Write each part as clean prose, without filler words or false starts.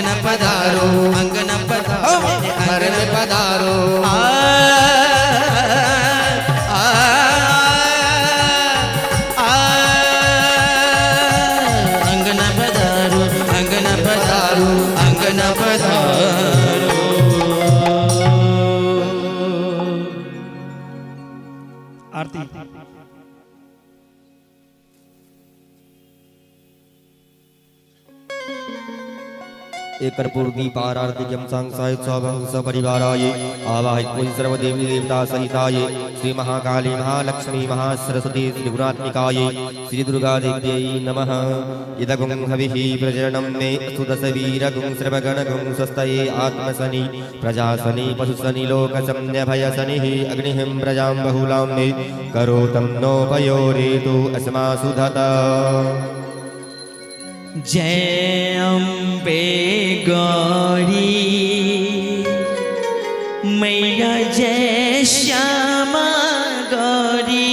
अंगन पधारो, अंगन पधारो, घर में पधारो। आ आ आ अंगन पधारो, अंगन पधारो, अंगन पधारो। आरती। एक कर्पूर दीपारार्तिकं सांसाय सवंस परिवाराय आवाहित पूज्य सर्वदेवी देवता सहिताय श्री महाकाली महालक्ष्मी महासरस्वती श्री गुणात्मिकाय श्री दुर्गा देव्यै नमः। इदगुं हविः प्रजननं मे अस्तु दशवीरगुं सर्वगणगुं स्वस्तये आत्मसनि प्रजासनि पशुसनि लोकसम्यभयसनिः अग्निं प्रजां बहुलां मे करोतं नोपयोरेतु अस्मासु धत। जय अम्बे गौरी मैया, जय श्यामा गौरी,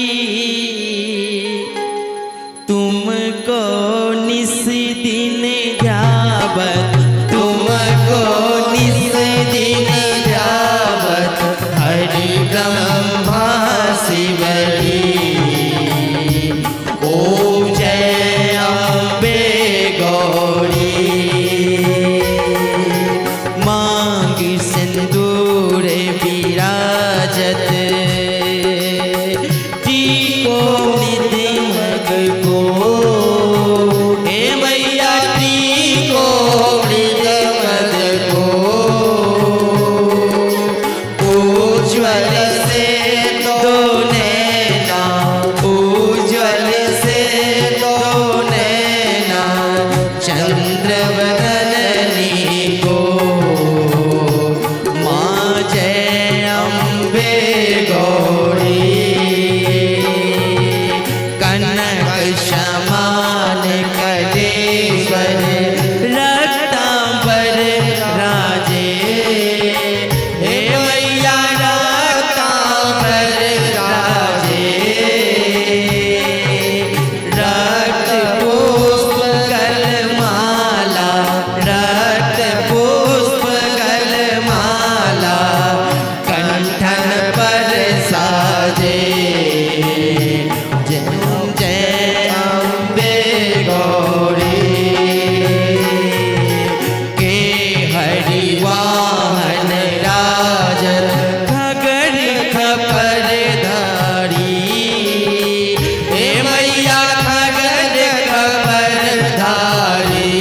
तुमको निस दिन ध्यावत, तुमको निस दिन ध्यावत, हरि ब्रह्मा शिवरी। ओम जय अम्बे गौरी। मांग सिंदूर विराजत, टीको मृदमग को, हे मैया टीको मृदमद को, उज्ज्वल से दो नैना, उज्ज्वल से दो नैना, चंद्रवदन को, माँ जय अम्बे गौरी। कनक समान कलेश्वर, रक्तांबर राजे, हे मैया रक्तांबर राजे, रक्त पुष्प गलमाला, रक्त पुष्प गलमाला, कंठन पर साजे। जय जय अम्बे गौरी। के हरिवाहन राजत, खगर खपर धारी, हे मैया खगर खपर धारी,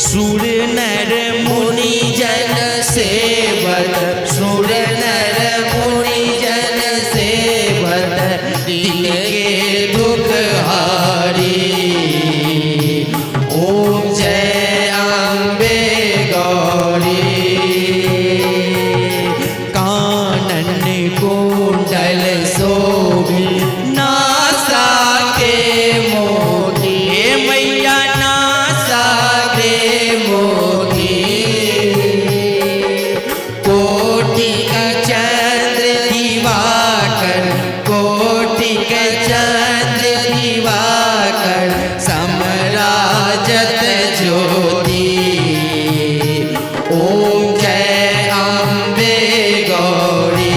सुर नर मुनि जन सेवत, सुर नर मुनि जन सेवत, दिल के दुख हारी। ओम जय अम्बे गौरी। कानन कुंडल शोभी, नासा के मोती, हे मैया नासा के मोती, कोटि का चंद्र दिवाकर, कोटि के चंद्र दिवाकर, समराजत ज्योति। ओम जय अम्बे गौरी।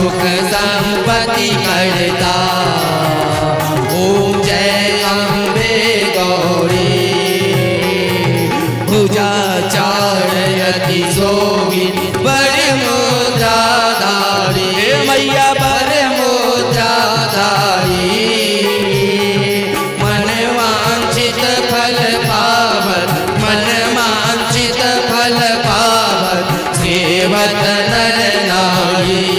सुख संपत्ति करता। ओम जय अम्बे गौरी। भुजा चारयति शोभित वर मुद्राधारी, मैया वर मुद्राधारी। मन वांछित फल पावत, मन वांछित फल पावत, सेवत नर नारी।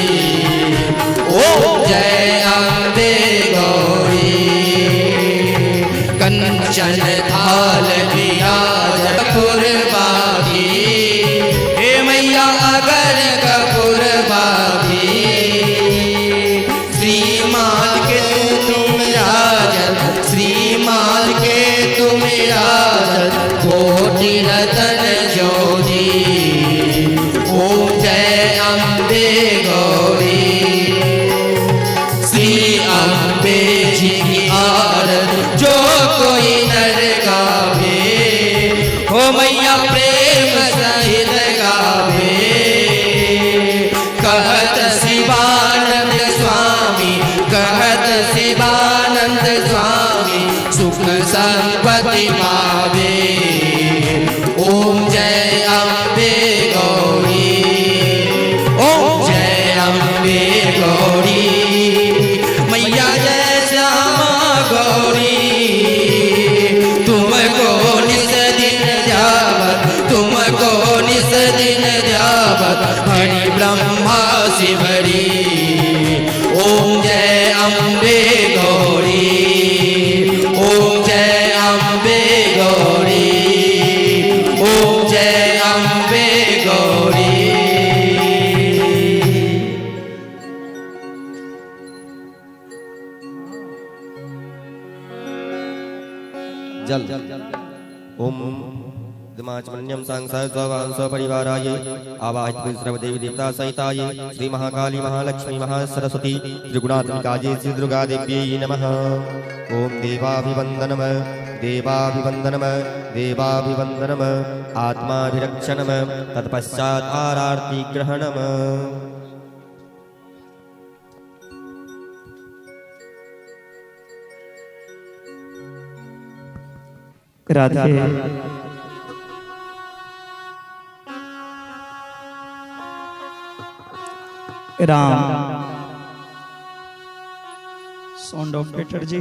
ओम जय अम्बे गौरी। कंचन थाल विराज कपूर बागी, हे मैया अगर कपूर बागी। श्रीमान के तुम राजन, श्रीमान के तुम राजन, कोटि रतन ज्योति। ओम जय अम्बे गौरी। श्री अम्बे जी की आरती जो कोई नर गावे, हो मैया प्रेम सहित गावे। कहत शिवानंद स्वामी, कहत शिवानंद स्वामी, सुख संपत्ति पावे। ओम जय अम्बे गौरी। ओम जय अम्बे गौरी। मैया जय श्यामा गौरी। तुमको निस दिन ध्यावत, तुमको निस दिन ध्यावत, हरि ब्रह्मा शिवरी। ओम जय अम्बे गौरी। ओम जय अम्बे गौरी। ओम जय अम्बे गौरी। जल ओम दिमाचमन्यं सांसाय स्वावाहं स्वपरिवाराय आवाहित सर्वदेवी देवता सहिताय श्री महाकाली महालक्ष्मी महासरस्वती त्रिगुणात्मिकायै श्री दुर्गा देव्यै नमः। ओम देवाभिवंदनम देवाभिवंदनम देवाभिवंदनम आत्माभिरक्षणम तत्पश्चात आरारती ग्रहणम। राधे। राम। साउंड ऑपरेटर जी।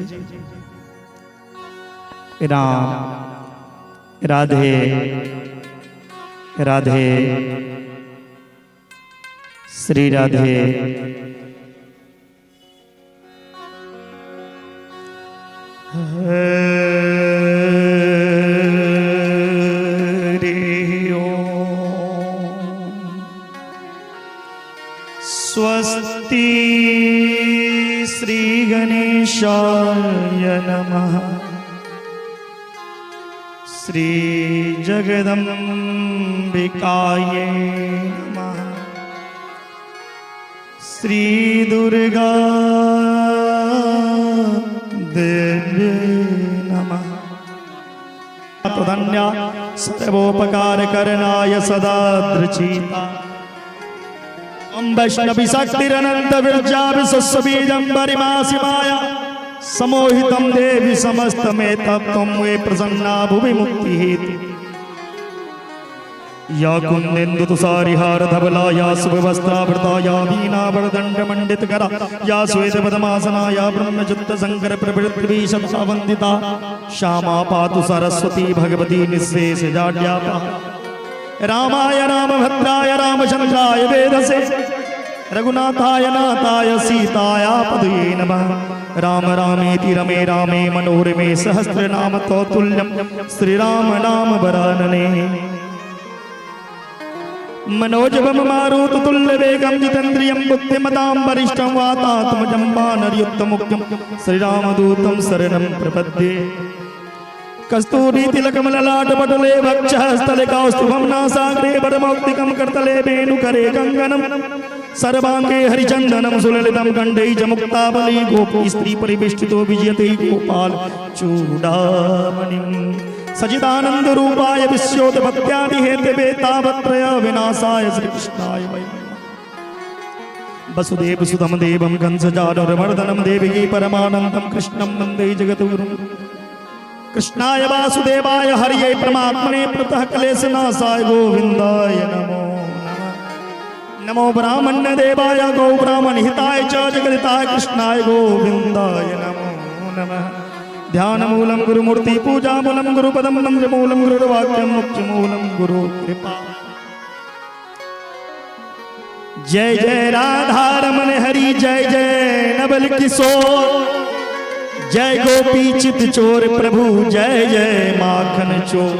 राम राधे राधे श्री राधे। हरि ओम। स्वस्ति श्री गणेशाय नमः। श्री जगदम्बिकायै नमः। श्री दुर्गा देव्यै नमः। धन्या सर्वोपकार करणाय सदा दृचिता। ॐ वैष्णवी शक्तिरनंत विरजा विश्वबीजं परिमासि माया समोहितं देवी समस्तमेतत्त्वं वे प्रसन्ना भुवि मुक्ति हेतु। या कुन्देन्दु तुषारिहार धवला या सुव्यवस्थावृता या वीणा वरदण्ड करा या श्वेत पद्मासना या ब्रह्मचित्त शंकर प्रभृतिभिः सदा वन्दिता श्यामा पातु सरस्वती भगवती निःशेष जाड्यापहा। रामाय रामभद्राय रामचंद्राय वेधसे रघुनाथाय नाथाय सीताया पदये नमः। राम रामेति रमे रामे मनोरमे सहस्रनाम तुल्यम श्री राम नाम वरानने। मनोजवम मारुत तुल्य वेगम जितेन्द्रियं बुद्धिमतां वरिष्ठं वातात्मजं वानरयुत्तमुख्यं श्रीरामदूतं शरणं प्रपद्ये। कस्तूरी तिलकम ललाट पटले वक्षः स्थले कौस्तुभं नासाग्रे वरमौक्तिकं करतले वेणुकरे कंकणं सर्वांगे हरिचंदनं सुललितं कंठे च मुक्तावली गोपी स्त्री परिवेष्टितो विजयते गोपाल चूडामणिम्। सचिदानंद रूपाय विश्वोत्पत्त्यादि हेतवे तापत्रय विनाशाय श्रीकृष्णाय वै नमः। वसुदेव सुतम देवम कंस चाणूरमर्दनम देवकी परमानंदम कृष्णम वंदे जगद्गुरुम। कृष्णाय वासुदेवाय हरिये परमात्मने प्रतः क्लेशनाशाय गोविंदाय नमो नमः। नमो ब्राह्मण्य देवाय गौ ब्राह्मण हिताय च जगदिताय कृष्णाय गोविंदाय नमो नमः। ध्यानमूलं गुरुमूर्ति पूजामूलं गुरुपदं मंत्रमूलं गुरुर्वाक्यं मुख्यमूलं गुरु कृपा। जय जय राधा रमन हरि जय जय नवल किशोर, जय गोपी चित चोर प्रभु जय जय माखन चोर।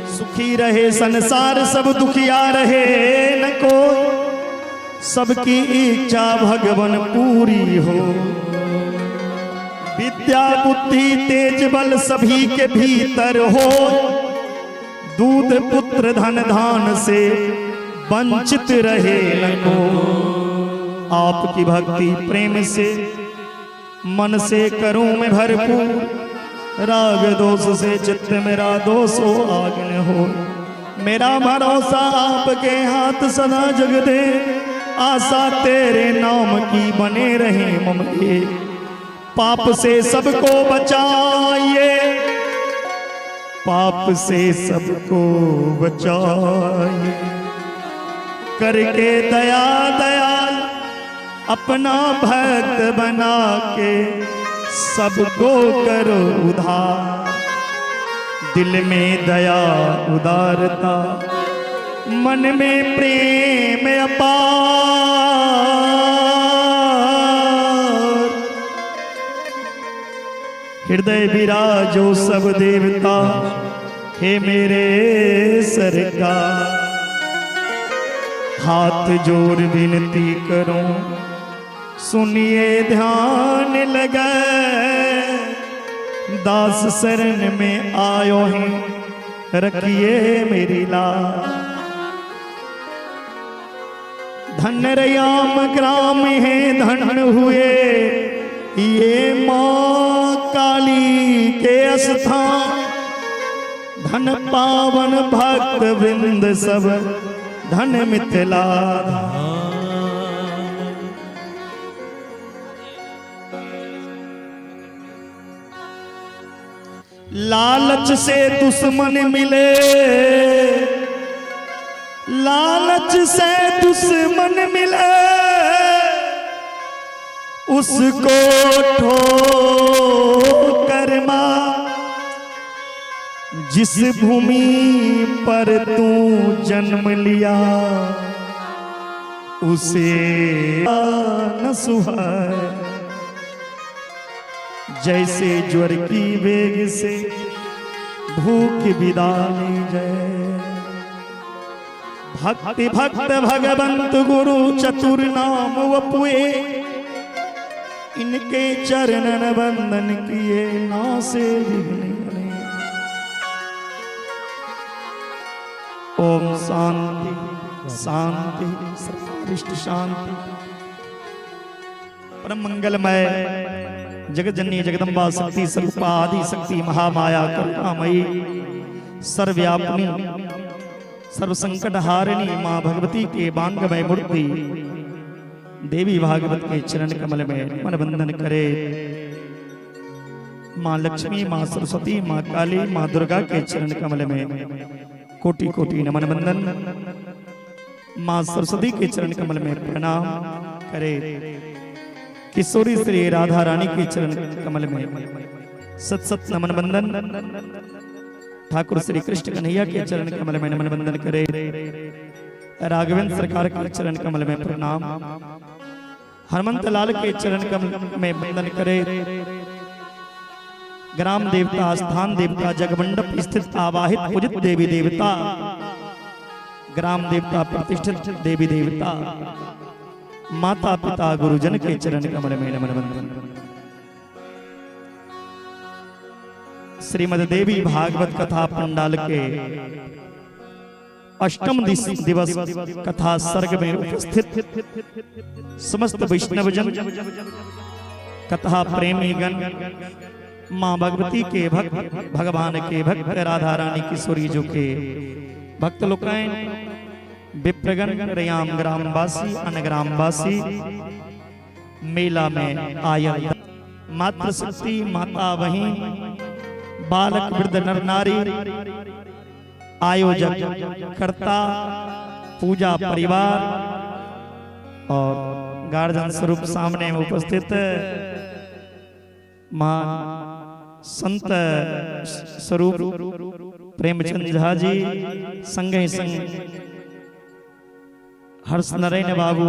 सुखी रहे संसार सब दुखिया रहे न कोई, सबकी इच्छा भगवन पूरी हो। विद्या बुद्धि तेज बल सभी के भीतर हो, दूध पुत्र धन धान से वंचित रहे न को। आपकी भक्ति प्रेम से मन से करूं मैं भरपूर, राग दोष से चित्त मेरा दोषो आग्न हो। मेरा भरोसा आपके हाथ सदा जग दे, आशा तेरे नाम की बने रहे मम एक। पाप से सबको बचाइए, पाप से सबको बचाइए, करके दया दयाल अपना भक्त बना के सबको करो उधार। दिल में दया उदारता, मन में प्रेम अपार, हृदय विराजो सब देवता हे मेरे सरकार। हाथ जोड़ विनती करूं सुनिए ध्यान लगे, दास शरण में आयो है रखिए मेरी लाज। धन रयाम ग्राम है धन हुए ये माँ काली के स्थान, धन पावन भक्त वृंद सब धन मिथिला धाम। लालच से दुश्मन मिले, लालच से दुश्मन मिले, उसको ठोकर मार। जिस भूमि पर तू जन्म लिया उसे न सुहाए, जैसे ज्वर की वेग से भूख विदा ली जाए। भक्ति भक्त भगवंत गुरु चतुर नाम वपुए, इनके चरणन वंदन किए नासे विघ्न अनेक। ओम शांति शांति सर्वारिष्ट शांति। परम मंगलमय जगत जननी जगदम्बा शक्ति स्वरूपा आदि शक्ति महामाया करुणामयी सर्वव्यापिनी सर्व संकट हारिणी माँ भगवती के बांगमय मूर्ति देवी भागवत के चरण कमल में मन बंधन करे। माँ लक्ष्मी, माँ सरस्वती, माँ काली, माँ दुर्गा के चरण कमल में कोटि कोटि नमन बंदन। माँ सरस्वती के चरण कमल में प्रणाम करे। किशोरी श्री राधा रानी के चरण कमल में सत सत नमन बंदन। ठाकुर श्री कृष्ण कन्हैया के चरण कमल में नमन बंदन करे। राघवेंद्र सरकार के चरण कमल में प्रणाम। हनुमंत लाल के चरण कमल में वंदन करे। ग्राम देवता, स्थान देवता, जगमंडप स्थित आवाहित पूजित देवी देवता, ग्राम देवता, प्रतिष्ठित देवी देवता, माता पिता गुरुजन के चरण कमल में नमन वंदन। श्रीमद देवी भागवत कथा पंडाल के अष्टम दिवस कथा सर्ग में उपस्थित समस्त वैष्णवजन, कथा प्रेमीगण, माँ भगवती के भक्त, भगवान के भक्त, राधा रानी किशोरी जी के भक्त लोग, विप्रगण, रैयाम ग्रामवासी, अन्य ग्रामवासी, मेला में आयल मातृशक्ति माता बहिन, बालक वृद्ध नर नारी, आयोजक कर्ता, पूजा परिवार और गार्जियन स्वरूप सामने में उपस्थित महान संत स्वरूप प्रेमचंद झा जी, संग ही संग हर्ष नारायण बाबू,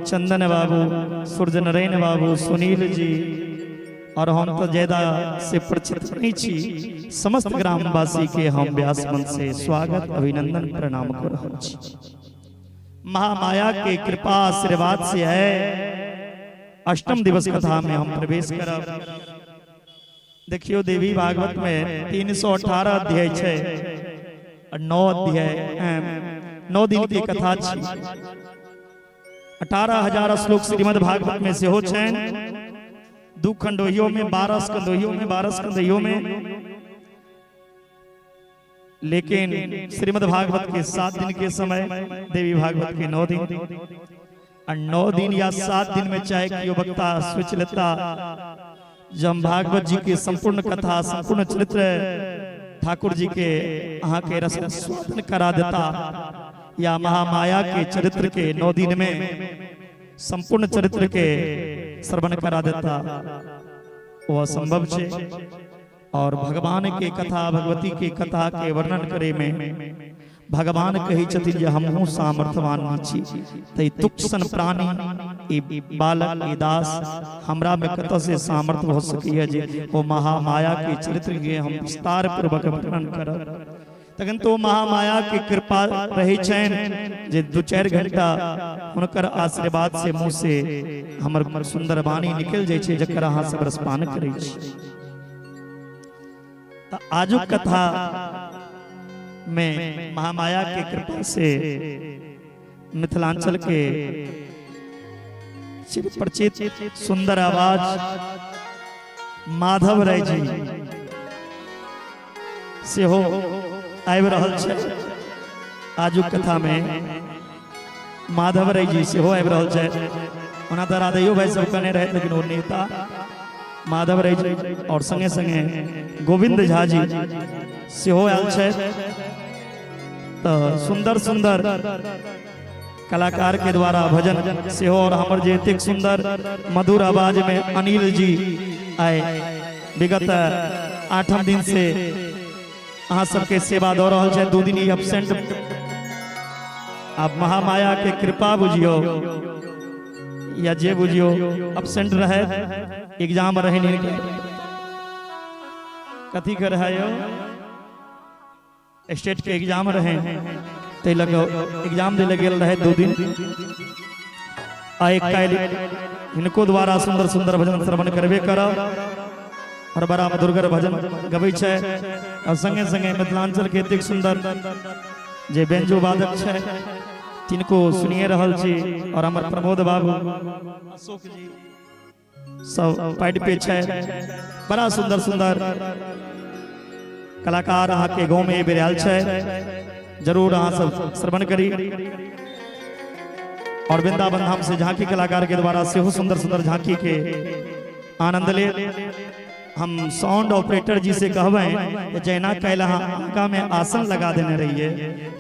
चंदन बाबू, सूर्य नारायण बाबू, सुनील जी और हम तो ज्यादा से परिचित नहीं छी, समस्त ग्रामवासी के हम व्यास मंच से स्वागत, अभिनंदन, प्रणाम कर रहल छी। महामाया के कृपा आशीर्वाद से है अष्टम दिवस कथा में हम प्रवेश करब। देखियो, देवी भागवत में 318 अध्याय छै और 9 अध्याय, 9 दिन के कथा छी। 18,000 श्लोक श्रीमद् भागवत में सेहो छनि। दू खंड ओहियो में, 12 स्कंद ओहियो में, 12 स्कंद ओहियो में, लेकिन श्रीमद् भागवत के 7 दिन के समय, देवी भागवत के 9 दिन और 9 दिन या 7 दिन में चाहे कि वक्ता सोच लेता जब भागवत जी के संपूर्ण कथा, संपूर्ण चरित्र ठाकुर जी के अहाँ के रस स्वादन करा देता या महामाया के चरित्र के 9 दिन में संपूर्ण चरित्र के श्रवण करा देता, वो असंभव छे। और भगवान के कथा, भगवती के कथा के वर्णन करे में भगवान कहै छथिन जे हमहूँ सामर्थ्यवान नहीं छी, त तुच्छसन प्राणी, ई बालक, ई दास, हमरा में कतऽ से सामर्थ्य भऽ सकैए जे ओ महामाया के चरित्र के हम विस्तार पूर्वक वर्णन करब। तखन तो महामाया के कृपा रहै छनि जे 2-4 घंटा हुनकर आशीर्वाद से मुँह से हमर सुंदर वाणी निकलि जाइ छै, जकर अहाँ सब रसपान करै छी। तऽ आजुक कथा में महामाया के कृपा से मिथिलांचल के चिर परिचित सुंदर आवाज माधव राय जी सेहो आबि रहल छै। आजुक कथा में माधव राय जी सेहो आबि रहल छै। ओना तऽ राधैयो भाई सब कहने रहे, लेकिन ओ नेता माधव राय जी और संगे संगे गोविंद झा जी सेहो आयल छै। तऽ सुंदर सुंदर कलाकार के द्वारा भजन सेहो और हमर जे एतेक सुंदर मधुर आवाज में अनिल जी आए विगत आठम दिन से अहाँ सबके सेवा दऽ रहल छै। 2 दिन ई एबसेंट, आब महामाया के कृपा बुझियो या जे बुझियो, एबसेंट रहे, एग्जाम रहे, कथी के रहे यौ, स्टेट के एग्जाम रहे, ताहि लऽ कऽ एग्जाम दै लए गेल रहे 2 दिन। आइ काल्हि हिनको द्वारा सुंदर सुंदर भजन श्रवण करबे करब और बड़ा मधुरगर भजन गबै छै। और संगे संगे मिथिलांचल के एतेक सुंदर जे बेंजो वादक छै, तिनको सुनिए रहल छी। और हमर प्रमोद बाबू, अशोक जी सब पैड पे छै। बड़ा सुंदर सुंदर कलाकार अहाँके गाँव में बेर आयल छै, जरूर अहाँ सब श्रवण करी। और वृंदावन धाम से झांकी कलाकार के द्वारा सेहो सुंदर सुंदर झांकी के आनंद ले। हम साउंड ऑपरेटर जी से कहबै जे जहिना काल्हि अहाँ आगा में आसन लगा देने रहिए,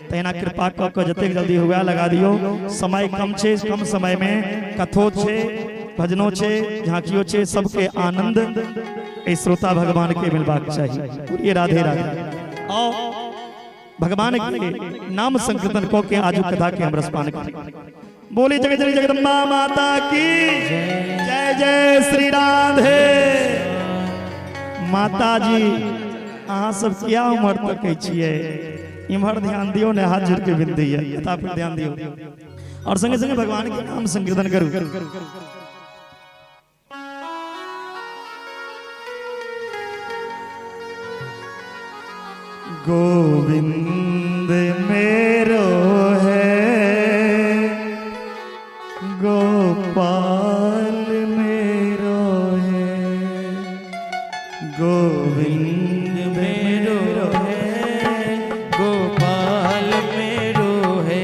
तहिना कृपा कऽ कऽ जतेक जल्दी हुए लगा दियौ। समय कम छै, कम समय में कथो छै, भजनो छै, झांकियो छै, सबके आनंद एहि श्रोता भगवान के मिलबाक चाही। बोलिए राधे राधे। आओ, भगवान के नाम संकीर्तन कऽ के आजुक कथा के हम रसपान करी। बोली जगत जननी जगदम्बा माता की जय। जय श्री राधे। माता जी, अहाँ सब किया उम्हर तकै छियै? इम्हर ध्यान दियौ ने, हाथ जोड़ के विनती है, कथा पर ध्यान दियौ और संगे संगे भगवान के नाम संकीर्तन करू। गोविंद मेरो है, गोपाल मेरो है, गोविंद मेरो है, गोपाल मेरो है।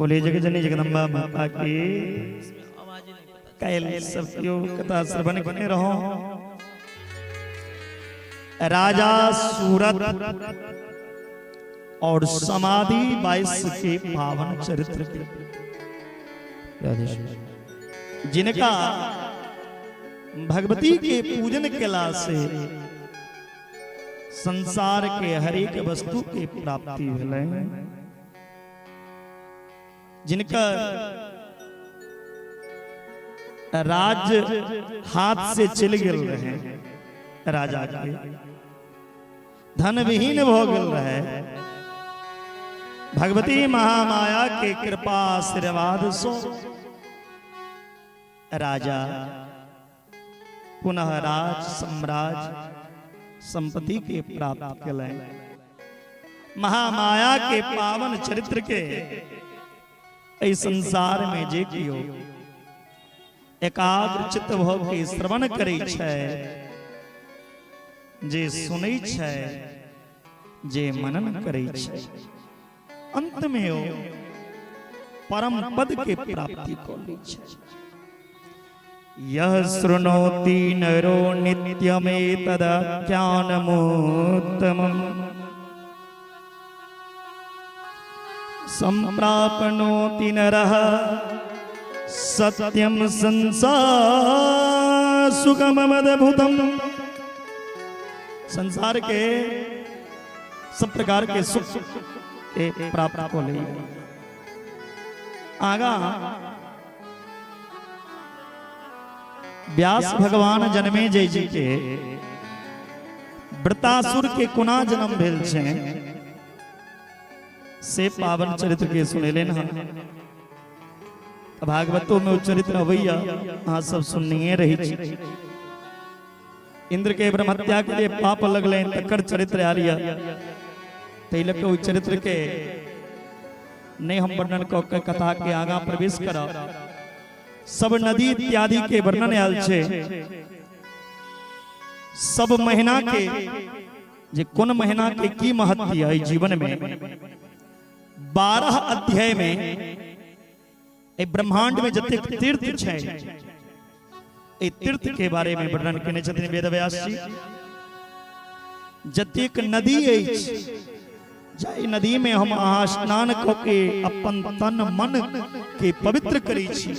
बोले जगत जननी जगदम्बा माता की। काल्हि सब केओ कथा श्रवण केने रहो। राजा सूरत और समाधि 22 के पावन चरित्र के, जिनका भगवती के पूजन केला से संसार के हरेक वस्तु के प्राप्ति भेलै, जिनका राज्य हाथ से चलि गेल रहे, राजा के धन विहीन भ गेल रहे, भगवती महामाया के कृपा आशीर्वाद सो राजा पुनः राज साम्राज्य संपत्ति के प्राप्त कलनि। महामाया के पावन चरित्र के एहि संसार में जे कियो एकाग्र चित्त भ के श्रवण करै छै, जे सुनै छै, जे मनन करै छै, अंत में ओ परम पद के प्राप्ति कऽ लै छै। यह शृणोति नरो नित्यमेतदाख्यानमुत्तमम् सम्प्राप्नोति नरः सत्यम संसार सुखमद्भुतम। संसार के सब प्रकार के सुख के प्राप्त को ले आगा व्यास भगवान जन्मे जय जी के वृतासुर के कोना जन्म भेल छै से पावन चरित्र के सुनेले न। भागवतो में ओ चरित्र अबैया, अहाँ सब सुननिए रही छी। इंद्र के ब्रह्महत्या के लिए पाप लगले तकर चरित्र आयल यऽ, ताहि लऽ कऽ ओहि चरित्र के नहि हम वर्णन कऽ के कथा के आगाँ प्रवेश करब। सब नदी इत्यादि के वर्णन आयल छै, सब महीना के जे कोन महीना के की महत्व है जीवन में। 12 अध्याय में एहि ब्रह्मांड में जतेक तीर्थ छै, एहि तीर्थ के बारे में वर्णन केने छथिन वेदव्यास जी। जतेक नदी अछि, जाहि नदी में हम अहाँ स्नान कऽ के अपन तन मन के पवित्र करै छी,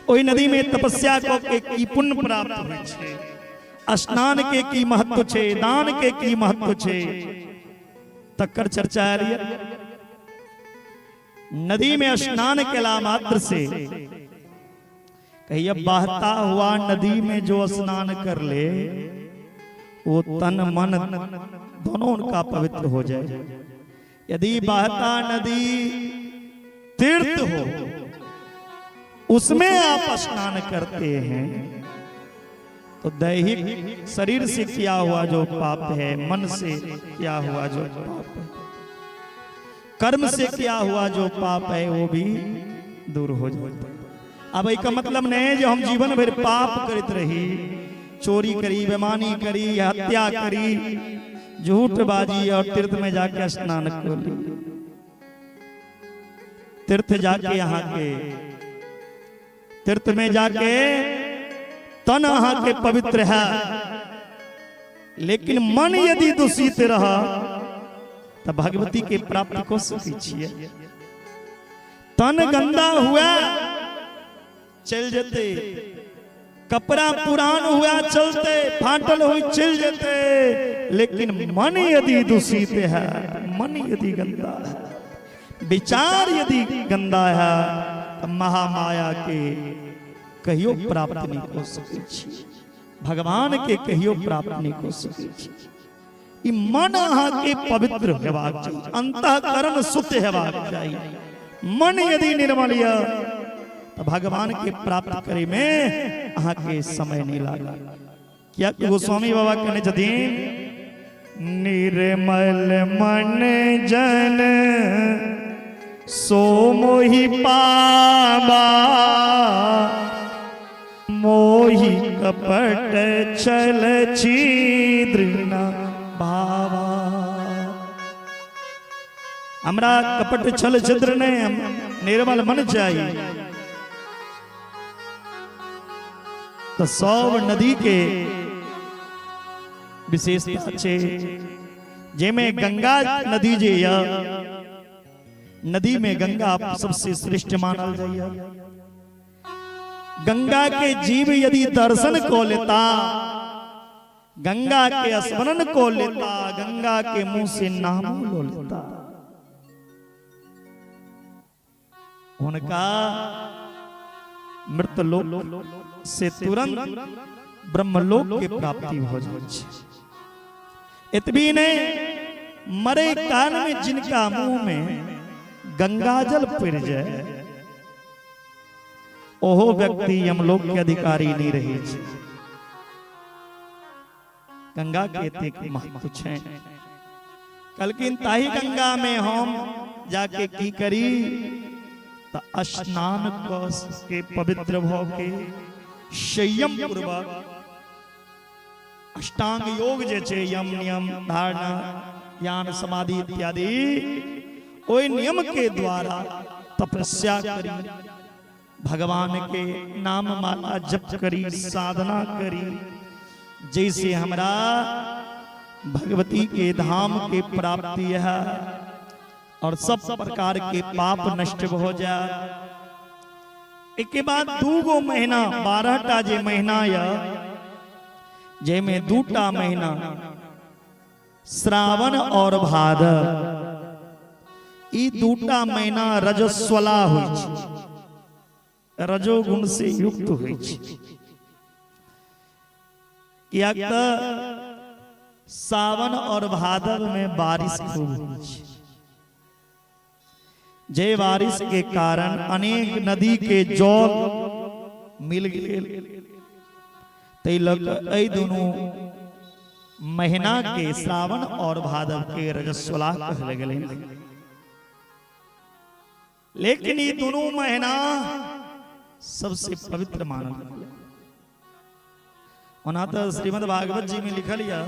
ओहि नदी में तपस्या कऽ के की पुण्य प्राप्त होइ छै, स्नान के की महत्व छै, दान के की महत्व छै, तकर चर्चा आयल यऽ। नदी में स्नान केला मात्र से कहिए, बहता हुआ नदी में जो स्नान कर ले वो तन मन दोनों उनका पवित्र हो जाए। यदि बहता नदी तीर्थ हो, उसमें आप स्नान करते हैं तो दैहिक शरीर से किया हुआ जो पाप है, मन से किया हुआ जो पाप है, कर्म से किया हुआ जो पाप है, वो भी दूर हो जाता है। अब एहिके मतलब नहीं है जो हम जीवन भर पाप करते रही, चोरी करी, बेमानी करी, हत्या करी, झूठ बाजी और तीर्थ में जाके स्नान कर ली। तीर्थ जाके यहाँ के तीर्थ में जाके तन अहाँ के पवित्र है, लेकिन मन यदि दूषित रहा तो भगवती के प्राप्त को सकै छियै। तन गंदा हुआ चल जेते, कपड़ा पुरान हुआ चलते, फाटल हुई चल जेते, लेकिन मन यदि दूषित है, मन यदि गंदा है, विचार यदि गंदा है तो महामाया के कहियो प्राप्त नहीं हो सकै छी, भगवान के कहियो प्राप्त नहीं हो सकै छी। ई मन अहाँके पवित्र हेबाक चाही, अंतःकरण शुद्ध हेबाक चाही। मन यदि निर्मल यऽ तऽ भगवान के प्राप्त करे में अहाँके समय नहीं लागत। किया गोस्वामी बाबा कहने छथिन, निर्मल मन जन सो मोहि पाबा, मोहि कपट छल छिद्र न भावा। हमरा कपट छल छिद्र नहि, हम निर्मल मन चाही। तऽ सब नदी के विशेषता छै, जाहिमे गंगा नदी जे यऽ, नदी में गंगा सबसे श्रेष्ठ मानल जाइए। गंगा के जीव यदि दर्शन को लेता, गंगा के स्मरण को लेता, गंगा के मुंह से नाम लो लेता, हुनका मृतलोक से तुरंत ब्रह्मलोक के प्राप्ति हो जाइ छै। एतबी नहि, मरे काल में जिनका मुंह में गंगाजल पड़ जाए, ओहो व्यक्ति यमलोक के अधिकारी नहीं रहे छै। गंगा के एतेक महत्व छै। कहलखिन ताहि गंगा में हम जाके की करी? तऽ स्नान कऽ के पवित्र भऽ के संयम पूर्वक अष्टांग योग जे छै, यम नियम धारणा ज्ञान समाधि इत्यादि, ओहि नियम के द्वारा तपस्या करी, भगवान के नाम माला जप करी, साधना करी, जैसे हमरा भगवती के धाम के प्राप्ति है और सब प्रकार के पाप नष्ट हो जाए। एक के बाद 2 गो महीना, 12 टा जे महीना यऽ, जाहिमे 2 टा महीना श्रावण और भादव, ई 2 टा महीना रजस्वला होइ छै, रजोगुण से युक्त होइ छै। कियाक तऽ सावन और भादव में बारिश खूब होइ छै, जे बारिश के कारण अनेक नदी के जल मिल गेल। ताहि लऽ कऽ एहि दुनू महीना के, श्रावण और भादव के, रजस्वला कहल गेलै। लेकिन ई दुनू महीना सबसे पवित्र मानल गेलै। ओना तऽ श्रीमद् भागवत जी में लिखल यऽ,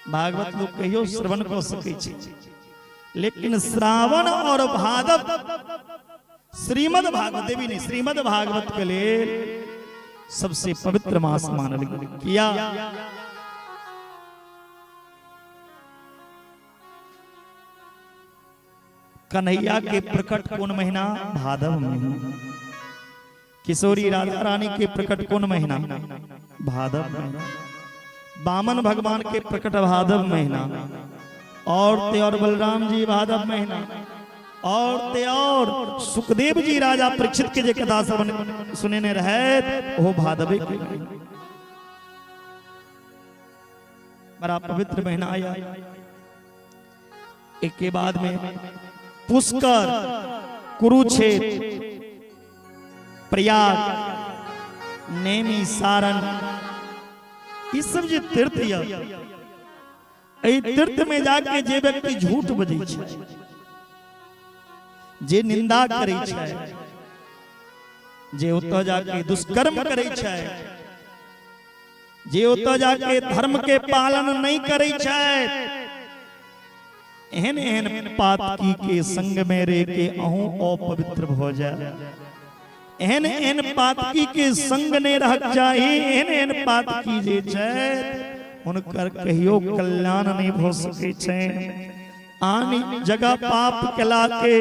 भागवत लोग कहियो श्रवण कऽ सकै छै, लेकिन श्रावण और भादव श्रीमद् भागवत देवी नहीं, श्रीमद् भागवत के लेल सबसे पवित्र मास मानल गेल। किया? कन्हैया के प्रकट कोन महीना? भादव महीना। किशोरी राधा रानी के प्रकट कोन महीना? भादव महीना। बामन भगवान के प्रकट भादव महीना। और ते और बलराम जी भादव महीना। और ते और सुखदेव जी राजा परीक्षित के जे कथा श्रवण सुनेने रहे, वो भादवे के महीना। बड़ा पवित्र महीना आया। एक के बाद में पुष्कर, कुरुक्षेत्र, प्रयाग, नेमी, सारण, ई सब जे तीर्थ यऽ, एहि तीर्थ में जाके जे व्यक्ति झूठ बजै छै, जे निंदा करै छै, जे ओतऽ जाके दुष्कर्म करै छै, जे ओतऽ जाके धर्म के पालन नहि करै छै, एहन एहन पातकी के संग में रह के अहूँ अपवित्र भऽ जाए। एहन एहन पातकी के संग नहि रहक चाही। एहन एहन पातकी जे छै, हुनकर कहियो कल्याण नहि भऽ सकै छै। आन जगह पाप केला के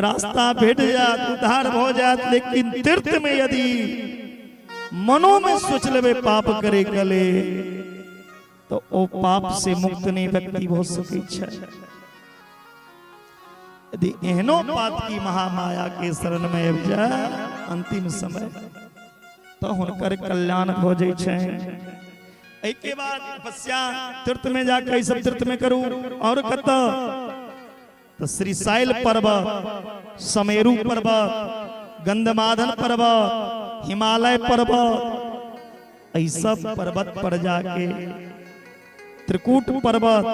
रास्ता भेट जायत, उद्धार भऽ जायत, लेकिन तीर्थ में यदि मनो में सोच लेबै पाप करे के लेल, तऽ ओ पाप से मुक्त नहि व्यक्ति भऽ सकै छै। यदि एहनो पातकी महामाया के शरण में आबि जाय अंतिम समय, तऽ हुनकर कल्याण भऽ जाइ छै। एहिके बाद तपस्या तीर्थ में जाके, ई सब तीर्थ में करू। और कतऽ? तऽ श्रीशैल पर्वत, समेरु पर्वत, गंधमादन पर्वत, हिमालय पर्वत, एहि सब पर्वत पर जाके, त्रिकूट पर्वत,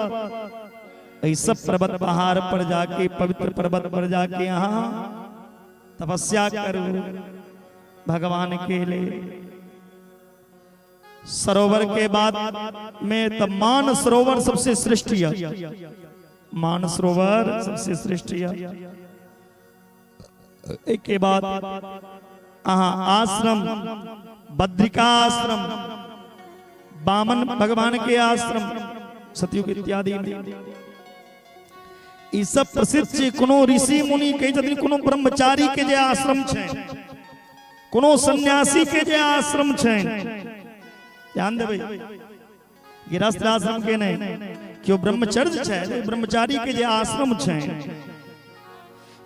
एहि सब पर्वत पहाड़ पर जाके, पवित्र पर्वत पर जाके अहाँ तपस्या करू भगवान के लिए। सरोवर के बाद में तब मान सरोवर सबसे श्रेष्ठ यऽ। मानसरोवर सबसे श्रेष्ठ यऽ। एहिके बाद अहाँ आश्रम बद्रिकाश्रम, बामन भगवान के आश्रम, सतयुग इत्यादि में ई सब प्रसिद्ध छै। कोनो ऋषि मुनि कहै छथिन, कोनो ब्रह्मचारी के जे आश्रम छै, कोनो सन्यासी के जे आश्रम छै, ध्यान देबै, गृहस्थ आश्रम के नहि, केओ ब्रह्मचर्य छै, ब्रह्मचारी के जे आश्रम छै,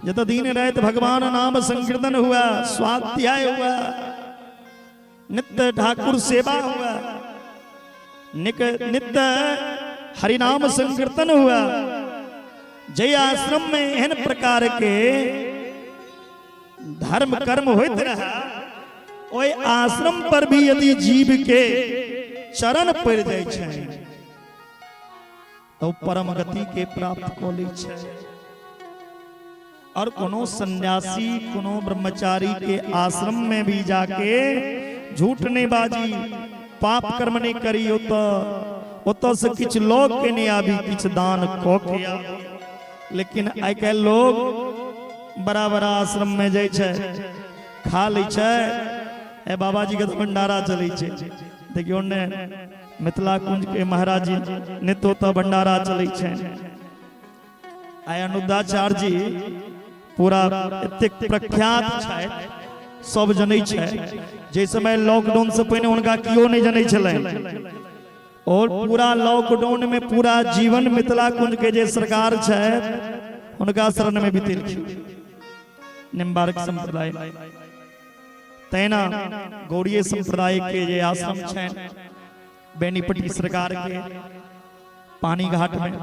जतऽ दिन राति भगवान नाम संकीर्तन हुआ, स्वाध्याय हुआ, नित्य ठाकुर सेवा हुआ, नित्य हरिनाम संकीर्तन हुआ, जय आश्रम में एहन प्रकार के धर्म कर्म होइत रहा, ओहि आश्रम पर भी यदि जीव के चरण पड़ि जाइ छै तऽ परम गति के प्राप्त कऽ लै छै। और कोनो सन्यासी, कोनो ब्रह्मचारी के आश्रम में भी जाके झूठ नहीं बाजी, पाप कर्म नहीं करी, ओतऽ से किछु लऽ के नहीं आबी, किछु दान कऽ के आबी। लेकिन आइ काल्हि लोग बड़ा बड़ा आश्रम में जाइ छै, खा लै छै, ए बाबा जी के तऽ भंडारा चलै छै। देखियौ ने, मिथिला कुंज के महाराज जी नित्य ओतऽ भंडारा चलै छै। आइ अनुदाचार्य जी पूरा एतेक प्रख्यात छथि, सब जनै छै। जाहि समय लॉकडाउन से पहिने हुनका केओ नहि जनै छलनि, और पूरा लॉकडाउन में पूरा जीवन मिथिला कुंज के जे सरकार छै हुनका शरण में बितेलखिन, निम्बार्क संप्रदाय। तहिना गौड़ीय संप्रदाय के जे आश्रम छै बेनीपट्टी सरकार के पानी घाट में,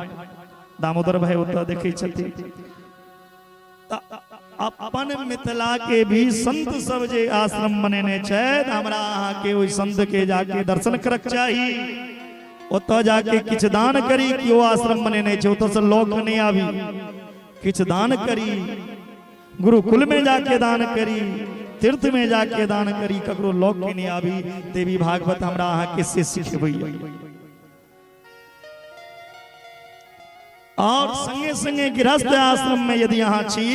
दामोदर भाई ओतऽ देखै छथिन। अपन मिथिला के भी संत सब जे आश्रम बनेने छथि, हमरा अहाँके ओहि संत के जाके दर्शन करक चाही, ओतऽ जाके किछु दान करी। केओ आश्रम बनेने छै, ओतऽ से लऽ कऽ नहि आबी, किछु दान करी, गुरुकुल में जाके दान करी, तीर्थ में जाके दान करी, ककरो लऽ के नहि आबी। देवी भागवत हमरा अहाँके से सिखबैया। और संगे संगे गृहस्थ आश्रम में यदि अहाँ छी,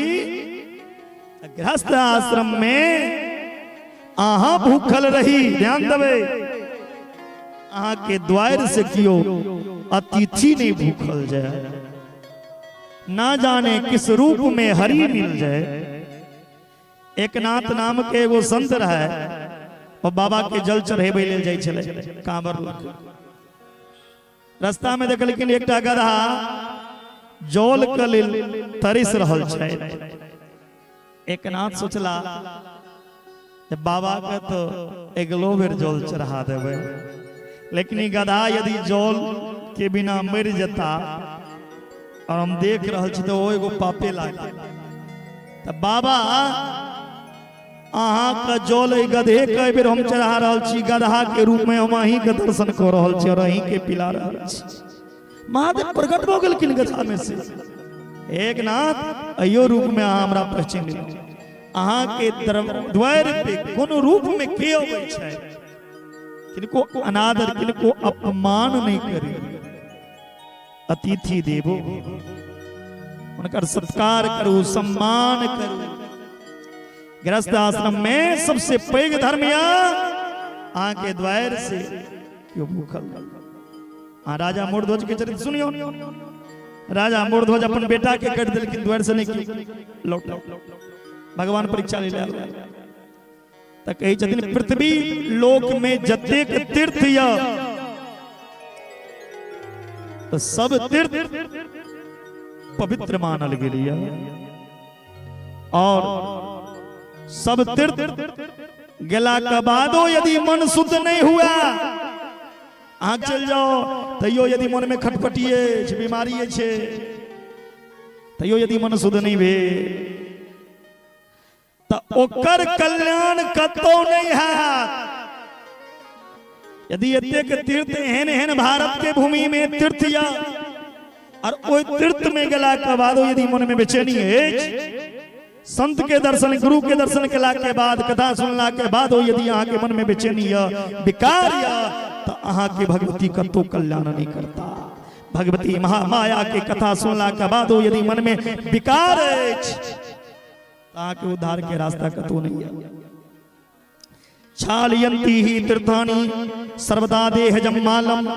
गृहस्थ आश्रम में अहाँ भूखल रही, ध्यान देबै, अहाँ के द्वार से कियो अतिथि नहीं भूखल जाए, ना जाने किस रूप में हरि मिल जाए। एकनाथ नाम के एगो संत रहे, और बाबा के जल चढ़ेबै लेल जाइ छलै कांवर लऽ के। रास्ता में देखलखिन एकटा गधा जल के लेल तरस रहल छै। एकनाथ सोचला जे बाबा के तो अगिलो बेर जल चढ़ा देबै, लेकिन ई गधा यदि जल के बिना मरि जेता और हम देख रहल छी तऽ ओ एगो पापे लागे। तऽ बाबा, अहाँके जल एहि गधे के एहि बेर हम चढ़ा रहल छी, गधा के रूप में हम अहीं के दर्शन कऽ रहल छी और अहीं के पिला रहल छी। महादेव प्रकट भऽ गेलखिन गधा में से। एकनाथ, अहियो रूप में अहाँ हमरा पहचानि लेलहुँ। अहाँके द्वार पे कोनो रूप में के अबै छै, किनको अनादर, किनको अपमान नहि करी, अतिथि देवो, हुनकर सत्कार करू, सम्मान करू। गृहस्थ आश्रम में सबसे पैघ धर्म या अहाँके द्वार से केओ भूखल। आ राजा मोरध्वज के चरित्र सुनियो। राजा मोरध्वज अपन बेटा के कटि देलखिन, द्वार से नहीं लौट, भगवान परीक्षा ले आयल तऽ कहै छथिन, पृथ्वी लोक में जतेक तीर्थ यऽ तऽ सब तीर्थ पवित्र मानल गेल यऽ, और सब तीर्थ गेला के बादो यदि मन शुद्ध नहीं हुआ, अहाँ चलि जाओ, तैयो यदि मन में खटपटी अछि, बीमारी अछि, तैयो यदि मन शुद्ध नहीं भेल तऽ ओकर कल्याण कतौ नहि हैत। यदि एतेक तीर्थ एहन एहन भारत के भूमि में तीर्थ या और ओहि तीर्थ में गेला के बादो यदि मन में बेचैनी अछि, संत के दर्शन, गुरु के दर्शन केला के बाद, कथा सुनला के बाद यदि अहाँ के मन में बेचैनी यऽ, विकार यऽ, तऽ अहाँ के भगवती कतौ कल्याण नहीं करता। भगवती महामाया के कथा सुनला के बादो यदि मन में विकार अछि अहाँके उद्धार के रास्ता कतौ नहीं है। छालयंती ही तीर्थानी सर्वदा देह जम्मालम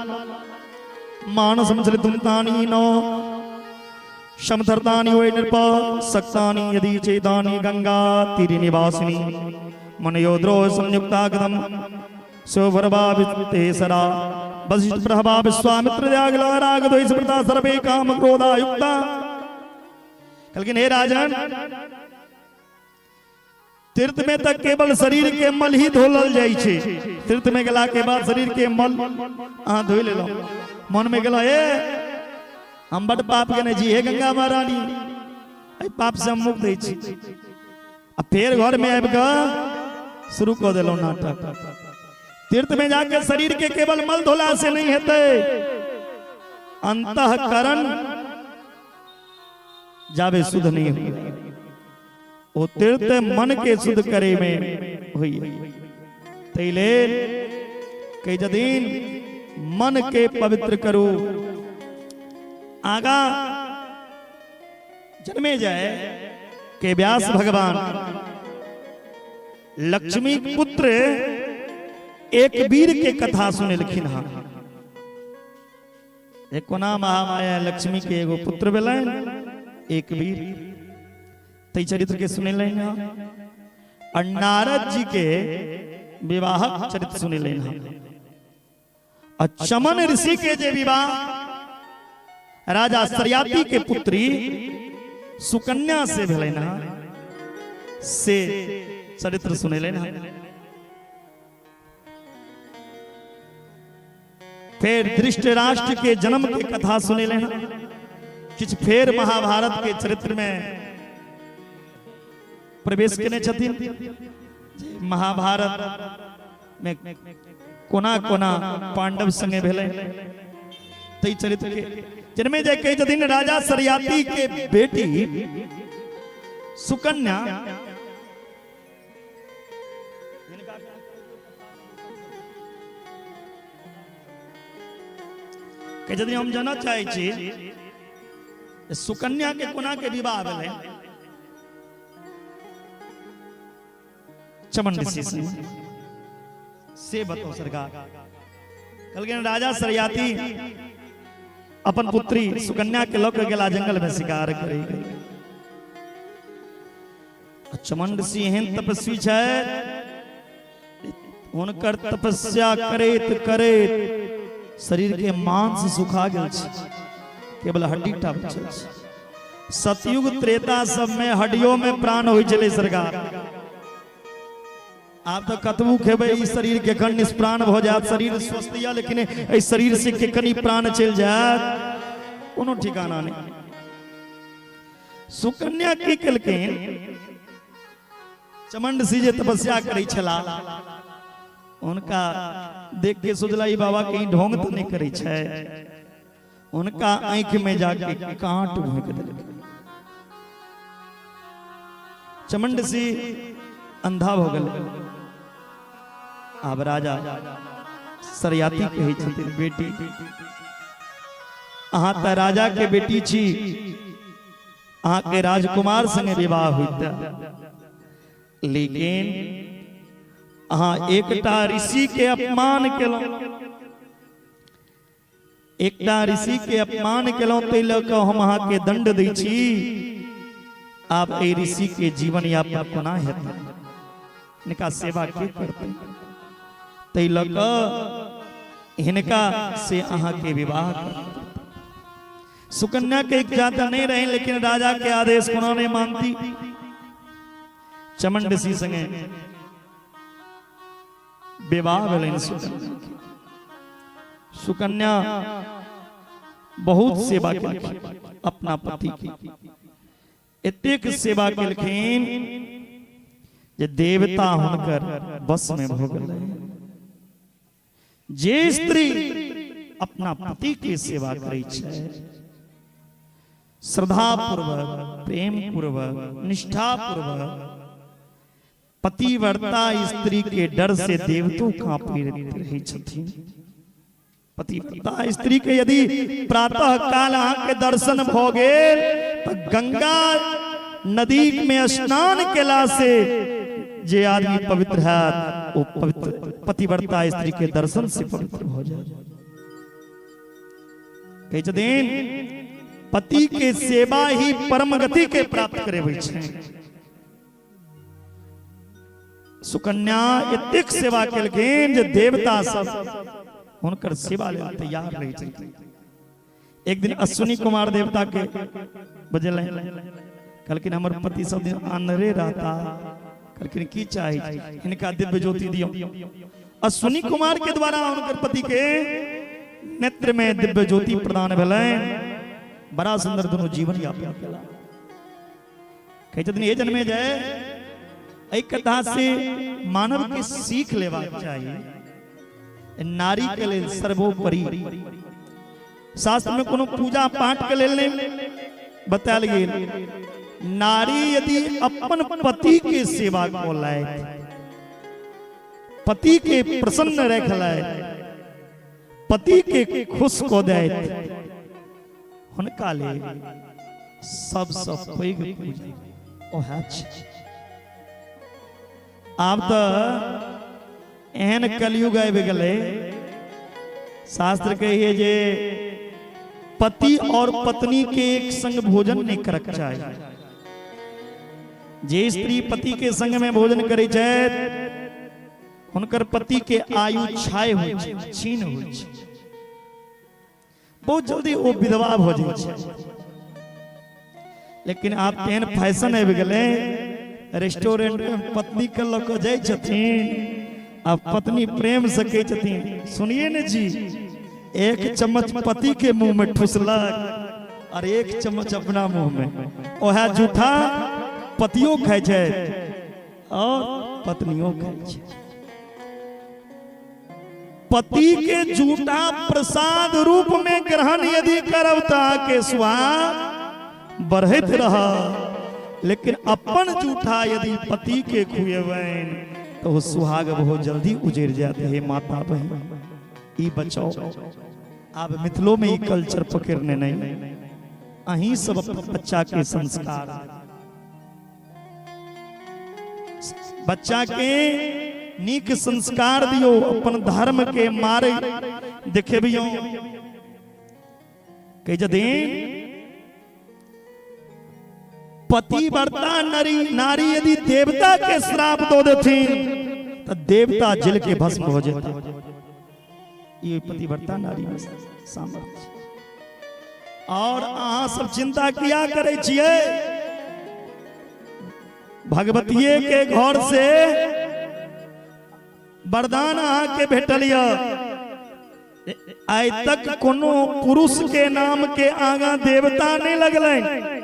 मानसम चलितुम तानी नो समधरतानि वै नृप सक्तानि यदि चेतानि गंगा तीर निवासिनी मनयो द्रोह संयुक्तागतम सोभरवा वित्तेसरा वशिष्ठ प्रभा विश्वामित्र त्यागला राग द्वेष स्मृता सर्वे काम क्रोधा युक्ता। कहलखिन हे राजन, तीर्थ में तक केवल शरीर के मल ही धोलल जाइ छै। तीर्थ में गेला के बाद शरीर के मल अहाँ धोइ लेलहुँ, मन में गेला ए हम बड पाप केने छी, हे गंगा महारानी एहि पाप से हम मुक्त होइ छी, आ फेर घर में आबि कऽ शुरू कऽ देलहुँ नाटक। तीर्थ में जाके शरीर के केवल मल धोला से नहीं हेतै, अंतःकरण जाबे शुद्ध नहीं हुए ओ तीर्थ मन के शुद्ध करे में होई। ताहि लेल कहै छथिन मन के पवित्र करू। आगा जन्मे जाए के व्यास भगवान लक्ष्मी पुत्र एक वीर के कथा सुनेलखिन हँ। कोना महामाया लक्ष्मी के एगो पुत्र भेलनि एक वीर, तै चरित्र के सुनेलनि हँ। और नारद जी के विवाहक चरित्र सुनेलनि हँ। और चमन ऋषि के जे विवाह राजा शर्याति के पुत्री सुकन्या से भेलनि हँ से चरित्र सुनेलनि हँ। फेर धृष्टराष्ट्र के जन्म के कथा सुनेलनि हँ। किछु फेर महाभारत के चरित्र में प्रवेश केने छथिन, जे महाभारत में कोना कोना पांडव संगे भेलै तै चरित्र के। जन्मे जे कहै छथिन राजा शर्याति के बेटी सुकन्या कहै छथिन हम जानऽ चाहै छी जे सुकन्या के कोना के विवाह भेलै चमन ऋषि से, से बताओ सरकार। कहलखिन राजा शर्याति अपन पुत्री सुकन्या के लऽ के गेला जंगल में शिकार करे। चमन ऋषि एहन तपस्वी छै, हुनकर तपस्या करैत करैत शरीर के मांस सुखा गेल छै, केवल हड्डी टा बचल छै। सतयुग त्रेता सब में हड्डियों में प्राण होइ छलै सरकार। आब तऽ कतबू खेबै ई शरीर केखन निष्प्राण भऽ जायत। शरीर स्वस्थ यऽ लेकिन एहि शरीर से केखन ई प्राण चलि जायत कोनो ठिकाना नहि। सुकन्या की केलखिन, चमंड सिंह जे तपस्या करै छला हुनका देख के सोचला ई बाबा कहीं ढोंग तऽ नहि करै छै। हुनका आँखि में जाके कांट भोंक देलकै। चमंड सिंह अंधा भऽ गेलै। आब राजा शर्याति कहै छथिन बेटी अहाँ तऽ राजा के बेटी छी, अहाँके राजकुमार संगे विवाह होइत, लेकिन अहाँ एकटा ऋषि के अपमान केलहुँ, एकटा ऋषि के अपमान केलहुँ, ताहि लऽ कऽ हम अहाँके दंड दै छी। आब एहि ऋषि के जीवन यापन कोना हेतै, हिनका सेवा के करतै, ताहि लऽ कऽ हिनका से अहाँके विवाह करतै। सुकन्या के इच्छा तऽ नहीं रहे लेकिन राजा के आदेश कोनो नहीं मानती। चमन ऋषि संगे विवाह भेलनि सुकन्या के। सुकन्या बहुत सेवा केलखिन अपना पति के, एतेक सेवा केलखिन जे देवता हुनकर बस में भऽ गेलै। जे स्त्री अपना पति के सेवा करै छै श्रद्धा पूर्वक, प्रेम पूर्वक, निष्ठा पूर्वक, पतिव्रता स्त्री के डर से देवतो कांपैत रहै छथिन। पतिव्रता स्त्री के यदि प्रातः काल अहाँके दर्शन भऽ गेल तऽ गंगा नदी में स्नान केला से जे आदमी पवित्र हैत ओ पवित्र पतिव्रता स्त्री के दर्शन से पवित्र भऽ जायत। कहै छथिन पति के सेवा ही परम गति के प्राप्त करेबै छै। सुकन्या एतेक सेवा केलखिन जे देवता सब हुनकर सेवा लेल तैयार रहै छलखिन। एक दिन अश्विनी कुमार देवता के बजेलनि, कहलखिन हमर पति सब दिन आन्हरे रहता। कहलखिन की चाही? हिनका दिव्य ज्योति दियौ। अश्विनी कुमार के द्वारा हुनकर पति के नेत्र में दिव्य ज्योति प्रदान भेलनि। बड़ा सुंदर दुनू जीवन यापन केला। कहै छथिन हे जन्मे जय, एहि कथा से मानव के सीख लेबाक चाही। नारी के लेल सर्वोपरि शास्त्र में कोनो पूजा पाठ के लेल नहीं बतायल गेल। नारी यदि अपन पति के सेवा कऽ लैत, पति के प्रसन्न रखलैत, पति के खुश कऽ दैत, हुनका लेल सबसँ पैघ पूजा ओएह छै। आब तऽ एहन कलयुग आबि गेलै, शास्त्र कहिए जे पति और पत्नी के एक संग भोजन नहीं करक चाही। जे स्त्री पति के संग में भोजन करै छथि हुनकर पति के आयु छाय होइ छै, क्षीण होइ छै, बहुत जल्दी ओ विधवा भऽ जाइ छै। लेकिन आब तेहन फैशन आबि गेलै, रेस्टोरेंट में पत्नी के लऽ कऽ जाइ छथिन आ पत्नी प्रेम से कहै छथिन सुनिए ने जी, एक चम्मच पति के मुंह में ठुसलक और एक चम्मच अपना मुंह में। ओहे जूठा पतियो खाइ छै और पत्नियों खाइ छै। पति के जूठा प्रसाद रूप में ग्रहण यदि करब तऽ अहाँके स्वाद बढ़ैत रह, लेकिन अपन जूठा यदि पति के खुएबनि तऽ ओ सुहाग बहुत जल्दी उजड़ि जायत। हे माता बहिन, ई बचाओ। आब मिथिलो में ई कल्चर पकड़ने नहीं, अहीं सब अपन बच्चा के संस्कार, बच्चा के नीक संस्कार दियो, अपन धर्म के मारे देखेबियो। कहै छथिन पतिव्रता नारी यदि देवता के श्राप दो देथिन तो देवता जल के भस्म हो जेता। ये पतिव्रता नारी में सामर्थ्य। और अहाँ सब चिंता किया करै छियै? भगवतीये के घर से वरदान अहाँ के भेटल यऽ। आइ तक कोनो पुरुष के नाम के आगा देवता नहीं लगलनि।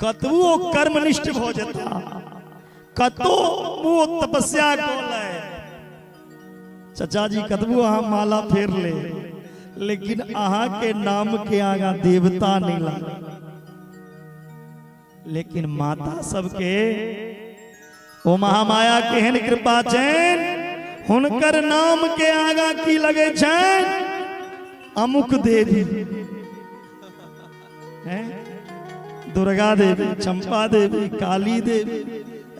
कतबो ओ कर्मनिष्ठ भऽ जेता, कतबो ओ तपस्या कऽ ले, चचा जी कतबो अहाँ माला फेर ले, लेकिन अहाँ के नाम के आगा देवता नहीं लागे। लेकिन माता सबके ओ महामाया केहन कृपा छनि, हुनकर नाम के आगा की लगे छनि? अमुक देवी, हैं? दुर्गा देवी, चंपा देवी, काली देवी,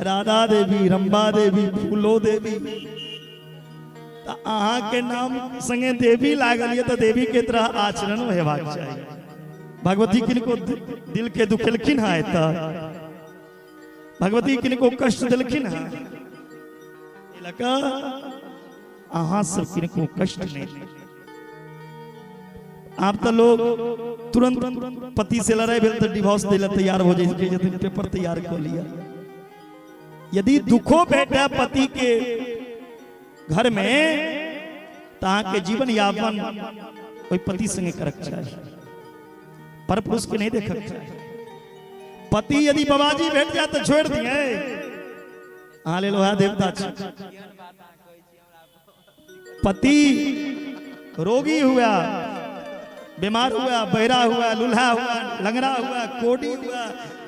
राधा देवी, रंबा देवी, फूलो देवी। तऽ अहाँ के नाम संगे देवी लागल ये तऽ देवी के तरह आचरण हेबाक चाही। भगवती किनको दिल के दुखेलखिन है तऽ भगवती किनको कष्ट देलखिन है, लका अहाँ सब किनको कष्ट नहीं। आब तऽ लोग तुरंत पति से लड़ाई भेल तऽ डिवोर्स दै लए तैयार हो जाइ छै, यदि पेपर तैयार कऽ लिअ। यदि दुखो भेटै पति के घर में तऽ अहाँके जीवन यापन ओहि पति संगे करक चाही, पर पुरुष के नहीं देखक चाही। पति यदि बाबाजी भेट जाए तऽ छोड़ि दिए, अहाँ लेल वएह देवता छै। पति रोगी हुआ, बीमार हुआ, बहरा हुआ, लूल्हा हुआ, लंगड़ा हुआ, कोडी हुआ,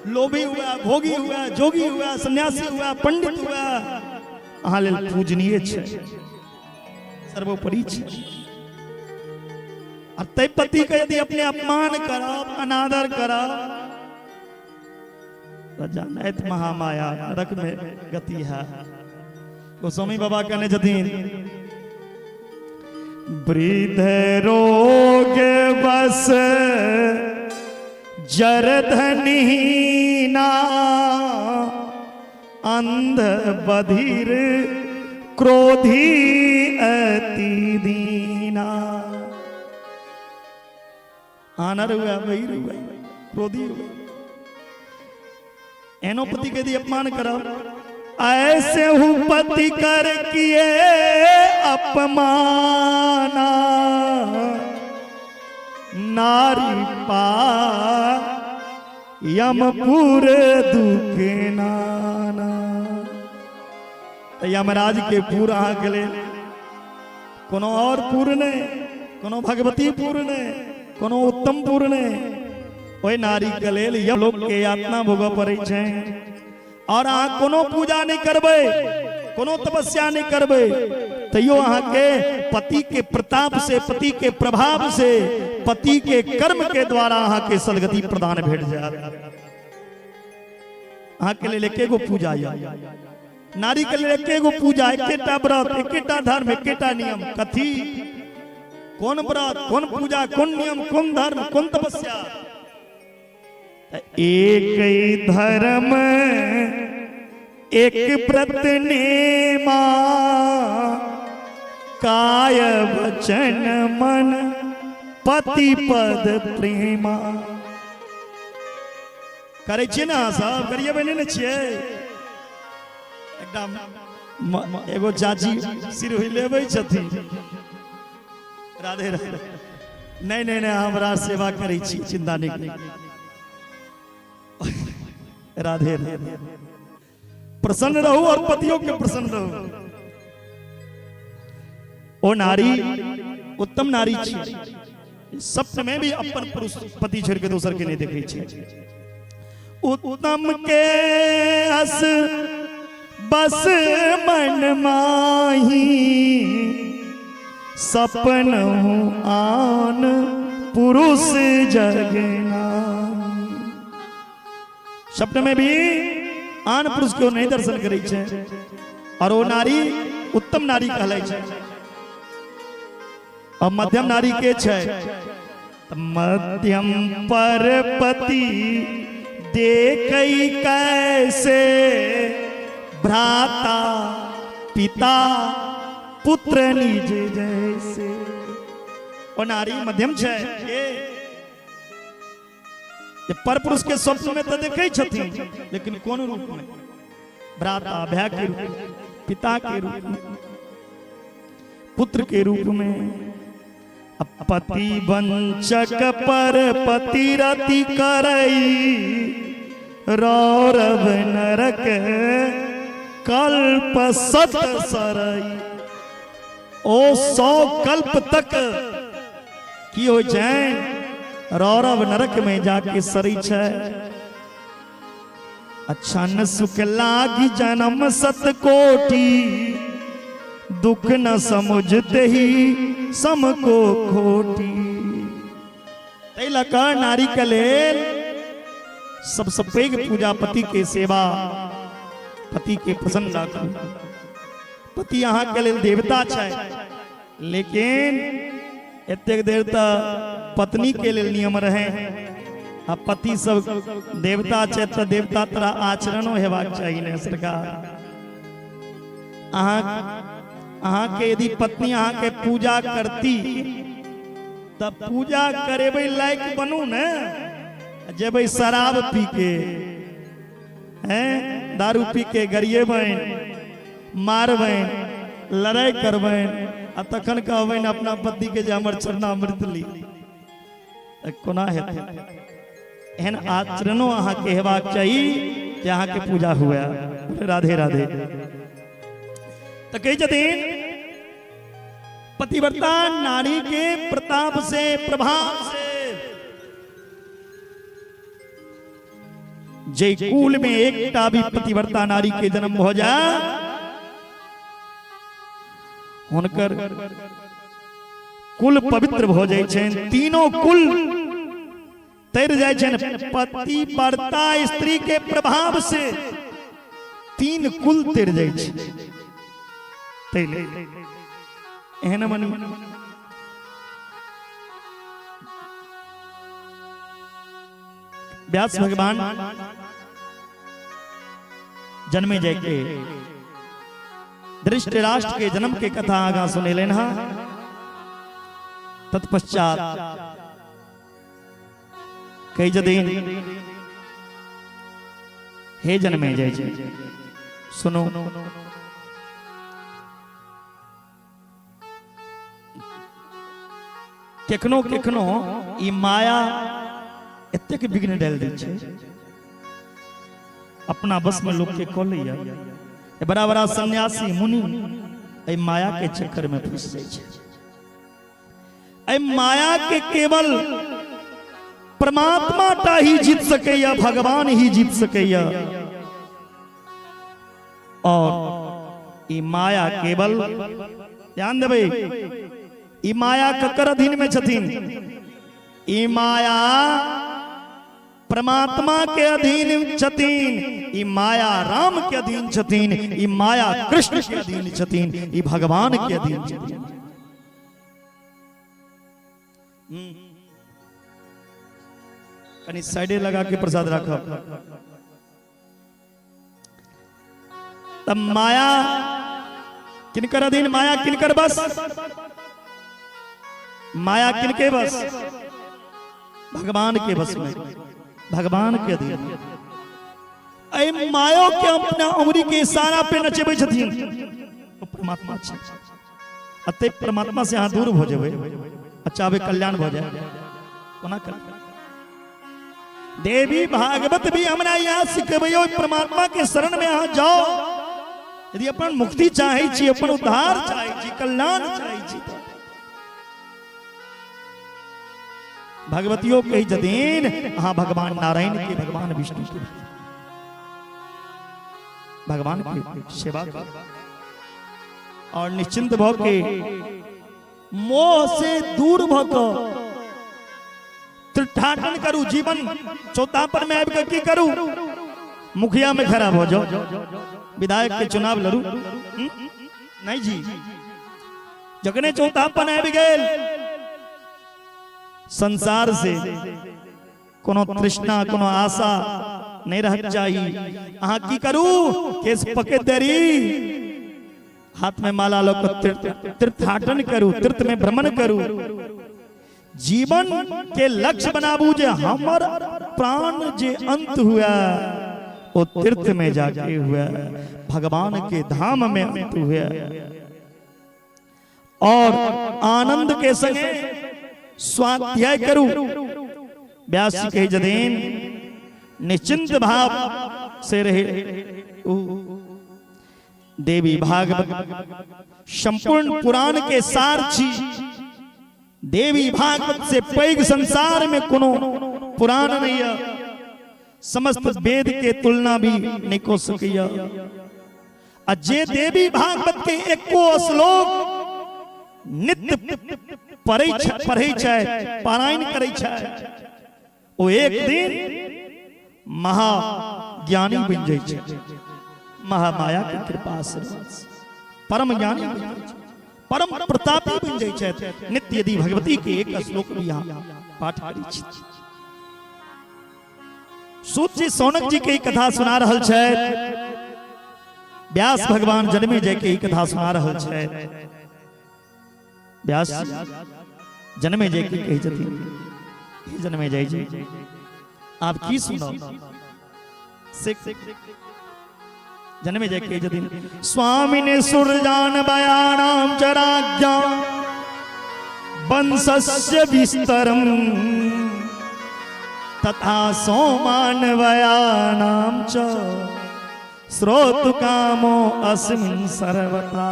लोभी हुआ, भोगी हुआ, जोगी हुआ, सन्यासी हुआ, पंडित हुआ, अहाँ लेल पूजनीय छै, सर्वोपरि छै। आ ताहि पतिके यदि अपने अपमान करब, अनादर करब, तऽ जानैत महामाया नरक में गति है। गोस्वामी बाबा कहने छथिन, वृद्ध रोग बस जरधनीना, अंध बधिर क्रोधी अति दीना। आनर हुआ, बहिर हुआ, क्रोधी हुआ, एनो पति के यदि अपमान करब, ऐसे हूँ पति कर किए अपमाना, नारी पा यमपुर दुख नाना। तऽ यमराज के पुर अहाँके लेल कोनो और पुर नहि, कोनो भगवती पुर नहि, कोनो उत्तम पुर नहि, ओहि नारी के लेल यमलोक के यातना भोगऽ पड़ै छै। और अहाँ कोनो पूजा नहि करबै, कोनो तपस्या नहि करबै, तैयो अहाँके पति के प्रताप से, पति के प्रभाव से, पति के कर्म के द्वारा अहाँके सदगति प्रदान भेट जायत। अहाँके लेल एके गो पूजा यऽ, नारी के लेल एके गो पूजा, एकेटा व्रत, एकेटा धर्म, एकेटा नियम। कथी? कोन व्रत, कोन पूजा, कोन नियम, कोन धर्म, कोन तपस्या? एक धर्म एक व्रत नेमा, काय वचन मन पति पद प्रेमा। करै छियै ने अहाँ सब? गरिएबै नहि ने छियै? एकटा एगो चाची सिर हिलेबै छथिन। राधे राधे। नहि नहि नहि, हमरा सेवा करै छी, चिंता नहि करू। राधे राधे। प्रसन्न रहू और पतियों के प्रसन्न रहू। ओ नारी उत्तम नारी छी, स्वप्न में भी अपन पुरुष पति छोड़ के दोसर के नहीं देखे छै। उत्तम के अस बस मन माही, सपन आन पुरुष जगना। स्वप्न में भी आन पुरुष के नहीं दर्शन करै छै और ओ नारी उत्तम नारी कहलै छै। और मध्यम नारी के छै? तऽ मध्यम पर पति देखै कैसे, भ्राता पिता पुत्र निज जैसे। ओ नारी मध्यम छै के जे पर पुरुष के स्वप्न में तऽ देखै छथिन, लेकिन कोन रूप में? भ्राता भाय के रूप में, पिता के रूप में, पुत्र के रूप में। पति वंचक पर पति रति करई, रौरव नरक कल्प सत सरई। ओ 100 कल्प तक की होइ छै? रौरव नरक में जाके सरै छै। अच्छा न सुख लागी जन्म सत कोटि, दुख न समझते ही सम को खोटी। ताहि लऽ कऽ नारी के लेल सबसँ पैघ पूजा पति के सेवा, पति के प्रसन्न राखू। पति अहाँ के लेल देवता छै, लेकिन एतेक देर तऽ पत्नी के लेल नियम रहे, आ पति सब देवता छै तऽ देवता तरह आचरणो हेबाक चाही ने सरकार। अहाँ अहाँके यदि पत्नी अहाँके पूजा करती तऽ पूजा करेबै लायक बनू ने। जेबै शराब पी के, हैं, दारू पी के गरिएबनि, मारबनि, लड़ाइ करबनि, आ तखन कहबनि अपना पतिके जे हमर चरणामृत ली, तऽ कोना हेतै? एहन आचरणो अहाँके हेबाक चाही जे अहाँके पूजा हुए। राधे राधे। तऽ कहै छथिन पतिव्रता नारी के प्रताप से, प्रभाव से, जे कुल में एकटा भी पतिव्रता नारी के जन्म हो जाए, हुनकर कुल पवित्र भऽ जाइ छनि, तीनों कुल तर जाइ छनि। पति व्रता स्त्री के प्रभाव से तीन कुल तर जाइ छै। ताहि लेल एहन मनी व्यास भगवान जन्मे जाय के दृष्टि राष्ट्र के जन्म के कथा आगा सुनेलनि हँ। तत्पश्चात कही जदिन हे जन्मे जय जय सुनो, केखनो केखनो ई माया एतेक विघ्न डालि दै छै, अपना बस में लोग के कऽ लैया। बड़ा बड़ा सन्यासी मुनि एहि माया के चक्कर में फंस जाइ छै। एहि माया के केवल परमात्मा टा ही जीत सकैया, भगवान ही जीत सकैया। और ई माया केवल, ध्यान देबै, ई माया ककर अधीन में छथिन? ई माया परमात्मा के अधीन छथिन, ई माया राम के अधीन छथिन, ई माया कृष्ण के अधीन छथिन, ई भगवान के अधीन छथिन। कनी साइडे लगा के प्रसाद राखब। तब माया किनकर अधीन? माया किनकर बस? माया किनके बस? भगवान के बस में, भगवान के अधीन। एहि मायो के अपना उंगली के इशारा पे नचेबै छथिन ओ परमात्मा छै। अते परमात्मा से अहाँ दूर भऽ जेबै आ चाहबै कल्याण भऽ जाय, कोना कल्याण? देवी भागवत भी हमरा यहाँ सिखबैयो, परमात्मा के शरण में अहाँ जाओ यदि अपन मुक्ति चाहै छी, अपन उद्धार चाहै छी, कल्याण चाहै छी। तऽ भगवतियो कहै छथिन अहाँ भगवान नारायण के, भगवान विष्णु के, भगवान के सेवा करू और निश्चिंत भऽ के, मोह से दूर भऽ कऽ तीर्थाटन करू। जीवन चौथा पर में आबि कऽ की करू? मुखिया में खड़ा भऽ जाओ, विधायक के चुनाव लड़ू? नहीं जी, जखने चौथापन आबि गेल, संसार से कोनो तृष्णा, कोनो आशा नहीं रहक चाही। अहाँ की करू? केस पके देरी, हाथ में माला लऽ कऽ तीर्थाटन करू, तीर्थ में भ्रमण करू। जीवन के लक्ष्य बनाबू जे हमर प्राण जे अंत हुआ ओ तीर्थ में जाके हुआ, भगवान के धाम में अंत हुआ और आनंद के संगे स्वाध्याय करू। व्यास जी कही जदीन निश्चिंत भाव से रहे। देवी भागवत संपूर्ण पुराण के सार छी। देवी भागवत से पैघ संसार में कोनो पुराण नहीं है। समस्त वेद के तुलना भी नहीं को सकैया। आ जे देवी भागवत के एको श्लोक नित्य पढ़ै छै, पारायण करै छै, ओ एक दिन महाज्ञानी बनि जाइ छै। महामाया के कृपा से परम ज्ञानी बनि जाइ छै, परम प्रतापी बनि जाइ छै। नित्य यदि भगवती के एक श्लोक भी अहाँ पाठ करै छी। सूत जी सौनक जी के ई कथा सुना रहल छथि। व्यास भगवान जन्मे जय के ई कथा सुना रहल छथि। व्यास जन्मे जय की कहै छथिन, हे जन्मे जय जी, आप की सुनब? से जन्मे जय कहै छथिन, स्वामी ने सुरजान बयानाम चराज्ञा वंशस्य विस्तरम तथा सोमान वयानाम च श्रोतु कामो अस्मिन् सर्वथा।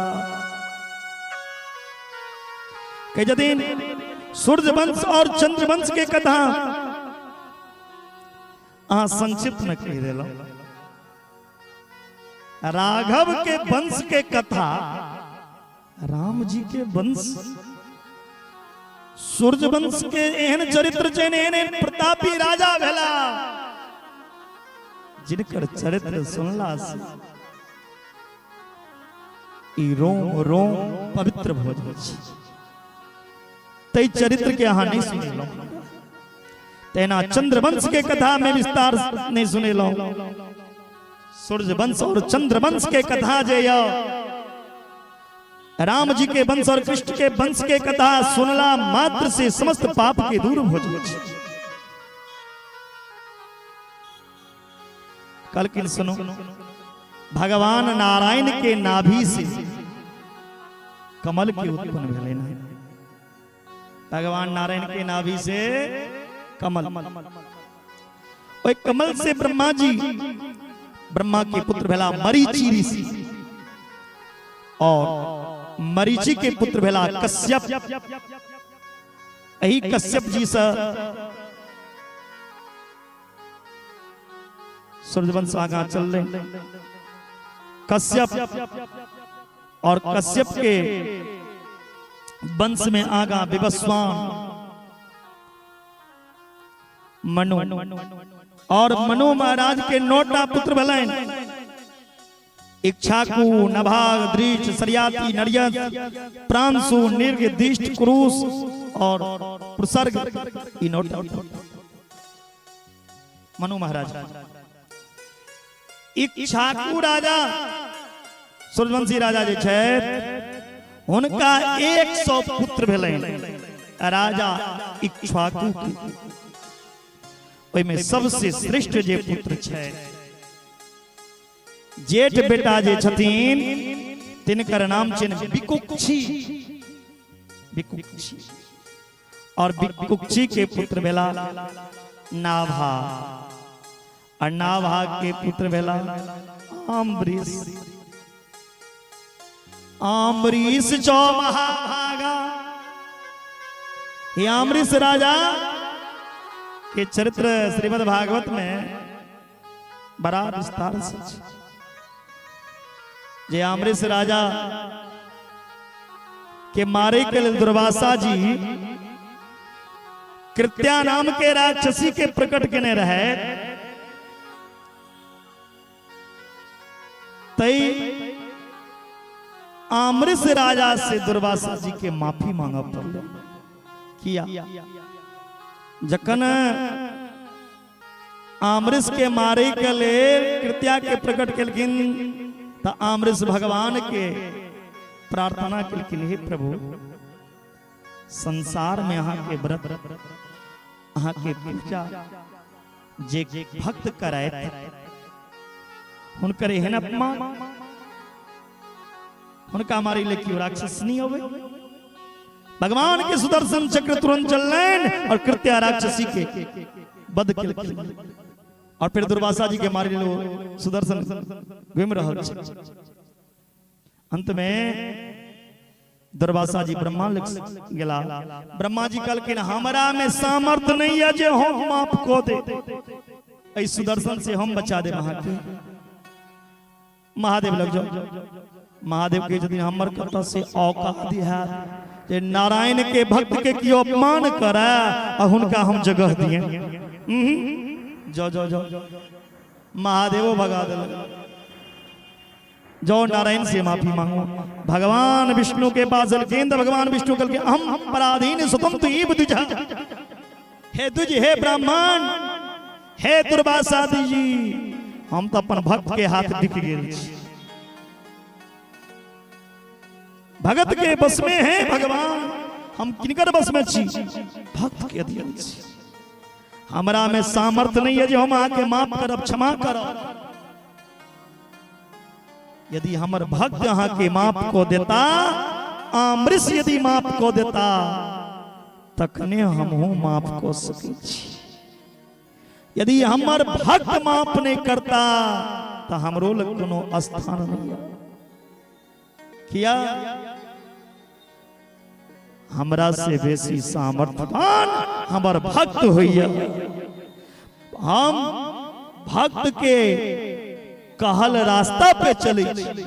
कहै छथिन सूर्य वंश और चंद्र वंश के कथा अहाँ संक्षिप्त में कहि देलहुँ। राघव के वंश के कथा, राम जी के वंश सूर्यवंश के एहन चरित्र छनि, एहन एहन प्रतापी राजा भेला जिनकर चरित्र सुनला से ई रोम रोम पवित्र भऽ जाइ छै। तै चरित्र के अहाँ नहि सुनेलहुँ, तहिना चंद्रवंश के कथा में विस्तार नहीं सुनेलहुँ। सूर्यवंश और चंद्रवंश के कथा जे यऽ, राम जी के वंश और कृष्ण के वंश के कथा सुनला मात्र से समस्त पाप के दूर हो जाइ छै। कहलखिन सुनो, भगवान नारायण के नाभि से कमल के उत्पन्न भेलै ने। भगवान नारायण के नाभि से कमल, ओहि कमल से ब्रह्मा जी, ब्रह्मा के पुत्र भेला मरीचि ऋषि, और मरीचि के पुत्र भेला कश्यप। एही कश्यप जी से सूर्यवंश आगा चल रहे। कश्यप और कश्यप के वंश में आगा विवस्वान मनु, और मनु महाराज के 9टा पुत्र भेलनि, इच्छाकु, नभाग, दृष्ट, सरियाती, नरियत, प्रांशु, निर्ग, दिष्ट, क्रूस और प्रसर्ग, ई 9टा मनु महाराज। इच्छाकु राजा, सूर्यवंशी राजा जे छथि, हुनका 100 पुत्र भेलनि राजा इक्ष्वाकु के। ओहिमे सबसे श्रेष्ठ जे पुत्र छै, जेठ बेटा जे छथिन, तिनकर नाम छनि विकुक्षी। विकुक्षी, और विकुक्षी के पुत्र भेला नाभा, और नाभा के पुत्र भेला अम्बरीश। अम्बरीश चौ महाभागा। हे अम्बरीश राजा के चरित्र श्रीमद् भागवत में बड़ा विस्तार से छै। जे अम्बरीश राजा के मारे के लेल दुर्वासा जी कृत्या नाम के राक्षसी के प्रकट केने रहे, तई अम्बरीश राजा से दुर्वासा जी के माफी मांगऽ पड़लै। किया? जखन अम्बरीश के मारे के लेल कृत्या के प्रकट केलखिन तऽ अम्बरीश भगवान के प्रार्थना केलखिन, हे प्रभु, संसार में अहाँ के व्रत, अहाँ के पूजा जे भक्त करैत, हुनकर एहन अपमान, हुनका मारे ले केओ राक्षस नहीं अबै। भगवान के सुदर्शन चक्र तुरंत चललनि और कृत्या राक्षसी के वध केलखिन, और फिर दुर्वासा जी के मारे लेल सुदर्शन घुमि रहल छै। अंत में दुर्वासा जी ब्रह्मा लग गेला। ब्रह्मा जी कहलखिन, हमरा में सामर्थ्य नहीं है जे हम माफ कऽ दे, एहि सुदर्शन से हम बचा देब अहाँके। महादेव लग जाओ। महादेव कहै छथिन, हमर कतऽ से औकात हैत जे नारायण के भक्त के केओ अपमान करे आ हुनका हम जगह दिए? जाओ जाओ जाओ। महादेवो भगा देलक, जाओ नारायण से माफी मांगो। भगवान विष्णु के पास एलखिन तऽ भगवान विष्णु कहलखिन, हम पराधीन स्वतंत्र एव द्विज। हे द्विज, हे ब्राह्मण, हे दुर्वासादि जी, हम तऽ अपन भक्त के हाथ बिक गेल छी। भगत के बस में है भगवान। हम किनकर बस में छी? भक्त के अधीन छी। हमरा में सामर्थ्य नहीं है जे हम अहाँके माफ करब, क्षमा करब। यदि हमर भक्त अहाँके माफ कऽ देता, अमृत यदि माफ कऽ देता, तखने हमहूँ माफ कऽ सकै छी। यदि हमर भक्त माफ नहि करता तऽ हमरो लग कोनो स्थान नहि है। किया? हमरा से बेसी सामर्थ्यवान हमर भक्त होइए। हम भक्त के कहल रास्ता पे चलै छी।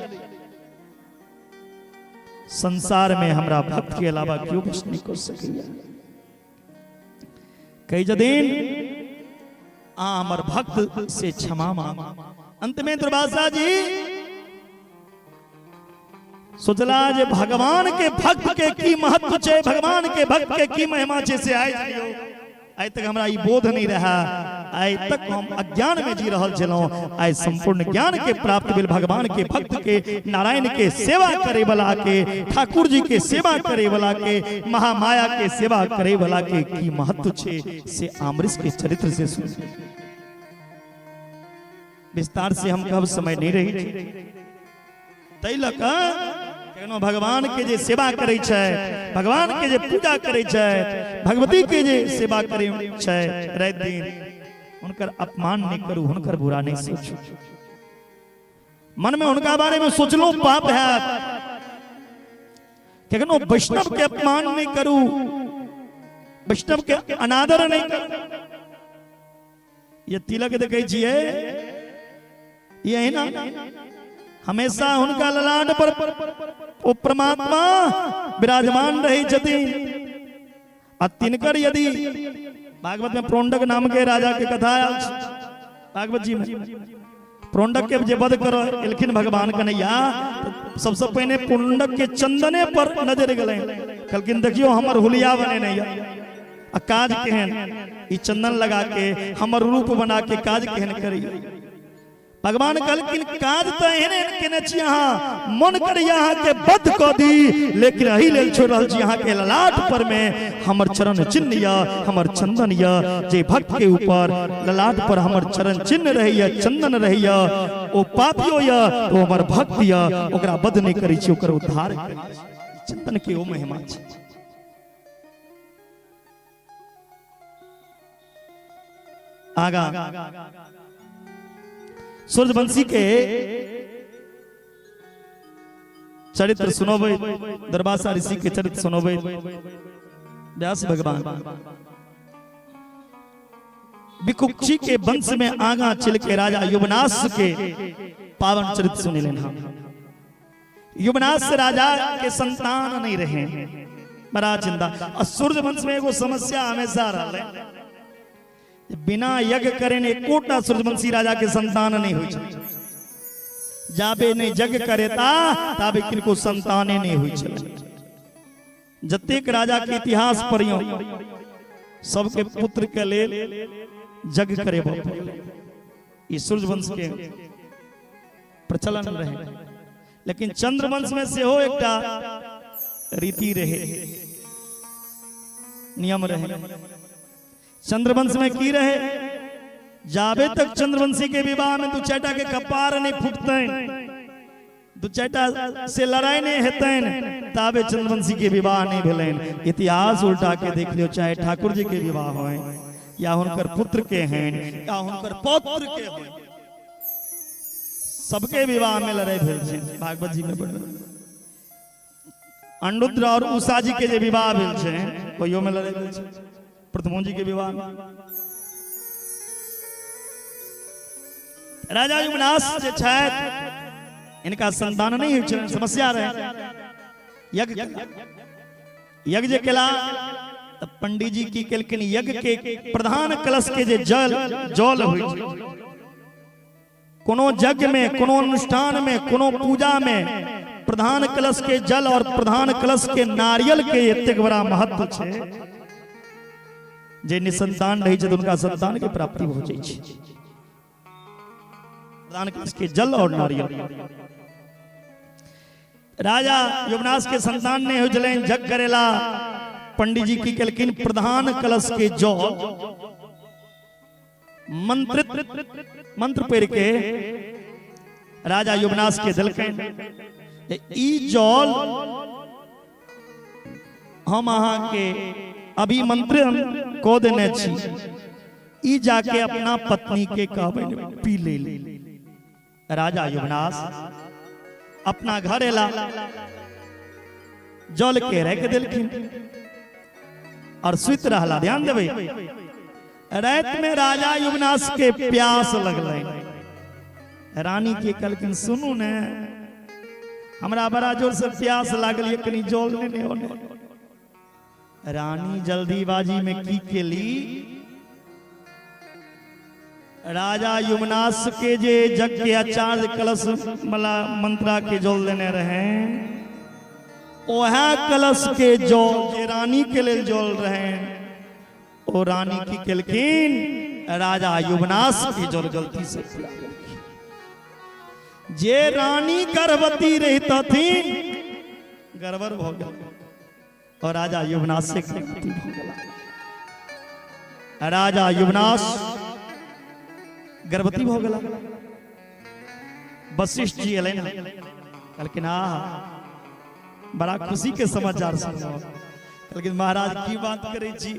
संसार में हमरा भक्त के अलावा क्यों कुछ नहीं कर सकैया। कहै छथिन अहाँ हमर भक्त से क्षमा मांग। अंत में दुर्वासा जी सोचला जे भगवान के भक्त के की महत्व छै, भगवान के भक्त के की महिमा छै, से आइ जियो। आइ तक हमरा ई बोध नहीं रहा, आइ तक हम अज्ञान में जी रहल छलहुँ, आइ संपूर्ण ज्ञान के प्राप्त भेल। भगवान के भक्त के, नारायण के सेवा करे वाला के, ठाकुर जी के सेवा करे वाला के, महामाया के सेवा करे वाला के की महत्व छै से आमरीश के चरित्र से सुन। विस्तार से हम कहब समय नहीं रही तै लऽ कऽ केहनो भगवान के जे सेवा करै छै, भगवान के जे पूजा करै छै, भगवती के जे सेवा करै छै राति दिन, हुनकर अपमान नहि करू, हुनकर बुरा नहि सोचू। मन में हुनका बारे में सोचलो पाप हैत। केहनो वैष्णव के अपमान नहि करू, वैष्णव के अनादर नहि करू। ये तिलक देखै छियै, यही ना हमेशा हुनका ललाट पर ओ परमात्मा विराजमान रहै छथिन। आ तिनकर यदि भागवत में प्रोंडक नाम के राजा के कथा आयल छै, भागवत जी में प्रोंडक के जे वध कर एलखिन भगवान कन्हैया, सबसे पहिने प्रोंडक के चंदने पर नजर गेलै। कहलखिन देखियो हमर हुलिया बनेने यऽ आ काज केहन, ई चंदन लगा के हमर रूप बना के काज केहन करैया। भगवान कहलखिन काज तऽ एहन एहन केने छी अहाँ, मन करैया अहाँके वध कऽ दी, लेकिन एहि लेल छोड़ि रहल छी अहाँके ललाट पर में हमर चरण चिन्ह यऽ, हमर चंदन यऽ। जे भक्त के ऊपर ललाट पर हमर चरण चिन्ह रहैया, चंदन रहैया, ओ पापियो यऽ तो हमर भक्त यऽ, ओकरा वध नहि करै छी, ओकर उद्धार करै छी। चंदन के ओ महिमा छै। आगा सूर्यवंशी के चरित्र सुनोबै, दुर्वासा ऋषि के चरित्र सुनोबै व्यास भगवान विकुक्षी के वंश में आगा चल के राजा युवनाश के पावन चरित्र सुने लेना। युवनाश राजा के संतान नहीं रहे, बड़ा चिंता। और सूर्य वंश में एगो समस्या हमेशा रहले, बिना यज्ञ करे ने एकोटा सूर्यवंशी राजा के संतान नहीं होइ छै। जाबे नहीं यज्ञ करेता ताबे किनको संताने नहीं होइ छै। जतेक राजा के इतिहास पढ़ियो सबके पुत्र के लेल यज्ञ करे पड़लै। ई सूर्यवंश के प्रचलन रहे। लेकिन चंद्रवंश में सेहो एकटा रीति रहे, नियम रहे। चंद्रवंश में की रहे, जाबे तक चंद्रवंशी के विवाह में दू चारिटा के कपार नहीं फूटतनि, दू चारिटा से लड़ाई नहीं हेतनि, ताबे चंद्रवंशी के विवाह नहीं भेलनि। इतिहास उल्टा के देख लियो, चाहे ठाकुर जी के विवाह होय या हुनकर पुत्र के हैं या हुनकर पौत्र के होय, सबके विवाह में लड़ाई भेल छै। भागवत जी में बड़ अनिरुद्ध और उषा जी के जे विवाह भेल छै ओहियो में लड़ाई भेल छै, प्रथमो जी के विवाह में। राजा युवनाश जे छथि इनका संतान नहीं होइ छलनि, समस्या रहे। यज्ञ यज्ञ जे केला तऽ पंडीजी की केलखिन, यज्ञ के प्रधान कलश के जे जल जल होइ छै, कोनो यज्ञ में, कोनो अनुष्ठान में, कोनो पूजा में प्रधान कलश के जल और प्रधान कलश के नारियल के एतेक बड़ा महत्व छै जे निसंतान रहै छै तऽ हुनका संतान के प्राप्ति भऽ जाइ छै। प्रधान कलश के जल और नारियल। राजा युवनाश के संतान नहीं हो छलनि, जग करेला पंडित जी की केलखिन, प्रधान कलश के जल मंत्रित मंत्र पढ़ के राजा युवनाश के देलखिन, ई जल हम अहाँ के अभी मंत्र कऽ देने छी, ई जाके अपना पत्नी के कहबै पी ले। राजा युवनाश अपना घर एला, जल के राखि देलखिन और सुति रहला। ध्यान देबै, राति में राजा युवनाश के प्यास लगलै। रानी के कहलखिन सुनू ने, हमरा बड़ा जोर से प्यास लागल ये, कनी जल ने ने। रानी जल्दीबाजी में की केली, राजा युवनाश के जे यज्ञ के आचार्य कलश वाला मंत्रा के जल देने रहे, वह कलश के जल जे रानी के लेल जल रहे, ओ रानी की केलखिन, राजा युवनाश के जल गलती से पिला देलखिन। जे रानी गर्भवती रहितथिन गड़बड़ भऽ गेल और राजा युवनाश से गर्भवती भऽ गेला। राजा युवनाश गर्भवती भऽ गेला। वशिष्ठ जी एलै ने, कहलखिन आ बड़ा खुशी के समाचार सुनलहुँ। कहलखिन महाराज की बात करै छी,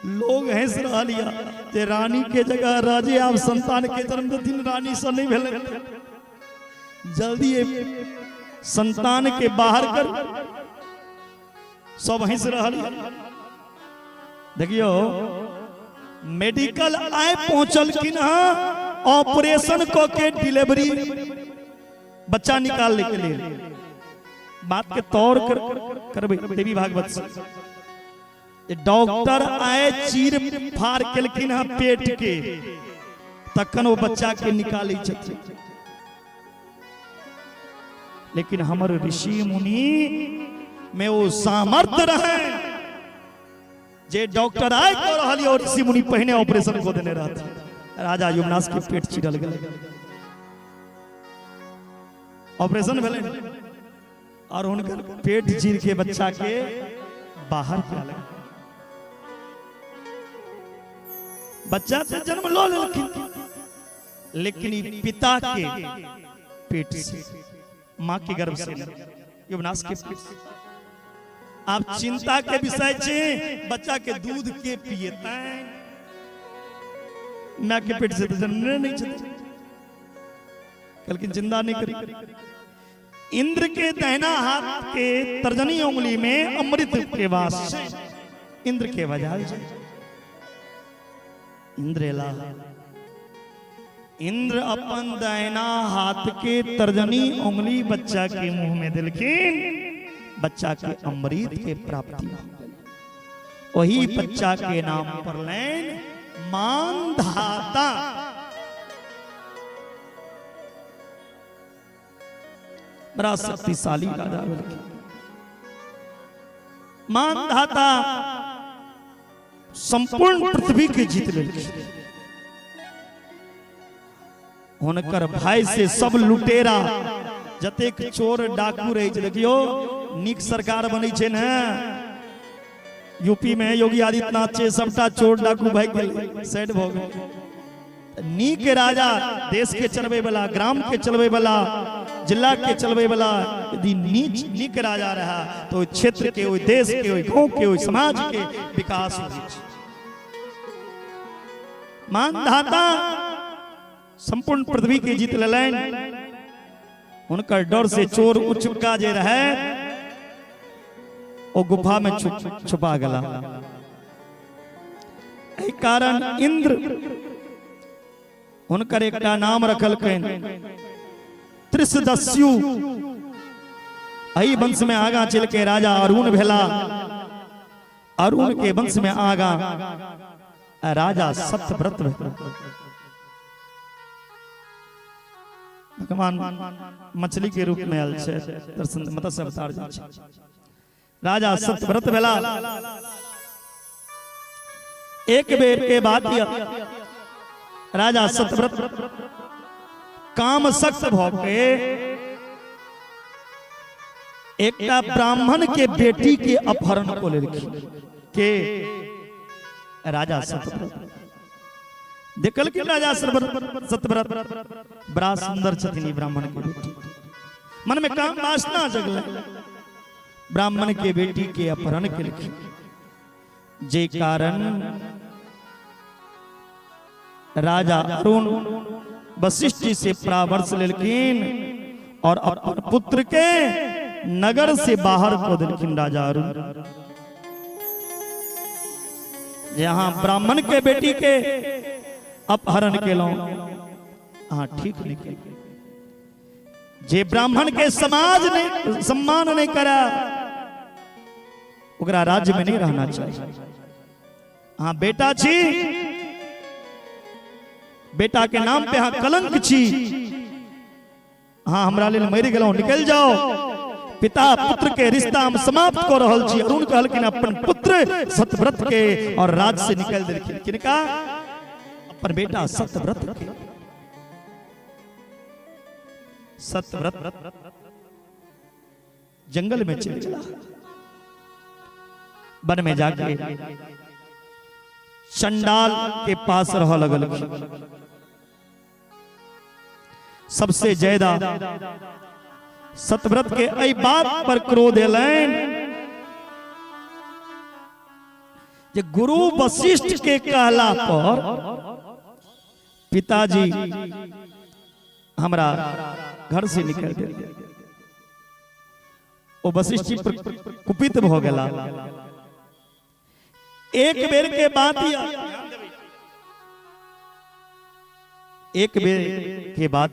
लोग हंसि रहल यऽ जे रानी के जगह राजे आब संतान के जन्म देथिन, रानी से नहीं भेलै, जल्दी संतान के बाहर कर। सब हंसि रहल यऽ। देखियो मेडिकल आइ पहुंचलखिन हँ ऑपरेशन कऽ के डिलीवरी बच्चा निकालने के लिए। बात के तौर करबै देवी भागवत से। डॉक्टर आए चीर फाड़ केलखिन हँ पेट के, तखन ओ बच्चा के निकालै छथिन। लेकिन हमर ऋषि मुनि में ओ सामर्थ्य रहे जे डॉक्टर आए कऽ रहल और ऋषि मुनि पहिने ऑपरेशन कऽ देने रहथिन। राजा युवनाश के पेट चिरल गेलै, ऑपरेशन भेलै और हुनकर पेट चीर के बच्चा के बाहर कयल गेल। बच्चा से जन्म लऽ लेलखिन, लेकिन ई पिता के पेट से, माँ के गर्भ से नहीं, युवनाश के पेट से। आब चिंता के विषय छै बच्चा के दूध के पिएतै, माय के पेट से तऽ जन्म नहीं छथिन। कहलखिन चिंता नहीं करी, इंद्र के दहिना हाथ के तर्जनी उंगली में अमृत के वास छै, इंद्र के बजाल छै। इंद्र एला, इंद्र अपन दाहिना हाथ के तर्जनी उंगली बच्चा के मुंह में दिलखिन, बच्चा के अमृत के प्राप्ति भऽ गेल। वही बच्चा के नाम पड़लनि मानधाता। बड़ा शक्तिशाली राजा भेलखिन मानधाता, संपूर्ण पृथ्वी के जीत लेलखिन। हुनकर भाई से सब लुटेरा जतेक चोर डाकू रहे छै, देखियो नीक सरकार बनै छै ने यूपी में योगी आदित्यनाथ छै, सबटा चोर डाकू भागि गेलै, साइड भऽ गेलै। नीक राजा, देश के चलबै वाला, ग्राम के चलबै वाला, जिला के चलबै वाला यदि नीच नीक राजा रहा तो ओहि क्षेत्र के, ओहि देश के, ओहि गांव के, ओहि समाज के विकास होइ छै। मानधाता संपूर्ण पृथ्वी के जीत लेलनि। हुनकर डर से चोर उचक्का जे रहे ओ गुफा में छुपा गेला। एहि कारण इंद्र हुनकर एकटा नाम रखलखिन त्रिशदस्यु। एहि वंश में आगा चल के राजा अरुण भेला। अरुण के वंश में आगा राजा सत्यव्रत भेला। भगवान मछली के रूप में आयल छै दर्शन, मत्स्य अवतार जे छै। राजा सत्यव्रत भेला। एक बेर के बात यऽ, राजा सत्यव्रत काम सख्त भऽ के एकटा ब्राह्मण के बेटी के अपहरण कऽ लेलखिन। के राजा सत्यव्रत देखलखिन, राजा सत्यव्रत बड़ा सुंदर छथिन ई ब्राह्मण के बेटी, मन में काम वासना जगलै, ब्राह्मण के बेटी के अपहरण केलखिन। जे कारण राजा अरुण वशिष्ठ जी से परामर्श लेलखिन और अपन पुत्र के नगर से बाहर कऽ देलखिन। राजा अरुण जे अहाँ ब्राह्मण के बेटी के अपहरण केलहुँ, अहाँ ठीक नहीं केलहुँ। जे ब्राह्मण के समाज ने सम्मान नहीं करा ओकरा राज्य में नहीं रहना चाहिए। अहाँ बेटा छी, बेटा के नाम पे अहाँ कलंक छी, अहाँ हमरा लेल मरि गेलहुँ, निकलि जाओ। पिता पुत्र के रिश्ता हम समाप्त कऽ रहल छी। अरुण कहलखिन अपन पुत्र सतव्रत के और राज से निकलि देलखिन। किनका? अपन बेटा सतव्रत के। सतव्रत जंगल में चले चला, वन में जाके चंडाल के पास रह लगल। सबसे ज्यादा सतव्रत के एहि बात पर क्रोध एलनि जे गुरु वशिष्ठ के कहला पर पिताजी हमरा घर से निकल गेल। ओ वशिष्ठ जी पर कुपित भऽ गेला। एक बेर के बात एक बेर के बात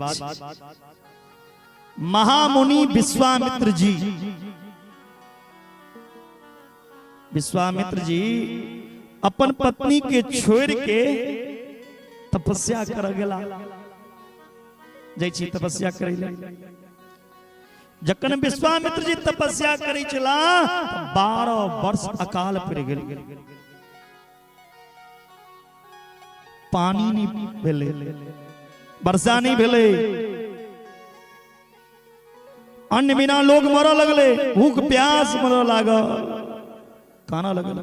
महामुनि विश्वामित्र जी, विश्वामित्र जी अपन पत्नी के छोड़ के तपस्या कर गेला। जाइ छी तपस्या करै लए। जखन विश्वामित्र जी तपस्या करै छला 12 वर्ष अकाल पड़ि गेल, पानी नहि भेलै, वर्षा नहि भेलै, अन्न बिना लोग मरऽ लगलै, भूख प्यास मरऽ लागल, कानऽ लगल।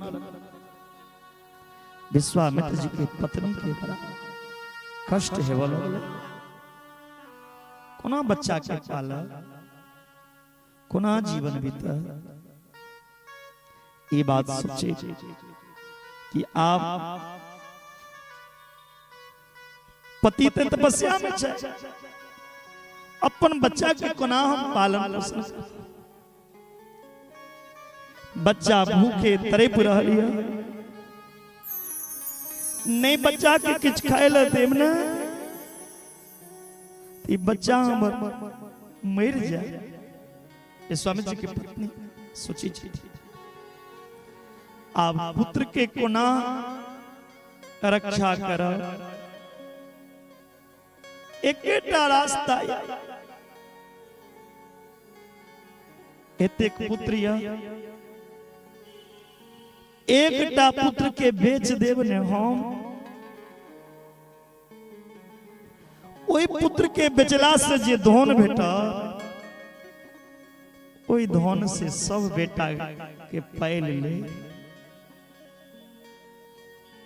विश्वामित्र जी के पत्नी के बड़ा कष्ट हेबऽ लगलै, कोना बच्चा के पालक, कोना जीवन बीतल। ई बात सोचे कि आप पति तऽ तपस्या में छै, अपन बच्चा के कोना हम पालन पोषण करब? बच्चा भूखे तड़प रहल यऽ, नहीं बच्चा के किछु खाय लए देब ने ई बच्चा हमर मरि जाय। ये स्वामी जी के पत्नी सोची छी आब पुत्र के कोना रक्षा करब, एकेटा रास्ता यऽ, एतेक पुत्र यऽ, एकटा पुत्र के बेच देब ने हम, ओहि पुत्र के बेचला से जे धन भेटत ओहि धन से सब बेटा के पालि ले,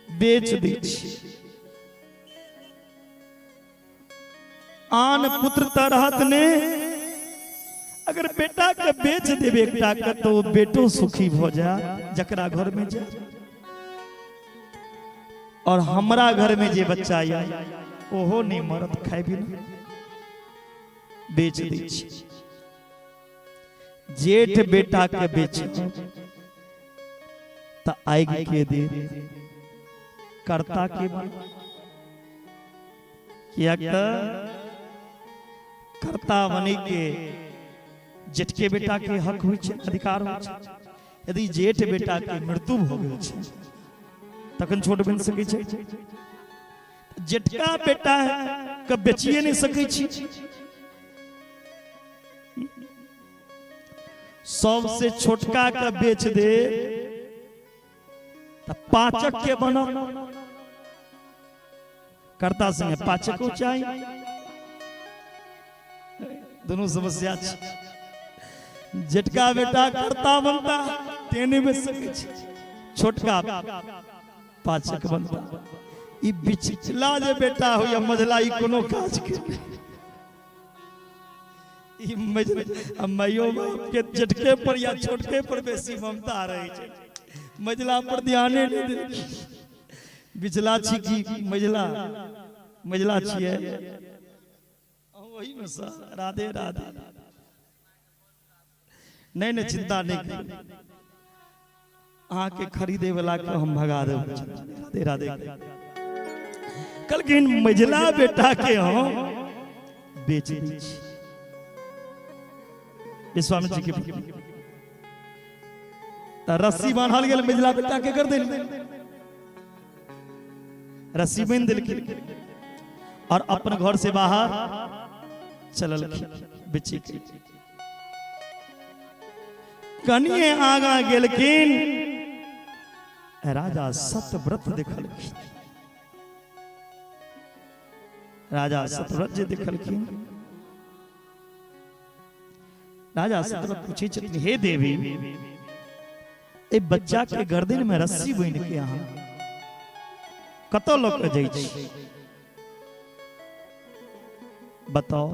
बेच दै छी। आन पुत्र तऽ रहत ने, अगर बेटा के बेच देबे एकटा के तो बेटो सुखी भऽ जाए जकरा घर में जाए, और हमरा घर में जे बच्चा या ओहो नहीं मरत खाए बिना। बेच दै छी जेठ बेटा के बेच त आगि के दे कर्ता के बन, कियाक त कर्ता बने के जेठके बेटा के हक होइ छै, अधिकार होइ छै। यदि जेठ बेटा के मृत्यु भऽ गेल छै तखन छोट बनि सकै छै। जेठका बेटा के बेचिए नहि सकै छी। सबसे छोटका के बेच दे त पाचक के बनल, कर्ता संगे पाचको चाही, दोनों समस्या छै। जेटका बेटा कर्ता बनता ते नहि बेच सकै छै, छोटका पाचक बनता। ई बिचला जे बेटा होइया मझला, ई कोनो काज के ई मझला। माइयो बाप के जेटके पर या छोटके पर बेसी ममता रहै छै, मझला पर ध्याने नहि देलखिन। बिचला छी कि मझला? मझला छियै ओहीमे सँ। राधे राधे। नहि नहि, चिंता नहि करू, अहाँके खरीदे वाला के हम भगा देब। राधे राधे। कहलखिन मझला बेटा के हम बेच दै छी। विश्वामित्र जी के तऽ रस्सी बान्हल गेल मझला बेटा के कर देल, रस्सी बान्हि देलखिन। और अपन घर से बाहर चललखिन बेचे के। कनिए आगा गेलखिन, राजा सतव्रत देखलखिन। राजा सतव्रत जे देखलखिन, राजा सतव्रत पूछे छथिन, हे देवी, ए बच्चा के गर्दन में रस्सी बांधि के अहाँ कतऽ लऽ के जाइ छी, बताओ।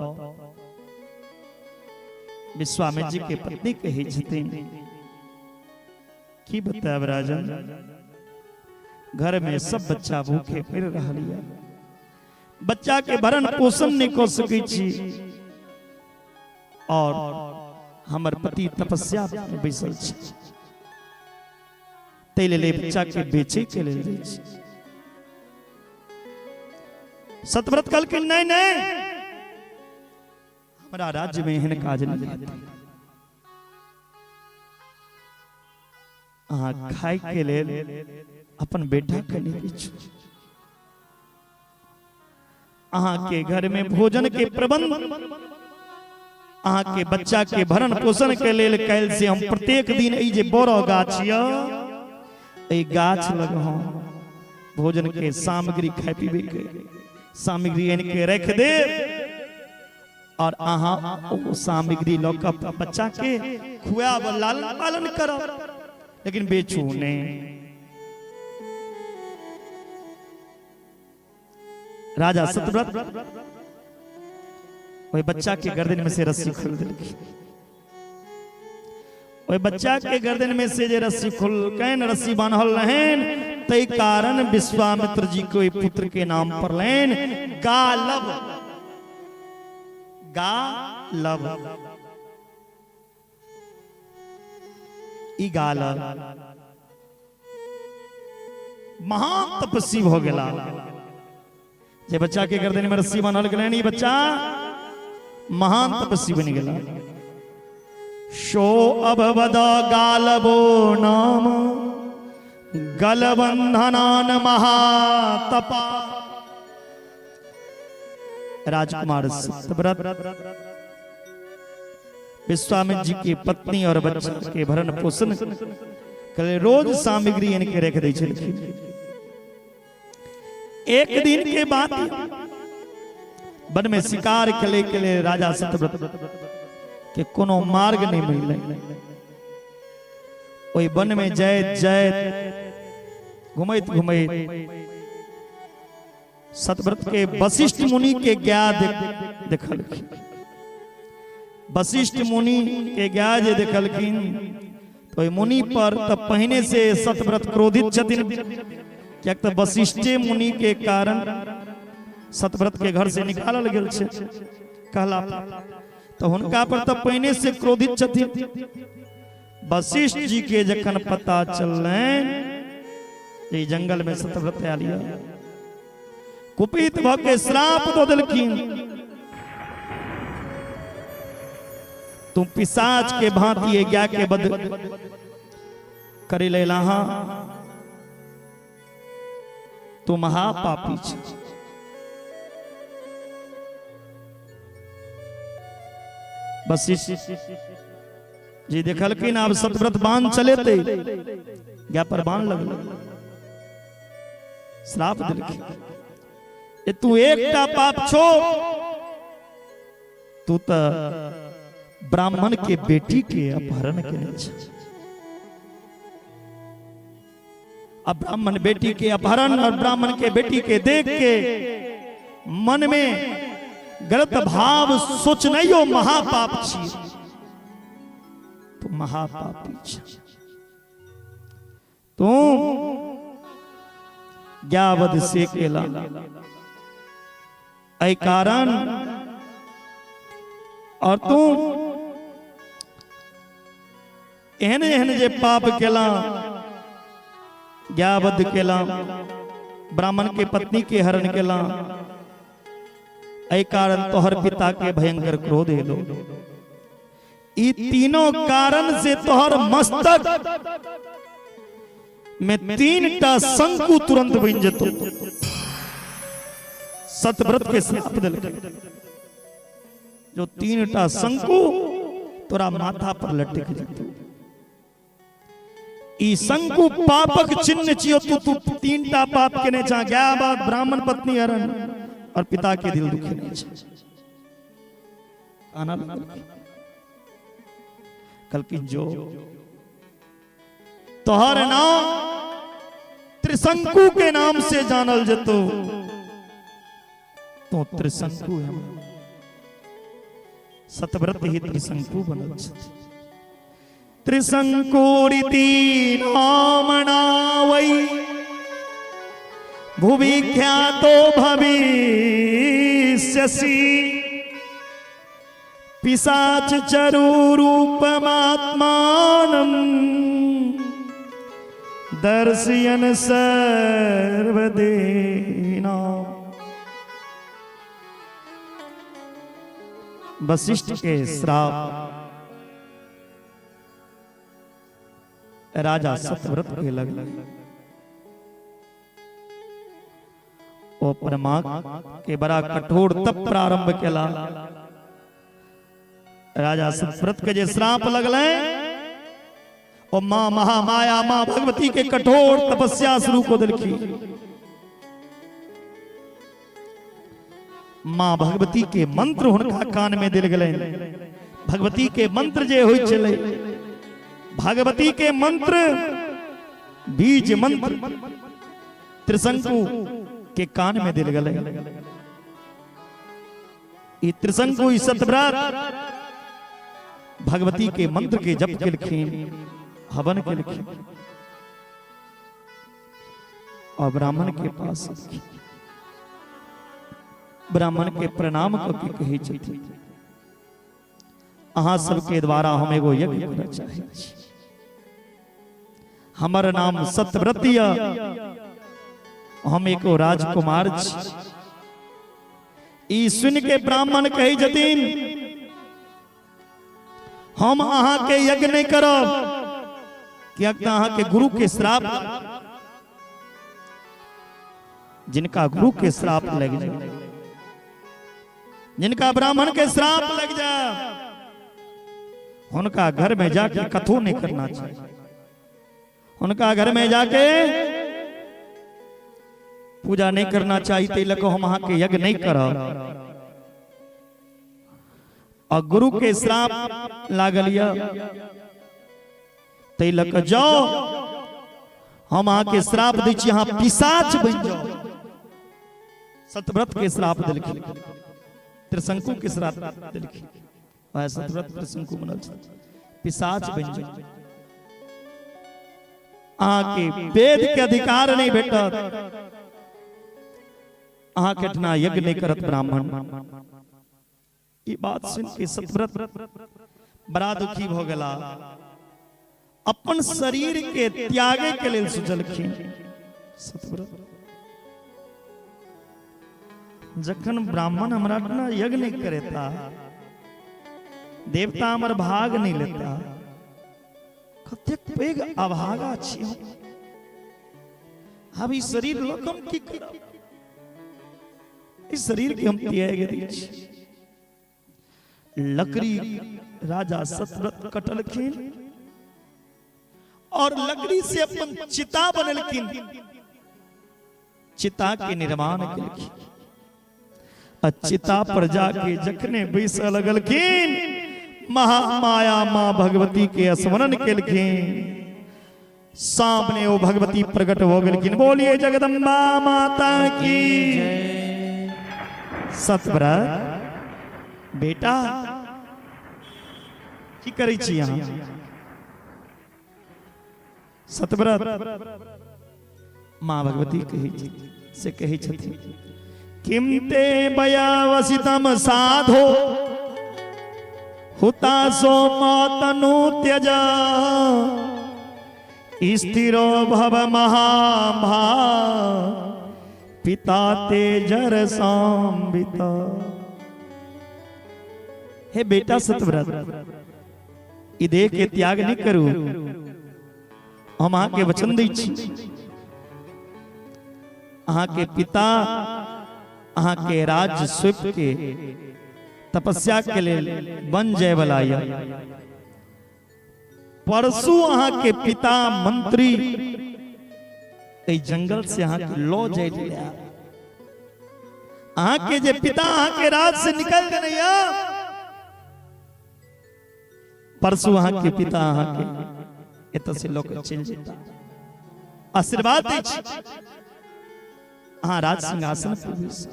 विश्वामित्र जी के पत्नी कहै छथिन, की बतायब राजन, घर में सब बच्चा भूखे मरि रहल यऽ, बच्चा के भरण पोषण नहीं कऽ सकै छी और हमर पति तपस्या में बैसल छै, ताहि लेल बच्चा के बेचे के लेल जाइ छी। सतव्रत कहलखिन, नहीं नहीं, हमरा राज्य में एहन काज नहीं हेतै। अहाँ खाय के लेल अपन बेटा के नहि बेचू। अहाँ के घर में भोजन के प्रबंध, अहाँ के बच्चा के भरण पोषण के लेल कैल से हम प्रत्येक दिन ई जे बड़ो गाछ यऽ, एहि गाछ लग हम भोजन के सामग्री, खाय पीबे के सामग्री आनि के रख दे और अहाँ ओ सामग्री लऽ कऽ अपन बच्चा के खुआब, लालन पालन करब, लेकिन बेचू नहि। राजा सतव्रत ओहि बच्चा के गर्दन में से रस्सी खोल देलखिन। ओहि बच्चा के गर्दन में से जे रस्सी खोलकनि, रस्सी बान्हल रहनि, ताहि कारण विश्वामित्र जी के ओहि पुत्र के नाम पड़लनि गालव। गालव। ई गालव महान तपस्वी भऽ गेला। जे बच्चा के गर्दन में रस्सी बान्हल गेलनि, ई बच्चा महान तपस्वी बनि गेला। शो अभवद गालवो नाम गलबंधनान महातपा। राजकुमार सत्यव्रत विश्वामित्र जी के पत्नी और बच्चा के भरण पोषण के रोज सामग्री इनके रख दै छलखिन। एक दिन के बाद वन में शिकार खेले के लिए राजा सत्यव्रत के कोनो मार्ग नहीं मिललै। ओहि वन में जाइत जाइत, घुमैत घुमैत सतव्रत के वशिष्ठ मुनि के गाय देखलखिन। वशिष्ठ मुनि के गाय जे देखलखिन तो ओहि मुनि पर तऽ पहिने से सतव्रत क्रोधित छथिन, किएक तऽ वशिष्ठे मुनि के कारण सतव्रत के घर से निकालल गेल छै कहला, तऽ हुनका पर तऽ पहिने से क्रोधित छथिन। वशिष्ठ जी के जखन पता चललनि जे ई जंगल में सतव्रत आयल यऽ, कुपित भऽ के श्राप दऽ देलखिन, तू पिशाच के भांति गाय के बद करे ले हाँ, तू महापापी छ। वशिष्ठ जी देखलखिन आब सतव्रत बाण चलेते, गाय पर बाण लगल, श्राप देलखिन, ए तू एकटा पाप छोड़, तू तऽ ब्राह्मण के बेटी के अपहरण केने छ। अब ब्राह्मण बेटी के अपहरण और ब्राह्मण के बेटी के देख के मन में गलत भाव सोचनाइयो महापाप छी, तो महापापी छ तू। ज्ञावध से केला एहि कारण और तू एहन एहन जे पाप केला, ज्ञावध केला, ब्राह्मण के पत्नी के हरण केला, एहि कारण तोहर पिता के भयंकर क्रोध एलो। ई तीनों कारण से तोहर मस्तक में तीन टा शंकु तुरंत बन जेतो। सतव्रत के श्राप देलकै जो 3टा शंकु तोरा माथा पर लटक जेतौ। ई शंकु पापक चिन्ह छियो। तू तू 3टा पाप केने छा, गाय बाप, ब्राह्मण पत्नी हरण और पिता के दिल दुखेने छा। काना कहलखिन जो तोहर नाम त्रिशंकु के नाम से जानल जतो, तो त्रिशंकु है। सतव्रत ही त्रिशंकु बनल छथि। त्रिशंकुरिति नामना वै भुवि ख्यातो भविष्यसि पिशाच चरूरूपमात्मानं दर्शयन सर्वदेना। वशिष्ठ के श्राप राजा सतव्रत के लगल। ओ परमा के बड़ा कठोर तप प्रारंभ केला। राजा सतव्रत के जे श्राप लगल, ओ मां महामाया मां भगवती के कठोर तपस्या शुरू को देलखिन। मां भगवती के मंत्र हुनका कान में देल गेलनि। भगवती के मंत्र जे होइ छलै, भगवती के मंत्र बीज मंत्र त्रिशंकु के कान में देल गेलै। ई त्रिशंकु, ई सतव्रत भगवती के मंत्र के जप केलखिन, हवन केलखिन और ब्राह्मण के पास ब्राह्मण के प्रणाम कऽ के कहै छथिन, अहाँ सबके द्वारा हम एगो यज्ञ करऽ चाहै छी। हमर नाम सतव्रत यऽ, हम एगो राजकुमार छी। ई सुन के ब्राह्मण कहै छथिन, हम अहाँके यज्ञ नहि करब, किएक तऽ अहाँके गुरु के श्राप। जिनका गुरु के श्राप लग जाए, जिनका ब्राह्मण के श्राप लग जाए, हुनका घर में जाके कथो नहीं करना चाहिए। हुनका घर में जाके पूजा नहीं करना चाहिए। ताहि लऽ कऽ हम अहाँके यज्ञ नहीं करब। आ गुरु के श्राप लागल यऽ, ताहि लऽ कऽ जाओ, हम अहाँके श्राप दै छी, अहाँ पिशाच बनि जाउ। सतव्रत के श्राप देलखिन, त्रिशंकु के श्राप देलखिन। वएह सतव्रत त्रिशंकु बनल छथि। पिशाच बनि जाउ, अहाँके वेद के अधिकार नहीं भेटत, अहाँके एठना यज्ञ नहीं करत ब्राह्मण। ई बात सुन के सतव्रत बड़ा दुखी भ गेला। अपन शरीर के त्यागे के लेल सोचलखिन सतव्रत, जखन ब्राह्मण हमरा अपना यज्ञ नहीं करेता, देवता हमर भाग नहीं लेता, कतेक पैघ अभागा छी हम। आब ई शरीर लऽ कऽ हम की करब? ई शरीर के हम त्याग दै छी। लकड़ी राजा सतव्रत कटलखिन और लकड़ी से अपन चिता बनेलखिन, चिता के निर्माण केलखिन आ चिता पर जाके जखने बैसऽ लगलखिन, महामाया माँ भगवती के स्मरण केलखिन, सामने वो भगवती प्रकट हो गेलखिन। बोलिए जगदम्बा माता की। सतव्रत बेटा, की करै छी अहाँ? सतव्रत माँ भगवती कहै छी से कहै छथिन, किम ते बयावसितम साधो हुतासो मातनु त्यज स्थिरो भव महाभा पिता ते जर सांबित। हे बेटा सतव्रत, ई देह के त्याग नहीं करू। हम अहाँके वचन दै छी, अहाँके पिता अहाँके राज्य सौंप के तपस्या के लेल बन जाय वाला यऽ। परसू अहाँके पिता मंत्री एहि जंगल से अहाँके लऽ जाय लेल आयत। अहाँके जे पिता अहाँके राज से निकल देने यऽ, परसू अहाँके पिता अहाँके एतऽ से लऽ के चलि जेता। आशीर्वाद दै छी अहाँ राज सिंहासन पर बैसू।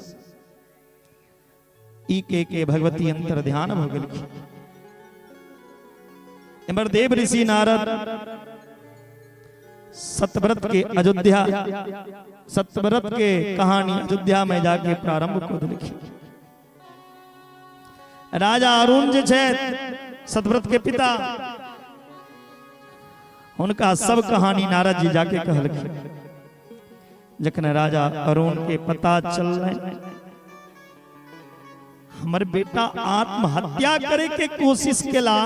ई के भगवती अंतर ध्यान भऽ गेलखिन। एम्हर देव ऋषि नारद सतव्रत के अयोध्या सतव्रत के कहानी अयोध्या में जाके प्रारंभ कऽ देलखिन। राजा अरुण जे छथि सतव्रत के पिता, हुनका सब कहानी नारद जी जाके कहलखिन। जखन राजा अरुण के पता चललनि हमर बेटा आत्महत्या करे के कोशिश केला,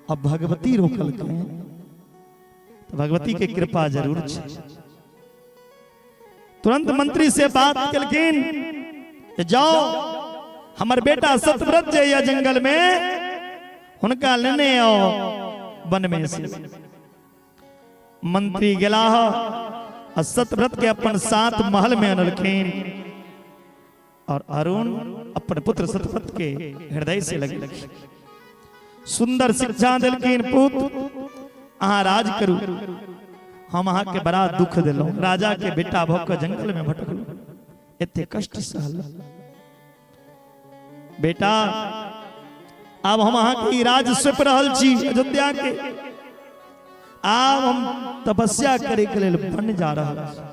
अब भगवती रोकलकै, तो भगवती के कृपा जरूर छै। तुरंत मंत्री से बात केलखिन, जाओ हमर बेटा सतव्रत जे या जंगल में, हुनका लेने आओ वन में से। मंत्री गेलाह आ सतव्रत के अपन साथ महल में अनलखिन और अरुण अपन पुत्र सतव्रत के हृदय से लगेलखिन, सुंदर शिक्षा देलखिन, पुत्र अहाँ राज करू, हम अहाँ के बड़ा दुख देलहुँ, राजा के बेटा भऽ कऽ जंगल में भटकलहुँ, एते कष्ट सहल बेटा, आब हम अहाँ के ई राज सौंप रहल छी अयोध्या के, आब हम तपस्या करे के लेल वन जा रहल छी,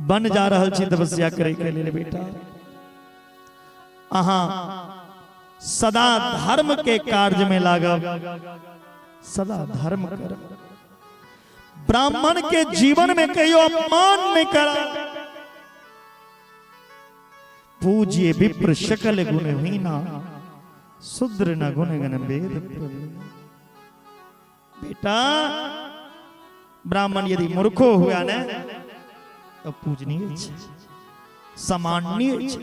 वन जा रहल छी तपस्या करे के लेल। बेटा अहाँ सदा धर्म के कार्य में लागब, सदा धर्म करब, ब्राह्मण के जीवन में कहियो अपमान नहीं करब। पूज्य विप्र सकल गुण हीना, शूद्र न गुण गण वेद प्रवीणा। बेटा ब्राह्मण यदि मूर्खो हुआ ने तो पूजनीय छै, सम्माननीय छै,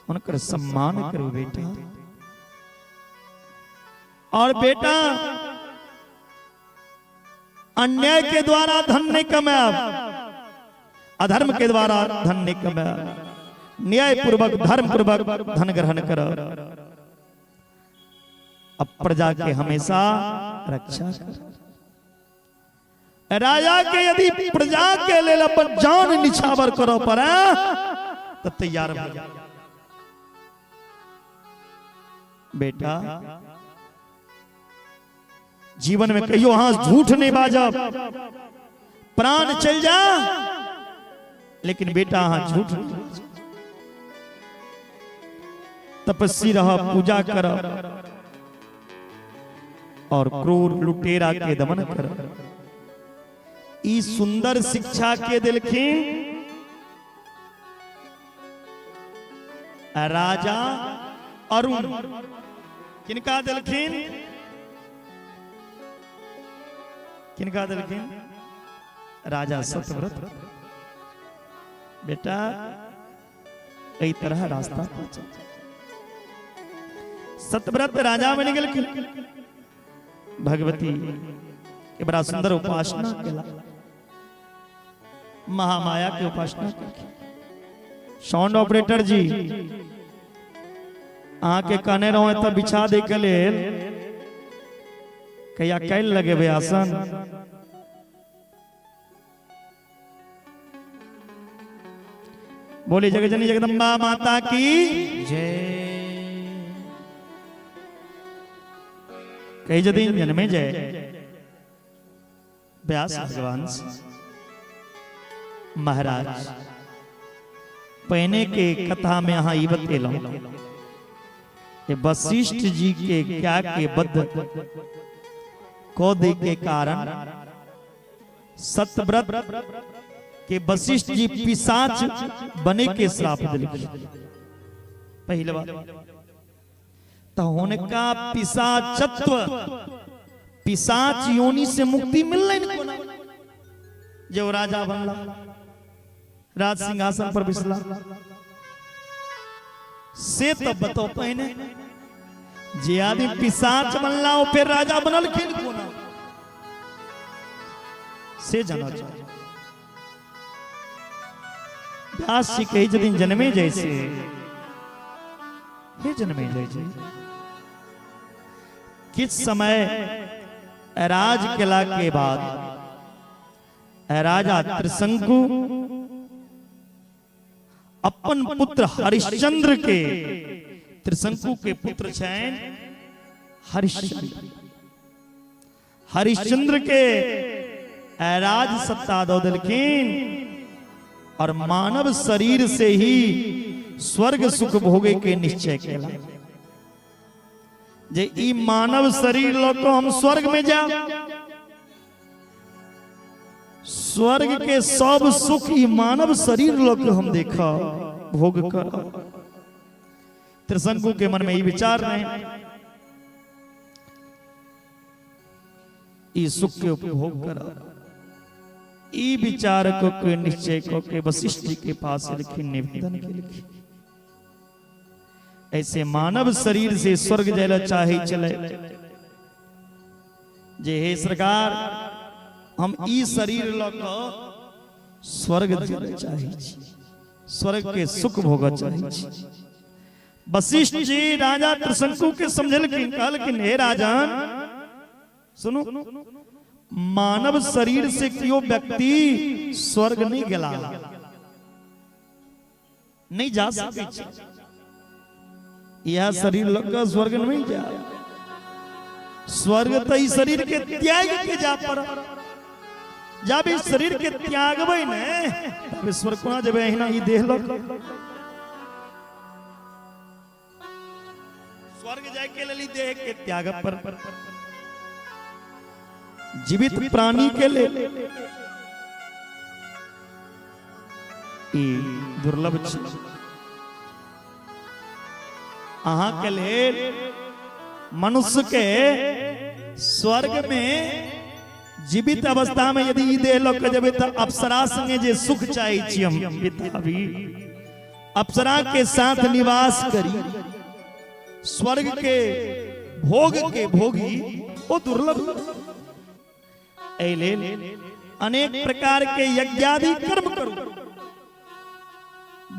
हुनकर सम्मान करू बेटा। और बेटा अन्याय के द्वारा धन नहीं कमाएब, अधर्म के द्वारा धन नहीं कमाएब, न्याय पूर्वक धर्म पूर्वक धन ग्रहण करब, अब प्रजा के हमेशा रक्षा कर। राजा के यदि प्रजा के लेल अपन जान निछावर करऽ पड़े तो तैयार भऽ जा बेटा। जीवन में कहियो अहाँ झूठ नहीं बाजब, प्राण चल जा लेकिन बेटा अहाँ झूठ नहीं बाजब। तपस्वी रह, पूजा कर और क्रूर लुटेरा के दमन कर। ई सुंदर शिक्षा के दिलखिन राजा अरुण। किनका दिलखिन? किनका दिलखिन? राजा सतव्रत। बेटा एहि तरह रास्ता पर चल। सतव्रत राजा बनि गेलखिन, भगवती के बड़ा सुंदर उपासना केला, महामाया के उपासना केलखिन। साउंड ऑपरेटर जी अहाँके कहने रहूं एतऽ बिछा दै के लेल, कहिया काल्हि लगेबै आसन? बोली जगजनी जगदम्बा माता की जय। कही जदि जन्मे जय व्यास भगवान से, महाराज पहिने के कथा में अहाँ ई बतेलहुँ कि वशिष्ठ जी के क्या के बद्ध कऽ दै के कारण सतव्रत के वशिष्ठ जी पिशाच बने के श्राप दिलखिन। पहिल बात तो हुनका पिशाचत्व पिशाच योनि से मुक्ति मिललनि कोना? जे ओ राजा बनला, राज सिंहासन पर बैसला, से तऽ बताउ पहिने। जे आदमी पिशाच बनला ओ फेर राजा बनलखिन कोना, से जाना चाही। व्यास जी कहै छथिन जनमे जैसे, हे जनमे जय, किछु समय राज केला के बाद राजा त्रिशंकु अपन पुत्र हरिश्चंद्र के, त्रिशंकु के पुत्र छनि हरिश्चंद्र, हरिश्चंद्र के राज सत्ता दऽ देलखिन और मानव शरीर से ही स्वर्ग सुख भोगे के निश्चय केला जे ई मानव शरीर लऽ कऽ हम स्वर्ग में जायब, स्वर्ग के सब सुख ई मानव शरीर लऽ के हम देखब, भोग करब। त्रिशंकु के मन में ई विचार नहीं, ई सुख के उपभोग करब, ई विचार को के निश्चय को के वशिष्ठ जी के पास लिखी, निवेदन के लिखी, ऐसे मानव शरीर से स्वर्ग जाय चाहे चले जे हे सरकार, हम ई शरीर ल क स्वर्ग जाय चाहे छी, स्वर्ग के सुख भोग चाहे छी। वशिष्ठ जी राजा त्रिशंकु के समझलखिन, कहलखिन हे राजन सुनू, मानव शरीर से केओ व्यक्ति स्वर्ग नहीं गेला, नहीं जा सकै छै। यह शरीर लग के स्वर्ग नहीं जा, स्वर्ग तो ई शरीर के त्याग के जा पर, जब ई शरीर के त्यागबै ने तब स्वर्ग कोना जेबै, अहिना ई देह लग स्वर्ग जाय के लेल ई देह के त्याग पर। जीवित प्राणी के लेल ई दुर्लभ छै। अहाँ के लेल मनुष्य के स्वर्ग में जीवित अवस्था में यदि ई देह लऽ के जेबै तऽ अप्सरा संगे जे सुख चाहै छी हम बिताबी, अप्सरा के साथ निवास करी, स्वर्ग के भोग के भोगी, ओ दुर्लभ। एहि लेल अनेक प्रकार के यज्ञादि कर्म करू,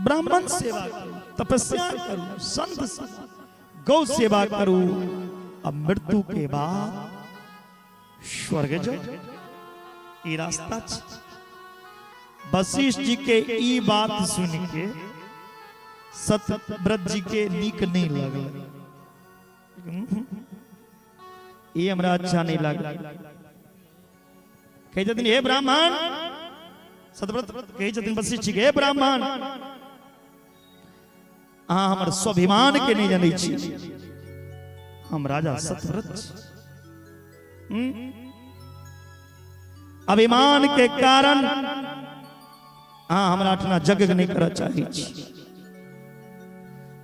ब्राह्मण सेवा करू, तपस्या करू, संत सेवा, गौ सेवा करू, अब मृत्यु के बाद स्वर्ग जाओ, ई रास्ता छै। वशिष्ठ जी के ई बात सुन के सत्यव्रत जी के नीक नहीं लगल, ई हमरा अच्छा नहीं लागल। कहै छथिन हे ब्राह्मण, सत्यव्रत कहै छथिन वशिष्ठ जी के, हे ब्राह्मण अहाँ हमर स्वाभिमान के नहीं जनै छी, हम राजा सत्यव्रत छी। अभिमान के कारण अहाँ हमरा अठना यज्ञ नहीं करऽ चाहै छी,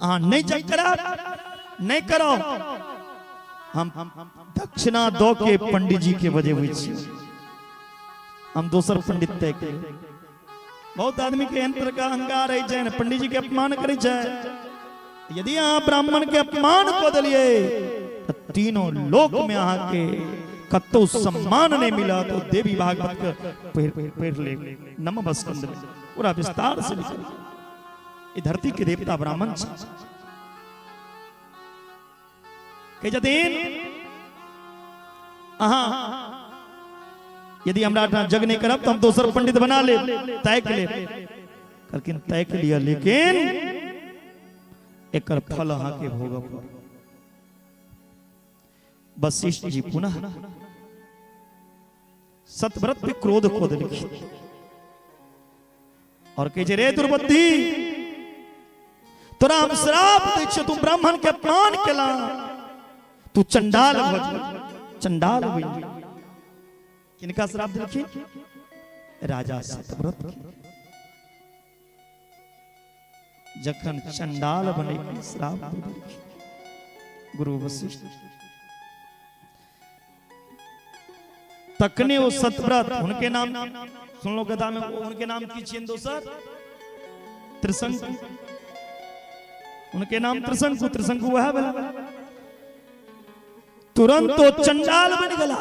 अहाँ नहीं यज्ञ करब, नहीं करो, हम दक्षिणा दऽ के पंडित जी के बजेबै छी, हम दोसर पंडित तय के। बहुत आदमी के एहन तरह के अहंकार है छै, पंडित जी के अपमान करै छै। यदि अहाँ ब्राह्मण के अपमान कऽ देलियै तऽ तीनों लोक में अहाँ के कतौ सम्मान नहीं मिलत। ओ देवी भागवत के पढ़ पढ़ ले, नम स्कंद में पूरा विस्तार से लिखल। ई धरती के देवता ब्राह्मण छै। कहै छथिन अहाँ यदि हमरा ठाम जग नहीं करब तो हम दोसर पंडित बना लेब, ताकि लेब। कहलखिन ताकि लिअ, लेकिन एकर फल अहाँके भोगऽ पड़त। वशिष्ठ जी पुनः सतव्रत पे क्रोध को देलखिन और कहै छै रे दुर्बुद्धि, तोरा हम श्राप दै छियौ, तू ब्राह्मण के अपमान केला, तू चंडाल भऽ जा, चंडाल बनि जा। किनका श्राप देलखिन? राजा सतव्रत के। जखन चंडाल बने के श्राप दऽ देलखिन गुरु वशिष्ठ। तखने ओ सतव्रत हुनके नाम सुनलो कथा में, उनके नाम की छियनि दोसर त्रिशंकु, उनके नाम त्रिशंकु, त्रिशंकु वह भेला। तुरंत ओ चंडाल बन गला।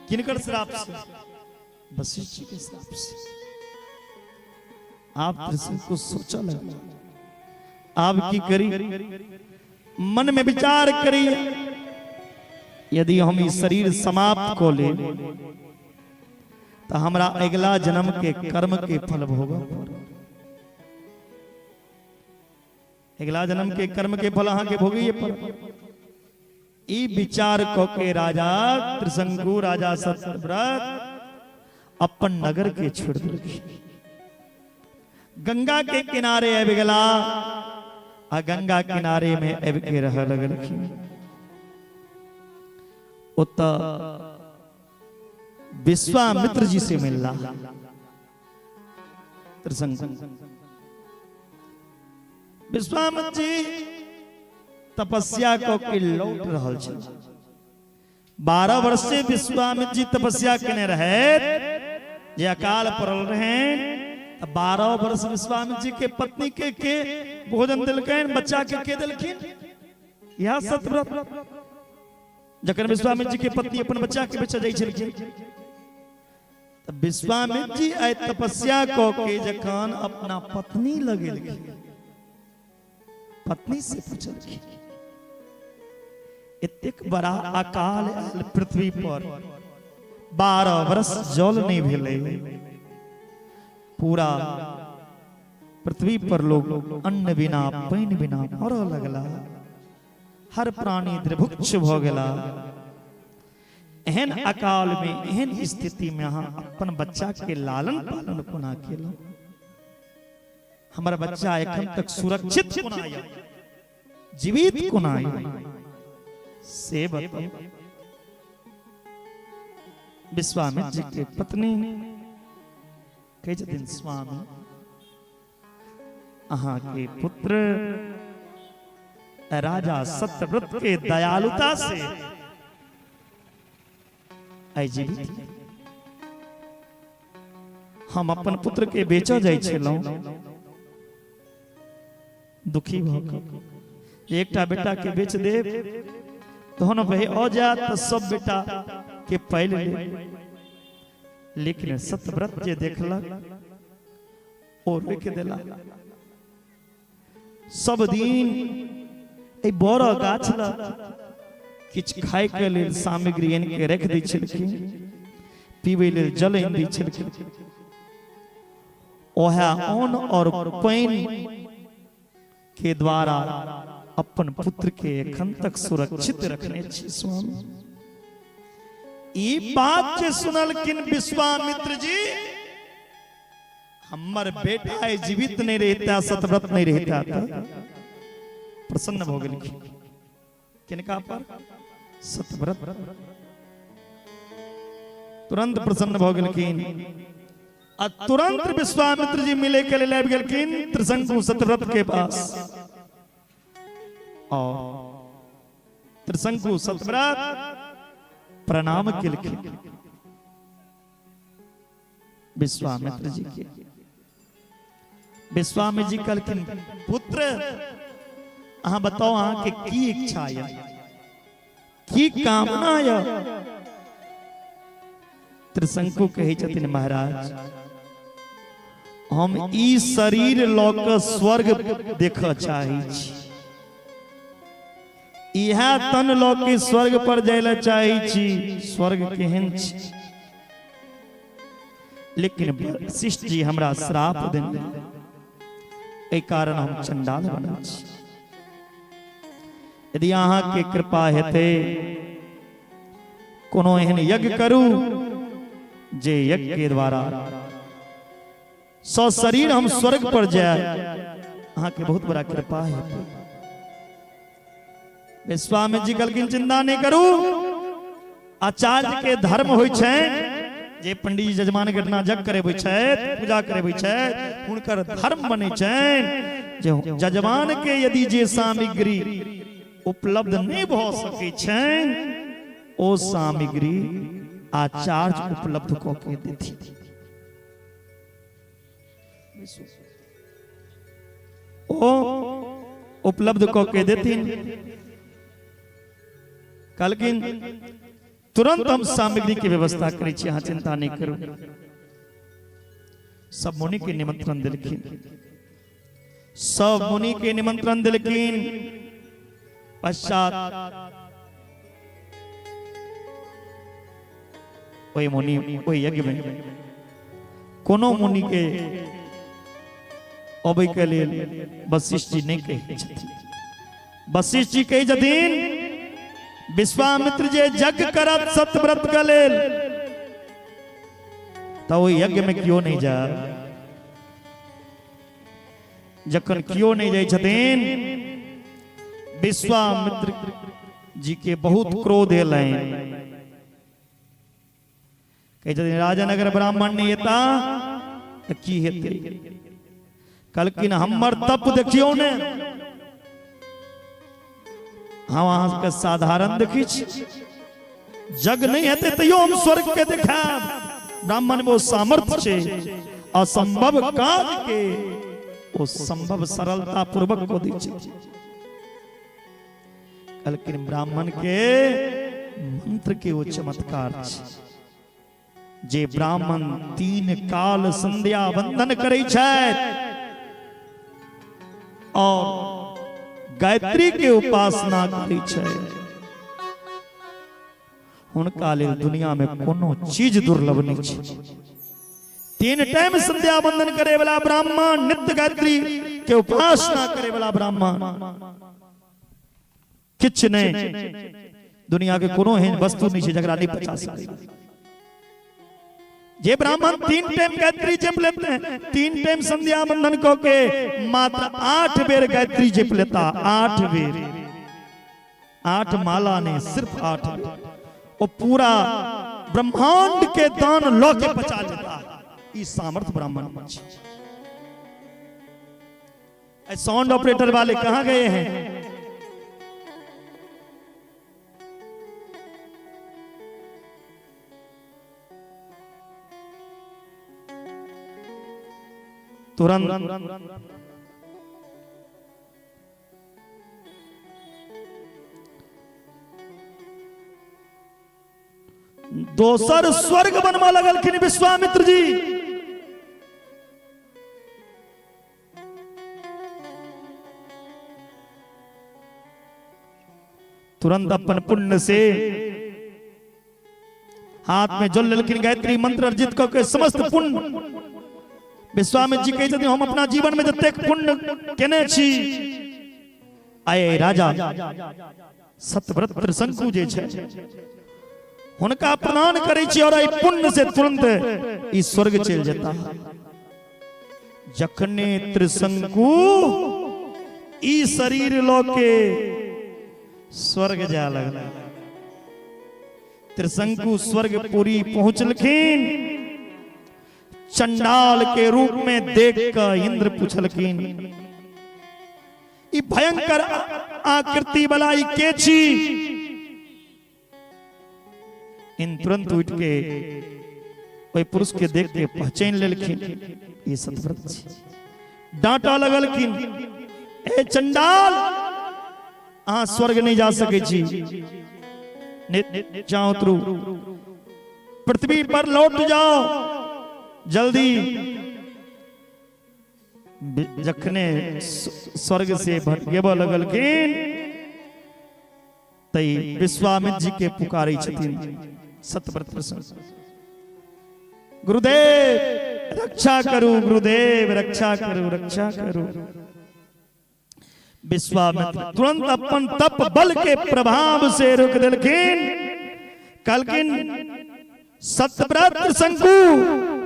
किनकर श्राप से? वशिष्ठ जी के श्राप से। आप त्रिशंकु सोचा लगा आप की करी, मन में विचार करी, यदि हम ई शरीर समाप्त को ले तो हमरा अगला जन्म के कर्म के फल भोग। अगला जन्म के कर्म के फल अहाँ के भोगिए पड़त। ई विचार क के राजा त्रिशंकु, राजा सत्यव्रत अपन नगर के छोड़ देलखिन, गंगा के किनारे आबि गेला आ गंगा किनारे में आबि के रह लगलखिन। ओतऽ विश्वामित्र जी से मिलला त्रिशंकु। विश्वामित्र जी तपस्या कऽ के लौट रहल छल। 12 वर्ष से विश्वामित्र जी तपस्या केने रहे, जे अकाल पड़ल रहे। 12 वर्ष विश्वामित्र जी के पत्नी के भोजन देलकनि, बच्चा के देलखिन? यह सतव्रत। जखन विश्वामित्र जी के पत्नी अपन बच्चा के बेचऽ जाइ छलखिन, तऽ विश्वामित्र जी आइ तपस्या कऽ के जखन अपना पत्नी लग गेलखिन, पत्नी से पूछलखिन, एतेक बड़ा अकाल आयल पृथ्वी पर, 12 वर्ष जल नहीं भेलै, पूरा पृथ्वी पर लोग अन्न बिना पानि बिना मरऽ लगला, हर प्राणी द्रभुक्ष भऽ गेला, एहन अकाल में एहन स्थिति में अहाँ अपन बच्चा के लालन पालन कोना केलहुँ? हमर बच्चा एखन तक सुरक्षित कोना यऽ, जीवित कोना यऽ, से बताउ। विश्वामित्र जी के पत्नी कहै छथिन, स्वामी, अहाँ के पुत्र राजा सत्यव्रत के दयालुता से आइ जीवित। हम अपन पुत्र के बेचऽ जाइ छलहुँ दुखी भऽ कऽ, एकटा बेटा के बेच देब तहन भाई आ जायत तऽ सब बेटा के पालि लेब। लेकिन सतव्रत जे देखलक ओ रोकि देला। सब दिन एहि बड़ गाछ लग किछु खायके लेल सामग्री आनि के राखि दै छलखिन, पीबै लेल जल आनि दै छलखिन। ओएह अन्न और पानि के द्वारा अपन पुत्र के एखन तक सुरक्षित रखने छी स्वामी। ई बात जे सुनलखिन विश्वामित्र जी, हमर बेटा आइ जीवित नहीं रहता, सतव्रत नहीं रहता, तऽ प्रसन्न भऽ गेलखिन। किनका पर? सतव्रत। तुरंत प्रसन्न भऽ गेलखिन आ तुरंत विश्वामित्र जी मिले के लेल आबि गेलखिन त्रिशंकु सतव्रत के पास। और त्रिशंकु सतव्रत प्रणाम केलखिन विश्वामित्र जी के। विश्वामित्र जी कहलखिन, पुत्र, अहाँ बताओ, अहाँके की इच्छा यऽ, की कामना यऽ? त्रिशंकु कहै छथिन, महाराज, हम ई शरीर लऽ कऽ स्वर्ग देखऽ चाहै छी। इएह तन लऽ के स्वर्ग पर जाय लए चाहै छी, स्वर्ग केहन छी। लेकिन वशिष्ठ जी हमरा श्राप देने, एहि कारण हम चंडाल बनल छी। यदि अहाँके कृपा हेतै, कोनो एहन यज्ञ करू जे यज्ञ के द्वारा सशरीर हम स्वर्ग पर जाए, अहाँके बहुत बड़ा कृपा हेतै। विश्वामित्र जी कहलखिन, चिंता नहीं करू। आचार्य के धर्म होइ छै जे पंडित जी जजमान घटना जग करेबै छथि, पूजा करेबै छथि, हुनकर धर्म बनै छनि जे जजमान के यदि जे सामग्री उपलब्ध नहि भऽ सकै छनि, ओ सामग्री आचार्य उपलब्ध कऽ के देथिन। ओ उपलब्ध कऽ के देथिन। कहलखिन तुरंत हम सामग्री के व्यवस्था करै छी, अहाँ चिंता नहि करू। सब मुनि के निमंत्रण देलखिन, सब मुनि के निमंत्रण देलखिन। पश्चात ओहि मुनि ओहि यज्ञ में कोनो मुनि के अबै के लेल वशिष्ठ जी नहि कहै छथिन। वशिष्ठ जी कहै छथिन विश्वामित्र जे यज्ञ करत सत्यव्रत के लेल तऽ ओहि यज्ञ में केओ नहि जाय। जखन केओ नहि जाइ छथिन, विश्वामित्र जी के बहुत क्रोध एलनि। कहै छथिन राजन अगर ब्राह्मण नहि एता तऽ की हेतै? कहलखिन हमर तप देखियौ ने, हम अहाँके साधारण देखै छी, जग नहि हेतै तैयो हम स्वर्ग के देखायब। ब्राह्मण में ओ सामर्थ्य छै, असंभव काज के ओ संभव सरलता पूर्वक कऽ दै छै। कहलखिन ब्राह्मण के मंत्र के ओ चमत्कार छै। जे ब्राह्मण तीन काल संध्या वंदन करै छथि और गायत्री के उपासना करै छथि, हुनका लेल दुनिया में कोनो चीज दुर्लभ नहीं छै। तीन टाइम संध्या वंदन करे वाला ब्राह्मण, नित्य गायत्री के उपासना करे वाला ब्राह्मण, किछु नहि, दुनिया के कोनो एहन वस्तु नहीं छै जकरा नहीं पचा सकै। जे ब्राह्मण तीन टाइम गायत्री जप लेते हैं, तीन टाइम संध्या बंधन कऽ के मात्र 8 बेर गायत्री जप लेता, 8 बेर, 8 माला नहीं, सिर्फ 8 बेर, वो पूरा ब्रह्मांड के दान लऽ के पचा लेता। ई सामर्थ्य ब्राह्मण में छै। साउंड ऑपरेटर वाले कहाँ गए हैं? तुरंत दोसर स्वर्ग बनवा लगलखिन विश्वामित्र जी। तुरंत अपन पुण्य से हाथ में जल लेलखिन, गायत्री मंत्र अर्जित कऽ के समस्त पुण्य। विश्वामित्र जी कहै छथिन हम अपना जीवन में जतेक पुण्य केने छी, आए राजा सतव्रत त्रिशंकु जे छै हुनका प्रदान करै छी और एहि पुण्य से तुरंत ई स्वर्ग चलि जेता। जखने त्रिशंकु ई शरीर लऽ के स्वर्ग जाय लगला, त्रिशंकु स्वर्गपुरी पहुंचलखिन, चंडाल के रूप में देख कऽ इंद्र पूछलखिन ई भयंकर आकृति वाला ई के छी? इन तुरंत उठ के ओहि पुरुष के देख के पहचान लेलखिन, ई सतव्रत छी। डांटा लगलखिन, ए चंडाल, अहाँ स्वर्ग नहीं जा सकै छी, जाओ उतरू, पृथ्वी पर लौट जाओ जल्दी। जखने स्वर्ग से भटकेबऽ लगलखिन तै विश्वामित्र जी के पुकारै छथिन सतव्रत प्रसन्न, गुरुदेव रक्षा करू, गुरुदेव रक्षा करू, रक्षा करू। विश्वामित्र तुरंत अपन तप बल के प्रभाव से रोक देलखिन, कहलखिन सतव्रत शंकु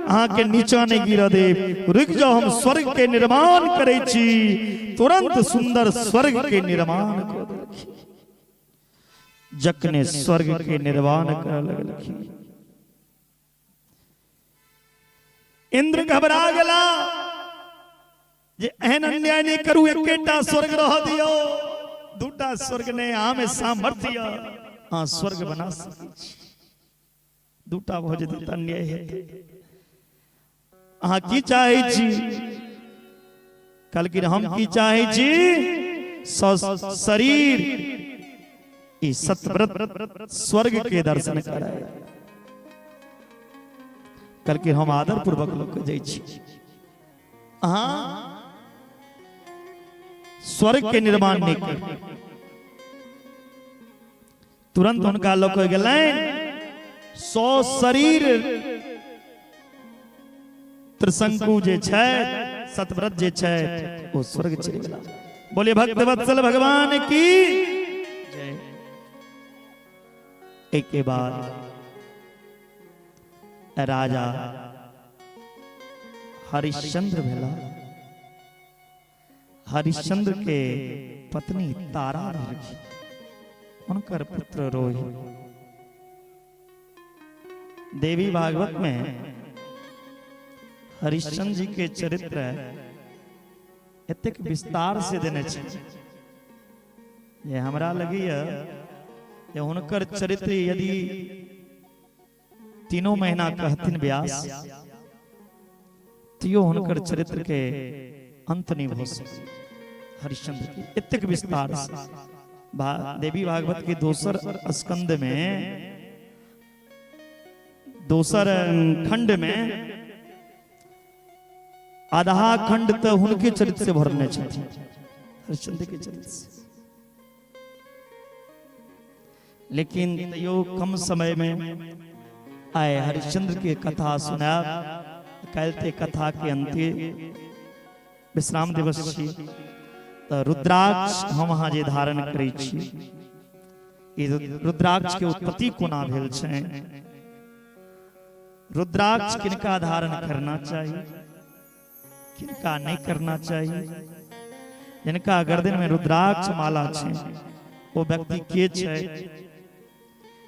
अहाँ के नीचा नहीं गिर देव, रुक जाओ, हम स्वर्ग के निर्माण करे छी। तुरंत सुंदर स्वर्ग के निर्माण कर देलखिन। जखने स्वर्ग के निर्माण कर लगलखिन, इंद्र घबरा गेला जे एहन अन्याय नहि करू, एकेटा स्वर्ग रह दियौ, दूटा स्वर्ग नहि, अहाँ में सामर्थ्य यऽ, अहाँ स्वर्ग बना सकै छी। दूटा भऽ जेतै तऽ अन्याय हेतै। अहाँ की चाहै छी? कहलखिन हम की चाहै छी, शरीर ई सतव्रत स्वर्ग के दर्शन कराय। कहलखिन हम आदर पूर्वक लोक के जाइ छी, अहाँ स्वर्ग के निर्माण नहि करू। तुरंत हुनका लऽ कऽ गेलनि 100 शरीर त्रिशंकु जे छै, सतव्रत जे छै, ओ स्वर्ग चलि गेला। बोलिए भक्त वत्सल भगवान की जय। एक के बाद राजा हरिश्चंद्र भेला। हरिश्चंद्र के पत्नी तारा भेलखिन, हुनकर पुत्र रोहित। देवी भागवत में हरिश्चंद्र जी के चरित्र एतेक विस्तार से देने छै जे हमरा लगैया जे हुनकर चरित्र यदि तीनों महीना कहथिन व्यास तैयो हुनकर चरित्र के अंत नहीं भऽ सकै। हरिश्चंद्र के एतेक विस्तार से देवी भागवत के दोसर स्कंद में, दोसर खंड में आधा खंड तऽ हुनके चरित्र से भरने छथिन, हरिश्चंद्र के चरित्र से। लेकिन तैयो कम समय में आए हरिश्चंद्र के कथा सुनायब। काल्हि ते कथा के अंत्य विश्राम दिवस छी, तऽ रुद्राक्ष हम अहाँ जे धारण करै छी, ई रुद्राक्ष के उत्पत्ति कोना भेल छै, रुद्राक्ष किनका धारण करना चाही, किनका नहीं करना चाही, जिनका गर्दन में रुद्राक्ष माला छै ओ व्यक्ति के छै,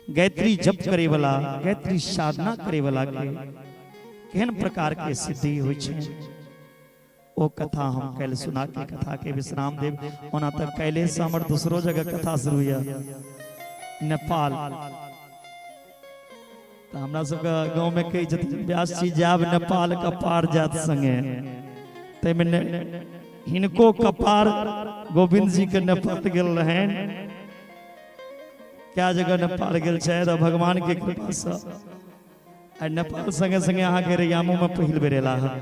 गायत्री जप करे वाला, गायत्री साधना करे वाला के केहन प्रकार के सिद्धि होइ छै, ओ कथा हम काल्हि सुना के कथा के विश्राम देब। ओना तऽ काल्हि से हमर दोसरो जगह कथा शुरू यऽ, नेपाल। तऽ हमरा सबके गाँवमे कहै छथिन व्यास जी जायब नेपाल कपार जात संगे, ताहिमे हिनको कपार गोविंद जी के नेपाल गेल रहनि, क्या जगह नेपाल गेल छै तऽ भगवान के कृपा से आ नेपाल संगे संगे अहाँके रैयामो में पहिल बेर एला हँ।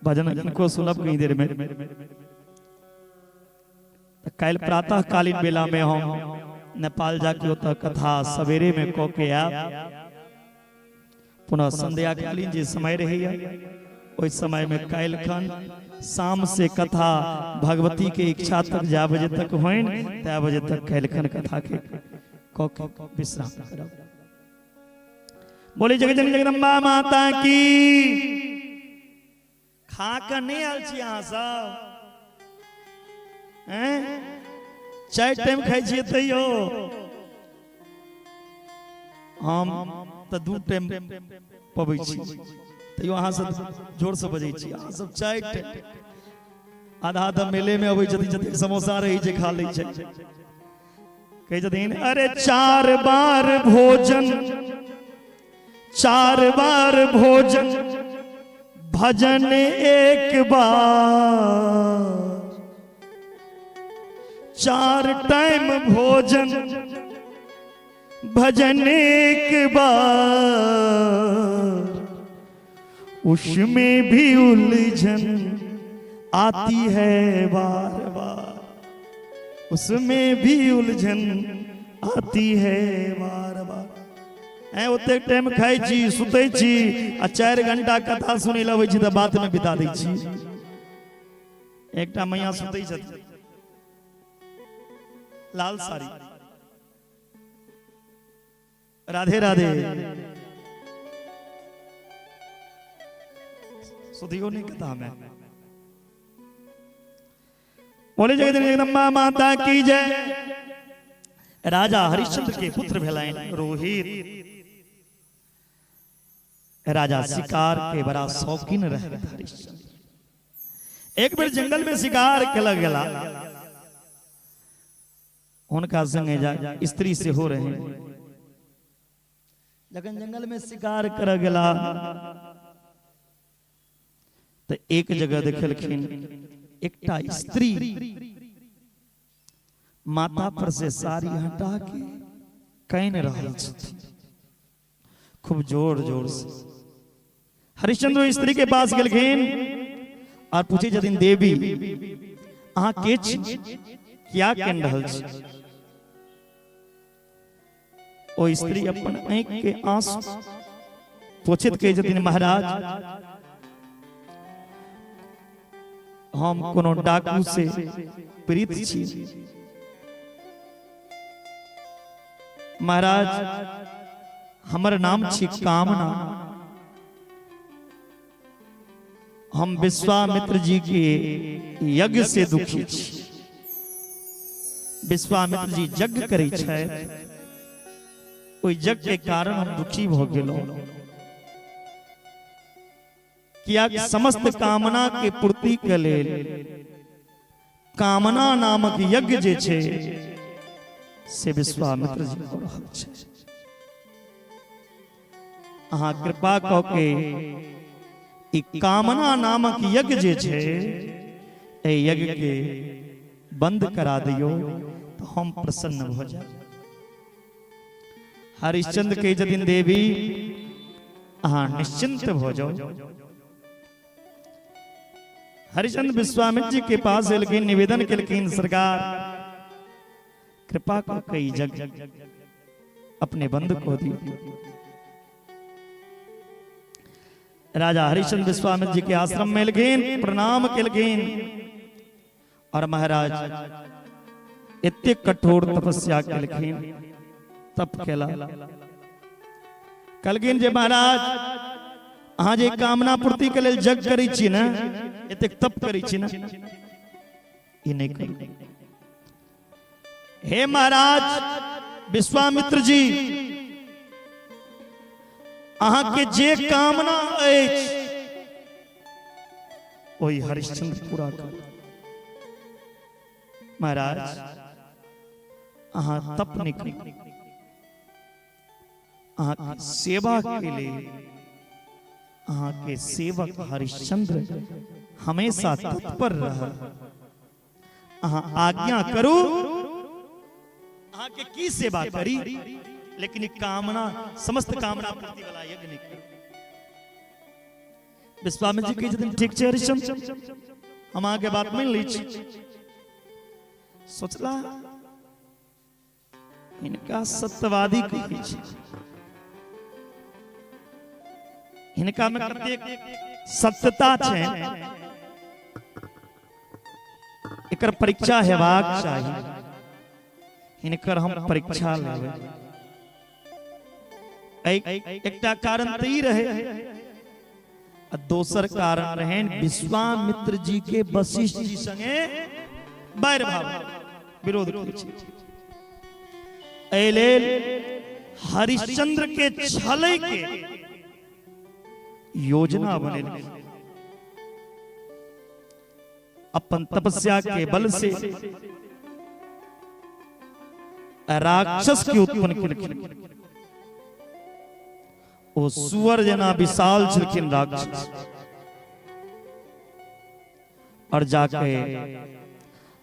भजन हिनको सुनब कहीं देर में। तऽ काल्हि प्रातः कालीन बेला में हम नेपाल जाके ओतऽ कथा सवेरे में कऽ के आयब। पुनः संध्याकालीन जे समय रहैया ओहि समय में काल्हि खन शाम से कथा भगवती के इच्छा तक जा बजे तक होइन तै बजे तक काल्हि खन कथा के कऽ के विश्राम करब। बोली जगजननी जगदम्बा माता की। खा कऽ नहि आयल छी अहाँ सब? हैं? चारि टाइम खाइ छियै तैयो? हम तऽ 2 टाइम पबै छी तैयो अहाँ सब जोरसँ बजै छी। अहाँ सब 4 टाइम, आधा आधा मेले में अबै छथिन, जतेक समोसा रहै छै खा लै छै। कहै छथिन अरे 4 बार भोजन, 4 बार भोजन, भजन 1 बार, 4 टाइम भोजन, भजन 1 बार, उसमें भी उलझन आती है बार बार, उसमें भी उलझन आती है बार बार। ऐ ओतेक टाइम खाइ छी, सुतै छी आ 4 घंटा कथा सुनै लए अबै छी तऽ बात में बिता दै छी। एकटा मैया सुतै छथिन लाल साड़ी, राधे राधे सुधियो नहीं कथा में। बोले जगदम्बा जगदम्बा माता की जय। राजा हरिश्चंद्र के पुत्र भेलनि रोहित। राजा शिकार के बड़ा शौकीन रहे हरिश्चंद्र। एक बेर जंगल में शिकार केलक गेला, हुनका संगे जा स्त्री सेहो रहे। जखन जंगल में शिकार कर गेला तऽ एक जगह देखलखिन एकटा स्त्री माथा पर से साड़ी हटा के कानि रहल छथिन खूब जोर जोर से। हरिश्चंद्र ओहि स्त्री के पास गेलखिन और पूछे छथिन, देवी अहाँ के छी, क्या कानि रहल छी? ओ स्त्री अपन आँखि के आंसू पोछैत कहै छथिन, महाराज हम कोनो डाकू से पीड़ित छी। महाराज हमर नाम छी कामना, हम विश्वामित्र जी के यज्ञ से दुखी छी। विश्वामित्र जी यज्ञ करै छथि, ओहि यज्ञ के कारण हम दुखी भऽ गेलहुँ, कियाकि समस्त कामना के पूर्ति के लेल कामना नामक यज्ञ जे छै से विश्वामित्र जी कऽ रहल छै। अहाँ कृपा कऽ के ई कामना नामक यज्ञ जे छै, एहि यज्ञ के बंद करा दियौ तऽ हम प्रसन्न भऽ जायब। हरिश्चंद्र कहै छथिन, देवी अहाँ निश्चिंत भऽ जाउ। हरिश्चंद्र विश्वामित्र जी के पास एलखिन, निवेदन केलखिन, सरकार कृपा कऽ के ई यज्ञ अपने बंद कऽ दियौ। राजा हरिश्चंद्र विश्वामित्र जी के आश्रम में एलखिन, प्रणाम केलखिन और महाराज एते कठोर तपस्या केलखिन, तप केला। कहलखिन जे महाराज अहाँ जे कामना पूर्ति के लेल यज्ञ करै छी ने, एतेक तप करै छी ने, ई नहि करू। हे महाराज विश्वामित्र जी, अहाँके जे कामना अछि ओहि हरिश्चंद्र पूरा कर। महाराज अहाँ तप नहि करू, अहाँके सेवा के लेल अहाँके सेवक हरिश्चंद्र हमेशा तत्पर रह। अहाँ आज्ञा करू, अहाँके की सेवा करी, लेकिन ई कामना समस्त कामना पूर्ति वाला यज्ञ नहि करू। विश्वामित्र जी कहै छथिन, ठीक छै हरिश्चंद्र, हम अहाँके बात मानि लै छी। सोचला हिनका सत्यवादी कहै छै, हिनका में कतेक सत्यता छै, एकर परीक्षा हेबाक चाही, हिनकर हम परीक्षा लेबै। एकटा कारण तऽ ई रहे आ दोसर कारण रहनि विश्वामित्र जी के वशिष्ठ जी संगे बैर भाव विरोध करै छै। एहि लेल हरिश्चंद्र के छलै के योजना बनेलखिन। अपन तपस्या के बल से राक्षस के उत्पन्न केलखिन। ओ सुअर जेना विशाल छलखिन राक्षस, और जाके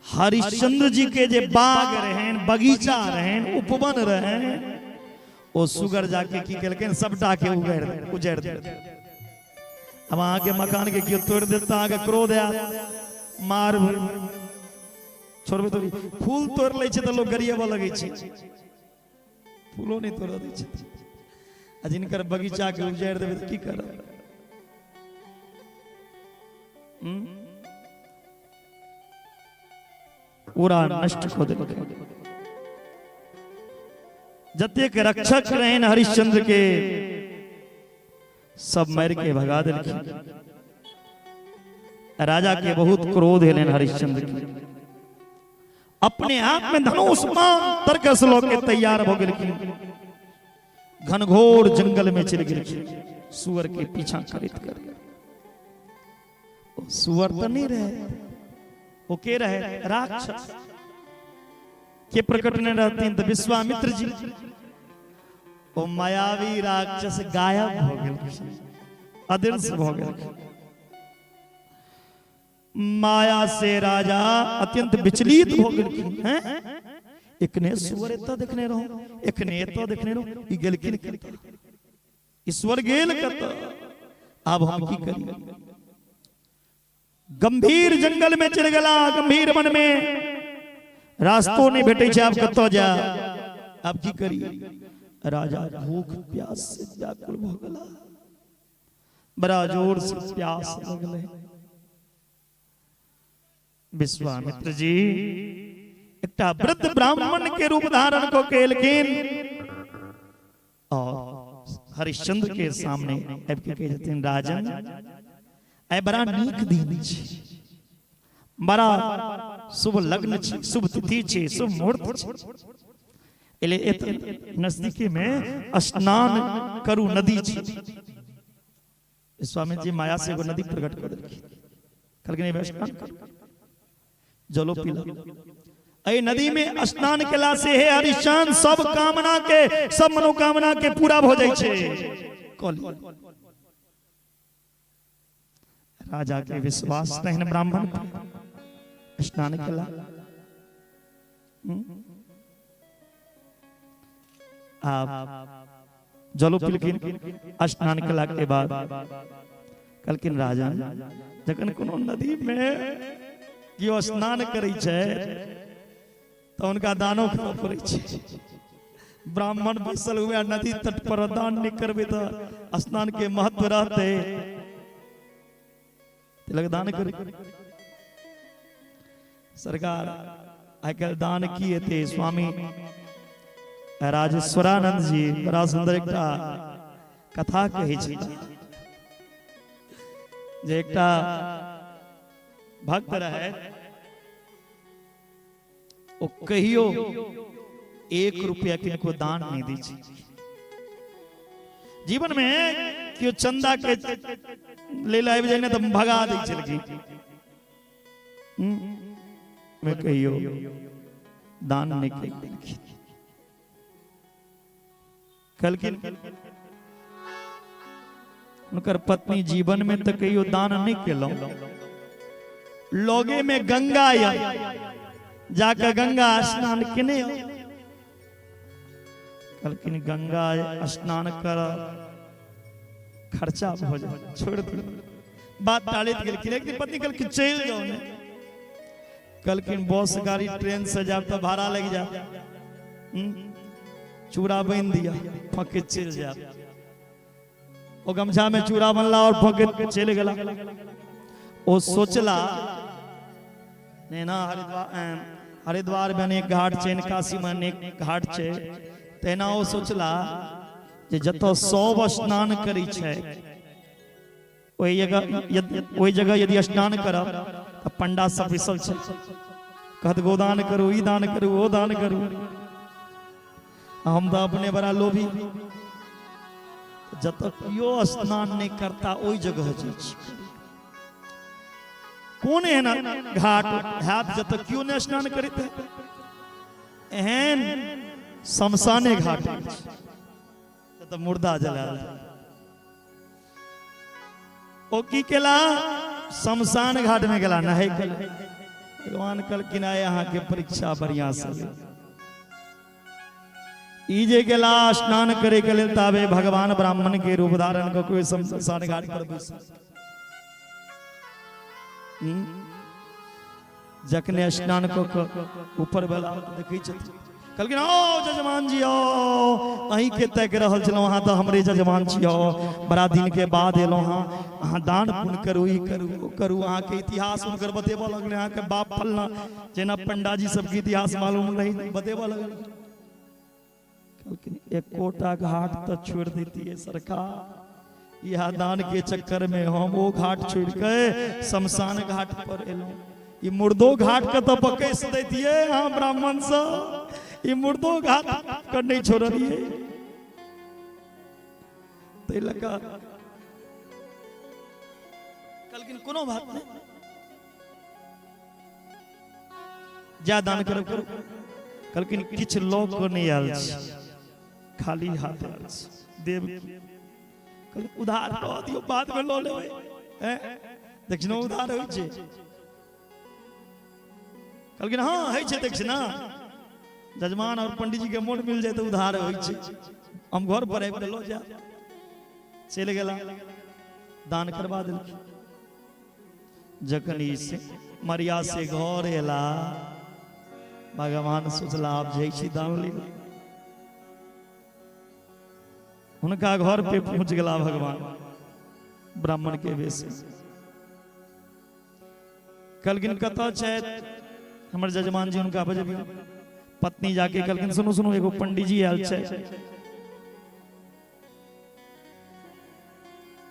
हरिश्चंद्र जी के जे बाग रहन, बगीचा रहन, उपवन रहन, ओ सुगर जाके की केलखिन, सबटा के उजड़ देलखिन। अब अहाँके मकान के केओ तोड़ि देत तऽ अहाँके क्रोध आयत, मारबै, छोड़बै थोड़ी। फूल तोड़ि लै छै तऽ लोक गरियेबऽ लगै छै, फूलो नहि तोड़ऽ दै छै। आ जिनकर बगीचा के उजाड़ि देबै तऽ की करब? पूरा नष्ट कऽ देलकै। जतेक रक्षक रहनि हरिश्चंद्र के, सब मारि के भगा देलखिन। राजा के बहुत क्रोध एलनि हरिश्चंद्र के, अपने आप में धनुष बाण तरकस लऽ के तैयार भऽ गेलखिन, घनघोर जंगल में चलि गेलखिन सुअर के पीछा करैत करैत। ओ सुअर तऽ नहि रहे, ओ के रहे? राक्षस। के प्रकट नहि रहथिन तऽ विश्वामित्र जी। ओ मायावी राक्षस गायब भऽ गेलखिन, अदृश्य भऽ गेलखिन। माया से राजा अत्यंत विचलित भऽ गेलखिन। हैं, एखने सुअर एतऽ देखने रहौ, एखने एतऽ देखने रहौ, ई गेलखिन कतऽ? ईश्वर गेल कतऽ? आब हम की करी? गंभीर जंगल में चलि गेला, गंभीर वन में रास्तो नहीं भेटै छै, आब कतऽ जा, आब की करी? राजा भूख प्यास से व्याकुल भऽ गेला, बड़ा जोर से प्यास लगलै। विश्वामित्र जी एकटा वृद्ध ब्राह्मण के रूप धारण कऽ के एलखिन और हरिश्चंद्र के सामने आबि के कहै छथिन, राजन, आइ बड़ा नीक दिन छै, बड़ा शुभ लग्न छै, शुभ तिथि छै, शुभ मुहूर्त छै, एले एत नजदीकी में स्नान करू, नदी छै। स्वामी जी माया से एगो नदी प्रकट कर देलखिन, कहलखिन एहिमे स्नान करू, जलो पीला। एहि नदी में स्नान केला से हे हरिश्चंद्र सब कामना के, सब मनोकामना के पूरा भऽ जाइ छै। कहलियै राजा के विश्वास रहन ब्राह्मण पर, स्नान केला। आब जलो पिलखिन। स्नान केला के बाद कहलखिन, राजन, जखन कोनो नदी में केओ स्नान करै छै तऽ हुनका दानो करऽ पड़ै छै। ब्राह्मण बैसल हुए नदी तट पर, दान नहि करबै तऽ स्नान के महत्व रहतै? तिलक दान करी। सरकार, आइ काल्हि दान की हेतै? स्वामी राजेश्वरानंद जी बड़ा सुंदर एकटा कथा कहै छै जे एकटा भक्त रहै, ओ कहियो 1 रुपया किनको दान नहीं दै छै। जीवन में केओ चंदा के लेल आबि जाइ ने तऽ भगा दै छलखिन। में कहियो दान नहीं केलखिन। कहलखिन हुनकर पत्नी, जीवन में तऽ कहियो दान नहीं केलहुँ, लगे में गंगा या, जाके गंगा स्नान केने आउ। कहलखिन, गंगा स्नान कर खर्चा भऽ जाय, छोड़ दियौ। बात टालैत गेलखिन। एक दिन पत्नी कहलखिन, चलि जाउ ने। कहलखिन, बस गाड़ी ट्रेन से जायब तऽ भाड़ा लागि जायत, चूड़ा बान्हि दिअ, फँकैत चलि जायब। ओ गमछा में चूड़ा बनला और फँकैत चलि गेला। ओ सोचला नैना हरिद्वार, हरिद्वार में अनेक घाट छै, काशी में अनेक घाट छै, तहिना ओ सोचला जे जतऽ सब स्नान करै छै ओहि जगह यदि स्नान करब तऽ पंडा सब बैसल छै, कहत गोदान करू, ई दान करू, ओ दान करू। हम तऽ अपने बड़ा लोभी, जतऽ केओ स्नान नहि करता ओहि जगह जाइ छी। कोन एहन घाट हैत जतऽ केओ नहि स्नान करैत हैत? एहन शमशाने घाट अछि जतऽ मुर्दा जलायल जाय। ओ की केला? शमशान घाट में गेला नहाय के लेल। भगवान कहलखिन, आइ अहाँके परीक्षा बढ़िया से लेब। ई जे गेला स्नान करे के लेल, ताबे भगवान ब्राह्मण के रूप धारण कऽ के शमशान घाट पर बैसल। जखने स्नान कऽ कऽ ऊपर भेला, देखै छथिन, कहलखिन, आओ जजमान जी, आओ, अहीँके ताकि रहल छलहुँ, अहाँ तऽ हमरे जजमान छी, आओ, बड़ा दिनके बाद एलहुँ हँ, अहाँ दान पुण्य करू, ई करू, ओ करू। अहाँके इतिहास हुनकर बतेबऽ लगलै, अहाँके बाप फलना, जेना पंडाजी सबके इतिहास मालूम नहीं, बतेबऽ लगलै। कहलखिन, एकोटा घाट तऽ छोड़ि दैतियै सरकार, इएह दान के चक्कर में हम ओ घाट छोड़ि के शमशान घाट पर एलहुँ। ई मुर्दो घाट के तऽ बकैस दैतियै अहाँ ब्राह्मण सब, ई मुर्दो घाट के नहि छोड़लियै। ताहि लऽ कऽ कहलखिन, कोनो बात नहि, जा दान करब करू। कहलखिन, किछु लऽ कऽ नहि आयल छी। खाली हाथ आयल छी देव की कहलकै उधार रह दियौ बादमे लऽ लेबै। हैं, दक्षिणो उधार होइ छै? कहलखिन हँ होइ छै दक्षिणा। जजमान और पंडित जी के मोन मिल जाए तऽ उधार होइ छै, हम घर पर आबि कऽ लऽ जायब। चलि गेला, दान करबा देलखिन। जखन ई से मरिया से घर एला, भगवान सोचला आब जाइ छी दान लै। हुनका घर पे पहुंच गेला भगवान ब्राह्मण के वेश। कहलखिन कतऽ छथि हमर जजमान जी, हुनका बजबियौ। पत्नी जाके कहलखिन सुनू सुनू, एगो पंडीजी आयल छै।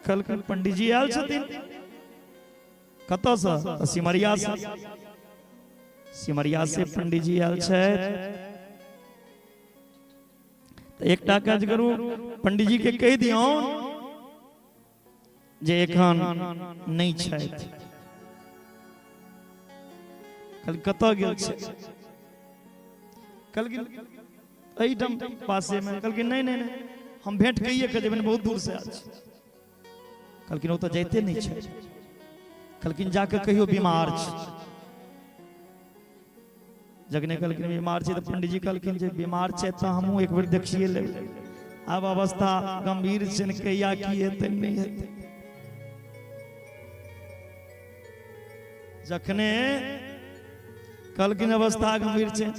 कहलखिन पंडीजी आयल छथिन कतऽसँ? तऽ सिमरिया से। सिमरिया से पंडीजी आयल छथि तऽ एकटा काज करू, पंडीजी के कहि दियौ जे एखन नहि छथि। कहल कतऽ गेल छै? कहलखिन एहिठाम पासेमे। कहलखिन नहि नहि नहि, हम भेंट कहिए के जेबनि, बहुत दूर से आयल छी। कहलखिन ओ तऽ जाइते नहि छै। कहलखिन जाके कहियो बीमार छै। जखने कहलखिन बीमार छै तऽ पंडीजी कहलखिन जे बीमार छै तऽ हमहूँ एक बेर देखिए लेबै, आब अवस्था गंभीर छै ने, कहिया की हेतै नहि हेतै। जखने कहलखिन अवस्था गंभीर छै,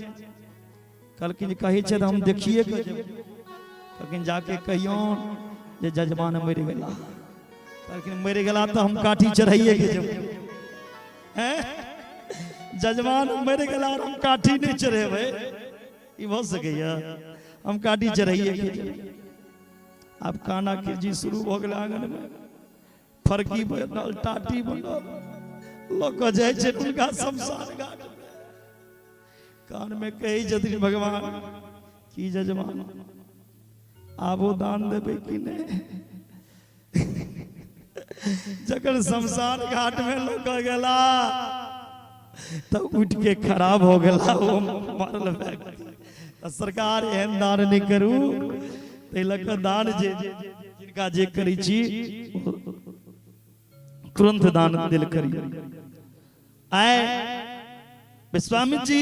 कहलखिन जे कहै छै तऽ हम देखिए के जेबै। कहलखिन जाके कहियौ जे जजमान मरि गेला। कहलखिन मरि गेला तऽ हम काठी चढ़ाइए के जेबै। हैं, जजमान मरि गेला और हम काठी नहि चढ़ेबै, ई भऽ सकैया? हम काठी चढ़ाइए के जेबै। आब काना खिरजी शुरू भऽ गेलै आंगनमे, फरकी बनल, टाटी बनल, लऽ कऽ जाइ छै हुनका शमशान घाट। कानमे कहै छथिन भगवान की जजमान आबो दान देबै कि नहि? जखन शमशान घाट में लऽ कऽ गेला तऽ उठि के खड़ा भऽ गेला ओ मरल व्यक्ति। तऽ सरकार एहन दान नहि करू, ताहि लऽ कऽ दान जे जिनका जे करै छी तुरंत दान देल करियौ। आय विश्वामित्र जी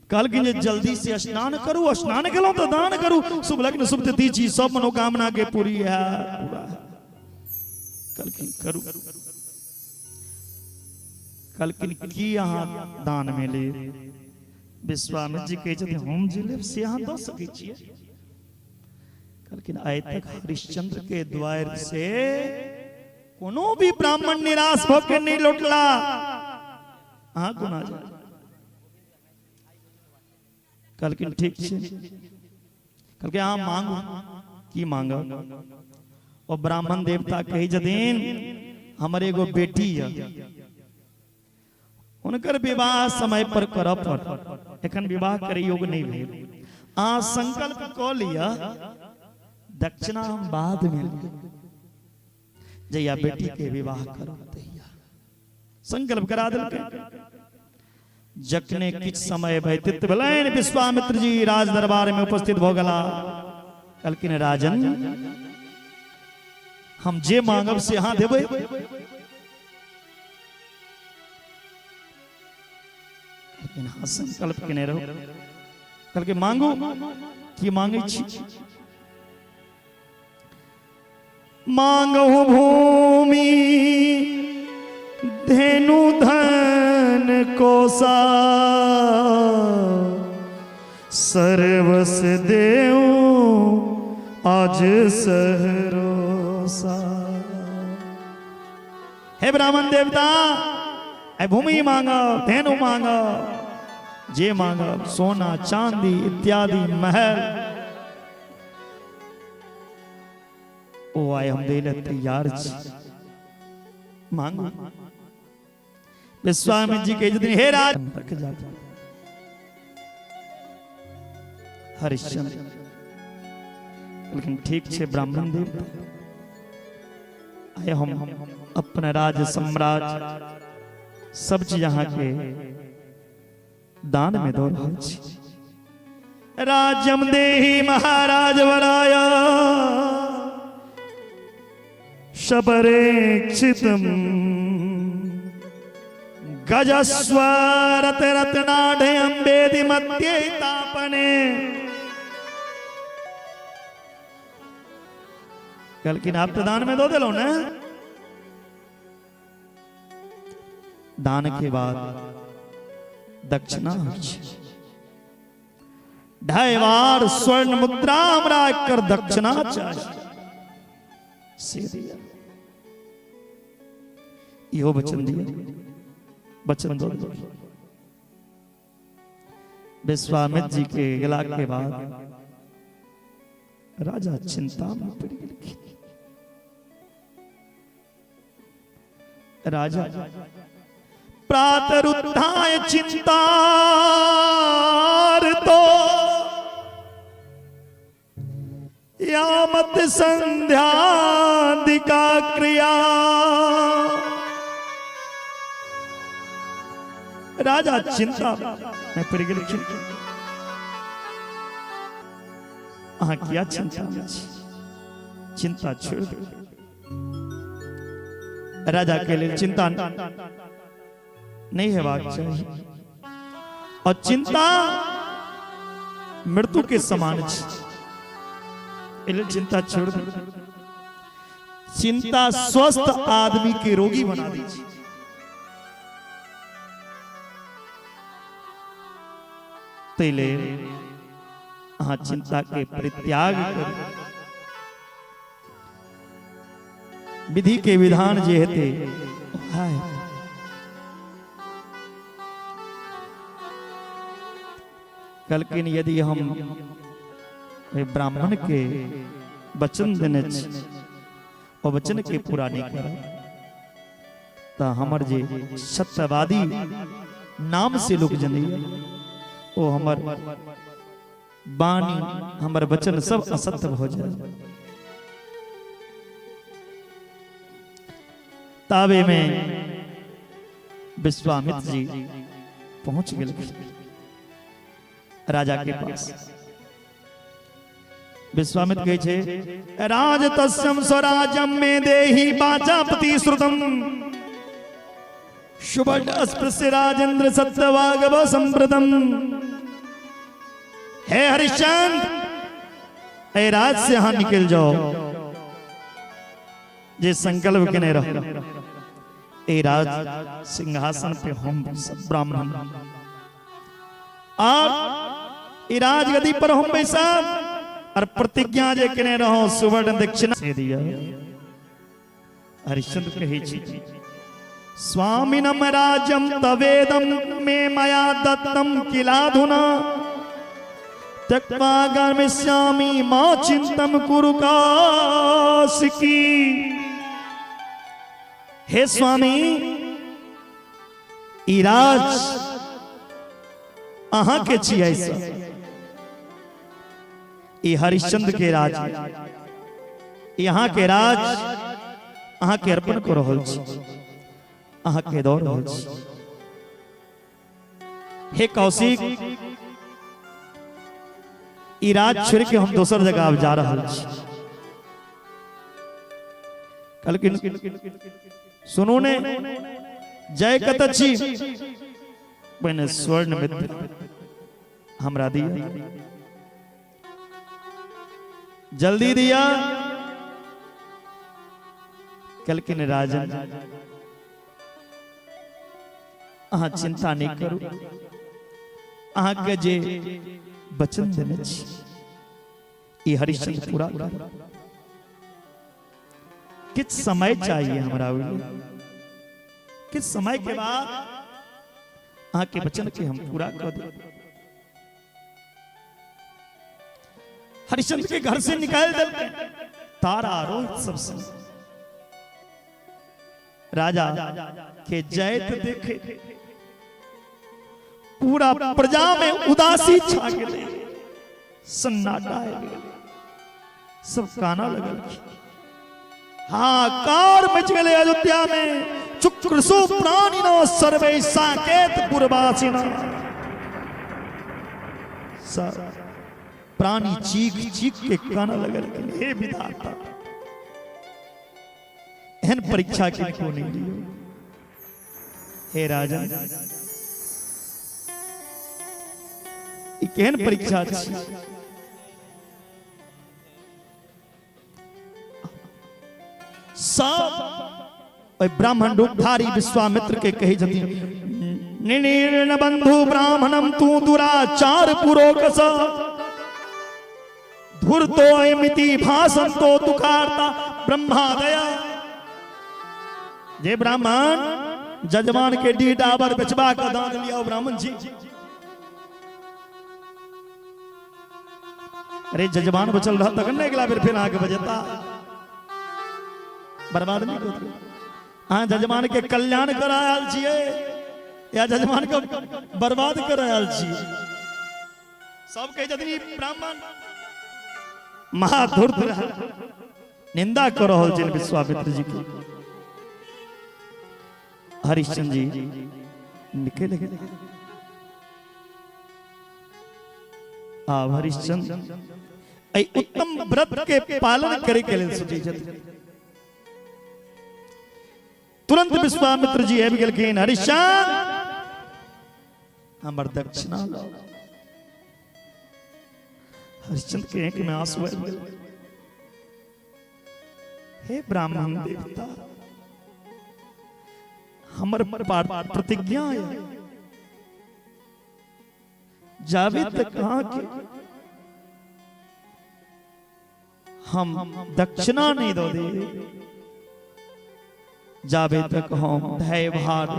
कहलखिन जे जल्दी से स्नान करू, स्नान केलहुँ तऽ दान करू, शुभ लग्न शुभ तिथि छी, सब मनोकामना के पूरी है पूरा है। कहलखिन करू। कहलखिन की अहाँ दान में लेब? विश्वामित्र जी कहै छथिन हम जे लेब से अहाँ दऽ सकै छियै। कहलखिन आइ तक हरिश्चंद्र के द्वार से कोनो भी ब्राह्मण निराश भऽ के नहि लौटला, अहाँ कोना जाय? कहलखिन ठीक छै। कहलखिन अहाँ मांगू। की मांगब? ओ ब्राह्मण देवता कहै छथिन हमर एगो बेटी यऽ, हुनकर विवाह समय पर करऽ पड़त, एखन विवाह करे योग्य नहि भेल। अहाँ संकल्प कऽ लिअ, दक्षिणा हम बाद में लेब, जहिया बेटी के विवाह करब तहिया। संकल्प करा देलकै। जखने किछु समय व्यतीत भेलनि, विश्वामित्र जी राज दरबार में उपस्थित भऽ गेला। कहलखिन राजन हम जे मांगब से अहाँ देबै? कहलखिन हाँ, संकल्प केने रहो। कहलखिन मांगू, की मांगै छी? मांगहु भूमि धेनु धन कोसा, सर्वस देऊ आज सहरोसा। हे ब्राह्मण देवता, आइ भूमि मांगब, धेनु मांगब, जे मांगब, सोना चांदी इत्यादि महल, ओ आइ हम दै लए तैयार छी, मांगू। विश्वामित्र जी कहै छथिन हे राज रख जा हरिश्चंद्र। कहलखिन ठीक छै ब्राह्मण देवता, आइ हम अपन राज साम्राज्य सब चीज अहाँके दान में दऽ रहल छी। राज्यम देहि महाराज वराय शबरेक्षितम गजस्वरत रत्नाढ अम्बेदि मध्य तापने। कहलखिन आब तऽ दान में दऽ देलहुँ ने। दान के बाद दक्षिणा होइ छै। ढाई बार स्वर्ण मुद्रा हमरा एकर दक्षिणा चाही, से दिया। इहो वचन दिया, वचन दो। विश्वामित्र जी के गेला के बाद राजा चिंता में पड़ गेलखिन। राजा प्रातरुत्थाय चिंता तो यामत संध्यादिका क्रिया। राजा चिंता में पड़ गेलखिन। अहाँ किया चिंता में छी? चिंता छोड़ दू। राजा के लेल चिंता नहीं हेबाक चाही और चिंता मृत्यु के समान छै, एहि लेल चिंता छोड़ दू। चिंता स्वस्थ आदमी के रोगी बना दै छै। ताहि लेल अहाँ चिंता के परित्याग करू। विधि के विधान जे हेतै वएह हेतै। कहलखिन यदि हम ओहि ब्राह्मण के वचन देने छी, ओ वचन के पूरा नहीं करब तऽ हमर जे सत्यवादी नाम से लोक जनैया, ओ हमर वाणी, हमर वचन सब असत्य भऽ जाए। ताबे में विश्वामित्र जी पहुंच गेलखिन राजा के पास। विश्वामित्र कहै छै, राज तस्यम स्वराजम में देहि वाचापति श्रुतम सुवर्ण स्पृश्य राजेंद्र सत्यवागव संप्रतम। हे हरिश्चंद्र, ए राज से यहां निकल जाओ। जे संकल्प केने रहो, ए राज सिंहासन पे हम सब ब्राह्मण और ई राजगद्दी पर हम बैसब और प्रतिज्ञा जे केने रहो सुवर्ण दक्षिणा से दिया। हरिश्चंद्र कहै छी, स्वामिनम राज्यम तवेदम मे मया दत्तम किलाधुना त्यक्त्वा गमिष्यामि मा चिंतम कुरु काशिकी। हे स्वामी, ई राज अहाँ के छियै सब, ई हरिश्चंद्र के राज, यहाँ के राज अहाँ के अर्पण कर रहल छी, अहाँ के दऽ रहल छी। हे कौशिक, ई राज छोड़ के हम दोसर जगह आब जा रहल छी। कहलखिन, सुनू ने, जय कत छी? पहिने स्वर्ण मित्र हमरा दिया, जल्दी दिया। कहलखिन, राजन, अहाँ चिंता नहीं करू, अहाँके जे वचन देने छी ई हरिश्चंद्र पूरा करू। किछु समय चाहिए हमरा ओहि लेल। किछु समय के बाद अहाँके वचन के हम पूरा कर देब। हरिश्चंद्र के घर से निकाल देलकै तारा रोहित सबसे। राजा के जैत देखे पूरा प्रजा में उदासी छा गेलै, सन्नाटा आबि गेलै, सब काना लगल, हाहाकार मच गेलै अयोध्या में। चुक्रसु प्राणिनो सर्वे साकेत पुरवासिना। सब प्राणी चीख चीख के कानऽ लगलखिन, हे विधाता, एहन परीक्षा किनको नहि लियौ। हे राजा, ई केहन परीक्षा छी? सब ओहि ब्राह्मण रूपधारी विश्वामित्र के कहै छथिन, निनीर्ण बंधु ब्राह्मणम तू दुराचार पुरोकस धुरतो अमिति भासंतो तुकारता ब्रह्मादया। जे ब्राह्मण जजमान के डीह डाबर बेचबा के दान लिया ब्राह्मण जी, अरे जजमान बचल रहा तखन ने अगला बेर फेर अहाँके बजेता, बर्बाद नहीं कर। अहाँ जजमान के कल्याण करा आयल छियै या जजमान के बर्बाद करा आयल छियै? सब कहै छथिन ई ब्राह्मण महाधूर्त, निंदा कऽ रहल छनि विश्वामित्र जी के। हरिश्चंद्र जी निकलि गेल। आब हरिश्चंद्र एहि उत्तम व्रत के पालन करे के लेल सोचै छथिन। तुरंत विश्वामित्र जी आबि गेलखिन, हरिश्चंद्र, हमर दक्षिणा लाउ। हरिश्चंद्र के आंखि में आंसू आबि गेल। हे ब्राह्मण देवता, हमर प्रतिज्ञा है, जावे तक अहाँके हम दक्षिणा नहीं दो दे, जाबे तक हम धय भार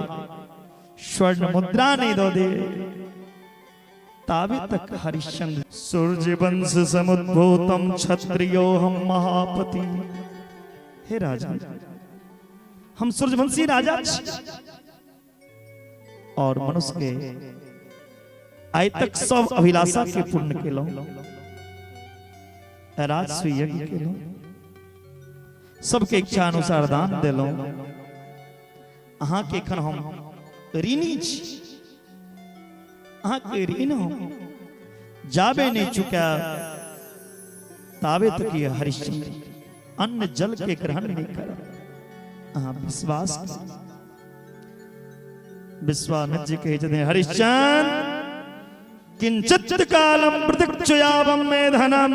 स्वर्ण मुद्रा नहीं दो दे, ताबे तक हरिश्चंद्र। सूर्य वंश समुद्भूतम क्षत्रियो हम महापति। हे राजा, हम सूर्यवंशी राजा छी और मनुष्य के आइ तक सब अभिलाषा के पूर्ण केलहुँ, राजस्व यज्ञ केलहुँ, सबके इच्छा अनुसार दान देलहुँ। अहाँके एखन हम ऋणी छी, अहाँके ऋण हम जाबे नहीं चुकायब ताबे तक ये हरिश्चंद्र अन्न जल के ग्रहण नहीं करब। अहाँ विश्वास करू। विश्वामित्र जी कहै छथिन, हरिश्चंद्र, किंचित कालम प्रतीक्षयावम मे धनम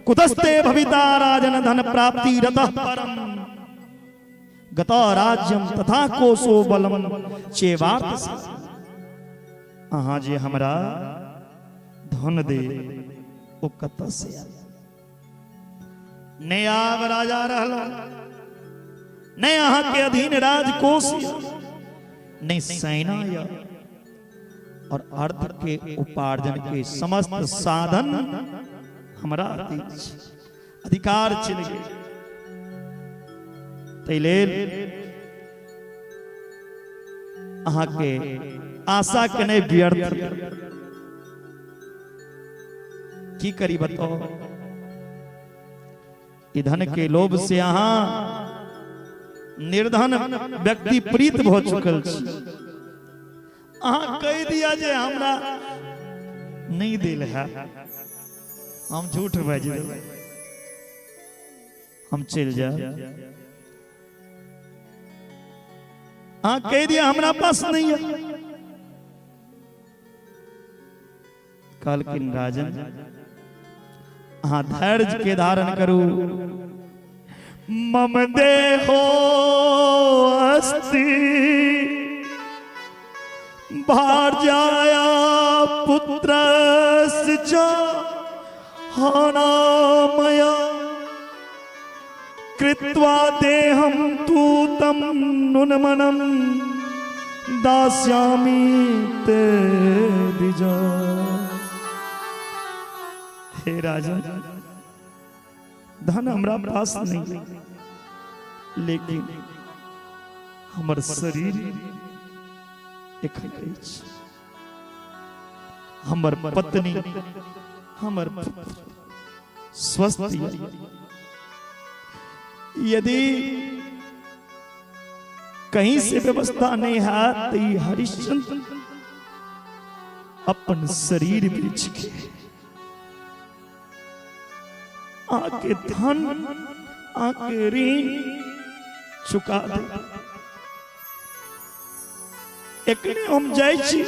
कुतस्ते भविता राजन धन प्राप्ति रतः परम गता राज्यम तथा कोशो बलम चेवार्थ। अहाँ जे हमरा धन दे ओ कतऽ से आयल? ने आब राजा रहलहुँ, ने अहाँके अधीन राजकोष, ने सेना यऽ और अर्थ के उपार्जन के समस्त साधन हमरा अधीन छै, अधिकार चलि गेल। ताहि लेल अहाँके आशा के नहि व्यर्थ। की करी बताओ? ई धन के लोभ से अहाँ निर्धन व्यक्ति प्रीत भऽ चुकल छी। अहाँ कहि दिया जे हमरा नहीं दिल है, हम झूठ बाजि देबै, हम चलि जायब। अहाँ कहि दिया हमरा पास नहीं है। कहलखिन, राजन, अहाँ धैर्य के धारण करू। मम देहो अस्ति भार्याया पुत्रस्य च हानामया कृत्वा देहं तु तं नुन्मनं दास्यामि ते द्विजा। हे राजा, धन हमरा पास नहीं, लेकिन हमर शरीर एखन अछि, हमर पत्नी, हमर पुत्र स्वस्थ। यदि कहीं से व्यवस्था नहीं है तो ये हरिश्चंद्र अपन शरीर बेच के अहाँके धन, अहाँके ऋण चुका दे। एखने हम जाइ छी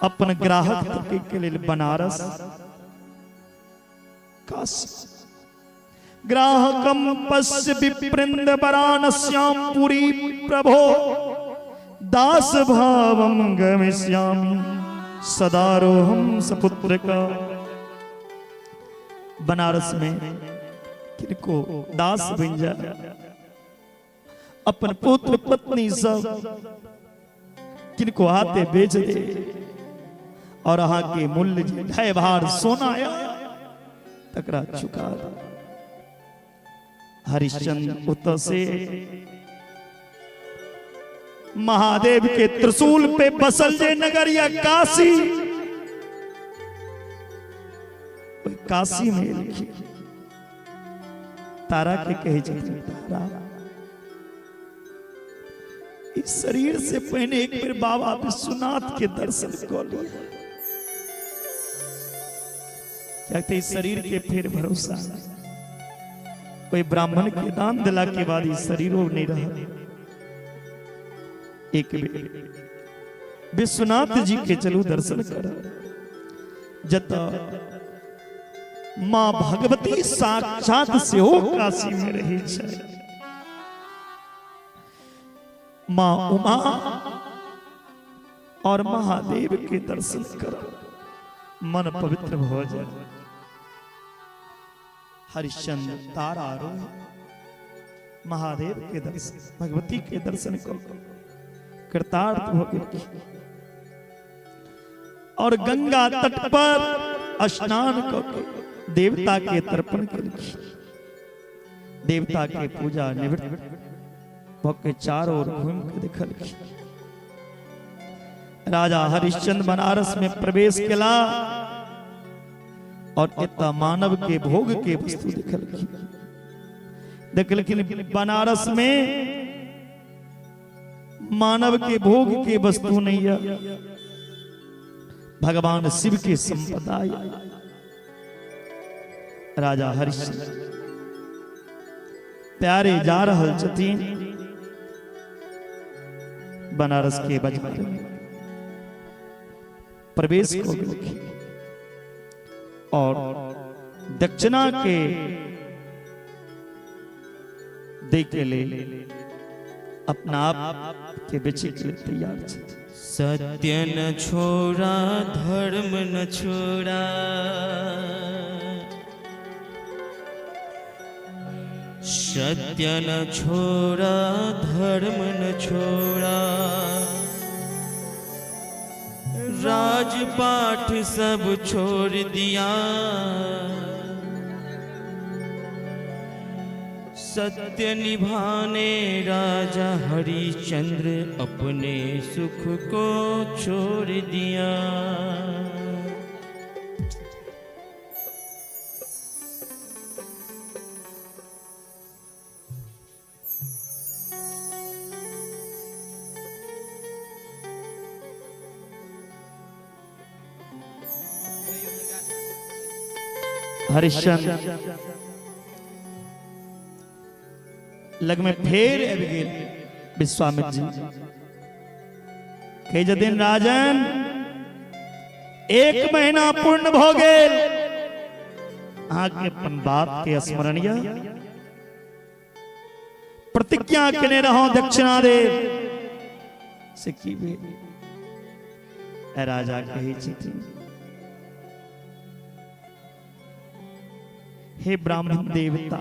अपन ग्राहक तके के लेल बनारस काशी। ग्राहकम पश्य विपृंद वाराणस्याम पुरी प्रभो दास भावम गमिष्यामि सदारोहम सपुत्र का। बनारस में किनको दास बन जाए, अपन पुत्र पत्नी सब किनको हाथे बेच दे और अहाँ के मूल्य जे ढाई भार सोना या तकरा चुका दे। हरिश्चंद्र उत से महादेव के त्रिशूल पे बसल जे नगर या काशी, ओहि काशी में एलखिन। तारा के कहै छथिन, तारा, इस शरीर से पहिने एक बेर बाबा विश्वनाथ के दर्शन कऽ लिअ, कियाक तऽ इस शरीर के फेर भरोसा नहि। कोई ब्राह्मण के दान दिला के बाद ई शरीरो नहीं रहल। एक बेर विश्वनाथ जी के चलू दर्शन कर, जतऽ माँ भगवती साक्षात सेहो काशी में रहै छै, माँ उमा और महादेव के दर्शन कर मन पवित्र भऽ जाय। हरिश्चंद्र तारा रोह महादेव के दर्शन, भगवती के दर्शन कर कृतार्थ भऽ गेल और गंगा तट पर स्नान कऽ के देवता के तर्पण केलखिन। देवता के पूजा निवृत्त भऽ के चारों ओर घूमि के देखलखिन। राजा हरिश्चंद्र बनारस में प्रवेश केला और एतऽ मानव के भोग के वस्तु देखलखिन। देखलखिन बनारस में मानव के भोग के वस्तु नहीं है, भगवान शिव के संपदा है। राजा हरिश्चंद्र प्यारे जा रहल छथिन बनारस के बाजार में प्रवेश कऽ गेलखिन और दक्षिणा के दै के लेल अपना आप के बेचे के लिए तैयार छथि। सत्य न छोड़ा धर्म न छोड़ा, सत्य न छोड़ा धर्म न छोड़ा, राजपाठ सब छोड़ दिया, सत्य निभाने राजा हरिश्चंद्र अपने सुख को छोड़ दिया। हरिश्चंद्र लग में फेर आबि गेल विश्वामित्र जी। कहै छथिन, राजन, एक महीना पूर्ण भऽ गेल, अहाँके अपन बाप के स्मरण यऽ? प्रतिज्ञा केने रहौ दक्षिणा देव, से की भेल? राजा कहै छथिन, हे ब्राह्मण देवता,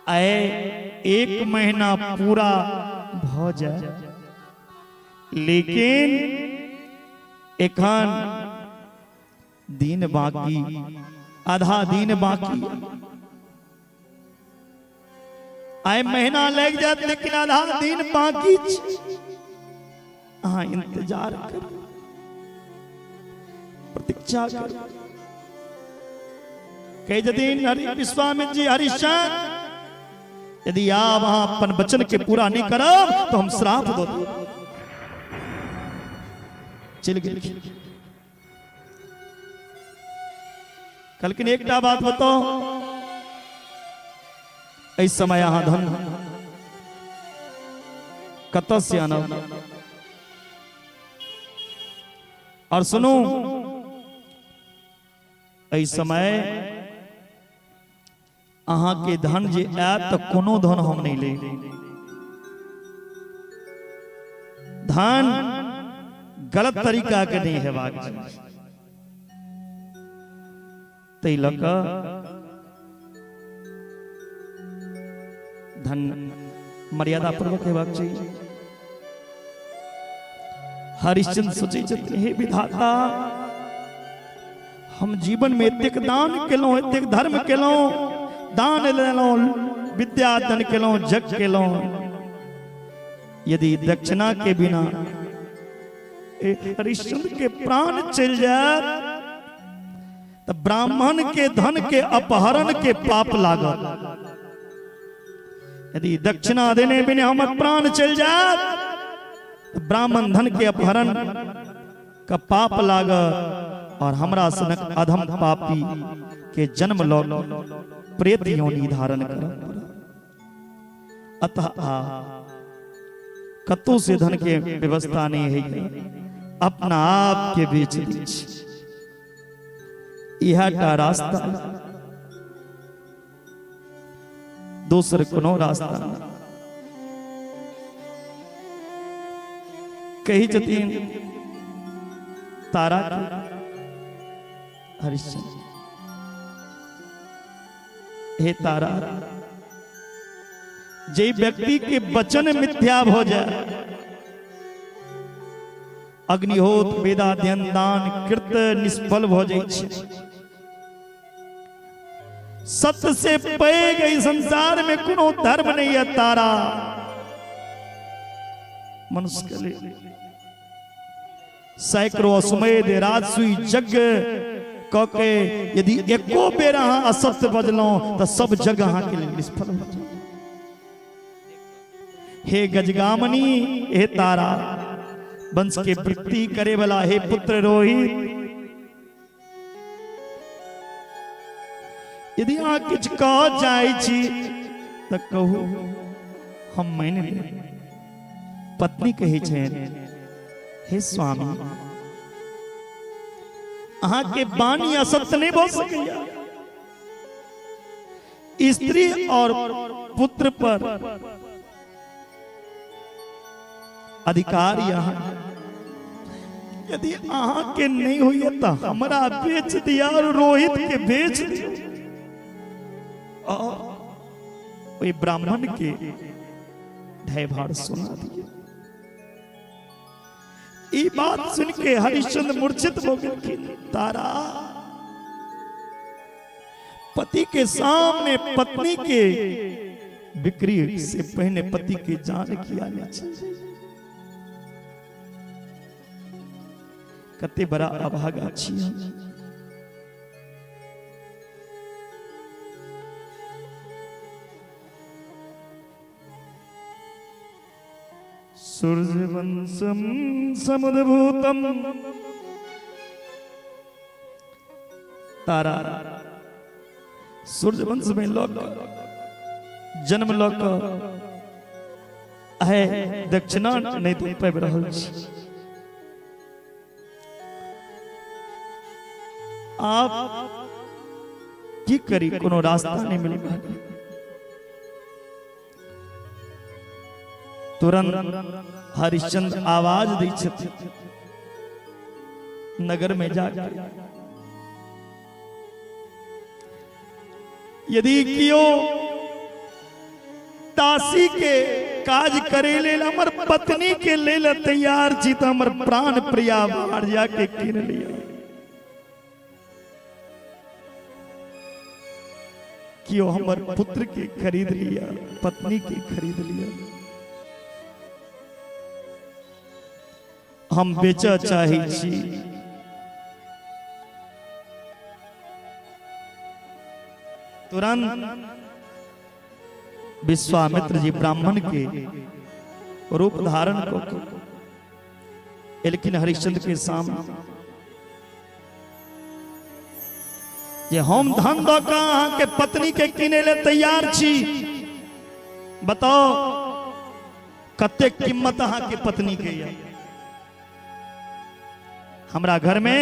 आए एक महीना पूरा भऽ जाए, लेकिन एखन दिन बाकी, आधा दिन बाकी। आइ महीना लागि जायत, लेकिन आधा दिन बाकी छै। अहाँ इंतजार करू, प्रतीक्षा करू। कहै छथिन हरि विश्वामित्र जी, हरिश्चंद्र, यदि आप अहाँ अपन वचन के पूरा नहीं करब तो हम श्राप दो देब। चलि गेलखिन। कहलखिन एकटा बात बताउ, एहि समय अहाँ धन कतऽ से आनब? और सुनू, एहि समय अहाँके धन जे आयत तऽ कोनो धन हम नहि लेब। धन गलत तरीका के नहीं हेबाक चाही। ताहि लऽ कऽ धन मर्यादा पूर्वक हेबाक चाही। हरिश्चंद्र सोचै छथिन, हे विधाता, हम जीवन में एतेक दान केलहुँ, एतेक धर्म केलहुँ, दान लेलहुँ, विद्या दान केलहुँ, जग केलहुँ, यदि दक्षिणा के बिना हरिश्चंद्र के प्राण चलि जायत तऽ ब्राह्मण के धन के अपहरण के पाप लागत। यदि दक्षिणा देने बिना हमर प्राण चलि जायत तऽ ब्राह्मण धन के अपहरण का पाप लागत और हमरा सनक अधम पापी के जन्म लऽ प्रेत योनि धारण करऽ पड़त। अतः आ कतौ से धन के व्यवस्था नहीं है, अपना आप के बेच दै छी, इएह टा रास्ता, दोसर कोनो रास्ता नहि। कही छथिन तारा के हरिश्चंद्र, हे तारा, जे व्यक्ति के वचन मिथ्या भ जाए, अग्निहोत्र वेदाध्ययन दान कृत निष्फल भ जाइ छै। सत्य से पैघ एहि संसार में कोनो धर्म नहीं है तारा मनुष्य के लिए। सैकड़ों अश्वमेध राजसूय यज्ञ क के यदि एको बेर अहाँ असत्य बजलहुँ तऽ सब यज्ञ अहाँके लेल निष्फल भऽ जायत। हे गजगामनी, हे तारा, वंश के वृत्ति करे वाला हे पुत्र रोहित, यदि अहाँ किछु कह चाहै छी तऽ कहू, हम मानि लेब। पत्नी कहै छनि, हे स्वामी, अहाँके वाणी असत्य नहि भऽ सकैया। स्त्री और पुत्र पर अधिकार यहाँ यदि अहाँ के नहीं होइए तो हमरा बेच दिया और रोहित के बेच दिया और ओहि ब्राह्मण के ढाई भार सुना दिया। ई बात सुन के हरिश्चंद्र मूर्छित हो गेलखिन। तारा, पति के सामने पत्नी के बिक्री से पहले पति के जान किया ले छै। कते बड़ा अभागा छी हम। सूर्यवंशम समुद्भूतम तारा सूर्यवंश में लऽ कऽ जन्म लऽ कऽ आइ दक्षिणा नहि दऽ पाबि रहल छी। आप की करी, कोनो रास्ता नहीं मिल रहल। तुरंत हरिश्चंद्र आवाज दै छथिन नगर में जाके, यदि कियो दासी के काज करे लेल हमर पत्नी के लेल तैयार छी तऽ हमर प्राण प्रिया भार्या के कीन लिअ। कियो हमर पुत्र के खरीद लिया, पत्नी के खरीद लिया, हम बेचऽ चाहै छी। तुरंत विश्वामित्र जी ब्राह्मण के रूप धारण कऽ के एलखिन हरिश्चंद्र के सामने। जे हम धन दऽ कऽ अहाँके पत्नीके किनै लए तैयार छी। बताउ कतेक कीमत अहाँके पत्नीके यऽ? हमरा घरमे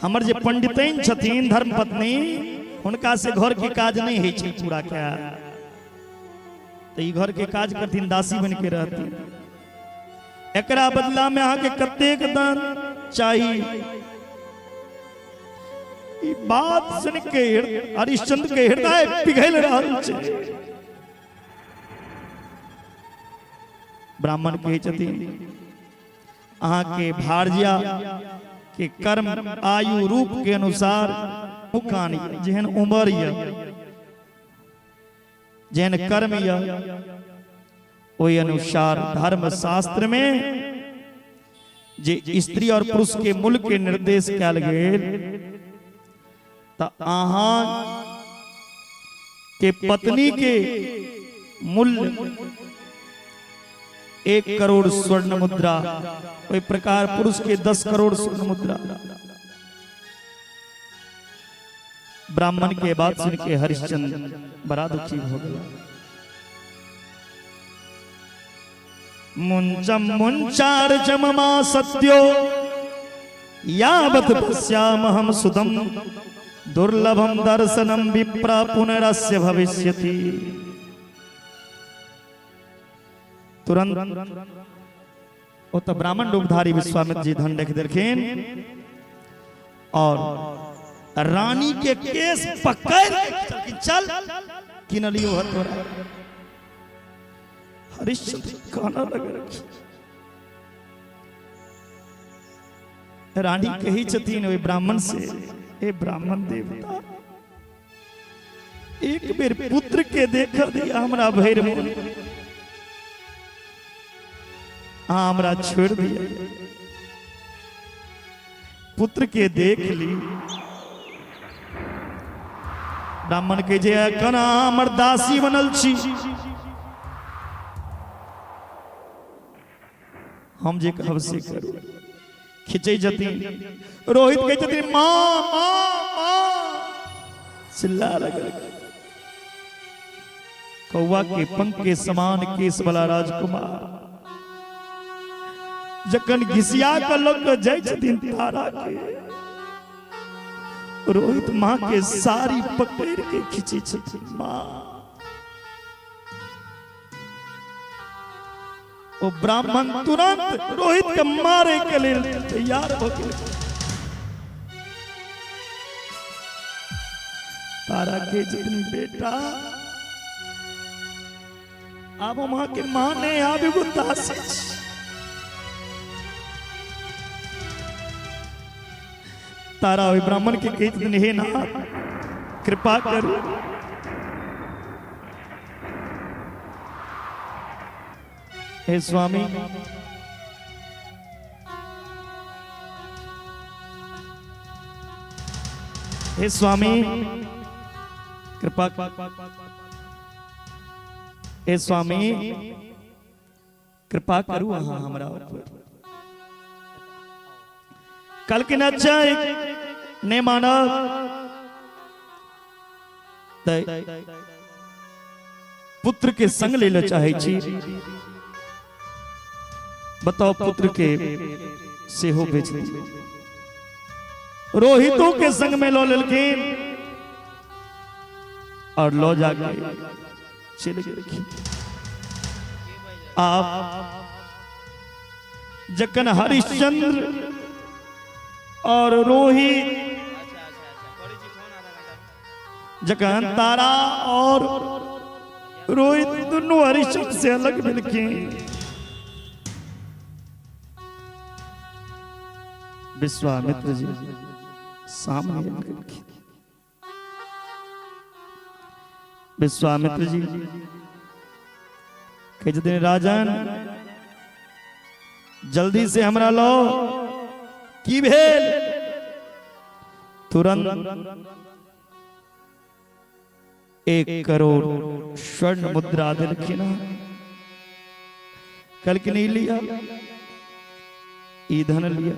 हमर जे पंडितैन छथिन धर्मपत्नी, हुनका से घरके काज नहि होइ छै पूरा कयल, तऽ ई घरके काज करथिन, दासी बनि के रहथिन। एकरा बदला में अहाँके कतेक दान चाही? ई बात सुन के हरिश्चंद्र के हृदय पिघल रहल छै। ब्राह्मण कहै छथिन, अहाँके भार्या के कर्म आयु रूप के अनुसार मुकान जेहन उम्र यऽ, जेहन कर्म यऽ, ओहि अनुसार धर्म शास्त्र में जे स्त्री और पुरुष के मूल के निर्देश कयल गेल, तऽ अहाँ के पत्नी के मूल्य 1 करोड़ स्वर्ण मुद्रा, ओहि प्रकार पुरुष के 10 करोड़ स्वर्ण मुद्रा। ब्राह्मण के बात सुन के हरिश्चंद्र बड़ा दुखी हो गया। मुंचम मुंचार जममा सत्यो यावत पश्यामहम सुतम दुर्लभम दर्शनम विप्र पुनरस्य भविष्यति। तुरंत ओ तऽ ब्राह्मण रूपधारी विश्वामित्र जी धन देख देलखिन और रानी के केस पकड़ के खिंचलखिन, चल किनलियो ह तोरा। हरिश्चंद्र काना लगलखिन। रानी कहै छथिन ओहि ब्राह्मण से, हे ब्राह्मण देवता, एक बेर पुत्र के देख दिया हमरा भरि मोन, अहाँ हमरा छोड़ दिया, पुत्र के देख ली। ब्राह्मण के जे एखन अहाँ हमर दासी बनल छी, हम जे कहब से करू। खिंचै छथिन, रोहित कहै छथिन, माँ माँ माँ, चिल्ला लगल। कौआ के पंख के समान केस वाला राजकुमार जखन घिसिया के लग के जाइ छथिन तारा के, रोहित माँ के साड़ी पकड़ के खींचे छथिन, माँ। ओ ब्राह्मण तुरंत रोहित के मारे के लेल तैयार हो गेल। तारा के जितनी बेटा, आब हम अहाँके माँ नहि, आब एगो दासी छी। तारा ओहि ब्राह्मण के कहैत छथिन, हे नाथ, कृपा करू। हे स्वामी, हे स्वामी, कृपा, हे स्वामी, कृपा करू अहाँ हमरा ऊपर। कहलखिन, अच्छा, नहि मानब तऽ पुत्र के संग ले ले चाहे छी, बताओ। पुत्र के सेहो बेच दियौ। रोहितो के संग में लऽ लेलखिन और लऽ जाके चलि गेलखिन। आप जखन हरिश्चंद्र और रोहित, जखन तारा और रोहित दुनू हरिश्चंद्र से अलग भेलखिन, विश्वामित्र जी सामने आबि गेलखिन। विश्वामित्र जी कहै छथिन, राजन, जल्दी से हमरा लो, की भेल? तुरंत 1 करोड़ स्वर्ण मुद्रा देलखिन। कहलखिन, ई लिया, ई धन लिया।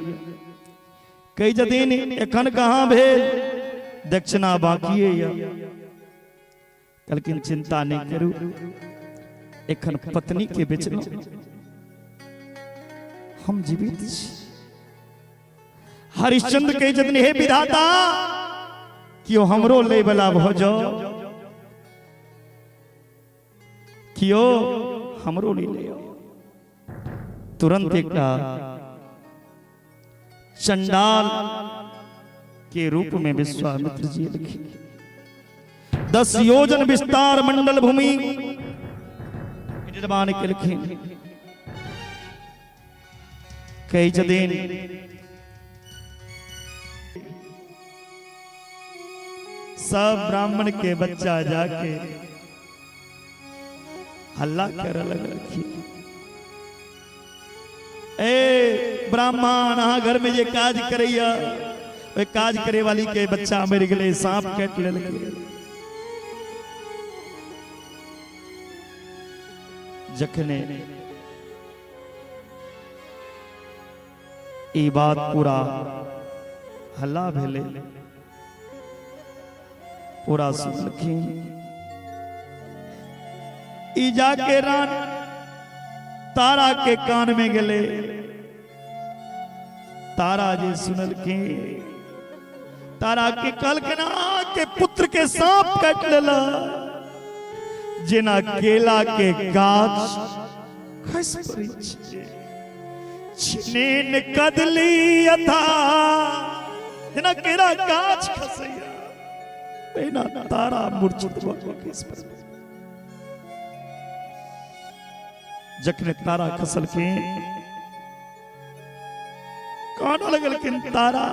कहै छथिन, एखन कहाँ भेल? दक्षिणा बाकिए यऽ। कहलखिन चिंता नहि करू, एखन पत्नी के बेचलहुँ, हम जीवित छी। हरिश्चंद्र कहै छथिन हे विधाता, केओ हमरो लै वाला भऽ जाओ, केओ हमरो नहि ले। तुरंत एकटा चंडाल के रूप में विश्वामित्र जी एलखिन। 10 योजन विस्तार मंडल भूमि निर्माण केलखिन। कहै छथिन सब ब्राह्मण के बच्चा जाके हल्ला करऽ लगलखिन, ए ब्राह्मण, अहाँ घर में जे काज करैया, ओहि काज करे वाली के बच्चा मरि गेलै, सांप काटि लेलकै। जखने ई बात पूरा हल्ला भेलै, पूरा सुनलखिन, ई जाके रान तारा के कान में गेलै। तारा जे सुनलखिन, तारा के कहलखिन के पुत्र के सांप काटि लेलक, जेना केला के गाछ खसि पड़ै छै, छिनेन कदली यथा, जेना केरा गाछ खसैया तहिना तारा मूर्छित भऽ के खसि पड़ल। जखने तारा खसलखिन, कानऽ लगलखिन तारा,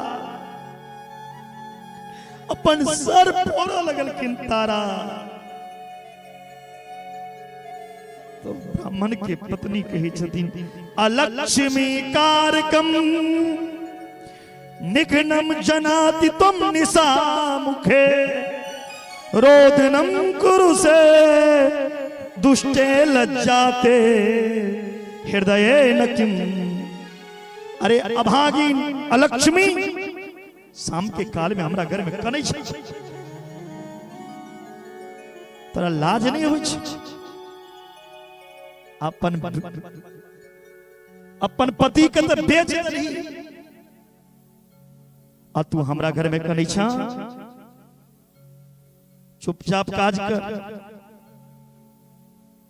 अपन सर फोड़ऽ लगलखिन तारा। तो ब्राह्मण के पत्नी कहै छथिन, अलक्ष्मी कारकम निघ्नम जनाति तुम निशा मुखे, रोदनम कुरु से दुष्टे लज्जाते हृदय न किम। अरे अभागिन अलक्ष्मी, शाम के काल में हमरा घर में कनै छै, तोरा लाज नहीं होइ छै? अपन अपन पति के तऽ बेच देलही आ तू हमरा घर में कनै छ? चुपचाप काज कर।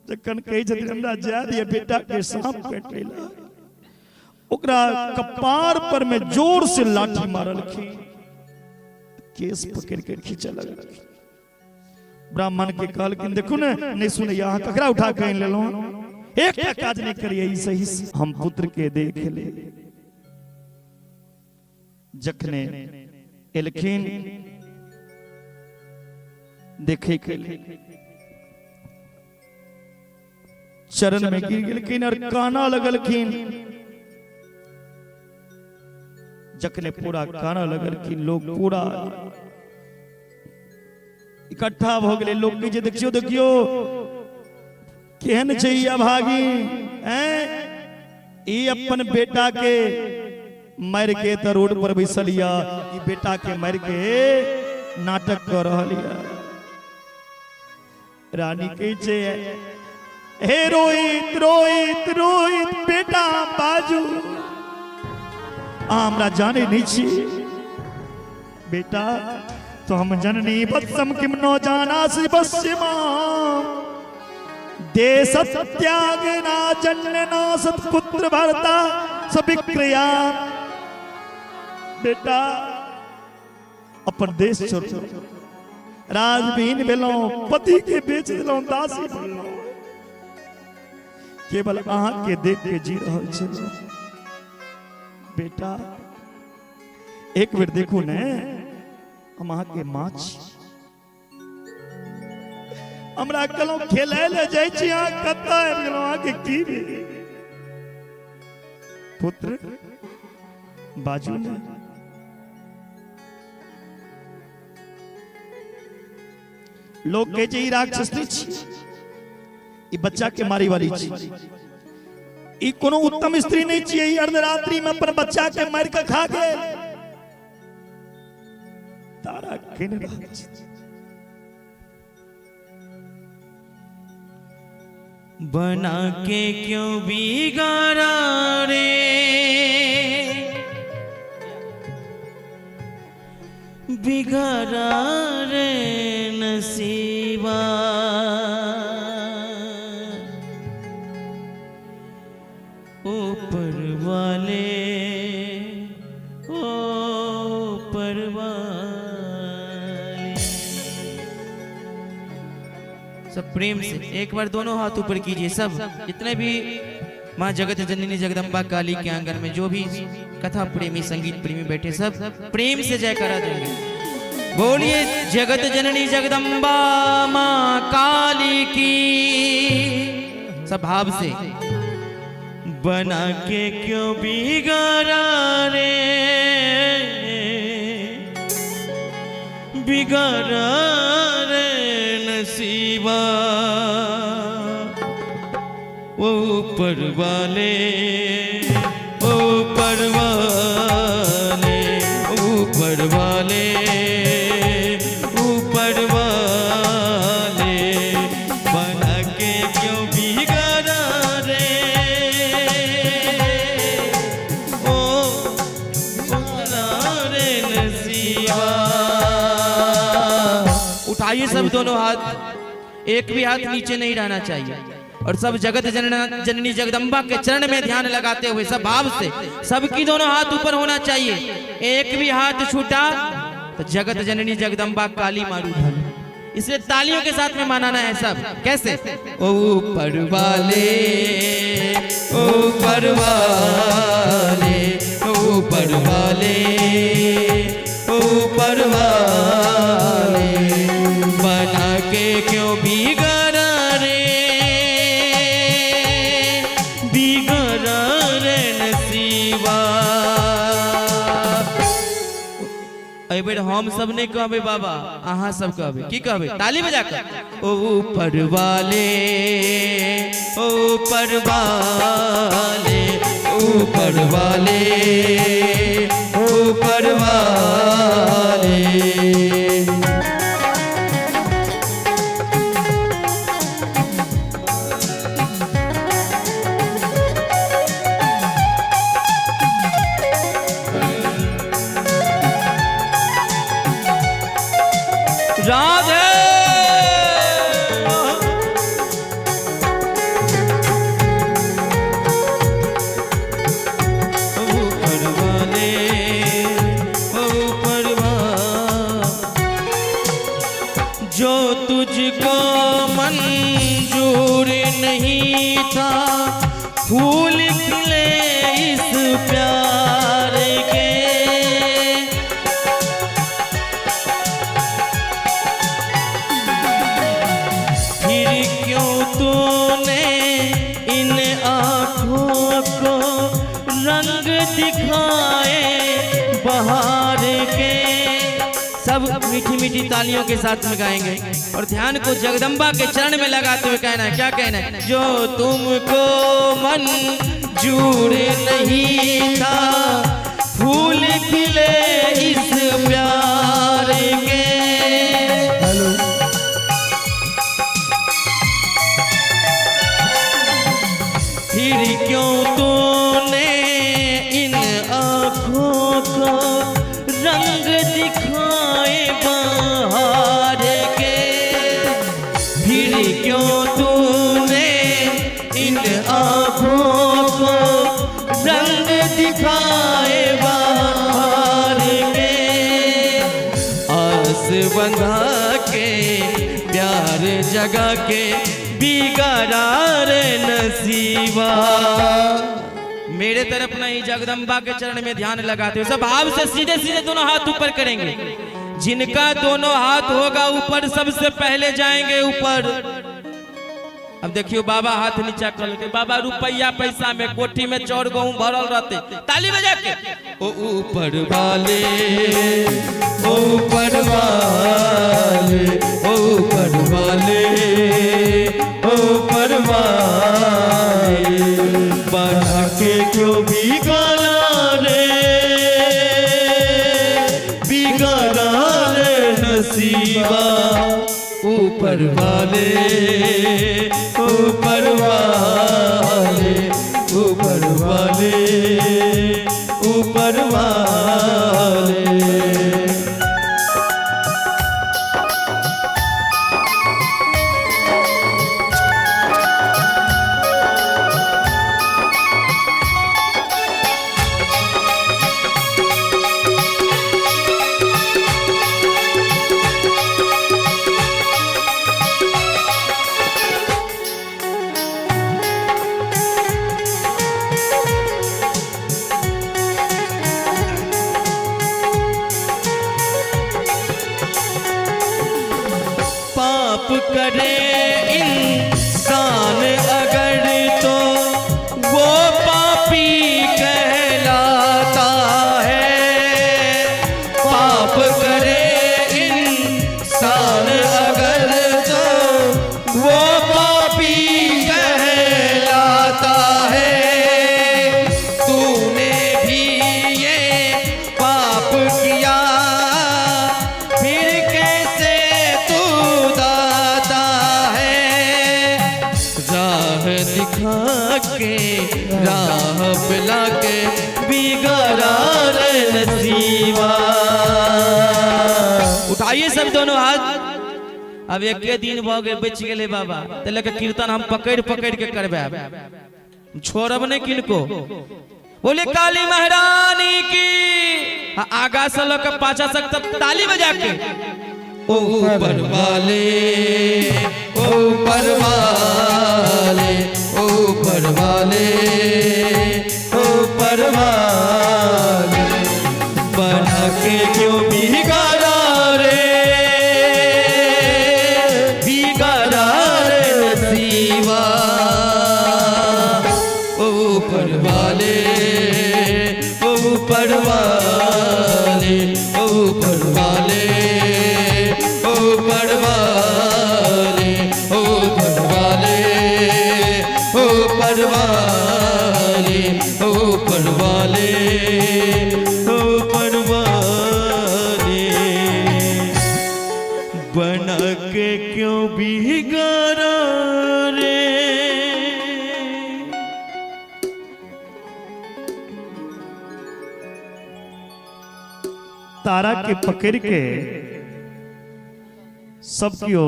जखन कहै छथिन हमरा जाय दिअ, बेटा के सांप काटि लेलक, ओकरा कपार पर में जोर से लाठी मारलखिन, केस पकड़ के खींचऽ लगलखिन। ब्राह्मण के कहलखिन देखू ने, नहीं सुनैया, अहाँ ककरा उठा के आनि लेलहुँ? एकटा काज नहि करिए ई सही से। हम पुत्र के देख ले। जखने एलखिन देखे के लेल, चरण में गिर गेलखिन और काना लगलखिन। जखने पूरा काना लगलखिन, लोग पूरा इकट्ठा भऽ गेलै। लोग कहै छै देखियौ देखियौ, केहन छै ई अभागी, ऐं ई अपन बेटा के मारि के तऽ रोड पर बैसल यऽ, ई बेटा के मारि के नाटक कऽ रहल यऽ। रानी कहै छै, हे रोहित रोहित रोहित बेटा, बाजू, अहाँ हमरा जानै नहि छी बेटा? तो हम जननी वत्सम किम नो जानासि वश्य मां, देश त्याग ना जनना सत्पुत्र भरता सविक्रिया। बेटा, अपन देश छोड़ राजविहीन भेलहुँ, पति के बेच देलहुँ, दासी बनलहुँ, केवल अहाँ के देख के जी रहल छलहुँ। बेटा, एक बेर देखू ने, हम अहाँ के माँ छी। हमरा कहलहुँ खेलै लए जाइ छी, अहाँ कतऽ आबि गेलहुँ? अहाँके की भेल? पुत्र, बाजू ने। लोग कहै छै ई राक्षस नहि छी, ई बच्चा के मारे वाली छी, ई कोनो उत्तम स्त्री नहि छियै, ई अर्धरात्रि में अपन बच्चा के मारि के खा गेल। तारा गिन रहल छथि। बना के क्यों बिगाड़ा रे, बिगाड़ा रे नसीबा, ऊपर वाले ऊपर वाले। सब प्रेम से एक बार दोनों हाथ ऊपर कीजिए। सब जितने भी माँ जगत जननी जगदम्बा काली के आंगन में जो भी कथा प्रेमी संगीत प्रेमी बैठे, सब प्रेम से जयकारा देंगे। बोलिए जगत जननी जगदम्बा माँ काली की। सब भाव से। बना के क्यों बिगाड़ा रे, बिगाड़ा रे नसीबा, वो ऊपर वाले ऊपर वाले ऊपर वाले ऊपर वाले, बना के क्यों बिगाड़ा रे, ओ उतरा रे नसीबा। उठाइए सब दोनों हाथ, एक भी हाथ नीचे नहीं रहना चाहिए। और सब जगत जननी जगदम्बा के चरण में ध्यान लगाते हुए सब भाव से सबकी दोनों हाथ ऊपर होना चाहिए। एक भी हाथ छूटा तो जगत जननी जगदम्बा काली मारू उठा। इसलिए तालियों के साथ में मनाना है सब। कैसे? ऊपर वाले ऊपर वाले ऊपर वाले ऊपर वाले, बना के क्यों बिगाड़ा रे, बिगाड़ा रे नसीबा। एहि बेर हम सब नहीं कहबै बाबा, अहाँ सब कहबै। की कहबै? ताली बजा कर। ऊपर वाले ऊपर वाले ऊपर वाले ऊपर वाले। राधे। ऊपर वाले ऊपर वाले, जो तुझको मंजूर नहीं था फूल खिले इस प्यार के, फिर क्यों तूने इन आँखों को रंग दिखाए बहार के। सब मीठी मीठी तालियों के साथ में गाएंगे और ध्यान को जगदम्बा के चरण में लगाते हुए कहना है। क्या कहना है? जो तुमको मंजूर नहीं था फूल खिले इस प्यार के, हेलो। फिर क्यों तूने इन आँखों को रंग दिखाए बहार के, फिर क्यों तूने इन आँखों को रंग दिखाए बहार के, आस बंधा के प्यार जगा के बिगाड़ा रे नसीबा। मेरे तरफ नहीं, जगदम्बा के चरण में ध्यान लगाते हो। सब भाव से सीधे सीधे दोनों हाथ ऊपर करेंगे। जिनका दोनों हाथ होगा ऊपर सबसे पहले जाएंगे ऊपर। अब देखियो बाबा हाथ नीचा कर लेते। बाबा रुपया पैसा में कोठी में चौर गहूं भरल रहते। ताली बजा के। ओ ऊपर वाले ऊपर वाले ऊपर वाले ऊपर वाले, बना के क्यों बिगाड़ा रे, बिगाड़ा ऊपर वाले, ऊपर वाले, ऊपर वाले, ऊपर वाले। पाप करे इंसान अगर तो वो पापी कहलाता है। पाप करे इंसान अगर तो वो पापी कहलाता है। तूने भी ये पाप किया, फिर कैसे तू दाता है। राह दिखा के राह पिला के बिगाड़ा रे नसीबा। उठाइए सब दोनों हाथ। अब एक दिन भ गेल, बच गेलै बाबा। ते लके कीर्तन हम पकड़ पकड़ के करबाब, छोड़ब नहीं किनको। बोले काली महारानी की। आगा से लऽ के पाछा तक तब ताली बजा के। ऊपर वाले, ऊपर वाले, ऊपर वाले, ऊपर वाले, बना के क्यों बिगाड़ा रे, बिगाड़ा रे नसीबा। ऊपर वाले, ऊपर वाले, ऊपर वाले, ऊपर वाले, ऊपर वाले, ऊपर वाले, ऊपर वाले, ऊपर वाले, बना के क्यों बिगाड़ा रे। तारा के पकड़ के सब कियो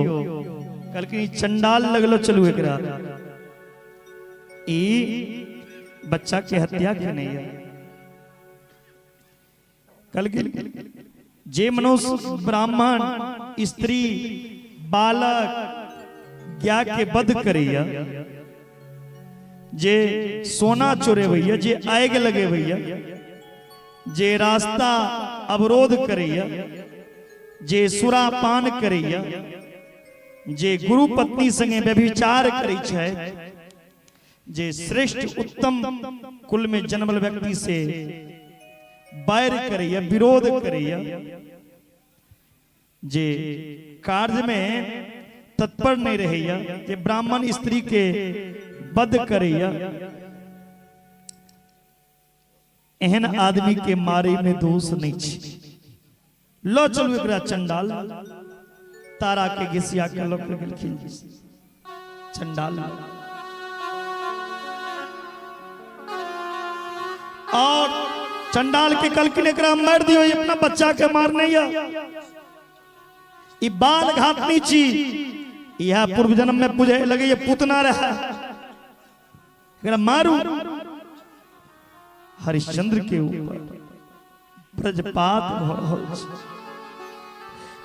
कहलखिन ई चंडाल लगलो, चलू एकरा, ई बच्चा के हत्या के नहीं है। कहलखिन जे मनुष्य ब्राह्मण स्त्री बालक ज्ञा के वध करैया, जे सोना चोरेबैया, जे आगि लगेबैया, जे रास्ता अवरोध करैया, जे सुरापान करैया, जे गुरु पत्नी संगे व्यभिचार करै छै, जे श्रेष्ठ उत्तम कुल में जन्मल व्यक्ति से बैर करैया, विरोध करैया, जे कार्य में तत्पर नहीं रहैया, जे ब्राह्मण स्त्री के वध करैया, एहन आदमी के मारे में दोष नहीं छै। लो चलू एकरा चंडाल। तारा के घिसिया के लऽ के गेलखिन चंडाल। और चंडाल के कहलखिन एकरा मार दियो, ई अपना बच्चा के मारने या ई बाल घातनी छी, यह पूर्व जन्म में पूजे लगे ये पूतना रहा, एकरा मारू। हरिश्चंद्र के ऊपर ब्रजपात भ रहल छै।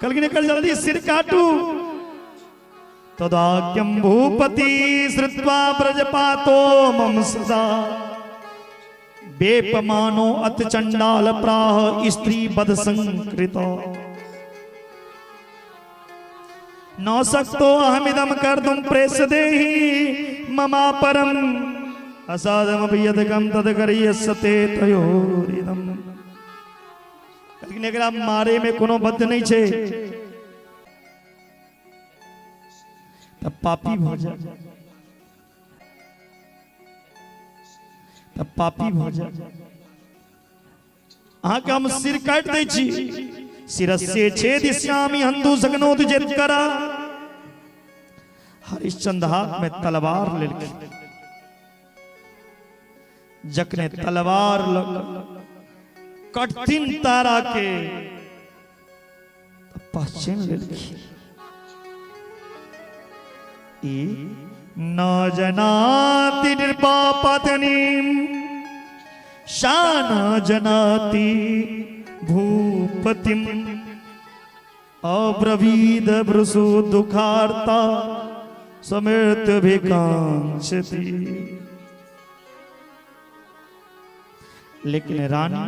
कहलखिन एकर जल्दी सिर काटू। तदाज्ञम भूपति श्रुत्वा ब्रजपातो मम सदा बेपमानो अत चंडाल प्राह स्त्री बद संकृत। न सक्तो अहमिदम कर्तुम प्रेष देहि ममा परम असाधमपि यदकम तद करियस्यते तयोरिदम। लेकिन एकरा मारे में कोनो बद्ध नहीं छै तब पापी भ जाए, तब पापी भ जाए। अहाँके हम सिर काटि दै छी। शिरस्य छेदिष्यामि हन्तु शक्नोति चेत् करा। हरिश्चंद्र हाथ में तलवार लेलखिन। जखने तलवार लग कटथिन तारा के तऽ पहचानि लेलखिन, ई न जनाति नृपपत्नी सा न जनाति भूपतिम अब्रवीद वृषु दुखार्ता समृत्युभिकांक्षति। लेकिन रानी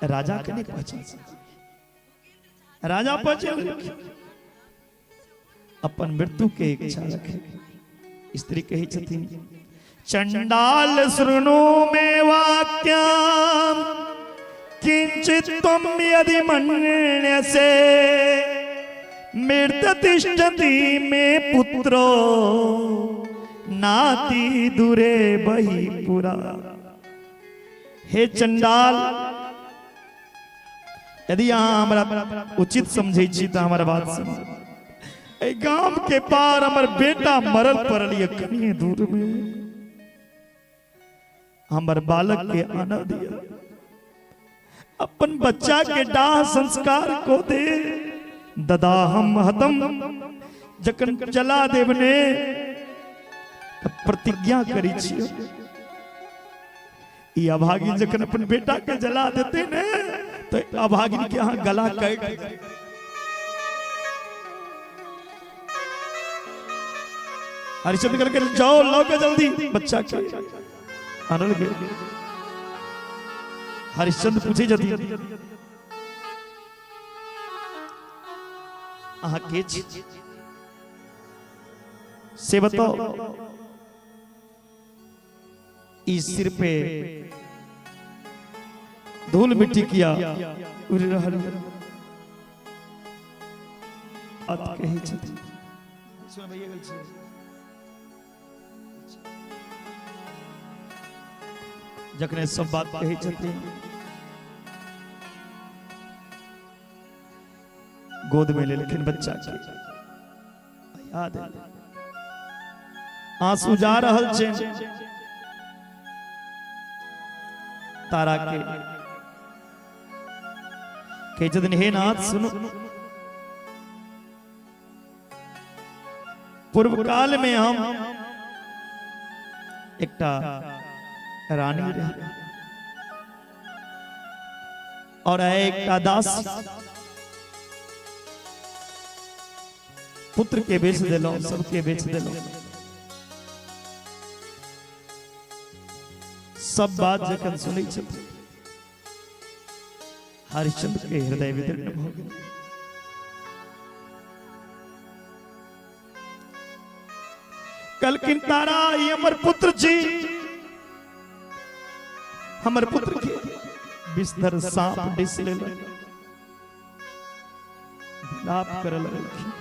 राजा के नहीं पहचान सकी। राजा पहचान अपन मृत्यु के इच्छा रखे। स्त्री कहै छथिन, चंडाल शृणु मे वाक्यम किंचित त्वं यदि मन्यसे मृत तिष्ठति मे पुत्रो नाति दूरे बही पुरा। हे चंडाल, यदि अहाँ हमरा उचित समझै छी तऽ हमर बात सुनू। एहि गाम के पार हमर बेटा मरल पड़ल ये कनिए दूर में, हमर बालक के आना दिया, अपन बच्चा के दाह संस्कार को दे। ददा हम हतम, जखन जला देब ने तऽ प्रतिज्ञा करै छियै, ई अभागिन जखन अपन बेटा के जला देते ने तो अभागिन के अहाँ गला काटि। हरिश्चंद्र करके जाओ लाओ के जल्दी बच्चा के आनल गेल। हरिश्चंद्र पूछे जति अहाँ के छी से बताओ। ई सिर पे धूल मिट्टी किया उड़ रहल बात कहै छथिन। जखने सब बात कहै छथिन, गोद में लेलखिन बच्चा के। याद एलै, आंसू जा रहल छै तारा के। कहै छथिन, हे नाथ सुनू, पूर्व काल में हम एकटा रानी रही और एकटा दास। पुत्र के बेच देलहुं, सबके बेच देलहुं। सब बात जखन सुनै छथिन, हरिश्चंद्र के हृदय विदीर्ण भऽ गेल। कहलखिन, तारा, ई हमर पुत्र छी, हमर पुत्र के विषधर सांप डिस लेलक। विलाप करऽ लगलखिन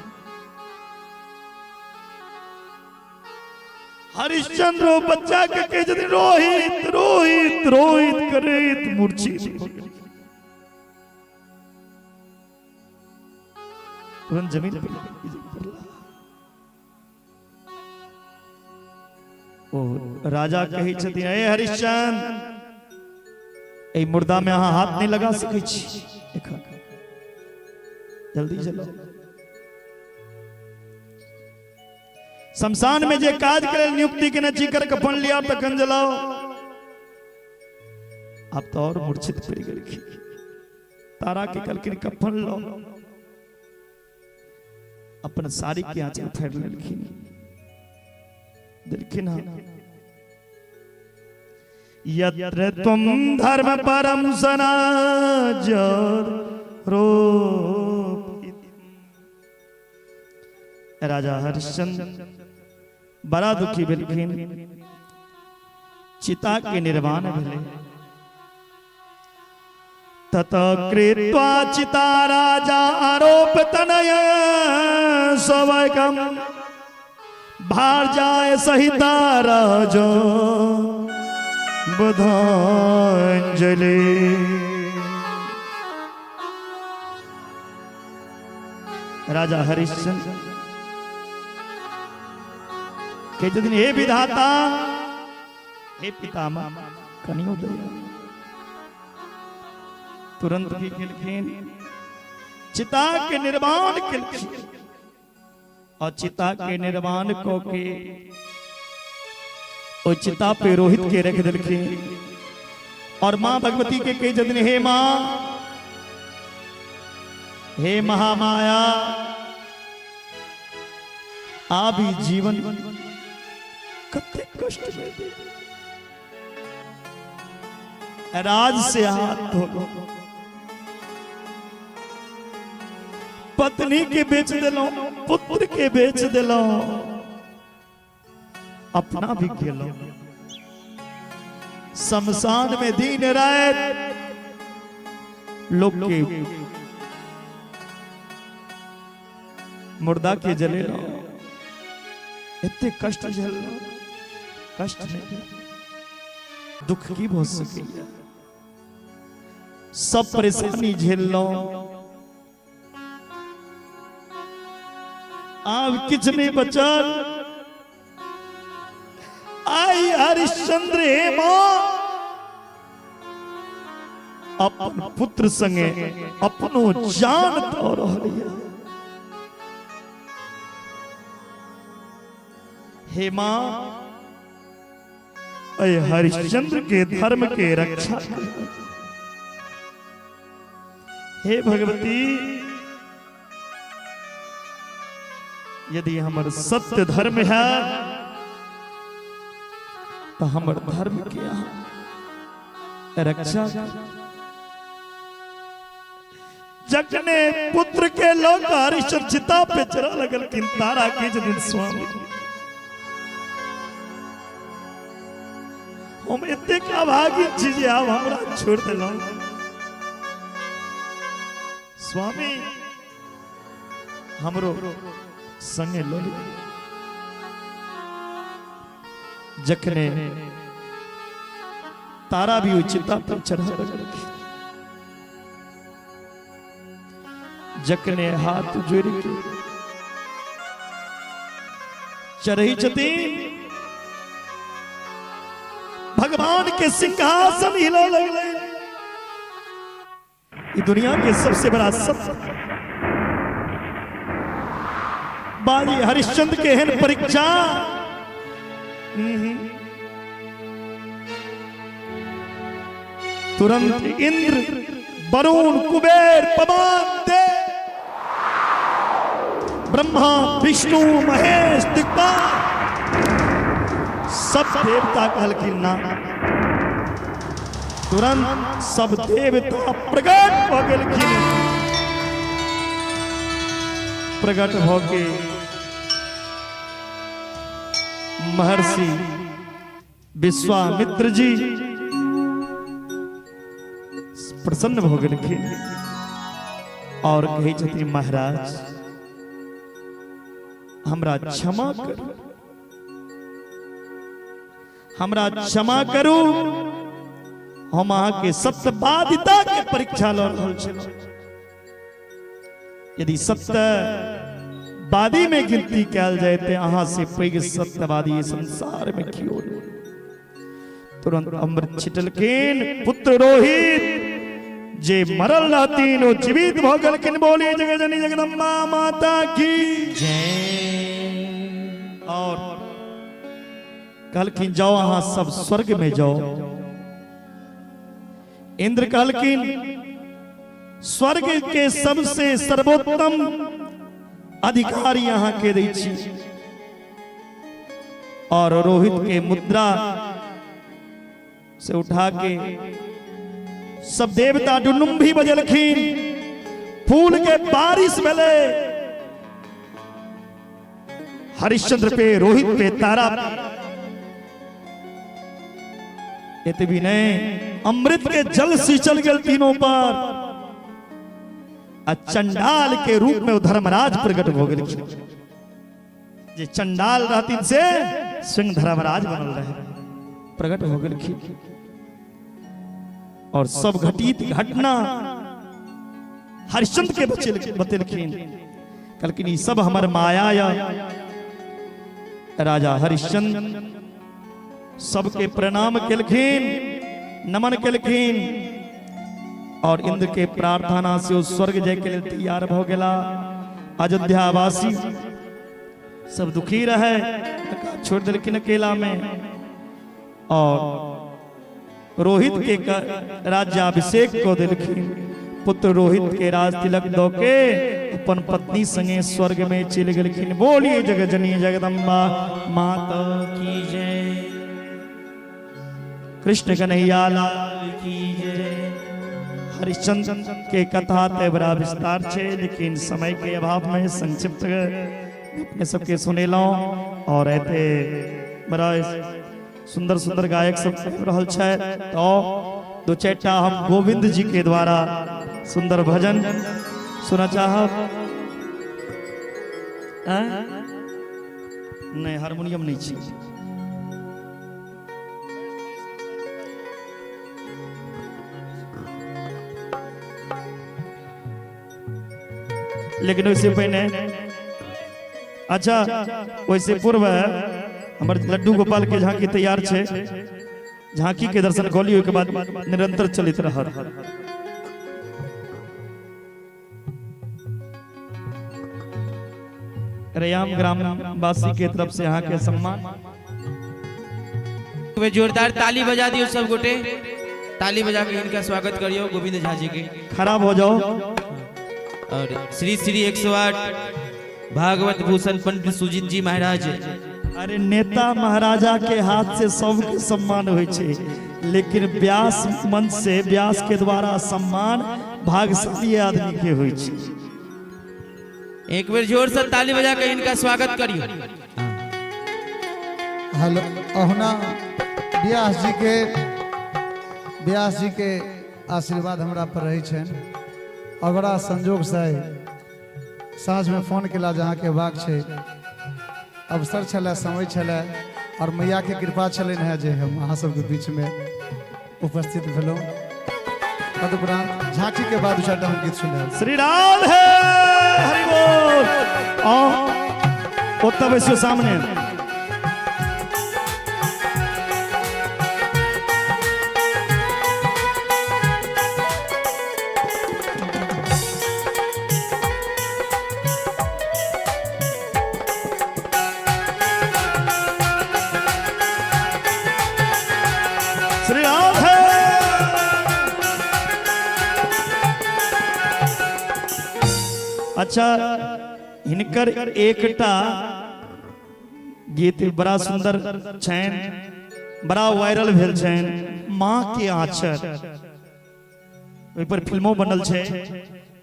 हरिश्चंद्र। ओ बच्चा के कहै छथिन रोहित, रोहित, रोहित करैत मूर्छित भऽ गेलखिन। तुरंत जमीन पर पड़ला। ओ राजा कहै छथिन, ए हरिश्चंद्र, एहि मुर्दा में अहाँ हाथ नहीं लगा सकै छी एखन, जल्दी चलो। शमशान में जे काज के लेल नियुक्ति केने छी कर कफन लिया तखन जलाओ। आब तो और मूर्छित पड़ि गेलखिन। तारा के कहलखिन, कफन लो। अपन साड़ी के आंचल फेर लेलखिन, देलखिन। हाँ, यत्र त्वं धर्म परम सनाज रोपित। राजा हरिश्चंद्र बड़ा दुखी भेलखिन। चिता के निर्वाण भेलै। तत कृत्वा चिता राजा आरोप तनय सवकम भारजाय सहिता राजा बधांजलि। राजा हरिश्चंद्र कहै छथिन हे विधाता, हे पितामह, कनियो दया। तुरंत की केलखिन, चिता के निर्माण केलखिन और चिता के निर्माण कऽ के ओहि चिता पे रोहित के रख देलखिन और माँ भगवती के कही छथिन हे माँ, हे महामाया, आबी जीवन कते कष्ट में दे, राज से हाथ धो लो, पत्नी के बेच दिलों, पुत्र के बेच दिलों, अपना भी गेलो शमशान में दिन रात लोग के मुर्दा के जलेलो, इतने कष्ट झेललो, कष्ट नहीं दुख की भो सकैया, सब परेशानी झेललो, आब किछु नहीं बचल। आई हरिश्चंद्र हे मां, अपन पुत्र संगे अपनो जान दऽ रहल यऽ। हे मां, अय हरिश्चंद्र के धर्म के रक्षा कर। हे भगवती, यदि हमर सत्य धर्म है तो हमर धर्म के अहाँ रक्षा करू। जखने पुत्र के लोग हरिश्चंद्र चिता पे चढ़ा लगल तारा के दिन स्वामी हम एतेक अभागी छी जे आब हमरा छोड़ देलहुँ स्वामी, हमरो संगे लऽ लिअ। जखने तारा भी ओहि चिता पर चढ़ा लगलखिन, जखने हाथ जोड़ के चढ़ी छथिन, भगवान के सिंहासन हिला लगलै। ई दुनिया के सबसे बड़ा सत्य बाजी हरिश्चंद्र के एहन परीक्षा तुरंत इंद्र, वरुण, कुबेर, पवन, देव, ब्रह्मा, विष्णु, महेश, दिग्पाल सब देवता कहलखिन ना। तुरंत सब देवता प्रकट भऽ गेलखिन। प्रकट भऽ के महर्षि विश्वामित्र जी प्रसन्न भऽ गेलखिन और कहै छथिन महाराज हमरा क्षमा करू, हमरा क्षमा करू, हम अहाँके सत्यवादिता के परीक्षा लऽ रहल छलहुँ। यदि सत्यवादी में गिनती कयल जाय तऽ अहाँ से पैघ सत्यवादी संसार में केओ नहि। तुरंत अमृत छिटलखिन, पुत्र रोहित जे मरल रहथिन ओ जीवित भऽ गेलखिन। बोली जगजनी जगदम्बा माता की जय। और कहलखिन जाओ अहाँ सब स्वर्ग में जाओ। इंद्र कहलखिन स्वर्ग के सबसे सर्वोत्तम अधिकारी अहाँ के दै छी। और रोहित के मुद्रा से उठा के सब देवता डुनुम्भी बजलखिन, फूल के बारिश भेलै हरिश्चंद्र पे, रोहित पे, तारा पे। एतबी नहीं, अमृत के जल सिंचल गेल तीनों पर आ चंडाल के रूप में धर्मराज प्रकट हो गेल। जे चंडाल रहथिन से स्वयं धर्मराज बनल रहे, प्रकट हो गेलखिन और सब घटित घटना हरिश्चंद्र के बचेल बतेलखिन। कहलखिन ई सब हमर माया या राजा हरिश्चंद्र सबके प्रणाम केलखिन, नमन केलखिन और इंद्र के प्रार्थना से ओ स्वर्ग जाय के लेल तैयार भ गेला। अयोध्यावासी सब दुखी रहे, छोड़ देलखिन अकेला में और रोहित के राज्याभिषेक को देलखिन। पुत्र रोहित के राज तिलक दो के अपन पत्नी संगे स्वर्ग में चलि गेलखिन। बोलिए जगजनी जगदम्बा माता की जय, कृष्ण कन्हैया लाल की जय। हरिश्चंद्र के कथा ते बड़ा विस्तार छे, लेकिन समय के अभाव में संक्षिप्त अपने सबके सुनेलहुँ। और एते बड़ा सुंदर सुंदर गायक सब आबि रहल छै, तो दू चारिटा हम गोविंद जी के द्वारा सुंदर भजन सुना चाहब। नहीं, हारमोनियम नहीं छी। लेकिन ओहिसे पहिने, अच्छा ओहिसे पूर्व हमर लड्डू गोपाल के झांकी तैयार छे, झांकी के दर्शन कऽ लियौ, ओहिके बाद निरंतर चलैत रहत। रैयाम ग्रामवासी के तरफ से यहाँ के सम्मान। वे जोरदार ताली बजा दियो सब गोटे, ताली बजा के इनका स्वागत करियो गोविंद झा जी के। खराब हो जाओ। और श्री श्री 108 भागवत भूषण पंडित सुजीत जी महाराज। अरे नेता महाराजा के हाथ से सबके सम्मान होइ छै, लेकिन व्यास मंच से व्यास के द्वारा सम्मान भाग्यशाली आदमी के होइ छै। एक बेर जोर से ताली बजा के इनका स्वागत करियो। हेलो, अहुना व्यास जी के आशीर्वाद हमरा पर रहे छनि और बड़ा संजोग से साँझमे फोन केला जे अहाँके अयबाक छै। अवसर छलै, समय छलै और मैयाके कृपा छलनि हेँ जे हम अहाँ सबके बीचमे उपस्थित भेलहुँ। तदुपरांत झांकी के बाद दू चारिटा हम गीत सुनायब। श्री राम है हरि बोल। आओ ओतऽ बैसियो सामने। श्री राम है। अच्छा, हिनकर एकटा गीत बड़ा सुंदर छनि, बड़ा वायरल भेल छनि, माँ के आंचर, ओहि पर फिल्मो बनल छै।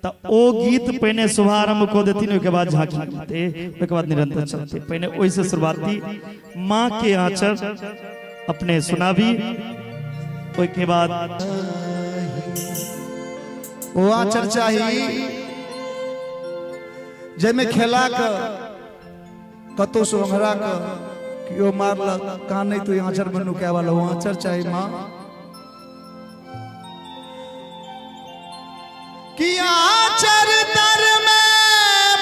तऽ ओ गीत पहिने शुभारंभ कऽ देथिन, ओहिके बाद झांकी हेतै, ओहिके बाद निरंतर चलतै। पहिने ओहिसँ शुरुआती माँ के आंचर अपने सुनाबी, ओहिके बाद ओ आंचर चाही जाहिमे खेला के कतौ से ओंघरा के केओ मारलक कान नहीं तो आंचर में नुकाय वाला ओ आंचर चाही माँ। कि आचर तर में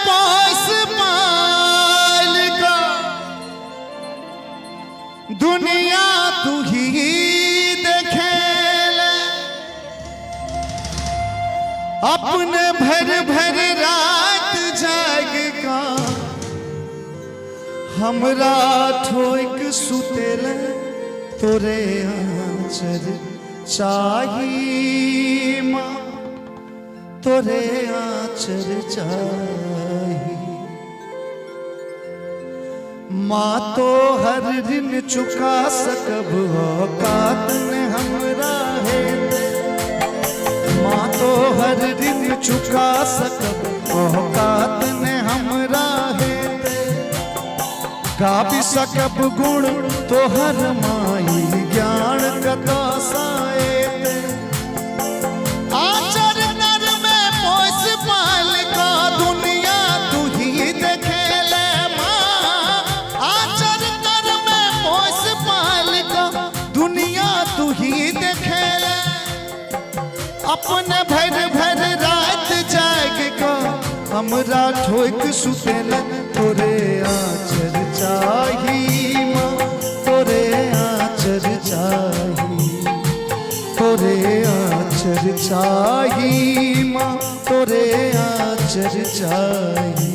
पोस पाल का दुनिया तू ही देखेले, अपने भर भर रात जाग का हमरा ठोक सुतेले, तोरे आचर चाही माँ, तोरे आचर चाही माँ। तो हर ऋण चुका सकब औकात ने हमरा है माँ, तो हर ऋण चुका सकब औकात ने हमरा है, गाबि सकब गुण तोहर माई ज्ञान कतऽ साएते। आचर नर में पोस पाल का दुनिया तू ही देखेले माँ, आचर नर में पोस पाल का दुनिया तू ही देखेले, अपने भर भर रात जाग का हमरा हमरा ठोक सुतेले तोरे आचर चाही माँ, तोरे आचर चाही, तोरे आचर चाही माँ, तोरे आचर चाही।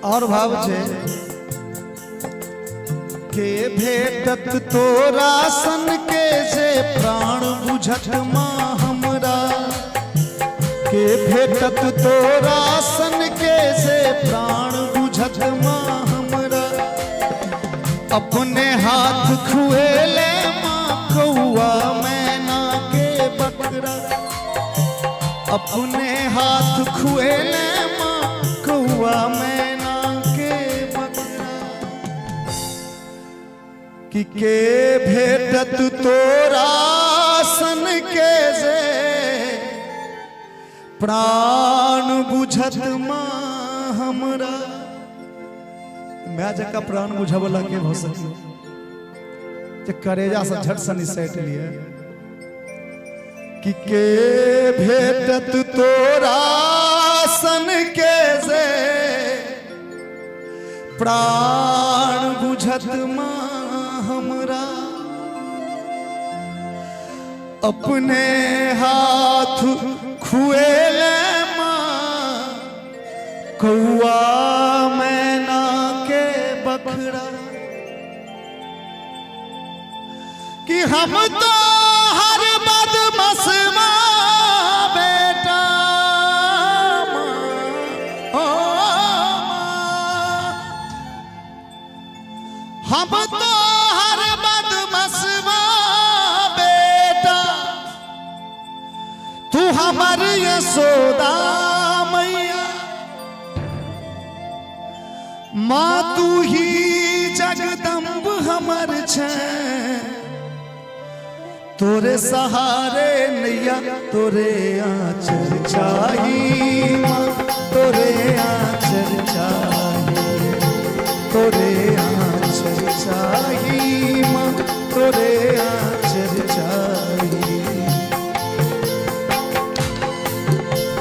और भाव छे के भेटत तोरा सन के जे प्राण बुझत माँ हमरा, के भेटत तोरा सन के जे प्राण बुझत माँ हमरा, अपने हाथ खुएले माँ कौआ मैना के बकरा, अपने हाथ खुएले माँ कौआ मैना के बकरा। कि के भेटत तोरा सन के जे प्राण बुझत माँ हमरा। माय जकाँ प्राण बुझबला के भऽ सकै जे करेजा से झट सनी सटि लिए। कि के भेटत तोरा सन के जे प्राण बुझत माँ हमरा, अपने हाथ खुएले माँ कौआ मैना के बकरा। कि हम तो हर बदमसमा बेटा माँ, ओ माँ, हम तो हर बदमसमा बेटा, तू हमर यशोदा मैया, माँ तू ही जगदम्ब हमर छै, तोरे सहारे नैया तोरे आचर चाही माँ, तोरे आचर चाही, तोरे आचर चाही माँ, तोरे आचर चाही।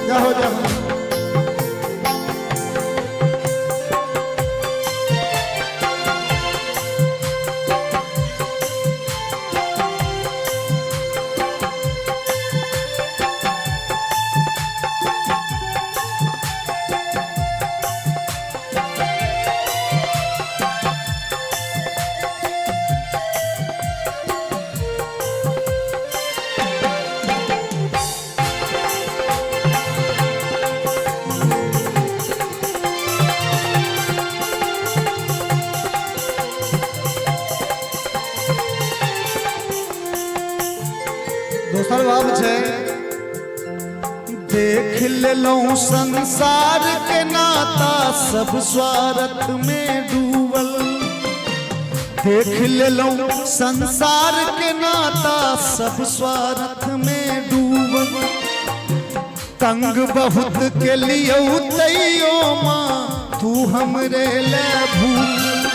जाहो जाहो। दोसर भाव छै देख लेलहुँ संसार के नाता सब स्वार्थ में डूबल, देख लेलहुँ संसार के नाता सब स्वार्थ में डूबल, तंग बहुत के लियौ तैयो माँ तू हमरे ले भूल।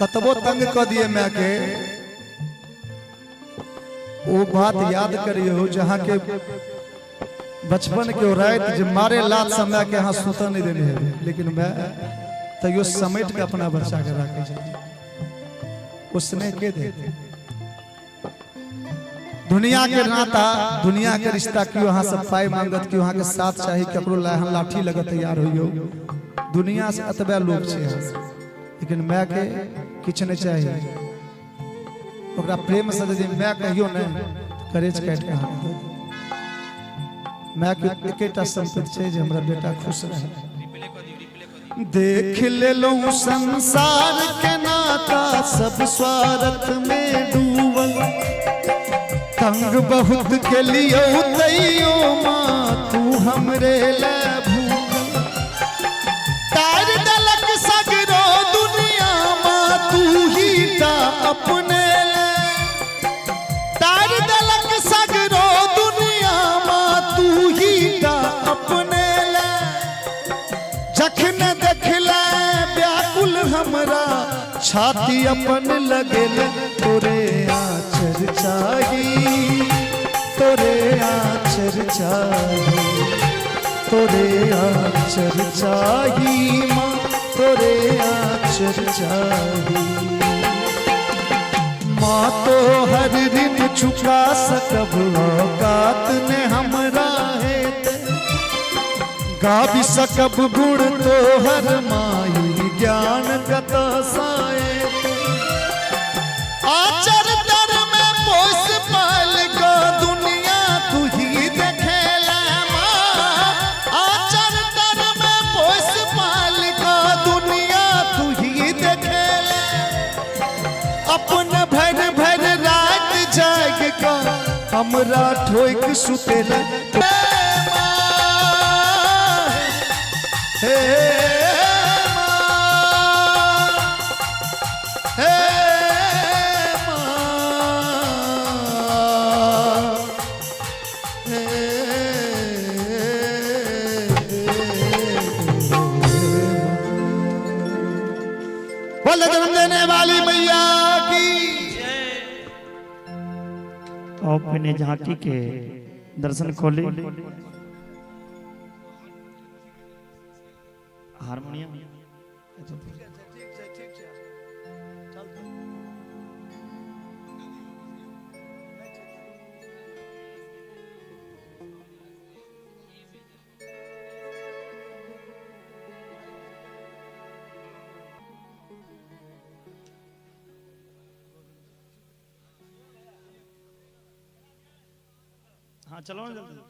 कतबो तंग कऽ दिए माय के, ओ बात याद करियो जहाँ के बचपन के ओ राति जे मारे लात से माय के अहाँ सुतऽ नहीं देने हेबै, लेकिन माय तैयो समेट के अपना बच्चा के राखै छै। ओ स्नेह के दे दुनिया के नाता, दुनिया के रिश्ता, क्यों अहाँ सब पाई मांगत, क्यों अहाँ के साथ चाही, ककरो लाहन लाठी लगत तैयार होइयो, दुनिया से एतबे लोभ छै अहाँ, लेकिन माय के किछु नहीं चाही। ओकरा प्रेम से यदि माय कहियो ने करेज काटि के हाथ दे। मायके एकेटा संपत्ति छै जे हमरा बेटा खुश रहे। देख लेलहुँ संसार के नाता सब स्वार्थ में डूबल, तंग बहुत के लियो तैयो माँ तू हमरे ले भूगल। तार दलक सगरो दुनिया माँ तू ही ता अपने ले, तार दलक सगरो दुनिया माँ तू ही ता अपने ले। जखन देखले व्याकुल हमरा छाती अपन लगेल, तोरे आचर चाही, तोरे आचर चाही, तोरे आचर चाही माँ, तोरे आचर चाही। माँ तो हर ऋण चुका सकब औकात ने हमरा है, गाबी सकब गुण तोहर माई ज्ञान कत साए। आचर तर में पोस पाल को दुनिया तू ही देखेला माँ, आचर तर में पोस पाल को दुनिया तू ही देखेला। अपन भर भर रात जाग का हमरा ठोक सुतेला। हे माँ, हे माँ, हे बोल जन्म देने वाली मैया की। अपने झांकी के दर्शन खोली। हारमोनियम हाँ चलो ना जल्दी।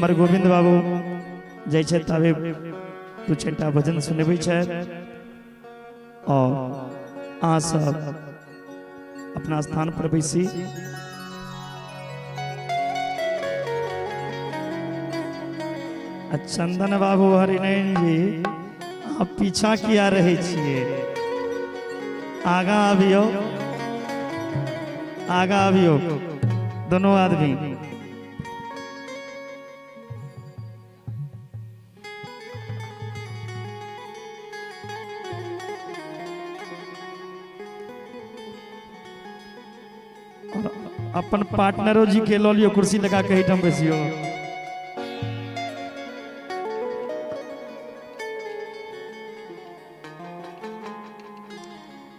हमर गोविंद बाबू जाइ छथि ताबे दू चारिटा भजन सुनबै छथि और अहाँ सब अपना स्थान पर बैसी। आ चंदन बाबू हरिनयन जी, अहाँ पीछा किया रहै छियै? आगाँ आबियौ, आगाँ आबियौ दोनों आदमी। और अपन पार्टनरो जी के लऽ लियौ, कुर्सी लगा के एहिठाम बैसियौ।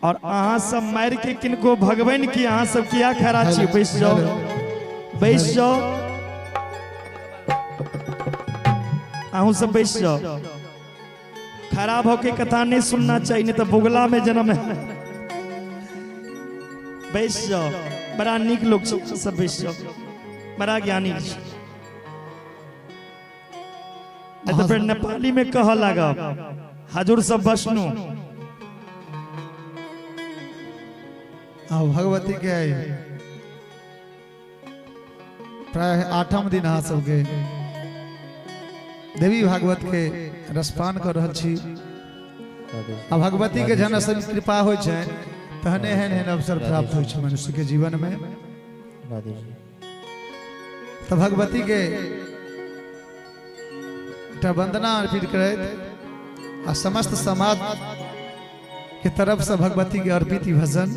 और अहाँ सब मारि के किनको भगबनि की? अहाँ सब किया खड़ा छी? बैस जाओ, बैस जाओ, अहूँ सब बैस जाओ। खड़ा भऽ के कथा नहीं सुनना चाहिए, नहीं तो बुगला में जन्म है। बैस जाओ। बड़ा नीक लोग छी सब, बैस जाओ। बड़ा ज्ञानी छी। नहीं तो फिर नेपाली में कह लागब, हजूर सब बसनु। आ भगवती के आई प्राय आठम दिन अहाँ सबके देवी भागवत के रसपान कर रहल छी। आ भगवती के जहन असल कृपा होइ छै तहने एहन एहन अवसर प्राप्त होइ छै मनुष्य के जीवन में। तऽ भगवती के एकटा वंदना अर्पित करैत आ समस्त समाज के तरफ से भगवती के अर्पित ई भजन।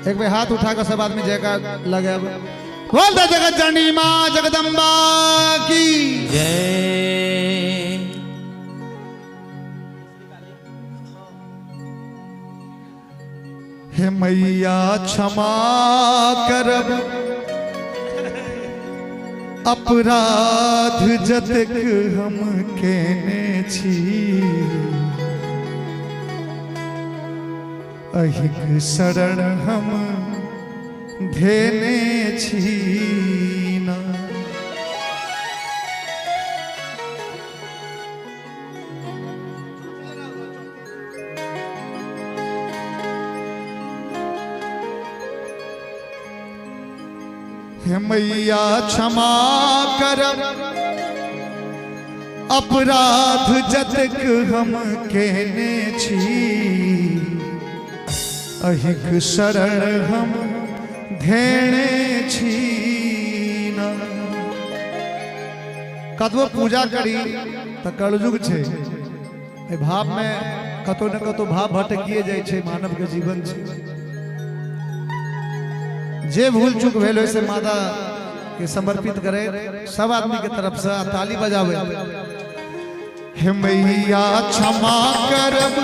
एक बेर हाथ उठा कर सब आदमी जयकार लगाब। बोल दे जगत जननी माँ जगदम्बा की जय। हे मैया क्षमा करब अपराध जतेक हम केने छी, अहिक शरण हम धेने छी ना। हे मैया क्षमा करब अपराध जतेक हम केने छी, अहिक शरण हम धेने छी ना। कतबो पूजा करी तऽ कलयुग छै, एहि भाव में कतौ ने कतौ भाव भटकिए जाइ छै। मानव के जीवन छै, जे भूल चूक भेल ओहि से माता के समर्पित करे सब आदमी के तरफ से आ ताली बजावे। हे मैया क्षमा करब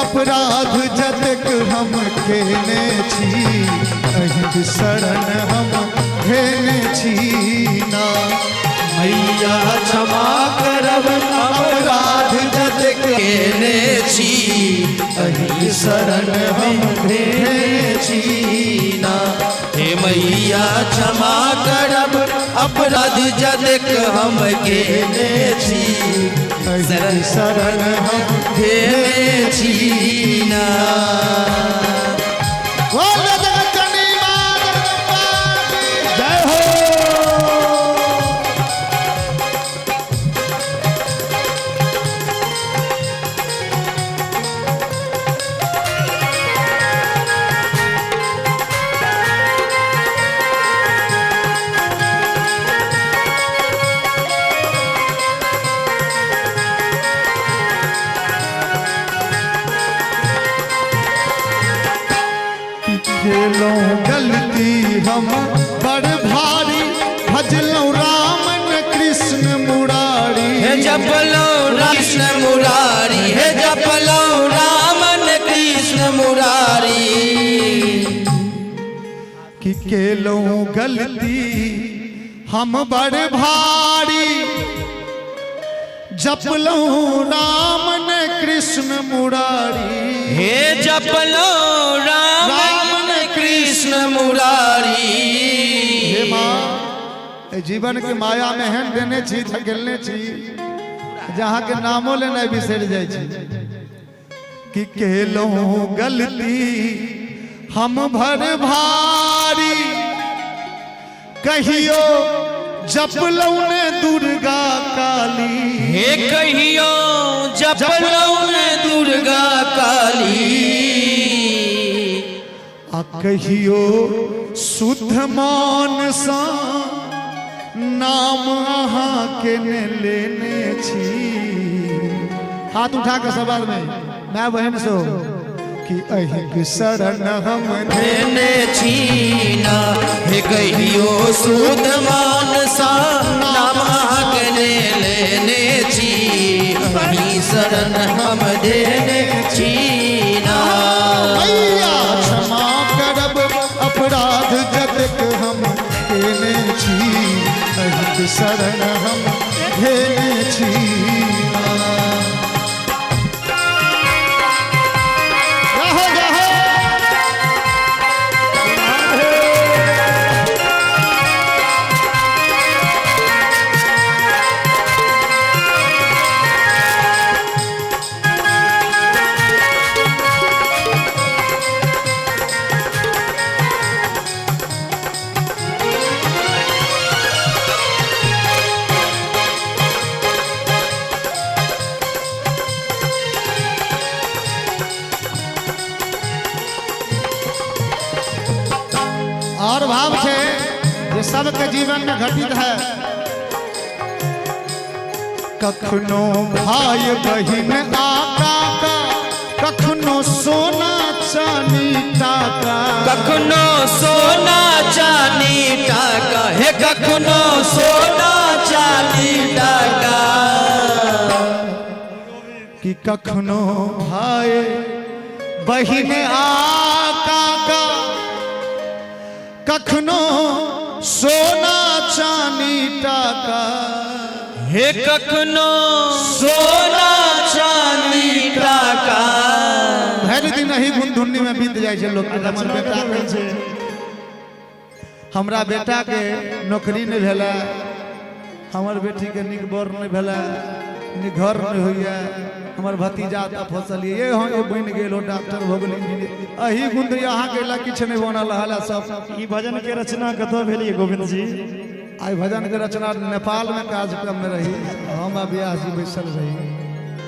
अपराध जतेक हम केने छी, अहिक शरण हम धेने छी ना। मैया क्षमा करब अपराध जतेक केने छी, अहि शरण हम धेने छी ना। हे मैया क्षमा करब अपराध जतेक हम केने छी, अहिक शरण हम धेने छी ना। बोल जगत जननी माँ जगदम्बा की जय हो। केलहुँ गलती हम बड़ भारी, भजलहुँ राम न कृष्ण मुरारी। हे जपलो कृष्ण मुरारी, हे जपलो रामन कृष्ण मुरारी। कि केलहुँ गलती हम बड़ भारी, जपलहुँ राम न कृष्ण मुरारी। हे जपलो रामन कृष्ण मुरारी। हे माँ, एहि जीवन के माया में एहन देने छी, धकेलने छी जे अहाँके नामो लेनाइ बिसरि जाइ छी। कि केलहुँ गलती हम भर भारी, कहियो जपलहुँ ने दुर्गा काली। हे कहियो जपलहुँ ने दुर्गा काली। आ कहियो शुद्ध मान सँ नाम अहाँ के ने लेने छी। हाथ उठा के सब आदमी माय बहन सो कि अहिक शरण हम देने छी ना। हे कहियो शुद्ध मान सा नाम अहाँके ने लेने छी, अहीं शरण हम देने छी ना। मैया क्षमा करब अपराध जतेक हम केने छी, अहिक शरण हम देने छी। रहो रहो। और भाव छे जे सबके जीवन में घटित है। कखनो भाई बहिन आ काका, कखनो सोना चानी टाका। कखनो सोना चानी टाका, हे कखनो सोना चानी टाका। कि कखनो भाई बहिन आ काका, कखनो सोना चानी टाका। हे कखनो सोना चानी टाका। भरि दिन एही गुनधुन्नी में बीत जाइ छै लोक के। हमर बेटा के, हमरा बेटा के नौकरी नहि भेलै, हमर बेटी के नीक बर नहि भेलै, नीक घर नहि होइए, हमर भतीजा तऽ फसल ये हँ ये बनि गेल, ओ डॉक्टर भऽ गेल, इंजीनियर। एही गुंदरी अहाँके लए किछु नहि बनल हल सब। ई भजन के रचना कतऽ भेल ये गोविंद जी? आइ भजन के रचना नेपाल में कार्यक्रम में रही हम आ व्यास जी बैसल रही,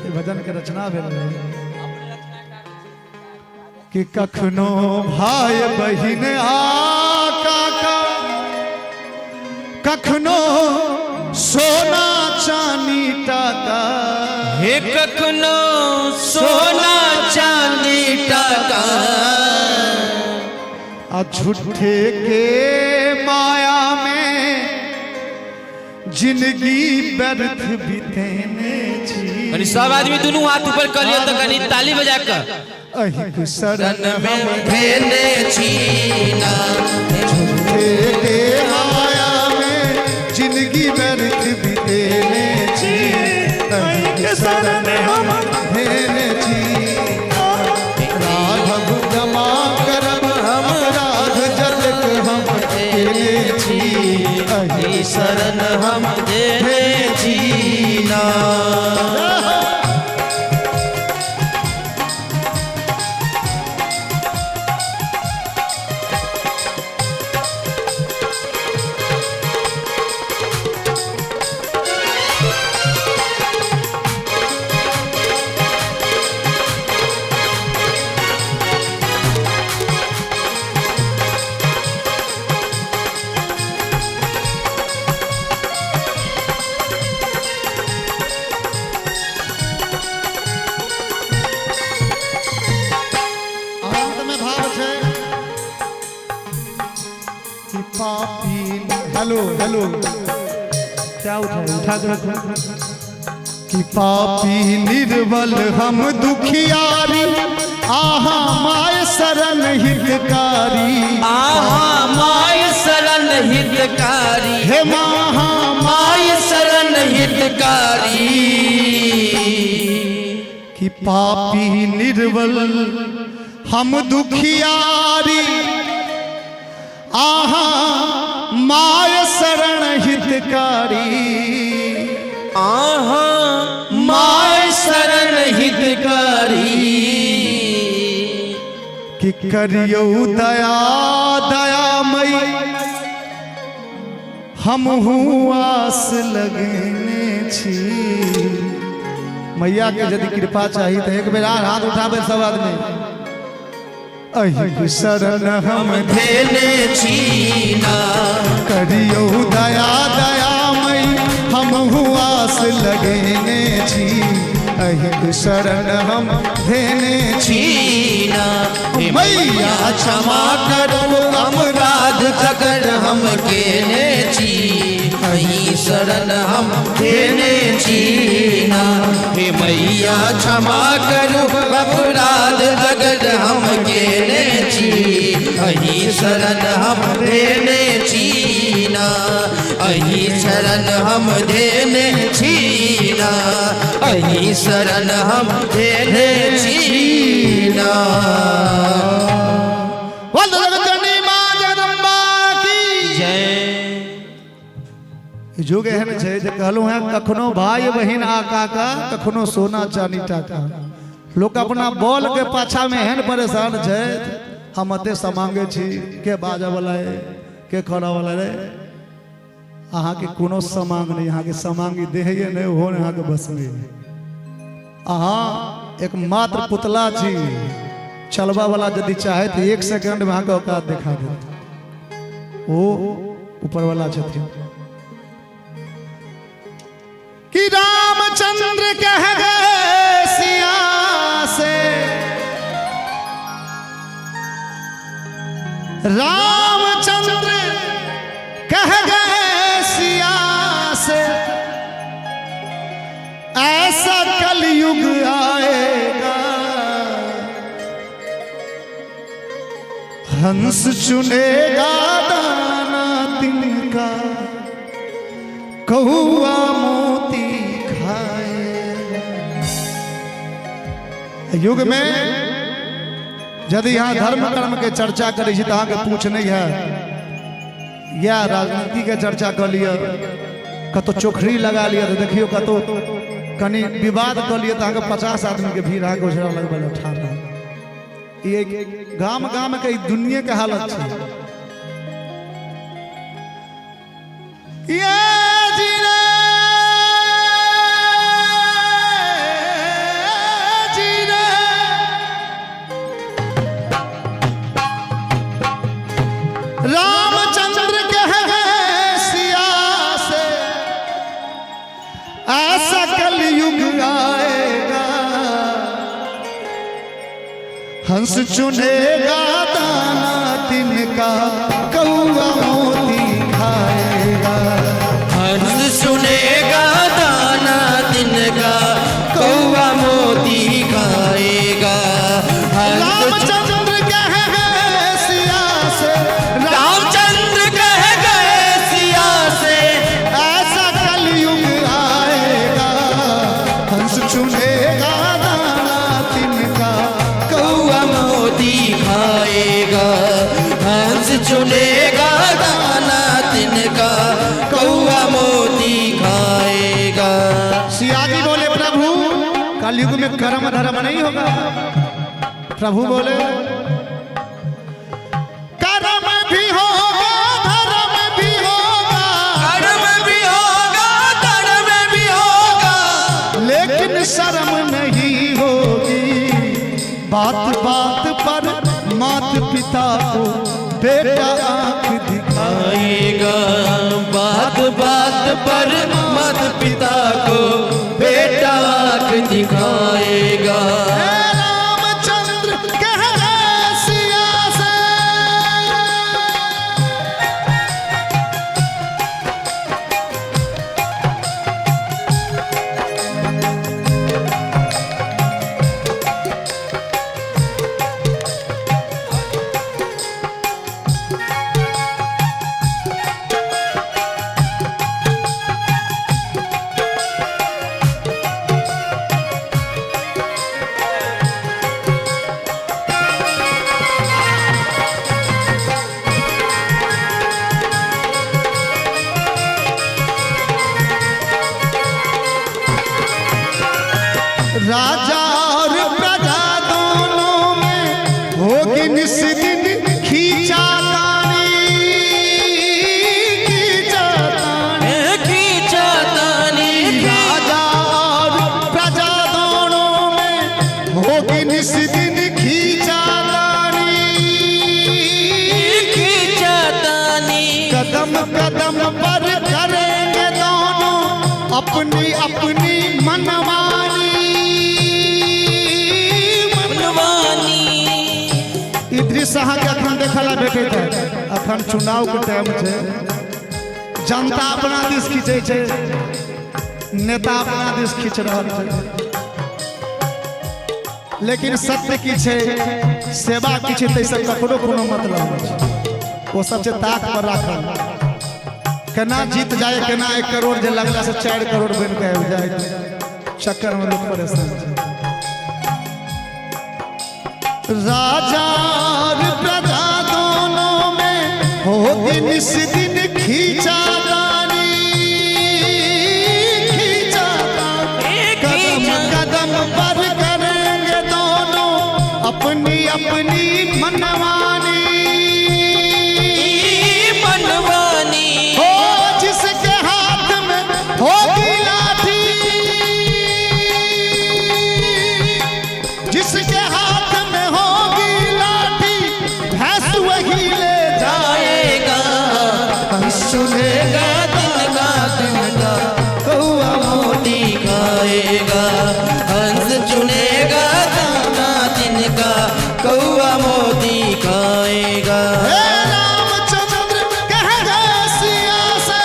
ई भजन के रचना भेल रही कि कखनो भाई बहिन आ काका, कखनो सोना चानी टाका। हे कखनो सोना चानी टाका। आ झूठे के माया में जिंदगी व्यर्थ बीतेने छी। कनी सब आदमी दुनू हाथ ऊपर कर लियो तऽ कनी ताली बजा कऽ। अहिक शरण हम धेने छी ना। झूठे के माया में जिंदगी व्यर्थ बीतेने छी, अहिक शरण हम धेने छी। राघव क्षमा करब हम अपराध जतेक हम केने छी, अहिक शरण हम देने छी ना। अंत में भाव छै कि पापी। हेलो हेलो, क्या उठा उठा के रखो। कि पापी निर्बल हम दुखियारी, आहा my शरण हितकारी। आहा my शरण हितकारी। हे महा my शरण हितकारी। कि पापी निर्बल हम दुखियारी, आहा My शरण हितकारी। आहाँ my शरण हितकारी। कि करियौ दया दयामयी, हमहूँ आस लगने छी। मैया के यदि कृपा चाही तो एक बेर आर हाथ उठाबे सब आदमी। अहि शरण हम धेने छी ना। करियौ दया दयामयी, हमहूँ आस लगेने छी। अहि शरण हम धेने छी छी ना। हे मैया क्षमा करू अपराध जगड़ हम केने छी, अहीं शरण हम धेने छी ना। हे मैया क्षमा करू अपराध जगड़ हम केने छी, अहीं शरण हम धेने छी ना। अहीं शरण हम धेने छी ना। अहीं शरण हम धेने छी ना। बोल जगतनी माँ जगदम्बा की जय। युग एहन छै जे कहलहुँ हेँ, कखनो भाई बहिन आ काका, कखनो सोना चानी टाका। लोक अपना बॉल के पाछा में एहन परेशान छै, हम एते समांगे छी, के बाजऽ वाला है, के करऽ वाला रे। अहाँके कोनो समांग नहि, अहाँके समांग ई देहये नहि, ओहो नहि अहाँके बस में। अहाँ एकमात्र पुतला छी, चलबा वाला यदि चाहे तऽ एक सेकंड में अहाँके औकात देखा देत। ओ ऊपर वाला छथिन। कि रामचंद्र कह गए सिया से, रामचंद्र कह गए सिया से, ऐसा कलयुग आएगा, हंस चुनेगा दाना तिनका, कौआ मोती खाएगा। युग में यदि यहाँ धर्म कर्म के चर्चा करै छी तऽ अहाँके पूछ नहीं है, या राजनीति के चर्चा कऽ लिअ, कतौ चोखड़ी लगा लिअ तऽ देखियौ, कतौ कनि विवाद कऽ लिअ तऽ अहाँके 50 आदमी के भीड़ अहाँके ओझरा लगबै लए ठाढ़ रहत। ई एक गाम गाम के ई दुनिया के हालत छै। ये जी रे, जी रे। रामचंद्र कह गए सिया से, ऐसा कलयुग आएगा, हंस चुनेगा दाना तिनका, कौआ मोती खाएगा। हंस चुनेगा दाना तिनका, कौआ मोती खाएगा। हंस रामचंद्र कह गए सिया से, रामचंद्र कह गए सिया से, ऐसा कलयुग आएगा, हंस चुनेगा दाना तिनका, कौआ मोती खाएगा। हंस चुनेगा दाना तिनका, कौआ मोती खाएगा। सियाजी बोले प्रभु कलयुग में कर्म धर्म नहीं होगा। प्रभु बोले कर्म भी होगा धर्म भी होगा, कर्म भी होगा धर्म भी होगा, लेकिन शर्म नहीं होगी। बात बात पर मात पिता को बेटा आंख दिखाएगा। आएगा। बात बात पर मात पिता को बेटा आँख दिखाएगा। हे रामचंद्र कह गए सिया से, राजा और प्रजा दोनों में होगी निस दिन खींचा तानी, खींचा तानी। खींचा तानी। राजा और प्रजा दोनों में होगी निस दिन खींचा तानी, खींचा तानी। कदम कदम पर करेंगे दोनों अपनी अपनी मनमानी। मनवानी। ई दृश्य अहाँके अखन देखऽ ला भेटैत है। अखन चुनाव के टाइम छै, जनता अपना दिस खींचै छै, नेता अपना दिस खींच रहल छै, लेकिन सत्य की छै, सेवा की छै, ताहिसँ ककरो कोनो मतलब नहि छै। ओ सब छै ताक पर राखल, केना जीत जाय, केना 1 करोड़ जे लगला से 4 करोड़ बनि कऽ आबि जाय, चक्कर में लोग परेशान छै। राजा और प्रजा दोनों में होगी निस दिन खींचा तानी, खींचा तानी। कदम कदम पर करेंगे दोनों अपनी अपनी मनमानी। मनवानी। हो जिसके हाथ में होगी लाठी, जिसके हाथ में होगी लाठी, भैंस वही ले जाएगा। सुनेगा तिनका तिनका कौआ मोती खाएगा। हंस चुनेगा दाना तिनका कौआ मोती खाएगा। हे रामचंद्र कह गए सिया से,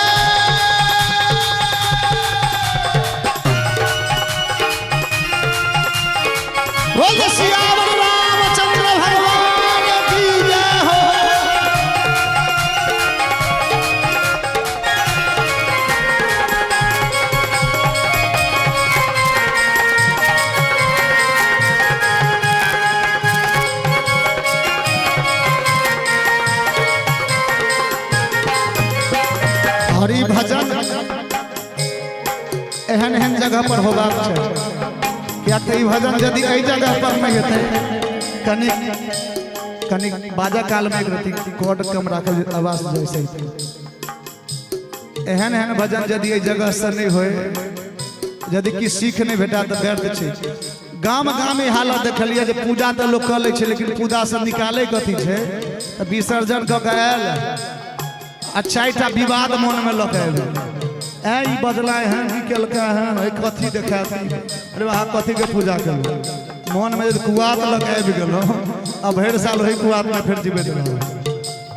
बोल सियावर रामचंद्र भगवान की जय हो। हरि भजन एहन एहन जगह पर होबाक छै, किया तऽ ई भजन यदि एहि जगह पर नहि हेतै, कनि कनि बाजा काल में एक रति कोड कम राखल, आवाज जैसे। एहन एहन भजन यदि एहि जगह से नहि होय, यदि किछु सीख नहि भेटा तऽ व्यर्थ छै। गाम गाम ई हालत देखलियै जे पूजा तऽ लोक कऽ लै छै, लेकिन पूजासँ निकालै कथी छै? तऽ विसर्जन कऽ के आयल आ 4टा विवाद मोनमे लऽ के आबि गेल। ऐ ई बजला एहन, ई केलकै एहन, एहि कथी देखायत? अरे अहाँ कथीके पूजा केलहुँ? मोनमे यदि कुआत लऽ के आबि गेलहुँ आ भरि साल ओहि कुआतमे फेर जीबैत रहू।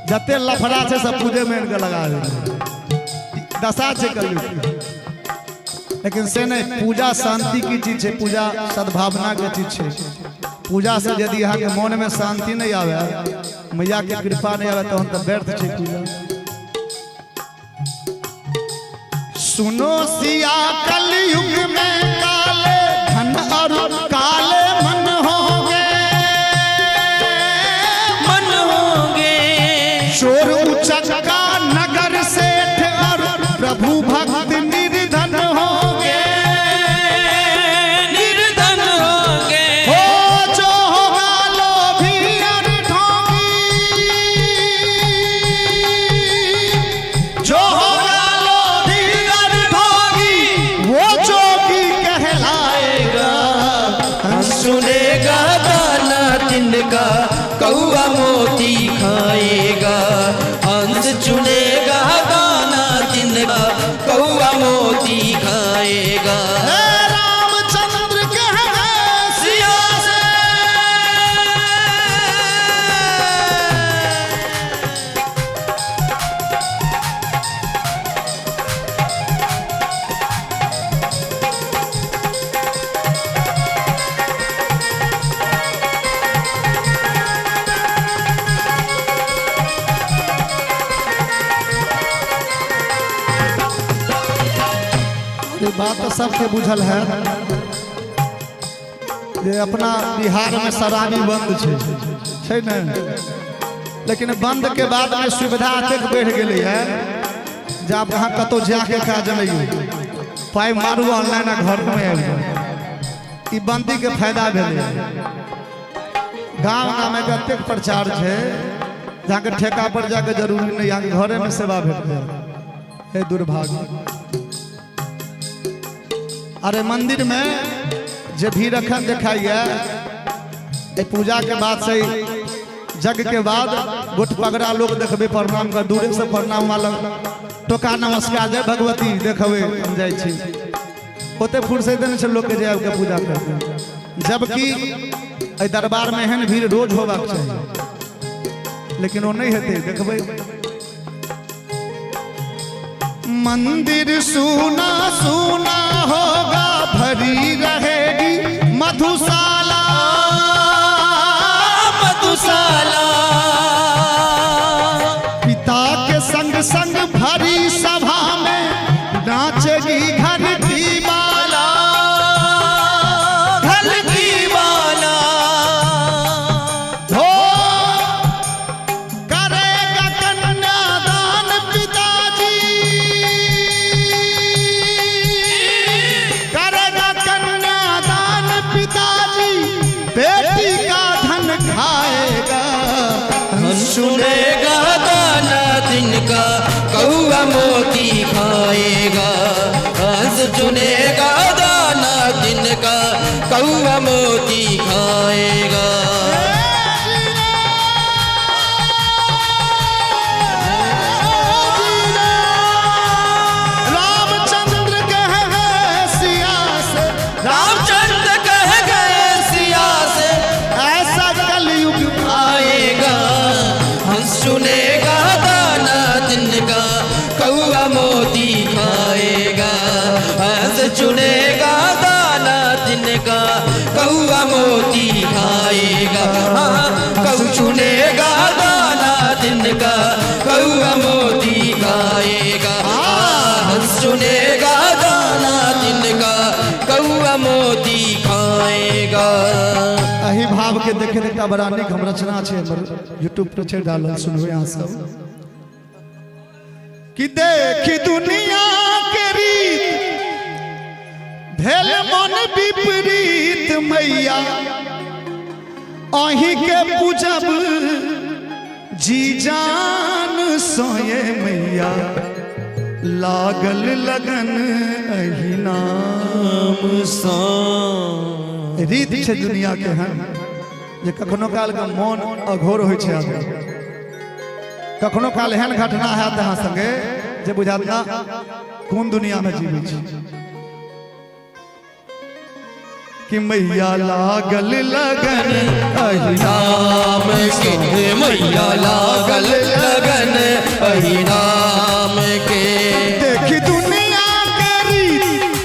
जते लफड़ा छै सब पूजेमे आनि कऽ लगा देबै। दशा छै कलयुग। लेकिन से नहि, पूजा शांति की चीज छै, पूजा सद्भावना के चीज छै। पूजा से यदि अहाँके मोनमे शांति नहि आवे, मैया के कृपा नहि आवे, तहन तऽ व्यर्थ छै पूजा। सुनो सिया, कलयुग में काले धन और काले मन होंगे, मन होंगे। चोर उचक्का नगर सेठ और प्रभु भक्त निर्धन होंगे, निर्धन होंगे। हो जो होगा लोभी और ढोंगी, जो होगा लोभी और ढोंगी, वो जोगी कहलाएगा। सुनेगा दाना तिनका कौआ मोती खाएगा। हंस चुनेगा दाना तिनका कौआ मोती खाएगा। हे रामचंद्र कह गए सिया से, ई बात तऽ सबके बुझल है जे अपना बिहार में शराबी बंद छै, छै ने? लेकिन बंद के बाद में सुविधा एतेक बढ़ि गेलै है जे आब अहाँ कतहु जाके काज नहि अइ, पाइ मारू ऑनलाइन आ घर में आबि जाउ। ई बंदी के फायदा भेलै। गाँव गाँव में कतेक प्रचार छै, जहाँके ठेका पर जाके जरूरी नहीं, यहाँ घरे में सेवा भेट जाए। हे दुर्भाग्य, अरे मंदिर में जे भीड़ अखन देखाइए, पूजा के बाद से जग के बाद गोट पगड़ा लोग देखबे, प्रणाम कर दूरे से प्रणाम वाला टोका नमस्कार जय भगवती देखबे हम जाइ छी। ओते फुर्सत नहीं छै लोग के जाय के पूजा करते, जबकि एहि दरबार में एहन भीड़ रोज होबाक चाही, लेकिन ओ नहीं हेतै। देखबै मंदिर सूना सूना होगा, भरी रहेगी मधुशाला, मधुशाला। पिता के संग संग भरी सभा में नाचेगी घर की माला, घर की माला। हो करेगा कन्यादान पिताजी, करेगा कन्यादान पिताजी, बेटी का धन खाएगा। सुनेगा दाना तिनका कौआ मोती खाएगा। हंस चुनेगा दाना तिनका कौआ मोती खाएगा। रामचंद्र कह गए सिया से, रामचंद्र कह गए सिया से, ऐसा कलयुग आएगा। हंस चुनेगा दाना तिनका कौआ मोती खाएगा। हंस चुनेगा दाना तिनका कौआ मोती खाएगा। हाँ, कौ चुनेगा दाना तिनका कौआ मोती खाएगा। हंस चुनेगा दाना तिनका कौआ मोती खाएगा। एहि भाव के देखे एकटा बड़ा नीक हम रचना छै हमर यूट्यूब पर छै डालल, सुनबै अहाँ सब। कि देख दुनिया के रीत भेल मन विपरीत, मैया अहीं के पूजब जी जान सोए, मैया लागल लगन अही नाम सा। रीत छै दुनिया के हन जे कखनो काल के मन अघोर होइ छै आदमी। कखनो काल एहन घटना हैत अहाँ संगे जे बुझात ना कोन दुनिया में जीबै छी। कि मैया लागल लगन अही नाम के, मैया लागल लगन अही नाम के। देख दुनिया के रीत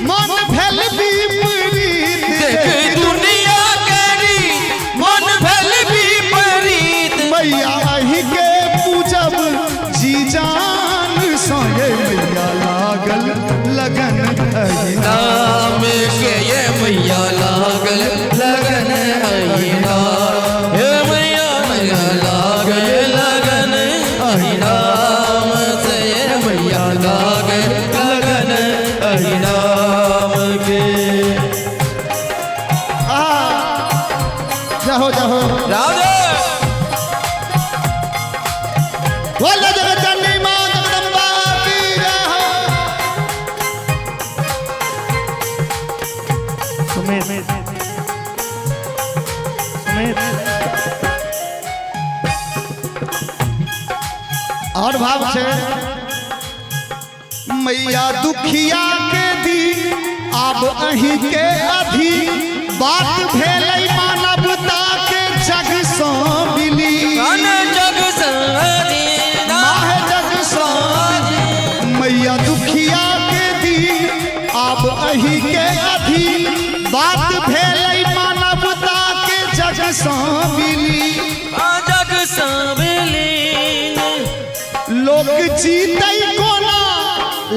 मन भेल विपरीत, देख दुनिया के रीत मन भेल विपरीत, मैया अही के पूजब जी जान सोए, मैया लागल लगन अही नाम के, ये मैया लागल लगन अही नाम। हे मैया मैया लागल लगन अही नाम से, ये मैया लागल लगन अही नाम के। आ जाहो जाहो राधे बोलो जगत जननी मां जगदम्बा की जय हो। सुमित सुमित और भाव छे मैया दुखिया के दी आब अही के अधीन, बात भेलै मानवता के जग सँ मिली, कन जग सारी माह जग सँ मैया दुखिया के दी आब अही के अधीन, बात भेलै मानवता के जग सँ मिली, जग साविलीन। लोक जीतै कोना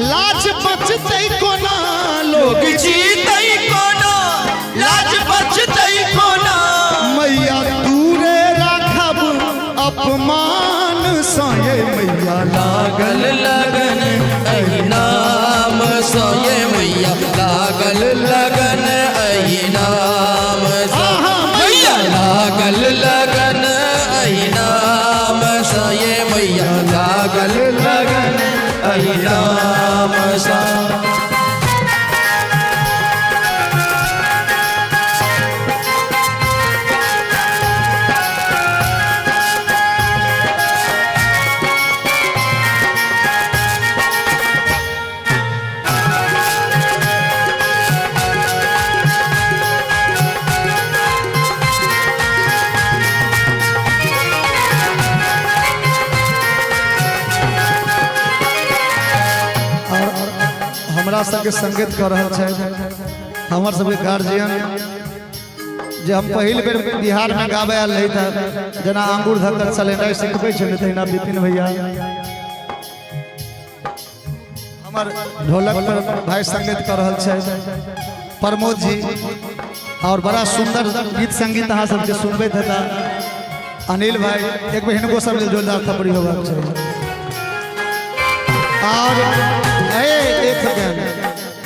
लाज बचतै कोना, लोक जीतै कोना लाज बचतै कोना, मैया दूरे राखब अपमान सँ, ये मैया लागल लगन अही नाम सँ, ये मैया लागल लगन अही नाम। हमरा सबके संगीत कऽ रहल छथि हमर सबके गार्जियन, जे हम पहिल बेर बिहारमे गाबय आयल रही तऽ जेना आंगुर धक्कर चलेनाइ सिखबै छलै, तहिना विपिन भैया हमर ढोलक पर भाई संगीत कऽ रहल छथि, प्रमोद जी। और बड़ा सुंदर गीत संगीत अहाँ सबके सुनबैत हेता अनिल भाई। एक बेर हिनको सब लेल जोरदार थपड़ी होबाक चाही। और एक सेकेंड,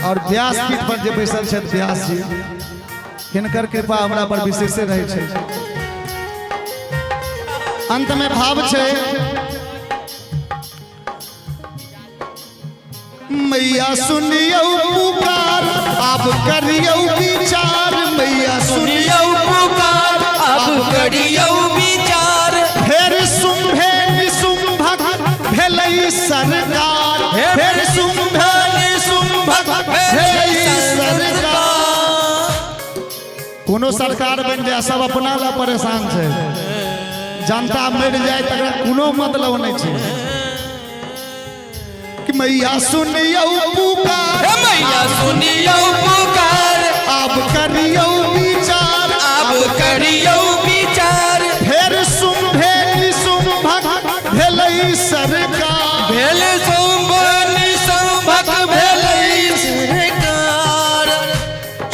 और व्यासपीठ पर जे बैसल छथि व्यास जी, हिनकर कृपा हमरा पर विशेषे रहै छै। अंत में भाव छै, मैया सुनियौ पुकार आब करियौ विचार, मैया सुनियौ पुकार आब करियौ विचार, फेर शुंभे निशुंभक भेलै सरकार, फेर शुंभे निशुंभक भेलै सरकार। कोनो सरकार बनि जाय, सब अपना ला परेशान छै, जनता मरि जाय तकरा कोनो मतलब नहि छै। कि मैया सुनियौ पुकार, मैया सुनियौ पुकार आब करियौ विचार, आब करियौ विचार, फेर शुंभे निशुंभक भेलै सरकार, भेल शुंभ निशुंभक भेलै सरकार।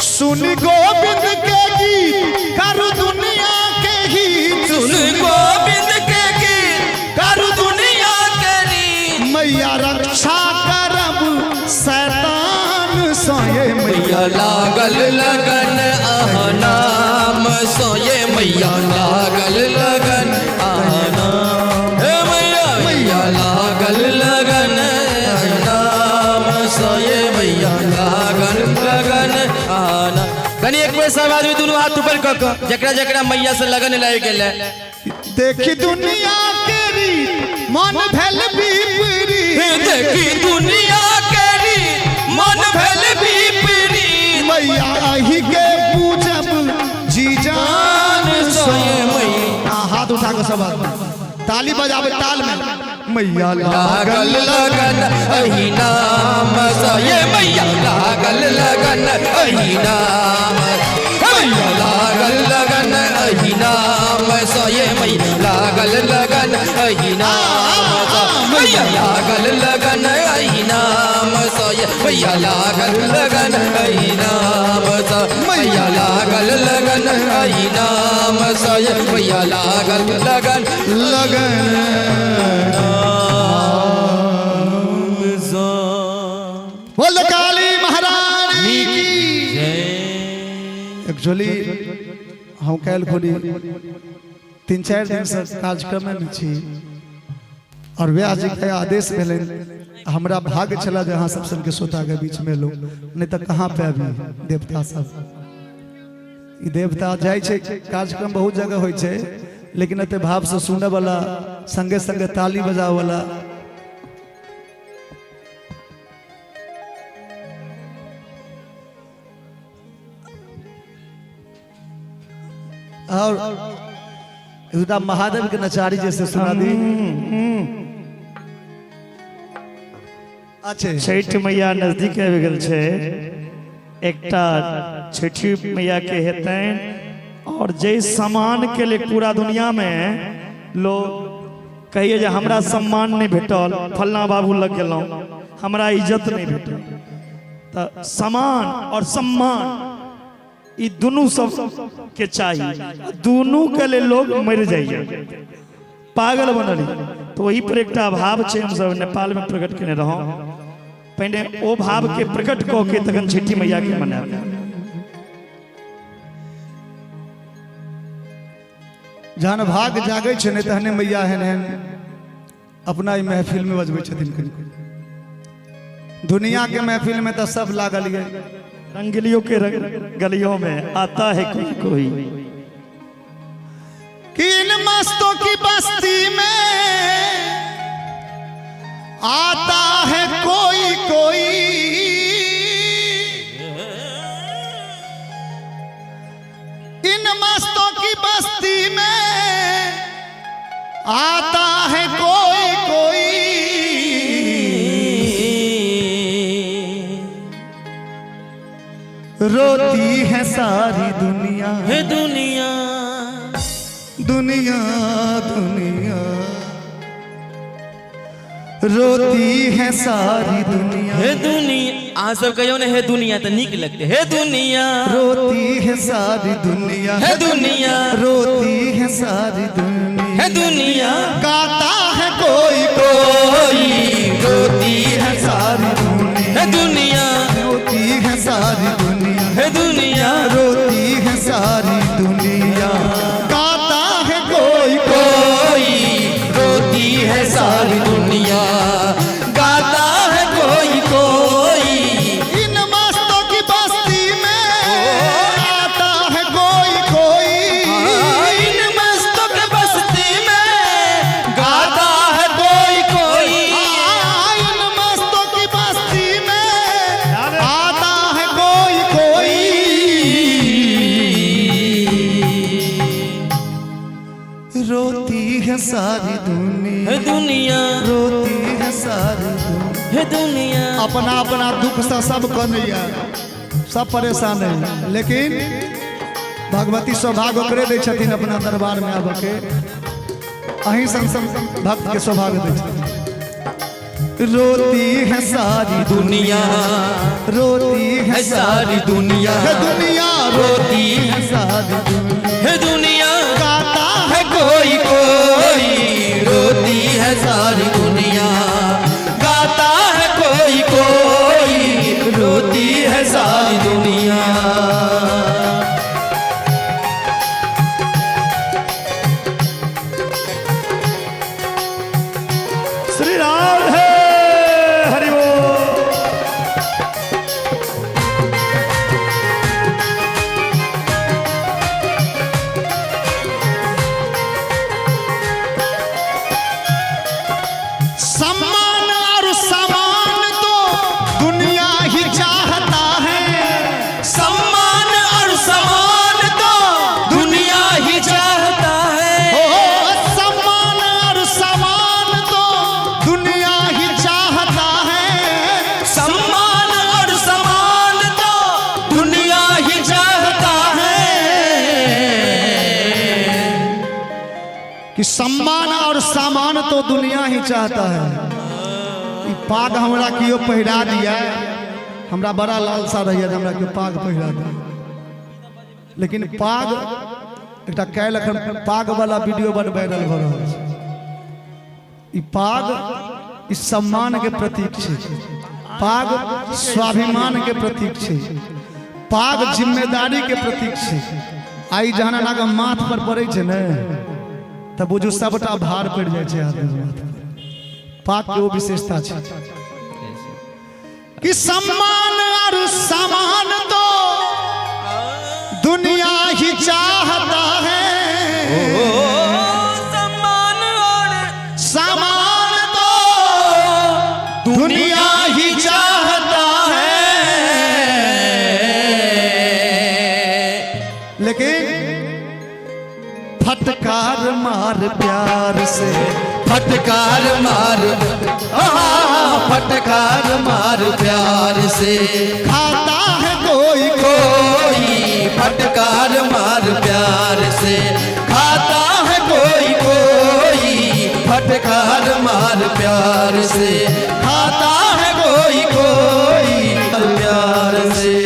सुन गोविंद के गीत करू दुनिया के हित, सुन गोविंद के गीत करू दुनिया के रीत, मैया रक्षा करब शैतान सोये मैया लागल लगन अहाँ नाम सोये, मैया लागल लगन अहाँ नाम, हे मैया मैया लागल लगन अहाँ नाम सोये, मैया लागल लगन अहाँ नाम। कनि एक बेर सब आदमी दुनू हाथ ऊपर कऽ कऽ जकरा जकरा मैया से लगन लागि गेलै। देखी दुनिया के रीत मन भेल विपरीत, देखी दुनिया के रीत मन भेल विपरीत, मैया अही के पूजब जी जान सोये मैया। हाथ उठा के सब आदमी ताली बजावे ताल में, मैया लागल लगन अही नाम सोये, मैया लागल लगन अही नाम, मैया लागल लगन अही नाम सोये, मैया लागल लगन अही नाम, मैया लागल लगन अही नाम सोये, मैया लागल लगन अही नाम, मैया लागल लगन अही नाम सोये, मैया लागल लगन लगन। बोल काली महारानी की। एक्चुअली हम काल्हि खोली 3-4 दिन से कार्यक्रम में छी और व्यास जी के आदेश भेलनि, हमरा भाग्य छला जे अहाँ सब सबके श्रोता के बीच में लो, नहीं तो कहाँ पे अभी देवता सब ई देवता जाइ छै। कार्यक्रम बहुत जगह होइ छै, लेकिन एते भाव से सुने वाला, संगे संगे ताली बजावे वाला। और एकटा महादेव के नचारी जैसे सुना दी। अच्छे छठि मैया नजदीक आबि गेल छै, एकटा छठि मैया के हेतनि और जे सम्मान के लिए पूरा दुनिया में लोग कहिए जे हमरा सम्मान नहीं भेटल, फलना बाबू लग गेलहुँ हमरा इज्जत नहीं भेटल, तऽ सम्मान और सम्मान ई दुनू सब के चाही, दुनू के लिए लोग मरि जाइए, पागल बनल। तो वही पर एकटा भाव छै, हम सब नेपाल में प्रकट केने रहौं, पहिने ओ भाव के प्रकट कऽ के तखन छठि मैया के मनायब। जहन भाग जागै छै ने तहने मैया एहन एहन अपना ई महफिल में बजबै छथिन। कनि दुनिया के महफिल में तो सब लागल ये। रंगलियों के रंग गलियों में आता है कोई कोई, कि इन मस्तों की बस्ती में आता है कोई कोई, इन मस्तों की बस्ती में आता है कोई कोई, रोती है सारी दुनिया, हे दुनिया, दुनिया दुनिया, रोती है सारी दुनिया। हे दुनिया। अहाँ सब कहियो ने हे दुनिया तऽ नीक लगतै। हे दुनिया, रोती है सारी दुनिया, हे दुनिया, रोती है सारी दुनिया, हे दुनिया, गाता है कोई कोई, रोती है सारी दुनिया, हे दुनिया, रोती है सारी दुनिया, हे दुनिया, रोती है सारी दुनिया, गाता है कोई कोई, रोती है सारी दुनिया, गाता है कोई कोई। इन मस्तों की बस्ती में आता है कोई कोई, इन मस्तों के बस्ती में गाता है कोई कोई, इन मस्तों की बस्ती में आता है कोई कोई, रोती है सारी दुनिया, हे दुनिया, रोती है सारी दुनिया। हे दुनिया। अपना अपना दुख से सब कनैया, सब परेशान है, लेकिन भगवती सौभाग्य ओकरे दै छथिन अपना दरबार में आबऽ के, अहीं सन सन भक्त के सौभाग्य दै छथिन। रोती है सारी दुनिया, रोती है है सारी दुनिया, है दुनिया, रोती है सारी दुनिया, है दुनिया, गाता है कोई कोई, रोती है सारी दुनिया, गाता है कोई कोई, रोती है सारी दुनिया। श्री राधे हरि बोल। सम्मान और सामान तो दुनिया ही चाहता है, सम्मान और समान तो दुनिया ही चाहता है, ओ सम्मान और सामान तो दुनिया ही चाहता है, सम्मान और समान तो दुनिया ही चाहता है, कि सम्मान और सामान तो दुनिया ही चाहता है। ई पाग हमरा कियो पहिरा दिया, हमरा बड़ा लालसा रही जे हमरा कियो पाग पहिरा दिया, लेकिन पाग एकटा काल्हि एखन पाग वाला वीडियो बड़ वायरल भऽ रहल छै। ई पाग ई सम्मान के प्रतीक छै, पाग स्वाभिमान के प्रतीक छै, पाग जिम्मेदारी के प्रतीक छै। आइ जहन अहाँके माथ पर पड़ै छै ने, तऽ बुझू सबटा भार पड़ि जाइ छै आदमी के माथ पर। पाग के ओ विशेषता छै कि सम्मान और सामान तो दुनिया ही चाहता है, ओ सम्मान और सामान तो दुनिया ही चाहता है, लेकिन फटकार मार प्यार से, फटकार मार, आहा, फटकार मार प्यार से, खाता है कोई कोई, फटकार मार प्यार से, खाता है कोई कोई, फटकार मार प्यार से, खाता है कोई कोई प्यार से।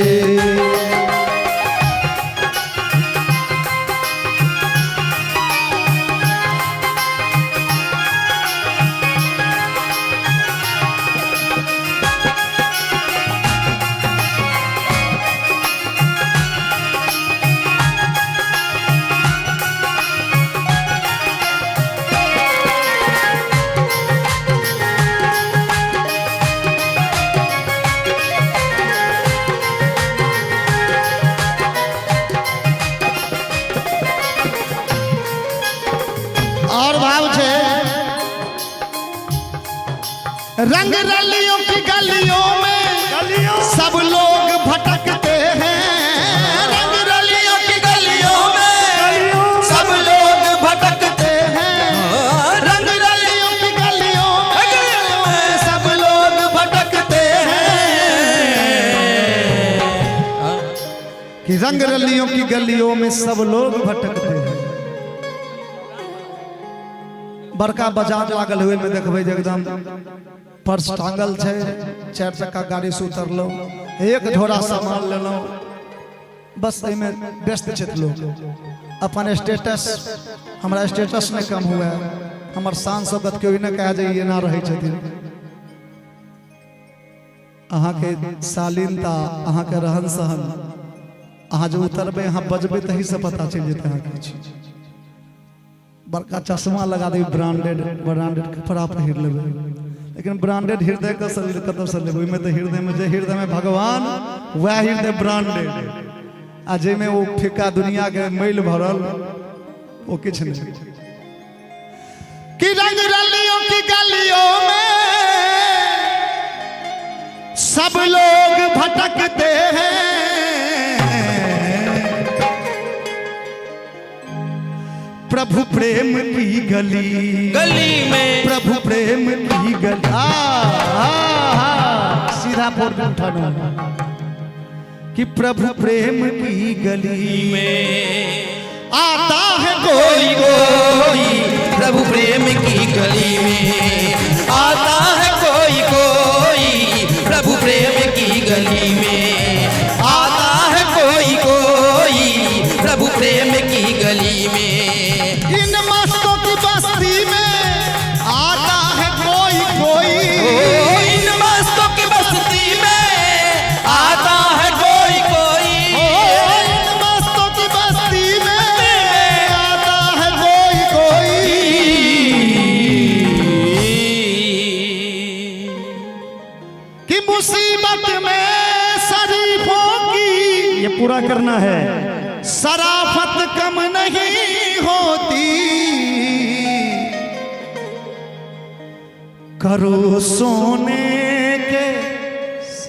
और भाव छै, रंग रलियों की गलियों में सब लोग भटकते हैं, रंग रलियों की गलियों में सब लोग भटकते हैं, रंग रलियों की गलियों में सब लोग भटकते हैं। कि रंग रलियों की गलियों में सब लोग भटकते हैं। बड़का बाजार लागल हुए में देखबै जे एकदम पर्स टांगल छै, चारि चक्का गाड़ी से उतरलहुँ, एक झोरा सामान लेलहुँ, बस एहिमे व्यस्त छथि लोग। अपन स्टेटस, हमरा स्टेटस नहि कम हुए, हमर शान शौकत केओ नहि कहे जे ई एना रहै छथिन। अहाँके शालीनता, अहाँके रहन सहन, अहाँ जे उतरबै, अहाँ बजबै, तहीसँ पता चलि जेतै अहाँ की छी। बड़का चश्मा लगा देबै, ब्रांडेड ब्रांडेड कपड़ा पहिर लेबै, लेकिन ब्रांडेड हृदय के शरीर कतऽसँ लेबै? ओहिमे तऽ हृदयमे जे हृदयमे भगवान, वएह हृदय ब्रांडेड, आ जाहिमे ओ फीका दुनियाके मैल भरल, ओ किछु नहि। कि रंग रलियों की गलियों में सब लोग भटकते हैं, प्रभु प्रेम की गली गली में, प्रभु प्रेम की गली। आ, आ, आ, सीधा फोन उठाना कि प्रभु प्रेम की गली में आता है कोई कोई, प्रभु प्रेम की गली में आता है कोई कोई, प्रभु प्रेम की गली में आता है कोई कोई, प्रभु प्रेम की गली में। इन मस्तों की बस्ती में आता है कोई कोई, ओ इन मस्तों की बस्ती में आता है कोई कोई, ओ इन मस्तों की बस्ती में आता है कोई कोई, कि मुसीबत में शरीफों की ये पूरा करना है। शराफत कम नहीं होती, करो सोने के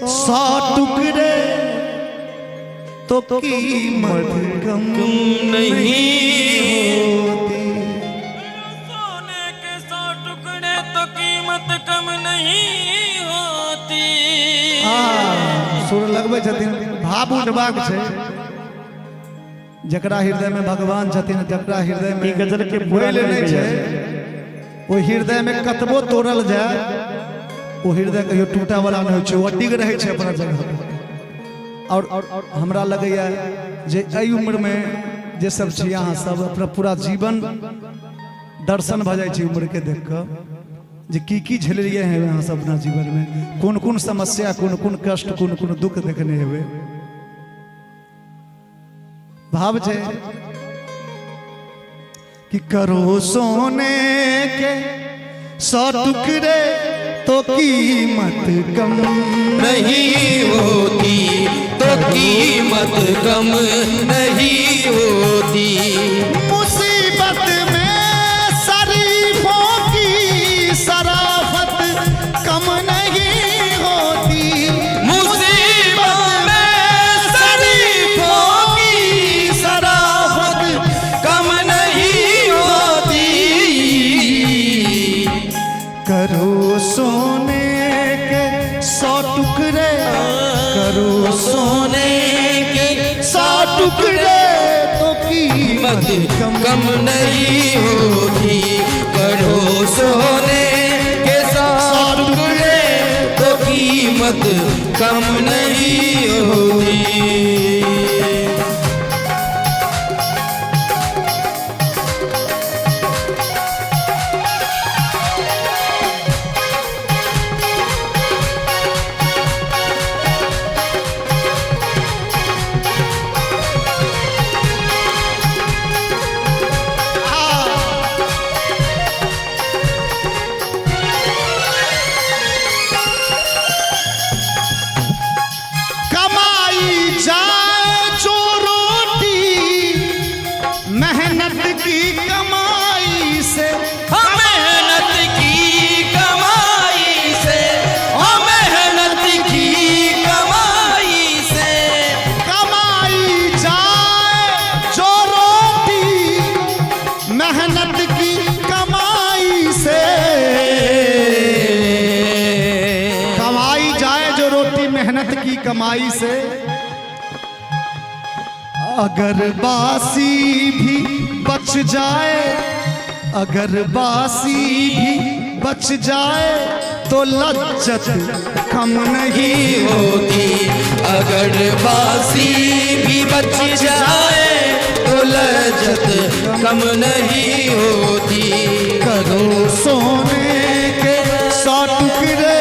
100 टुकड़े तो कीमत कम नहीं होती। सोने के 100 टुकड़े तो कीमत कम नहीं होती। आ, सुर लगबै छथिन, भाव उठबाक छै। जकरा हृदय में भगवान छथिन, जकरा हृदय में ई गजल के पूरा मैल नहि करी। छै, ओहि हृदय में कतबो तोड़ल जाय, ओ हृदय कहियो टूटा वाला नहि होइ छै, ओ अडिग रहै छै अपना जगह पर। और हमरा लगैया जे एहि उम्र में जे सब छी अहाँ सब, अपना पूरा जीवन दर्शन भऽ जाइ छै उम्र के देख कऽ जे की की झेललियै हैं अहाँ सब अपना जीवन में, कोन कोन समस्या, कोन कोन कष्ट, कोन कोन दुख देखने हेबै। भाव छै कि करो सोने के 100 टुकड़े तो कीमत कम नहीं होती, तो कीमत कम नहीं होती। मुसीबत में शरीफों की शराफत कम नहीं होती, मुसीबत में शरीफों की शराफत कम नहीं होती। करो सोने के 100 टुकड़े, करो सोने के 100 टुकड़े तो कीमत कीमत कम नहीं होती, करो सोने के 100 टुकड़े तो कीमत कम नहीं होती। कमाई जाए जो रोटी मेहनत की कमाई से, हाँ मेहनत की कमाई से, हाँ मेहनत की कमाई से, कमाई जाए जो रोटी मेहनत की कमाई से, कमाई जाए जो रोटी मेहनत की कमाई से, अगर बासी भी बच जाए, अगर बासी भी बच जाए तो लज्जत कम नहीं होती। अगर बासी भी बच जाए तो लज्जत कम नहीं होती। करो सोने के 100 टुकड़े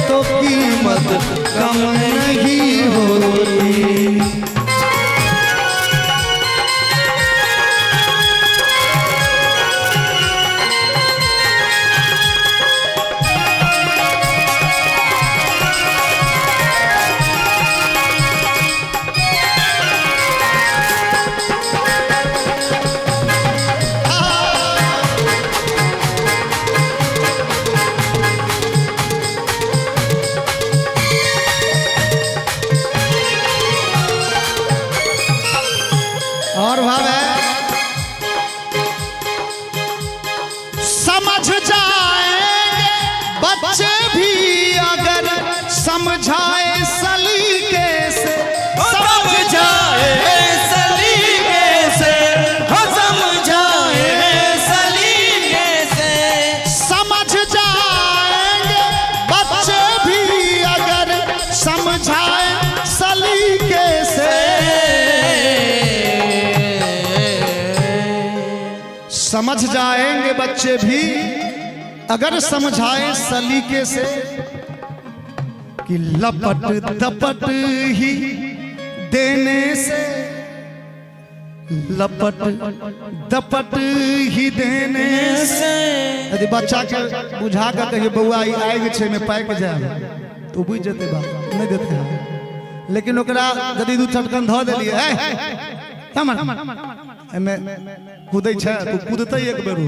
तो कीमत कम नहीं होती। और भाव है, समझ जाएंगे बच्चे भी अगर समझाए सलीके से, समझाए सलीके से, हो समझाए सलीके से, समझ जाएंगे बच्चे भी अगर समझाए सलीके से, समझ जाएंगे बच्चे भी अगर समझाए सलीके से, कि लपट दपट ही देने से, लपट दपट ही देने से। यदि बच्चा के बुझा के कहिए बौआ ई आगि छै में पाकि जाए तो बुझि जेतै बात, नहीं देते हैं। लेकिन ओकरा यदि दू चटकन धऽ देलियै, एहिमे कूदै छै तो कूदतै, एक बेर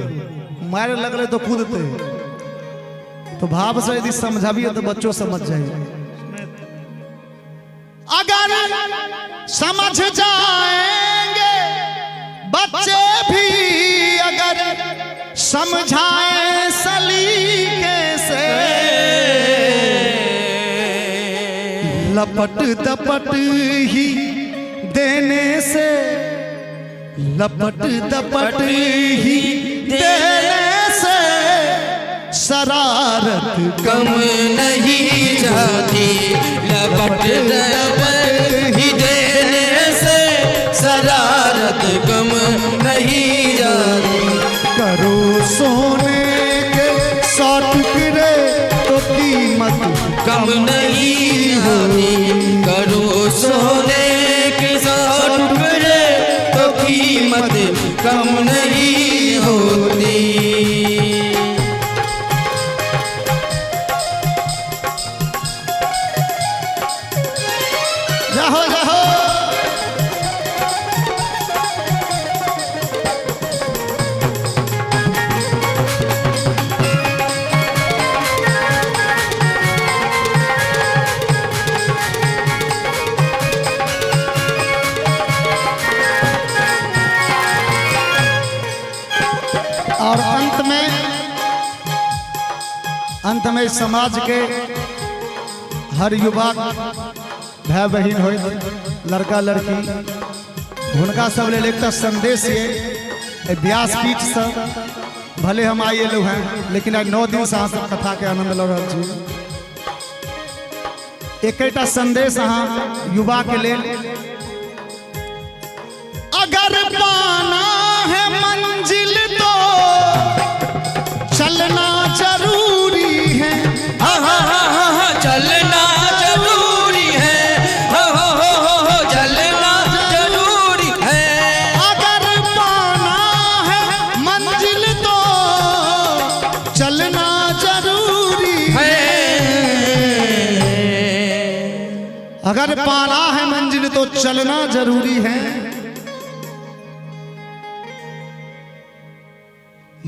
मारे लगलै तो कूदतै। तो भाव से यदि समझाबिए तो बच्चों समझ जाएंगे। अगर समझ जाएंगे बच्चे भी अगर समझाएं सलीके से, लपट दपट ही देने से, लपट दपट ही देने से शरारत कम नहीं जाती। लपट दपट ही देने से शरारत कम नहीं जाती। करो सोने के 100 टुकड़े तो कीमत कम नहीं जाती। करो सोने के 100 टुकड़े तो कीमत कम नहीं होती। जाहो जाहो। और अंत में समाज के हर युवा भाई बहन हो, लड़का लड़की, हुनका सब लेल एकटा संदेश ये व्यासपीठ से भले हम आइ एलहुँ हैं, लेकिन आइ 9 दिन से अहाँ सब कथा के आनंद लऽ रहल छी। एकेटा संदेश अहाँ युवा के लेल, अगर पाना है मंजिल तो चलना जरूरी है, हाँ हाँ हाँ हाँ हाँ, चलना जरूरी है, हो हो हो हो हो, चलना जरूरी है। अगर पाना है मंजिल तो चलना जरूरी है, अगर पाना है मंजिल तो चलना जरूरी है।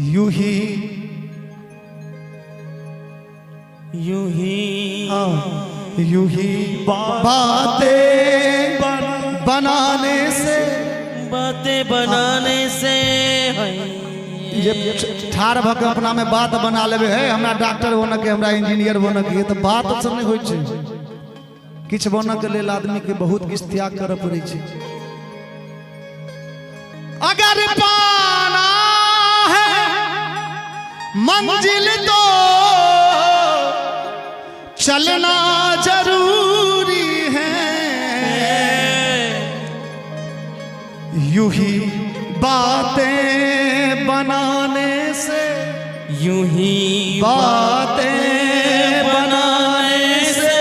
यूं ही यूं ही, हाँ, यूं ही बातें बनाने से, बातें बनाने से है। जे ठाढ़ भऽ के अपना में बात बना लेबे है, हमरा डॉक्टर बनऽ के, हमरा इंजीनियर बनऽ के, तऽ बात सब नहीं होइ छै। किछु बनऽ के लेल आदमी के बहुत किछु त्याग करऽ पड़ै छै। अगर पाना है मंजिल तो चलना जरूरी है। यूं ही बातें बनाने से, यूं ही बातें बनाने से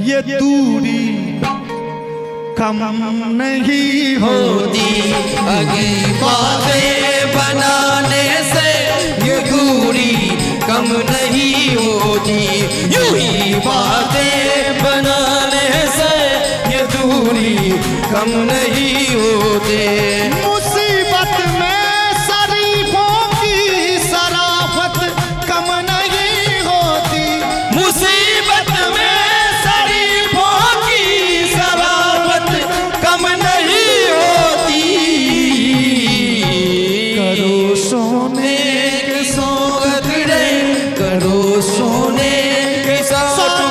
ये दूरी कम नहीं होती। होती। अगे बातें बनाने से ये दूरी कम नहीं होती। यूं ही बातें बनाने से ये दूरी कम नहीं होती। मुसीबत में शरीफों की शराफत कम नहीं होती। मुसीबत में शरीफों की शराफत कम नहीं होती। करो सोने के सौ टुकड़े, करो सोने के सौ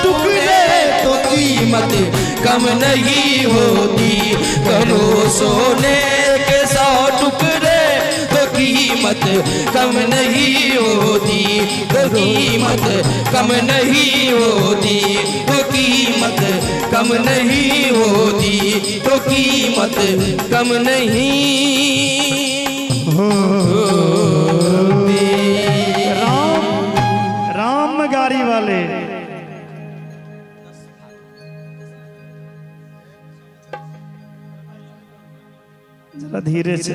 टुकड़े तो कीमत कम नहीं होती। करो सोने के 100 टुकड़े तो कीमत कम नहीं होती। तो कीमत कम नहीं होती। तो कीमत कम नहीं होती। तो कीमत कम नहीं होती। राम राम गाड़ी वाले। जरा धीरे से।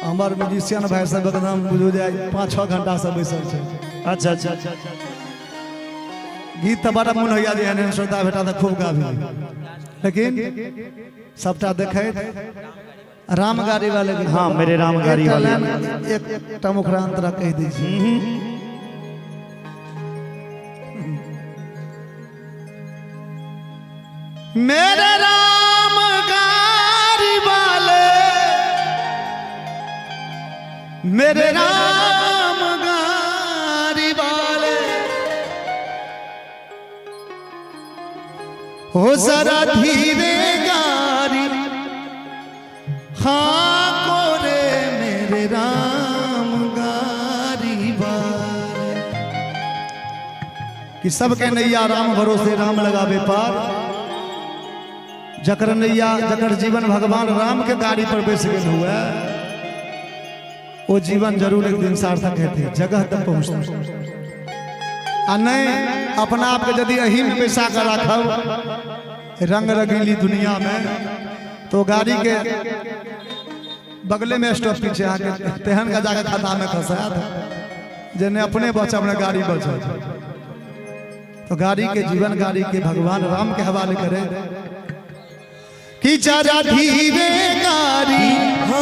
हमर म्यूजिशियन भाई सब एकदम बुझू जाए 5-6 घंटा से बैसल छै। अच्छा अच्छा। गीत तऽ बड़ा मोन होइया जे एहन एहन श्रोता भेटा तऽ खूब गाबी, लेकिन सबटा देखैत राम गाड़ी वाले के। हाँ, मेरे राम गाड़ी एकटा वाले। लाइन, एकटा मुखरांतरा कहि दै छी। मेरे राम गाड़ी वाले, मेरे राम गाड़ी वाले, हो जरा धीरे गाड़ी हाँ कोरे मेरे राम गाड़ी वाले। कि सबके नैया राम भरोसे राम लगावे पार। जकर नैया, जकर जीवन भगवान राम के गाड़ी पर बैस गेल हुए, वो जीवन जरूर एक दिन सार्थक हेतै, जगह तक पहुँचतै। आ नहीं अपना आप के यदि एही में बैसा कर राखब रंग रंगीली दुनिया में, तो गाड़ी के बगले में स्टॉप पीछे आके तेहन का जाके खाता में खसात जे ने अपने बचब ने गाड़ी बचत। तो गाड़ी के जीवन गाड़ी के भगवान राम के हवाले करे कि जरा धीरे गाड़ी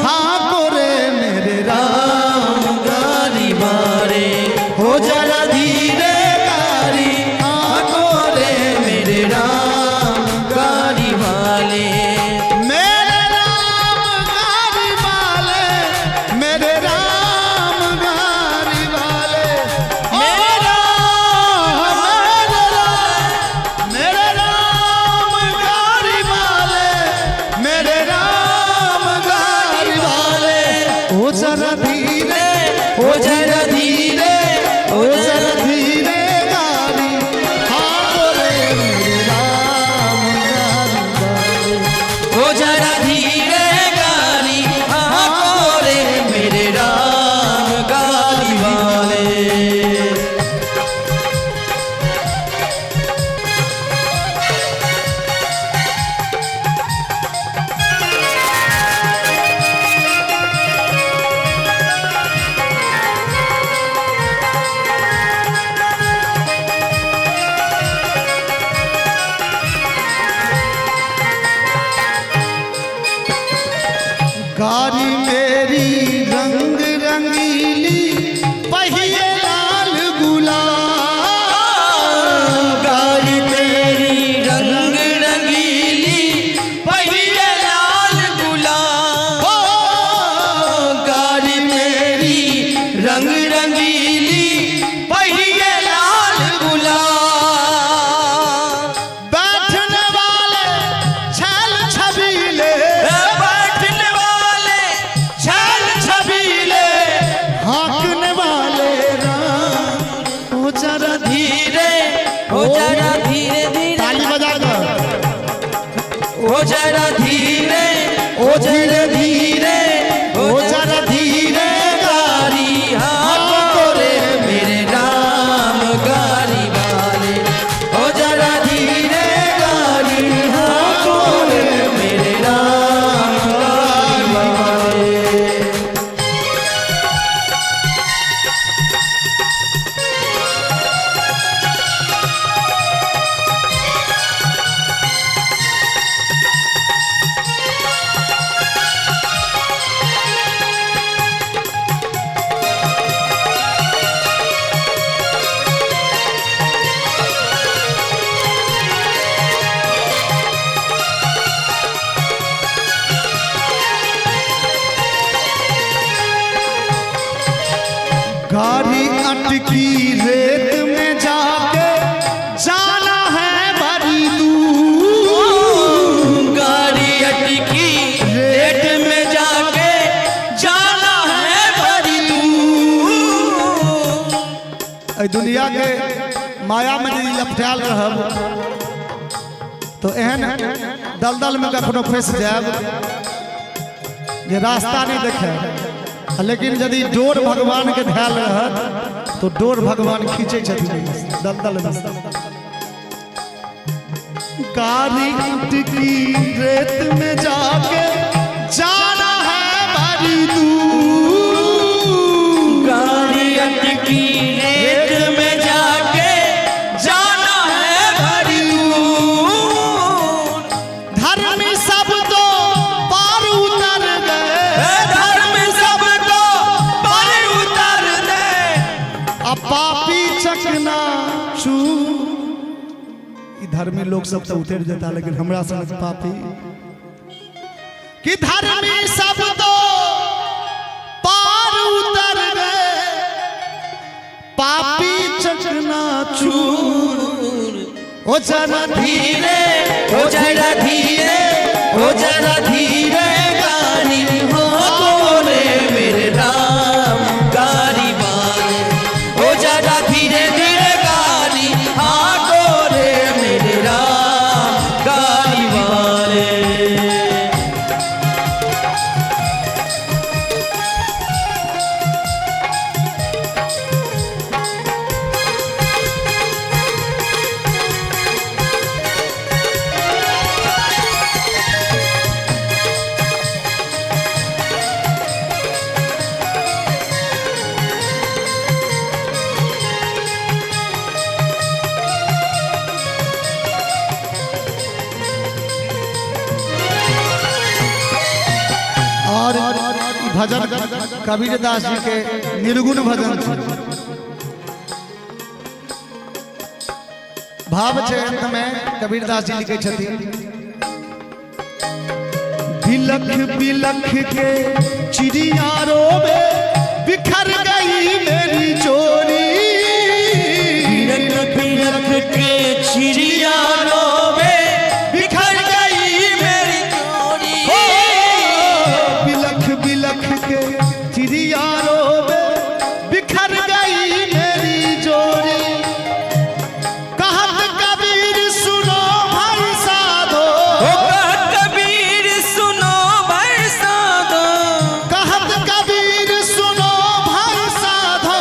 हाँ कोरे मेरे राम गाड़ी मारे, हो जरा धीरे गाड़ी हाँ कोरे मेरे राम गाड़ी वाले। मेरे राम गाड़ी वाले, मेरे राम गाड़ी वाले, मेरे राम, मेरे राम गाड़ी वाले, मेरे राम गाड़ी वाले, ओ जरा धीरे, हो जरा धीरे, ओ जरा धीरे गाड़ी हाँ कोरे मेरे राम गाड़ी वाले। हो जरा धीरे गाड़ी हाँ कोरे मेरे राम गाड़ी वाले। गाड़ी मेरी रंग रंगीली पहिए लाल गुलाब। गाड़ी तेरी रंग रंगीली पहिए लाल गुलाब। गाड़ी तेरी रंग रंगीली पहिए लाल गुलाब। बैठने वाले छैल छबीले, बैठने वाले धीरे, ओ जरा धीरे, ओ जरा धीरे गाड़ी हाँको रे मेरे राम गाड़ी वाले, ओ जरा धीरे गाड़ी हाँको रे मेरे राम गाड़ी वाले। गाड़ी अटकी रेत में जाके जाना है बड़ी दूर। गाड़ी अटकी रेत में जाके जाना है बड़ी दूर। एहि दुनिया के माया में यदि लपटायल रहब तो एहन दलदल में कखनो फंसि जायब जे रास्ता नहीं देखे। लेकिन यदि डोर भगवान के धयल रहत तो डोर भगवान खींचे छथिन दलदल में। गाड़ी अटकी रेत में जाके जाना है बड़ी दूर। गाड़ी अटकी रेत में जाके जाना है बड़ी दूर। धर्म सब तो पार उतर गए, धर्म सब तो पार उतर दे, आ पापी चकना चूर। ई धर्मी लोग सब तो उतर जेता, लेकिन हमरा सनक पापी कि धर्मी सब तो पार उतर गए, पापी चकना चूर। ओ जरा धीरे, ओ जरा धीरे, ओ जरा धीरे गाड़ी हाँको रे मेरे राम गाड़ी वाले, ओ जरा धीरे धीरे गाड़ी हाँको रे मेरे राम गाड़ी वाले। और ई भजन कबीरदास जी के निर्गुण भजन छै। भाव छै अंत में कबीरदास जी लिखै छथिन, बिलख बिलख के चिड़िया रोवे बिखर गई मेरी चोरी। बिलख बिलख के चिड़िया रोवे बिखर गई मेरी चोरी। बिलख बिलख के चिड़िया रोवे बिखर गई मेरी जोरी। कहत कबीर सुनो भाई साधो, ओ कहत कबीर सुनो भाई साधो, कहत कबीर सुनो भाई साधो,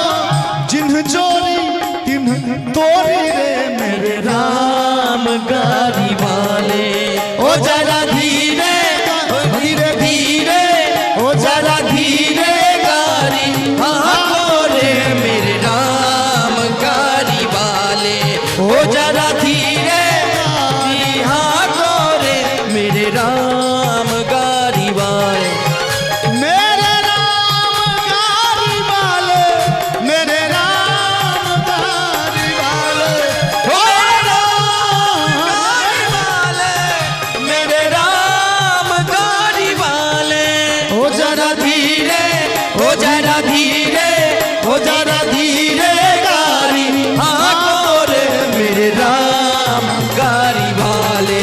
जिन्ह चोरी तिन्ह तोरी रे मेरे राम गाड़ी वाले, ओ जरा धीरे, धीरे धीरे, ओ जरा धीरे गाड़ी हाँको रे मेरे राम गाड़ी वाले, ओ जरा धीरे हाँको रे मेरे राम गाड़ी वाले। मेरे राम गाड़ी वाले, मेरे राम गाड़ी वाले, ओ राम गाड़ी वाले, मेरे राम गाड़ी वाले, ओ जरा धीरे, ओ जरा धीरे, ओ जरा धीरे गाड़ी हाँको रे मेरे राम गाड़ी वाले,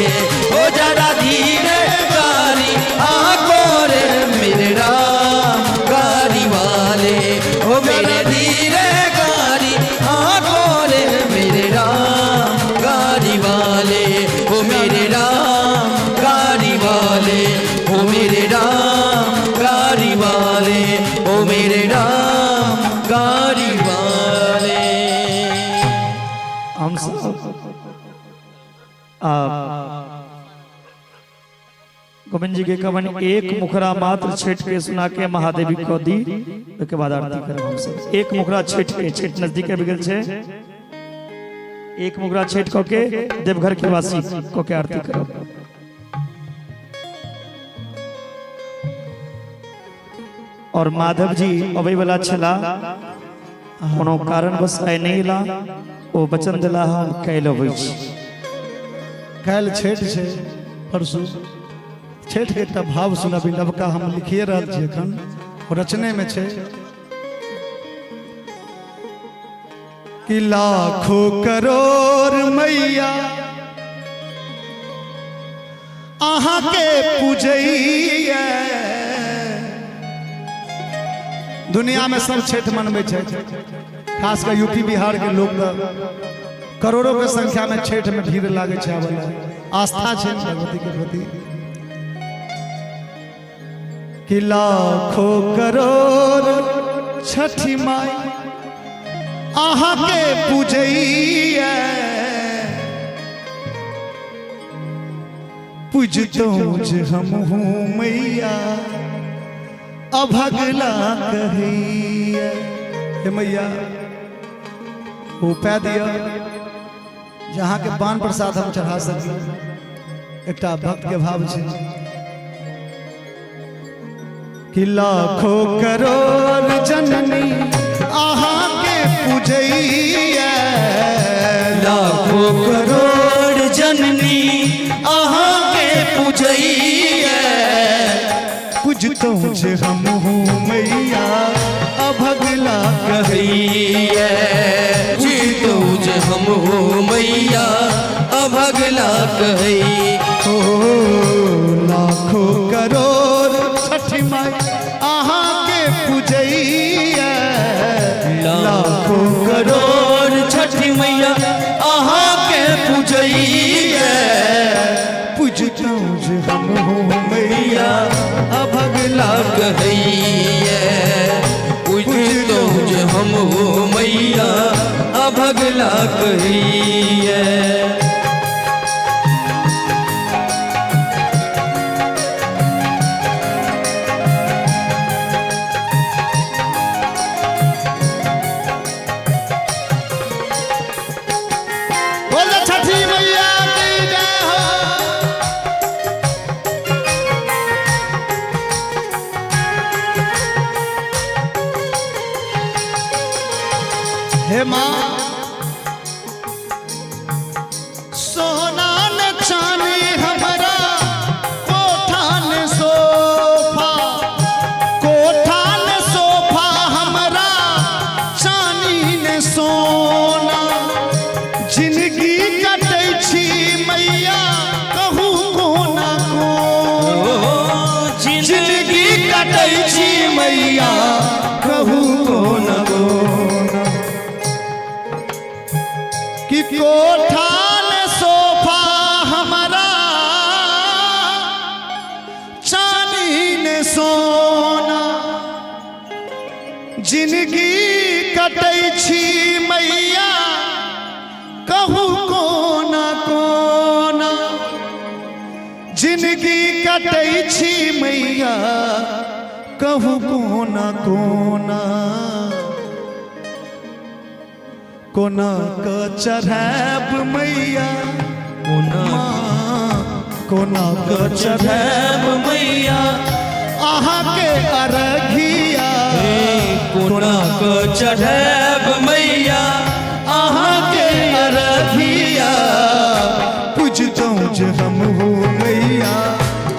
ओ जरा धीरे गाड़ी हाँको रे मेरे राम गाड़ी वाले, ओ मेरे धीरे गाड़ी हाँको रे मेरे राम गाड़ी वाले, ओ मेरे राम गाड़ी वाले। गोविंद जी के कहबनि एक मुखरा मात्र छठि के सुना के महादेवी कऽ दी, ओहिके बाद आरती करब हमसब। एक मुखरा छठि के, छठि नजदीक आबि गेल छै, एक मुखरा छठि कऽ के देवघर के वासी कऽ के आरती करब। और माधव जी अबै वाला छला, कोनो कारणवश आइ नहि एला, ओ वचन दिला हम काल्हि अबै छी। काल्हि छठि छै, परसू छठि के एकटा भाव सुनबी नवका हम लिखिए रहल छी एखन, रचने में छै कि लाखों करोड़ मैया अहाँ के पूजैया। दुनिया में सब छठि मनबै छै, खास कर यूपी बिहार के लोग तऽ करोड़ों के संख्या में छठि में भीड़ लागै छै, आबै लए आस्था छै भगवती के प्रति। कि लाखों करोड़ छठि माई अहाँ के पूजैया, पूजतौं जे हमहूँ मैया अभगला कहैया। हे मैया उपाय दिअ जे अहाँके पान प्रसाद हम चढ़ा सकी। एकटा भक्त के भाव छै कि लाखों करोड़ जननी अहाँके पूजैया, लाखों करोड़ जननी अहाँके पूजैया, पूजतौं जे हमहूँ मैया अभगला कहैया, पूजतौं जे हमहूँ मैया अभगला कहैया। ओ लाखों करोड़ छठि माई अहाँके पूजैया, लाखों करोड़ छठि मैया अहाँके पूजैया, पूजतौं जे हमहूँ मैया अभगला कहैया, पूजतौं जे हमहूँ मैया अभगला कहैया। बोल छठी मैया की जय हो। हे माँ सोना न चांदी हमारा कोठा न सोफा, कोठा न सोफा हमारा चांदी न सोना, जिंदगी कटै छी मैया कहू कोना कोना, जिंदगी कटै छी मैया कहू कोना कोना, कि कोठा न सोफा हमारा चांदी न सोना, जिंदगी कटै छी मैया कहू कोना कोना, जिंदगी कटै छी मैया कहू कोना कोना, कोना क चढ़ायब मैया कोना कोना क चढ़ायब मैया अहाँके अरघिया, कोना क चढ़ायब मैया अहाँके अरघिया, पूजतौं जे हमहूँ मैया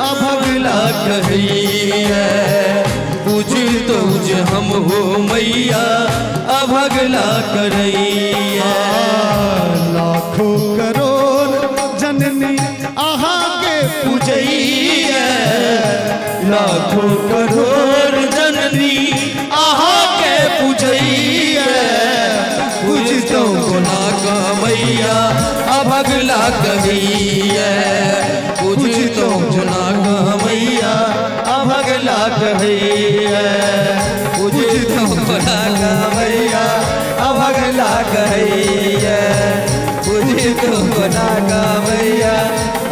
अभगला कहैया, पूजतौं जे हमहूँ मैया अभगला करैया। लाखों करोड़ जननी अहाँके पूजैया, लाखों करोड़ जननी अहाँके पूजैया, पूजतौं कोना क मैया अभगला कहैया, पूजतौं कोना क मैया अभगला कहैया, पूजतौं कोना क मैया अभगला कहैया, पूजतौं कोना क मैया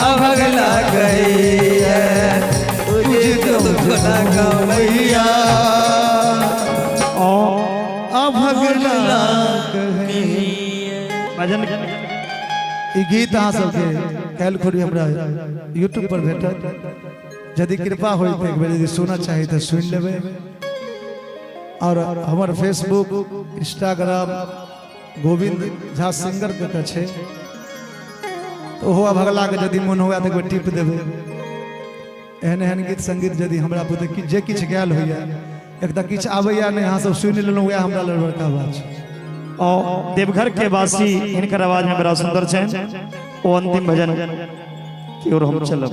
अभगला कहैया, गवैया अभगला भजन ई गीत अहाँ सबके काल्हि खुरी हमरा यूट्यूब पर भेटत। यदि कृपा होई तऽ एक बेर यदि सुनऽ चाही तऽ सुनि लेबै। और हमर Facebook Instagram Gobind Jha singer के के छै, तऽ ओहो अभगला के यदि मोन हुए तऽ एक बेर टिप देबै। एहन एहन गीत संगीत यदि हमरा बुते कि जे किछु गायल होइए, एक तऽ किछु आबैया नहि, अहाँ सब सुनि लेलहुँ, वएह हमरा लेल बड़का बात छै। और देवघर के वासी हिनकर आवाज में बड़ा सुंदर छनि। ओ अंतिम भजन की ओर हम चलब।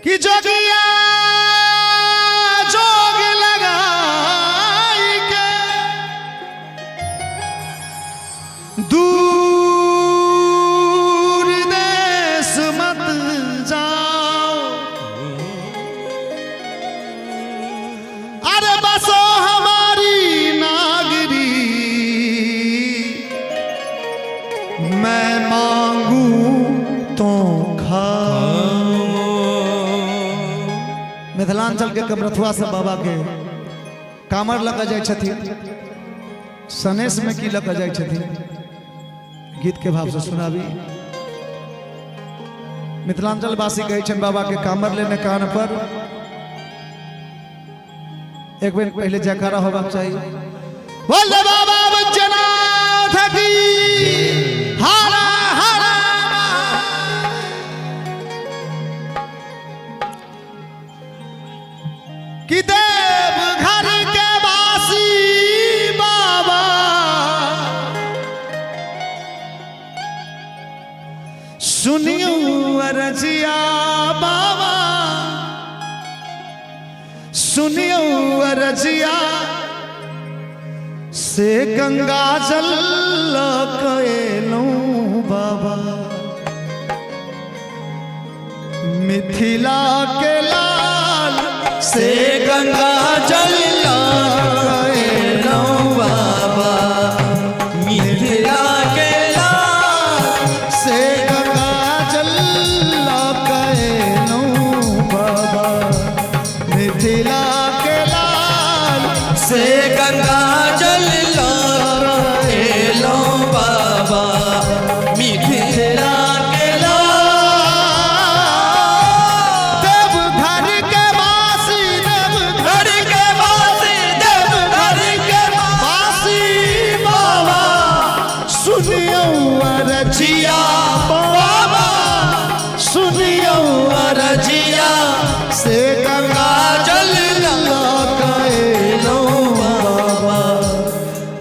कि जोगिया जोग लगाई के दूर देश मत जाओ, अरे बसो हमारी नागरी, मैं मांगू तो खा। मिथिलांचल के कमरथुआ सब बाबा के कामर लऽ कऽ जाइ छथिन, सनेश में की लऽ कऽ जाइ छथिन, गीत के भाव से सुनाबी। मिथिलांचल वासी कहै छनि बाबा के कामर लेने कान पर। एक बेर पहले जयकारा होबाक चाही। बोल बाबा बैद्यनाथ की हर हर। कि देव घर के वासी बाबा सुनियो अरजिया बाबा, सुनियो अरजिया से गंगा जल कएलहुँ बाबा, मिथिला के लाल से गंगा जल कएलहुँ बाबा, मिथिला के लाल से गंगा जल कएलहुँ बाबा, मिथिला के लाल से गंगा जल कएलहुँ बाबा, मिथिला के लाल। देव घर के वासी, देव घर के वासी, देव घर के वासी बाबा, सुनियो अरजिया बाबा, सुनियो अरजिया से गंगा जल कएलहुँ बाबा,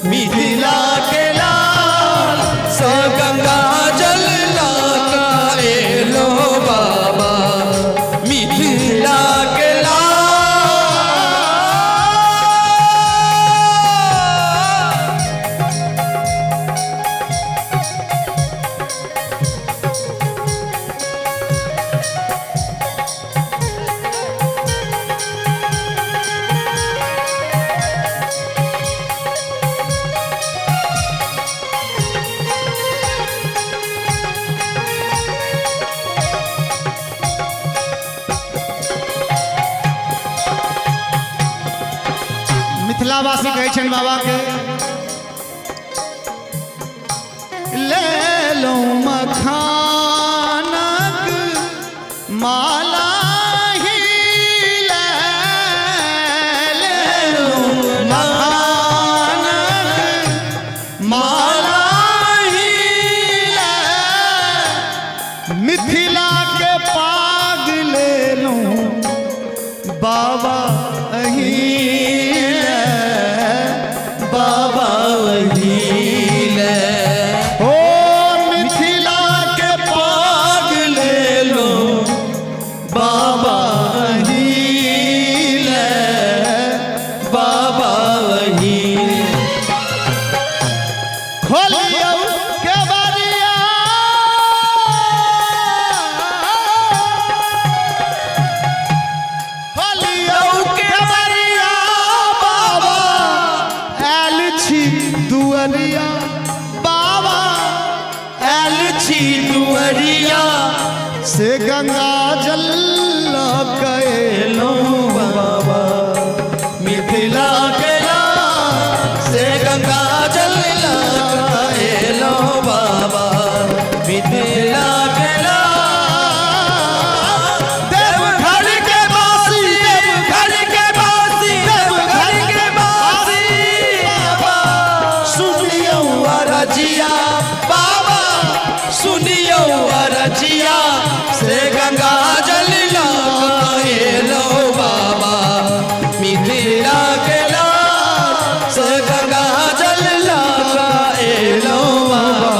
मिथिला के लाल से गंगा जल कएलहुँ बाबा, मिथिला के लाल। मिथिलावासी कहै छनि बाबा के ले लो मखानक माला ही ले, ले लो मखानक माला ही ले, मिथिला के पाग ले लूं बाबा अही ले, बाबा अही ले ओ मिथिला के पाग ले लो छी दुअरिया से गंगा जल लऽ के एलहुँ बाबा। मिथिला के लाल से गंगा जल लऽ एलहुँ बाबा। मिथिला के लाल, देवघर के वासी, देवघर के वासी, देवघर के वासी बाबा, सुनियौ अरजिया बाबा, सुनियौ अरजिया से गंगा जल लऽ एलहुँ बाबा। मिथिला के लाल से गंगा जल लऽ एलहुँ बाबा।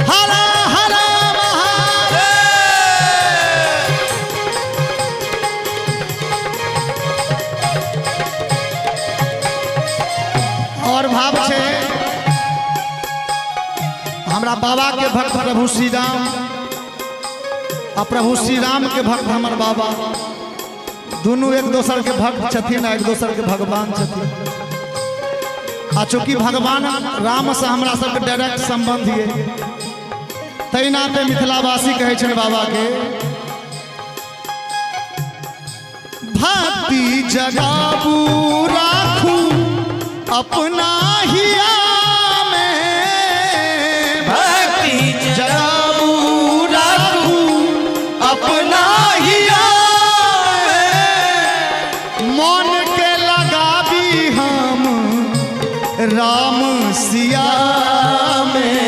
हर हर महादेव। और भाव छै हमरा बाबा के भक्त प्रभु श्री राम आ प्रभु श्री राम के भक्त हमर बाबा, दुनू एक दोसर के भक्त छथिन आ एक दोसर के भगवान छथिन। आ चूंकि भगवान राम से हमरा सबके डायरेक्ट संबंध ये, तै नाते मिथिलावासी कहै छनि बाबा के, भक्ति जगाबू राखू अपना हिया में, भक्ति जगाबू राखू अपना हिया में। मन के लगाबी हम राम सिया में,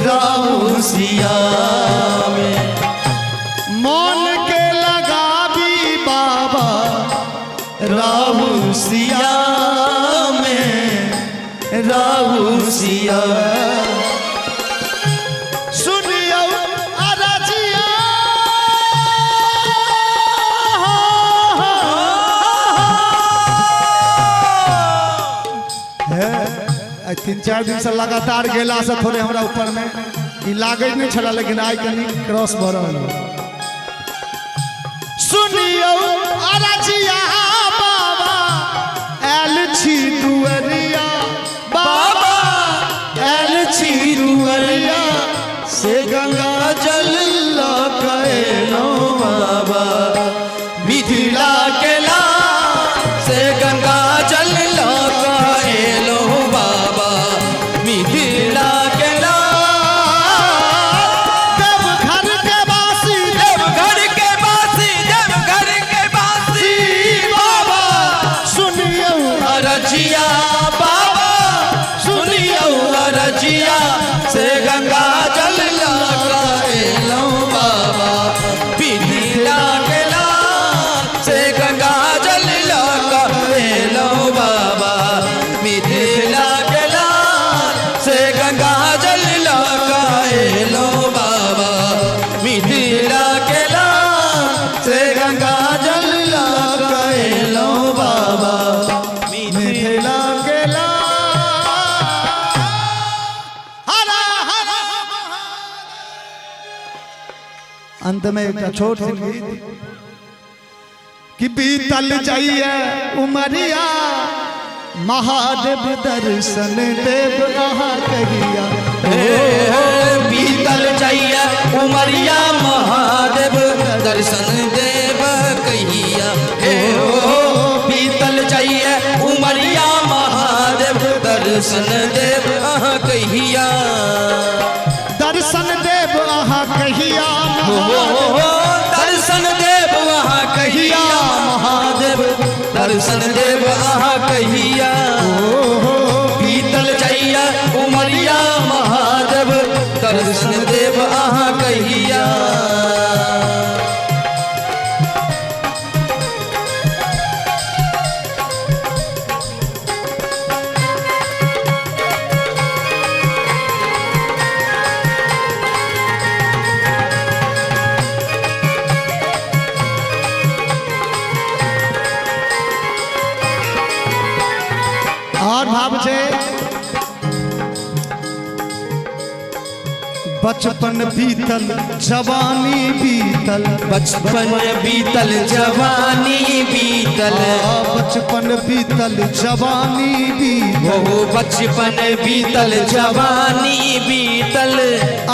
राम सिया में। मन के लगाबी बाबा राम सिया में, राहु सिया। सुनियौ अरजिया, हे, आइ 3-4 दिन से लगातार गेला से थोड़े हमरा ऊपर में ई लागै नहि छला, लेकिन आइ कनि क्रॉस भऽ रहल अइ। सुनियौ अरजिया बाबा, आयल छी दुअरिया बाबा, आयल छी दुअरिया से गंगा जल लऽ के एलहुँ बाबा। मिथिला के लाल से गंगा जल लऽ के एलहुँ बाबा। मिथिला के लाल, देवघर के वासी, देवघर के वासी, देवघर के वासी बाबा, सुनियौ अरजिया बाबा, सुनियौ अरजिया से गंगा जल लऽ के एलहुँ बाबा। मिथिला के लाल से गंगा जल लऽ के एलहुँ बाबा। मिथिला के लाल से गंगा जल लऽ के एलहुँ बाबा। मिथिला के लाल से गंगा जल लऽ के एलहुँ बाबा। मिथिला के लाल, हर हर। अंत में एक छोट सी गीत कि बीतल जाइए उमरिया महादेव दर्शन देव अहाँ कहिया। बीतल जाइया उमरिया महादेव दर्शन देव कहिया। हे हो बीतल जाइया उमरिया महादेव दर्शन देव अहाँ कहिया। दर्शन देव अहाँ कहिया हो महादेव। दर्शन देव अहाँ कहिया महादेव दर्शन देव अहाँ कहिया। बीतल जाइया उमरिया महादेव दर्शन देव अहाँ कहिया। और भाव छै बचपन बीतल जवानी बीतल, बचपन बीतल जवानी बीतल, बचपन बीतल जवानी बीतल, ओ बचपन बीतल जवानी बीतल,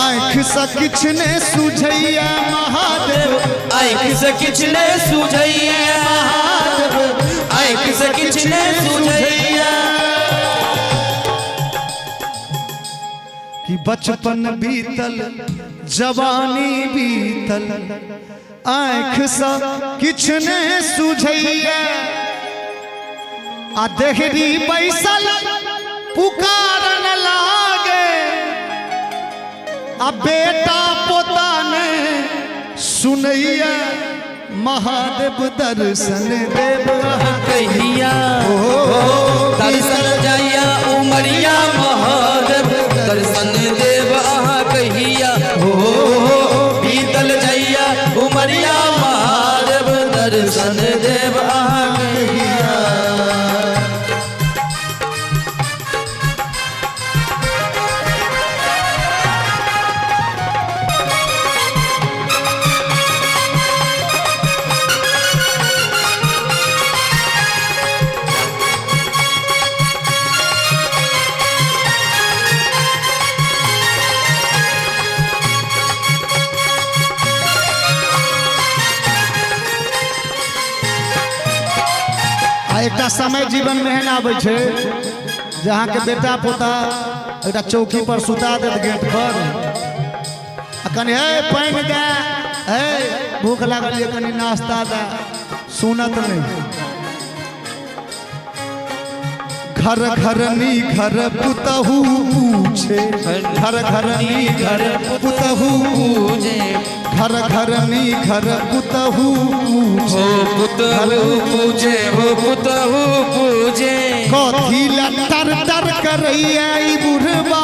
आँख से किछु ने सुझैया महादेव, आँख से किछु ने सुझैया महादेव, आँख से किछु ने सुझैया। कि बचपन बीतल जवानी बीतल, आँख से किछु ने सुझैया, आ देहरी बैसल पुकारन लागे, आ बेटा पोता ने सुनैया महादेव दर्शन देव कहिया दर्शन जाइया उमरिया महादेव, दर्शन देव अहाँ कहिया, हो बीतल जाइया उमरिया महादेव, दर्शन देव अहाँ कहिया। आ एकटा समय जीवन में एहन आबै छै जे अहाँके बेटा पोता एकटा चौकी पर सुता देत गेट पर, आ कनि हे पानि दे, हे भूख लागल ये कनि नाश्ता दे, सुनत नहीं। घर घरनी घर पुतहु पूछे, घर घरनी घर पुतहु पूजे, घर घरनी घर पुतहु पूछे, हो पुतहु पूजे, हो पुतहु पूजे, कथी ला तर तर करैया ई बुढ़बा,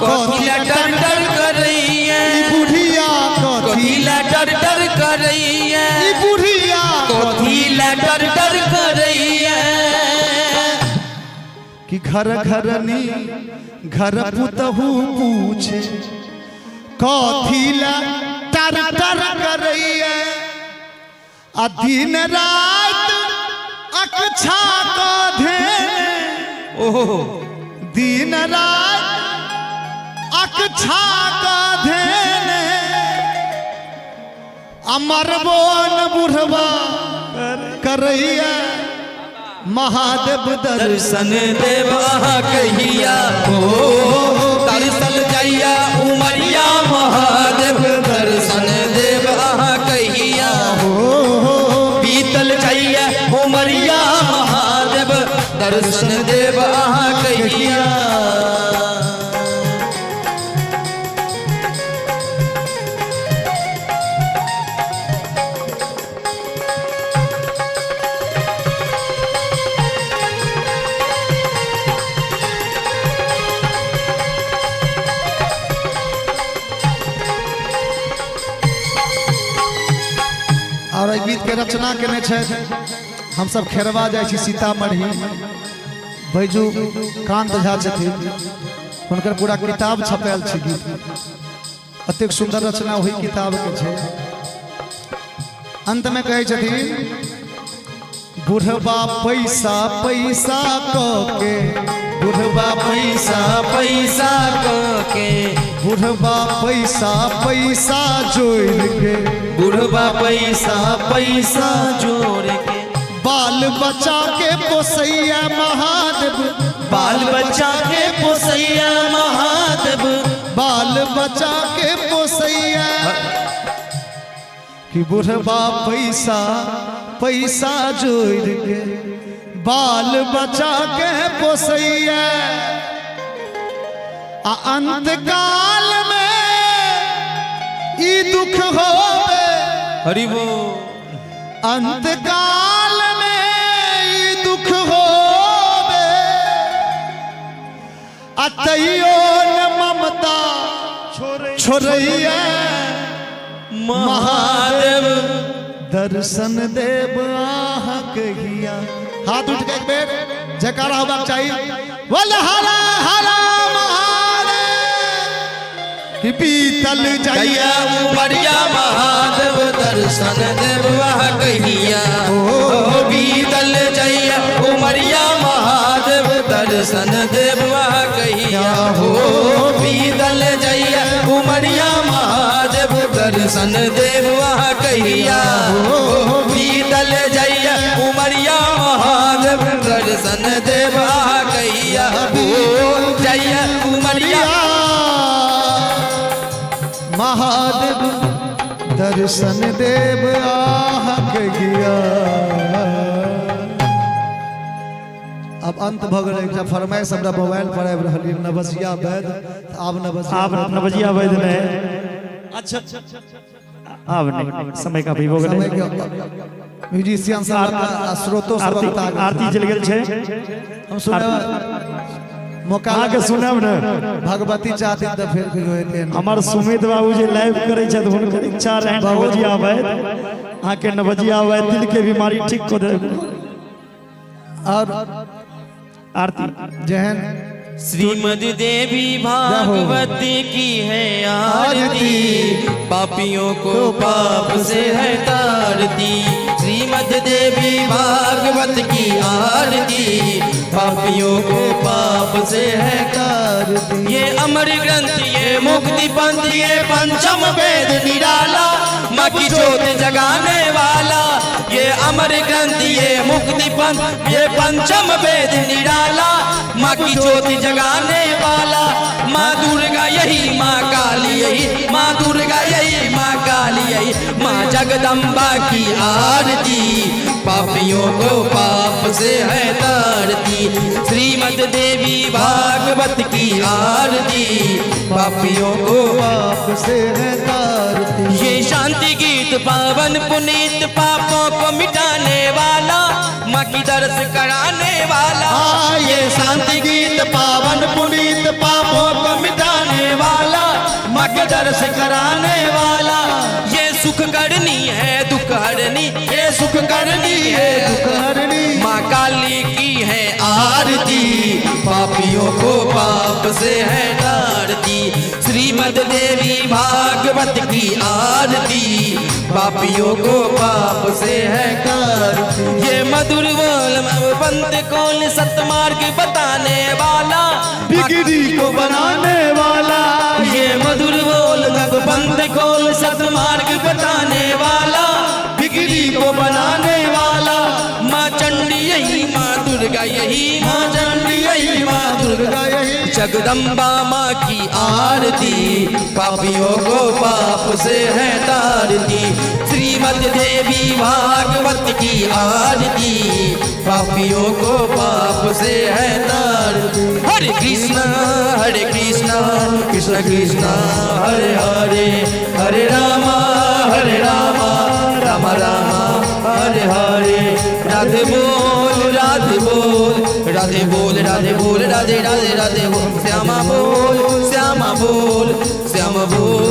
कथी ला टर टर करैया ई बुढ़िया, कथी कथी ला टर टर करैया ई बुढ़िया, कथी ला टर टर करैया। कि घर घरनी घर पुतहु पूछे, कथी ला तर तर करैया, आ दिन रात अकछा क धेने, ओहो दिन रात अकछा क धेने, अमरबो न बुढ़बा करैया महादेव दर्शन दर्शन देव अहाँ कहिया, हो दर्शन जाइया उमरिया महादेव, दर्शन देव अहाँ कहिया, बीतल जाइया उमरिया महादेव, दर्शन देव अहाँ कहिया। और एहि गीत के रचना केने छथि, हमसब खेरवा जाइ छी सीतामढ़ी, बैजू कांत झा छथिन, हुनकर पूरा किताब छपायल छै गीत, अतेक सुंदर रचना ओहि किताब के छै। अंत में कहै छथिन, बुढ़बा पैसा पैसा क के, बुढ़बा पैसा पैसा क के, बुढ़बा पैसा पैसा जोड़ के, बुढ़बा पैसा पैसा जोड़ के, बाल बच्चा के पोसैया महादेव, बाल बच्चा के पोसैया महादेव, बाल बच्चा के पोसैया, कि बुढ़बा पैसा पैसा जोड़ के बाल बच्चा के पोसैया, आ अंतकाल में ई दुख होवे, हरि बोल, अंतकाल में ई दुख होवे, आ तैयो न ममता छोड़ैया महादेव, दर्शन देव आहाँ कहिया। हाथ उठ के एक बेर जयकारा होबाक चाही, बोल हर हर महादेव। कि बीतल जइया जइया उमरिया महादेव दर्शन देव कहिया ओ बीतल जइया उमरिया महादेव दर्शन देव कहिया हो बीतल जइया उमरिया महादेव दर्शन देव कहिया हो बीतल जइया उमरिया महादेव दर्शन देव कहिया हो जइया उमरिया महादेव दर्शन देव आह के गिया। अब अंत भऽ गेलै। एकटा फरमाइश हमरा मोबाइल पर आबि रहल यऽ, नवजिया वैद। आब नवजिया आब नवजिया वैद ने। अच्छा, आब नहीं, समय काफी भऽ समय गेलै। के म्यूजिशियन सब आ श्रोतो सब आरती बता गेल। आरती चलि गेल छै। हम सुनब मौका अहाँके सुनब ने। भगवती चाहती तऽ फेर कहियो हेतै। हमर सुमित बाबू जे लाइव करै छथि, हुनकर इच्छा रहनि नवजिया वैद। अहाँके नवजिया वैद दिल के बीमारी ठीक कऽ देब। और आरती। जेहन श्रीमद देवी भागवत की है आरती, पापियों को पाप से है तारती। श्रीमद देवी भागवत की आरती, पापियों को पाप से है तारती। ये अमर ग्रंथ, ये मुक्ति पंथ, ये पंचम वेद निराला, माँ की ज्योत जगाने वाला। ये अमर ग्रंथ, ये मुक्ति पंथ, ये पंचम वेद निराला, माँ की ज्योति जगाने वाला। माँ दुर्गा यही, माँ काली यही, माँ दुर्गा यही, माँ काली यही, माँ जगदम्बा की आरती, पापियों को पाप से है तारती। श्रीमद देवी भागवत की आरती, पापियों को पाप से है तारती। ये शांति गीत पावन पुनीत, पापों को मिटाने वाला, माँ की दर्श कराने वाला। ये शांति गीत पावन पुनीत, पापों को मिटाने वाला, माँ के दर्श कराने वाला। ये सुख करनी है दुख हरनी, ये सुख करनी है दुख हरणी। माँ काली की है आरती, पापियों को पाप से है तारती। श्रीमद देवी भागवत की आरती, पापियों को पाप से है तारती। ये मधुर बोल पंत कौन सतमार्ग बताने वाला, बिगड़ी को बनाने वाला। ये मधुर बोल पंत कौन सतमार्ग बताने वाला, बिगड़ी को बनाने वाला। माँ चंडी यही, माँ दुर्गा यही, माँ चंडी यही, माँ दुर्गा यही। जगदम्बा माँ की आरती, पापियों को पाप से है तारती। श्रीमद देवी भागवत की आरती, पापियों को पाप से है तारती। हरे कृष्णा हरे कृष्णा कृष्ण कृष्णा हरे हरे, हरे रामा हरे रामा रामा रामा हरे हरे। राधे बोल राधे बोल राधे बोल राधे बोल राधे राधे राधे बोल, श्यामा बोल श्यामा बोल श्यामा बोल।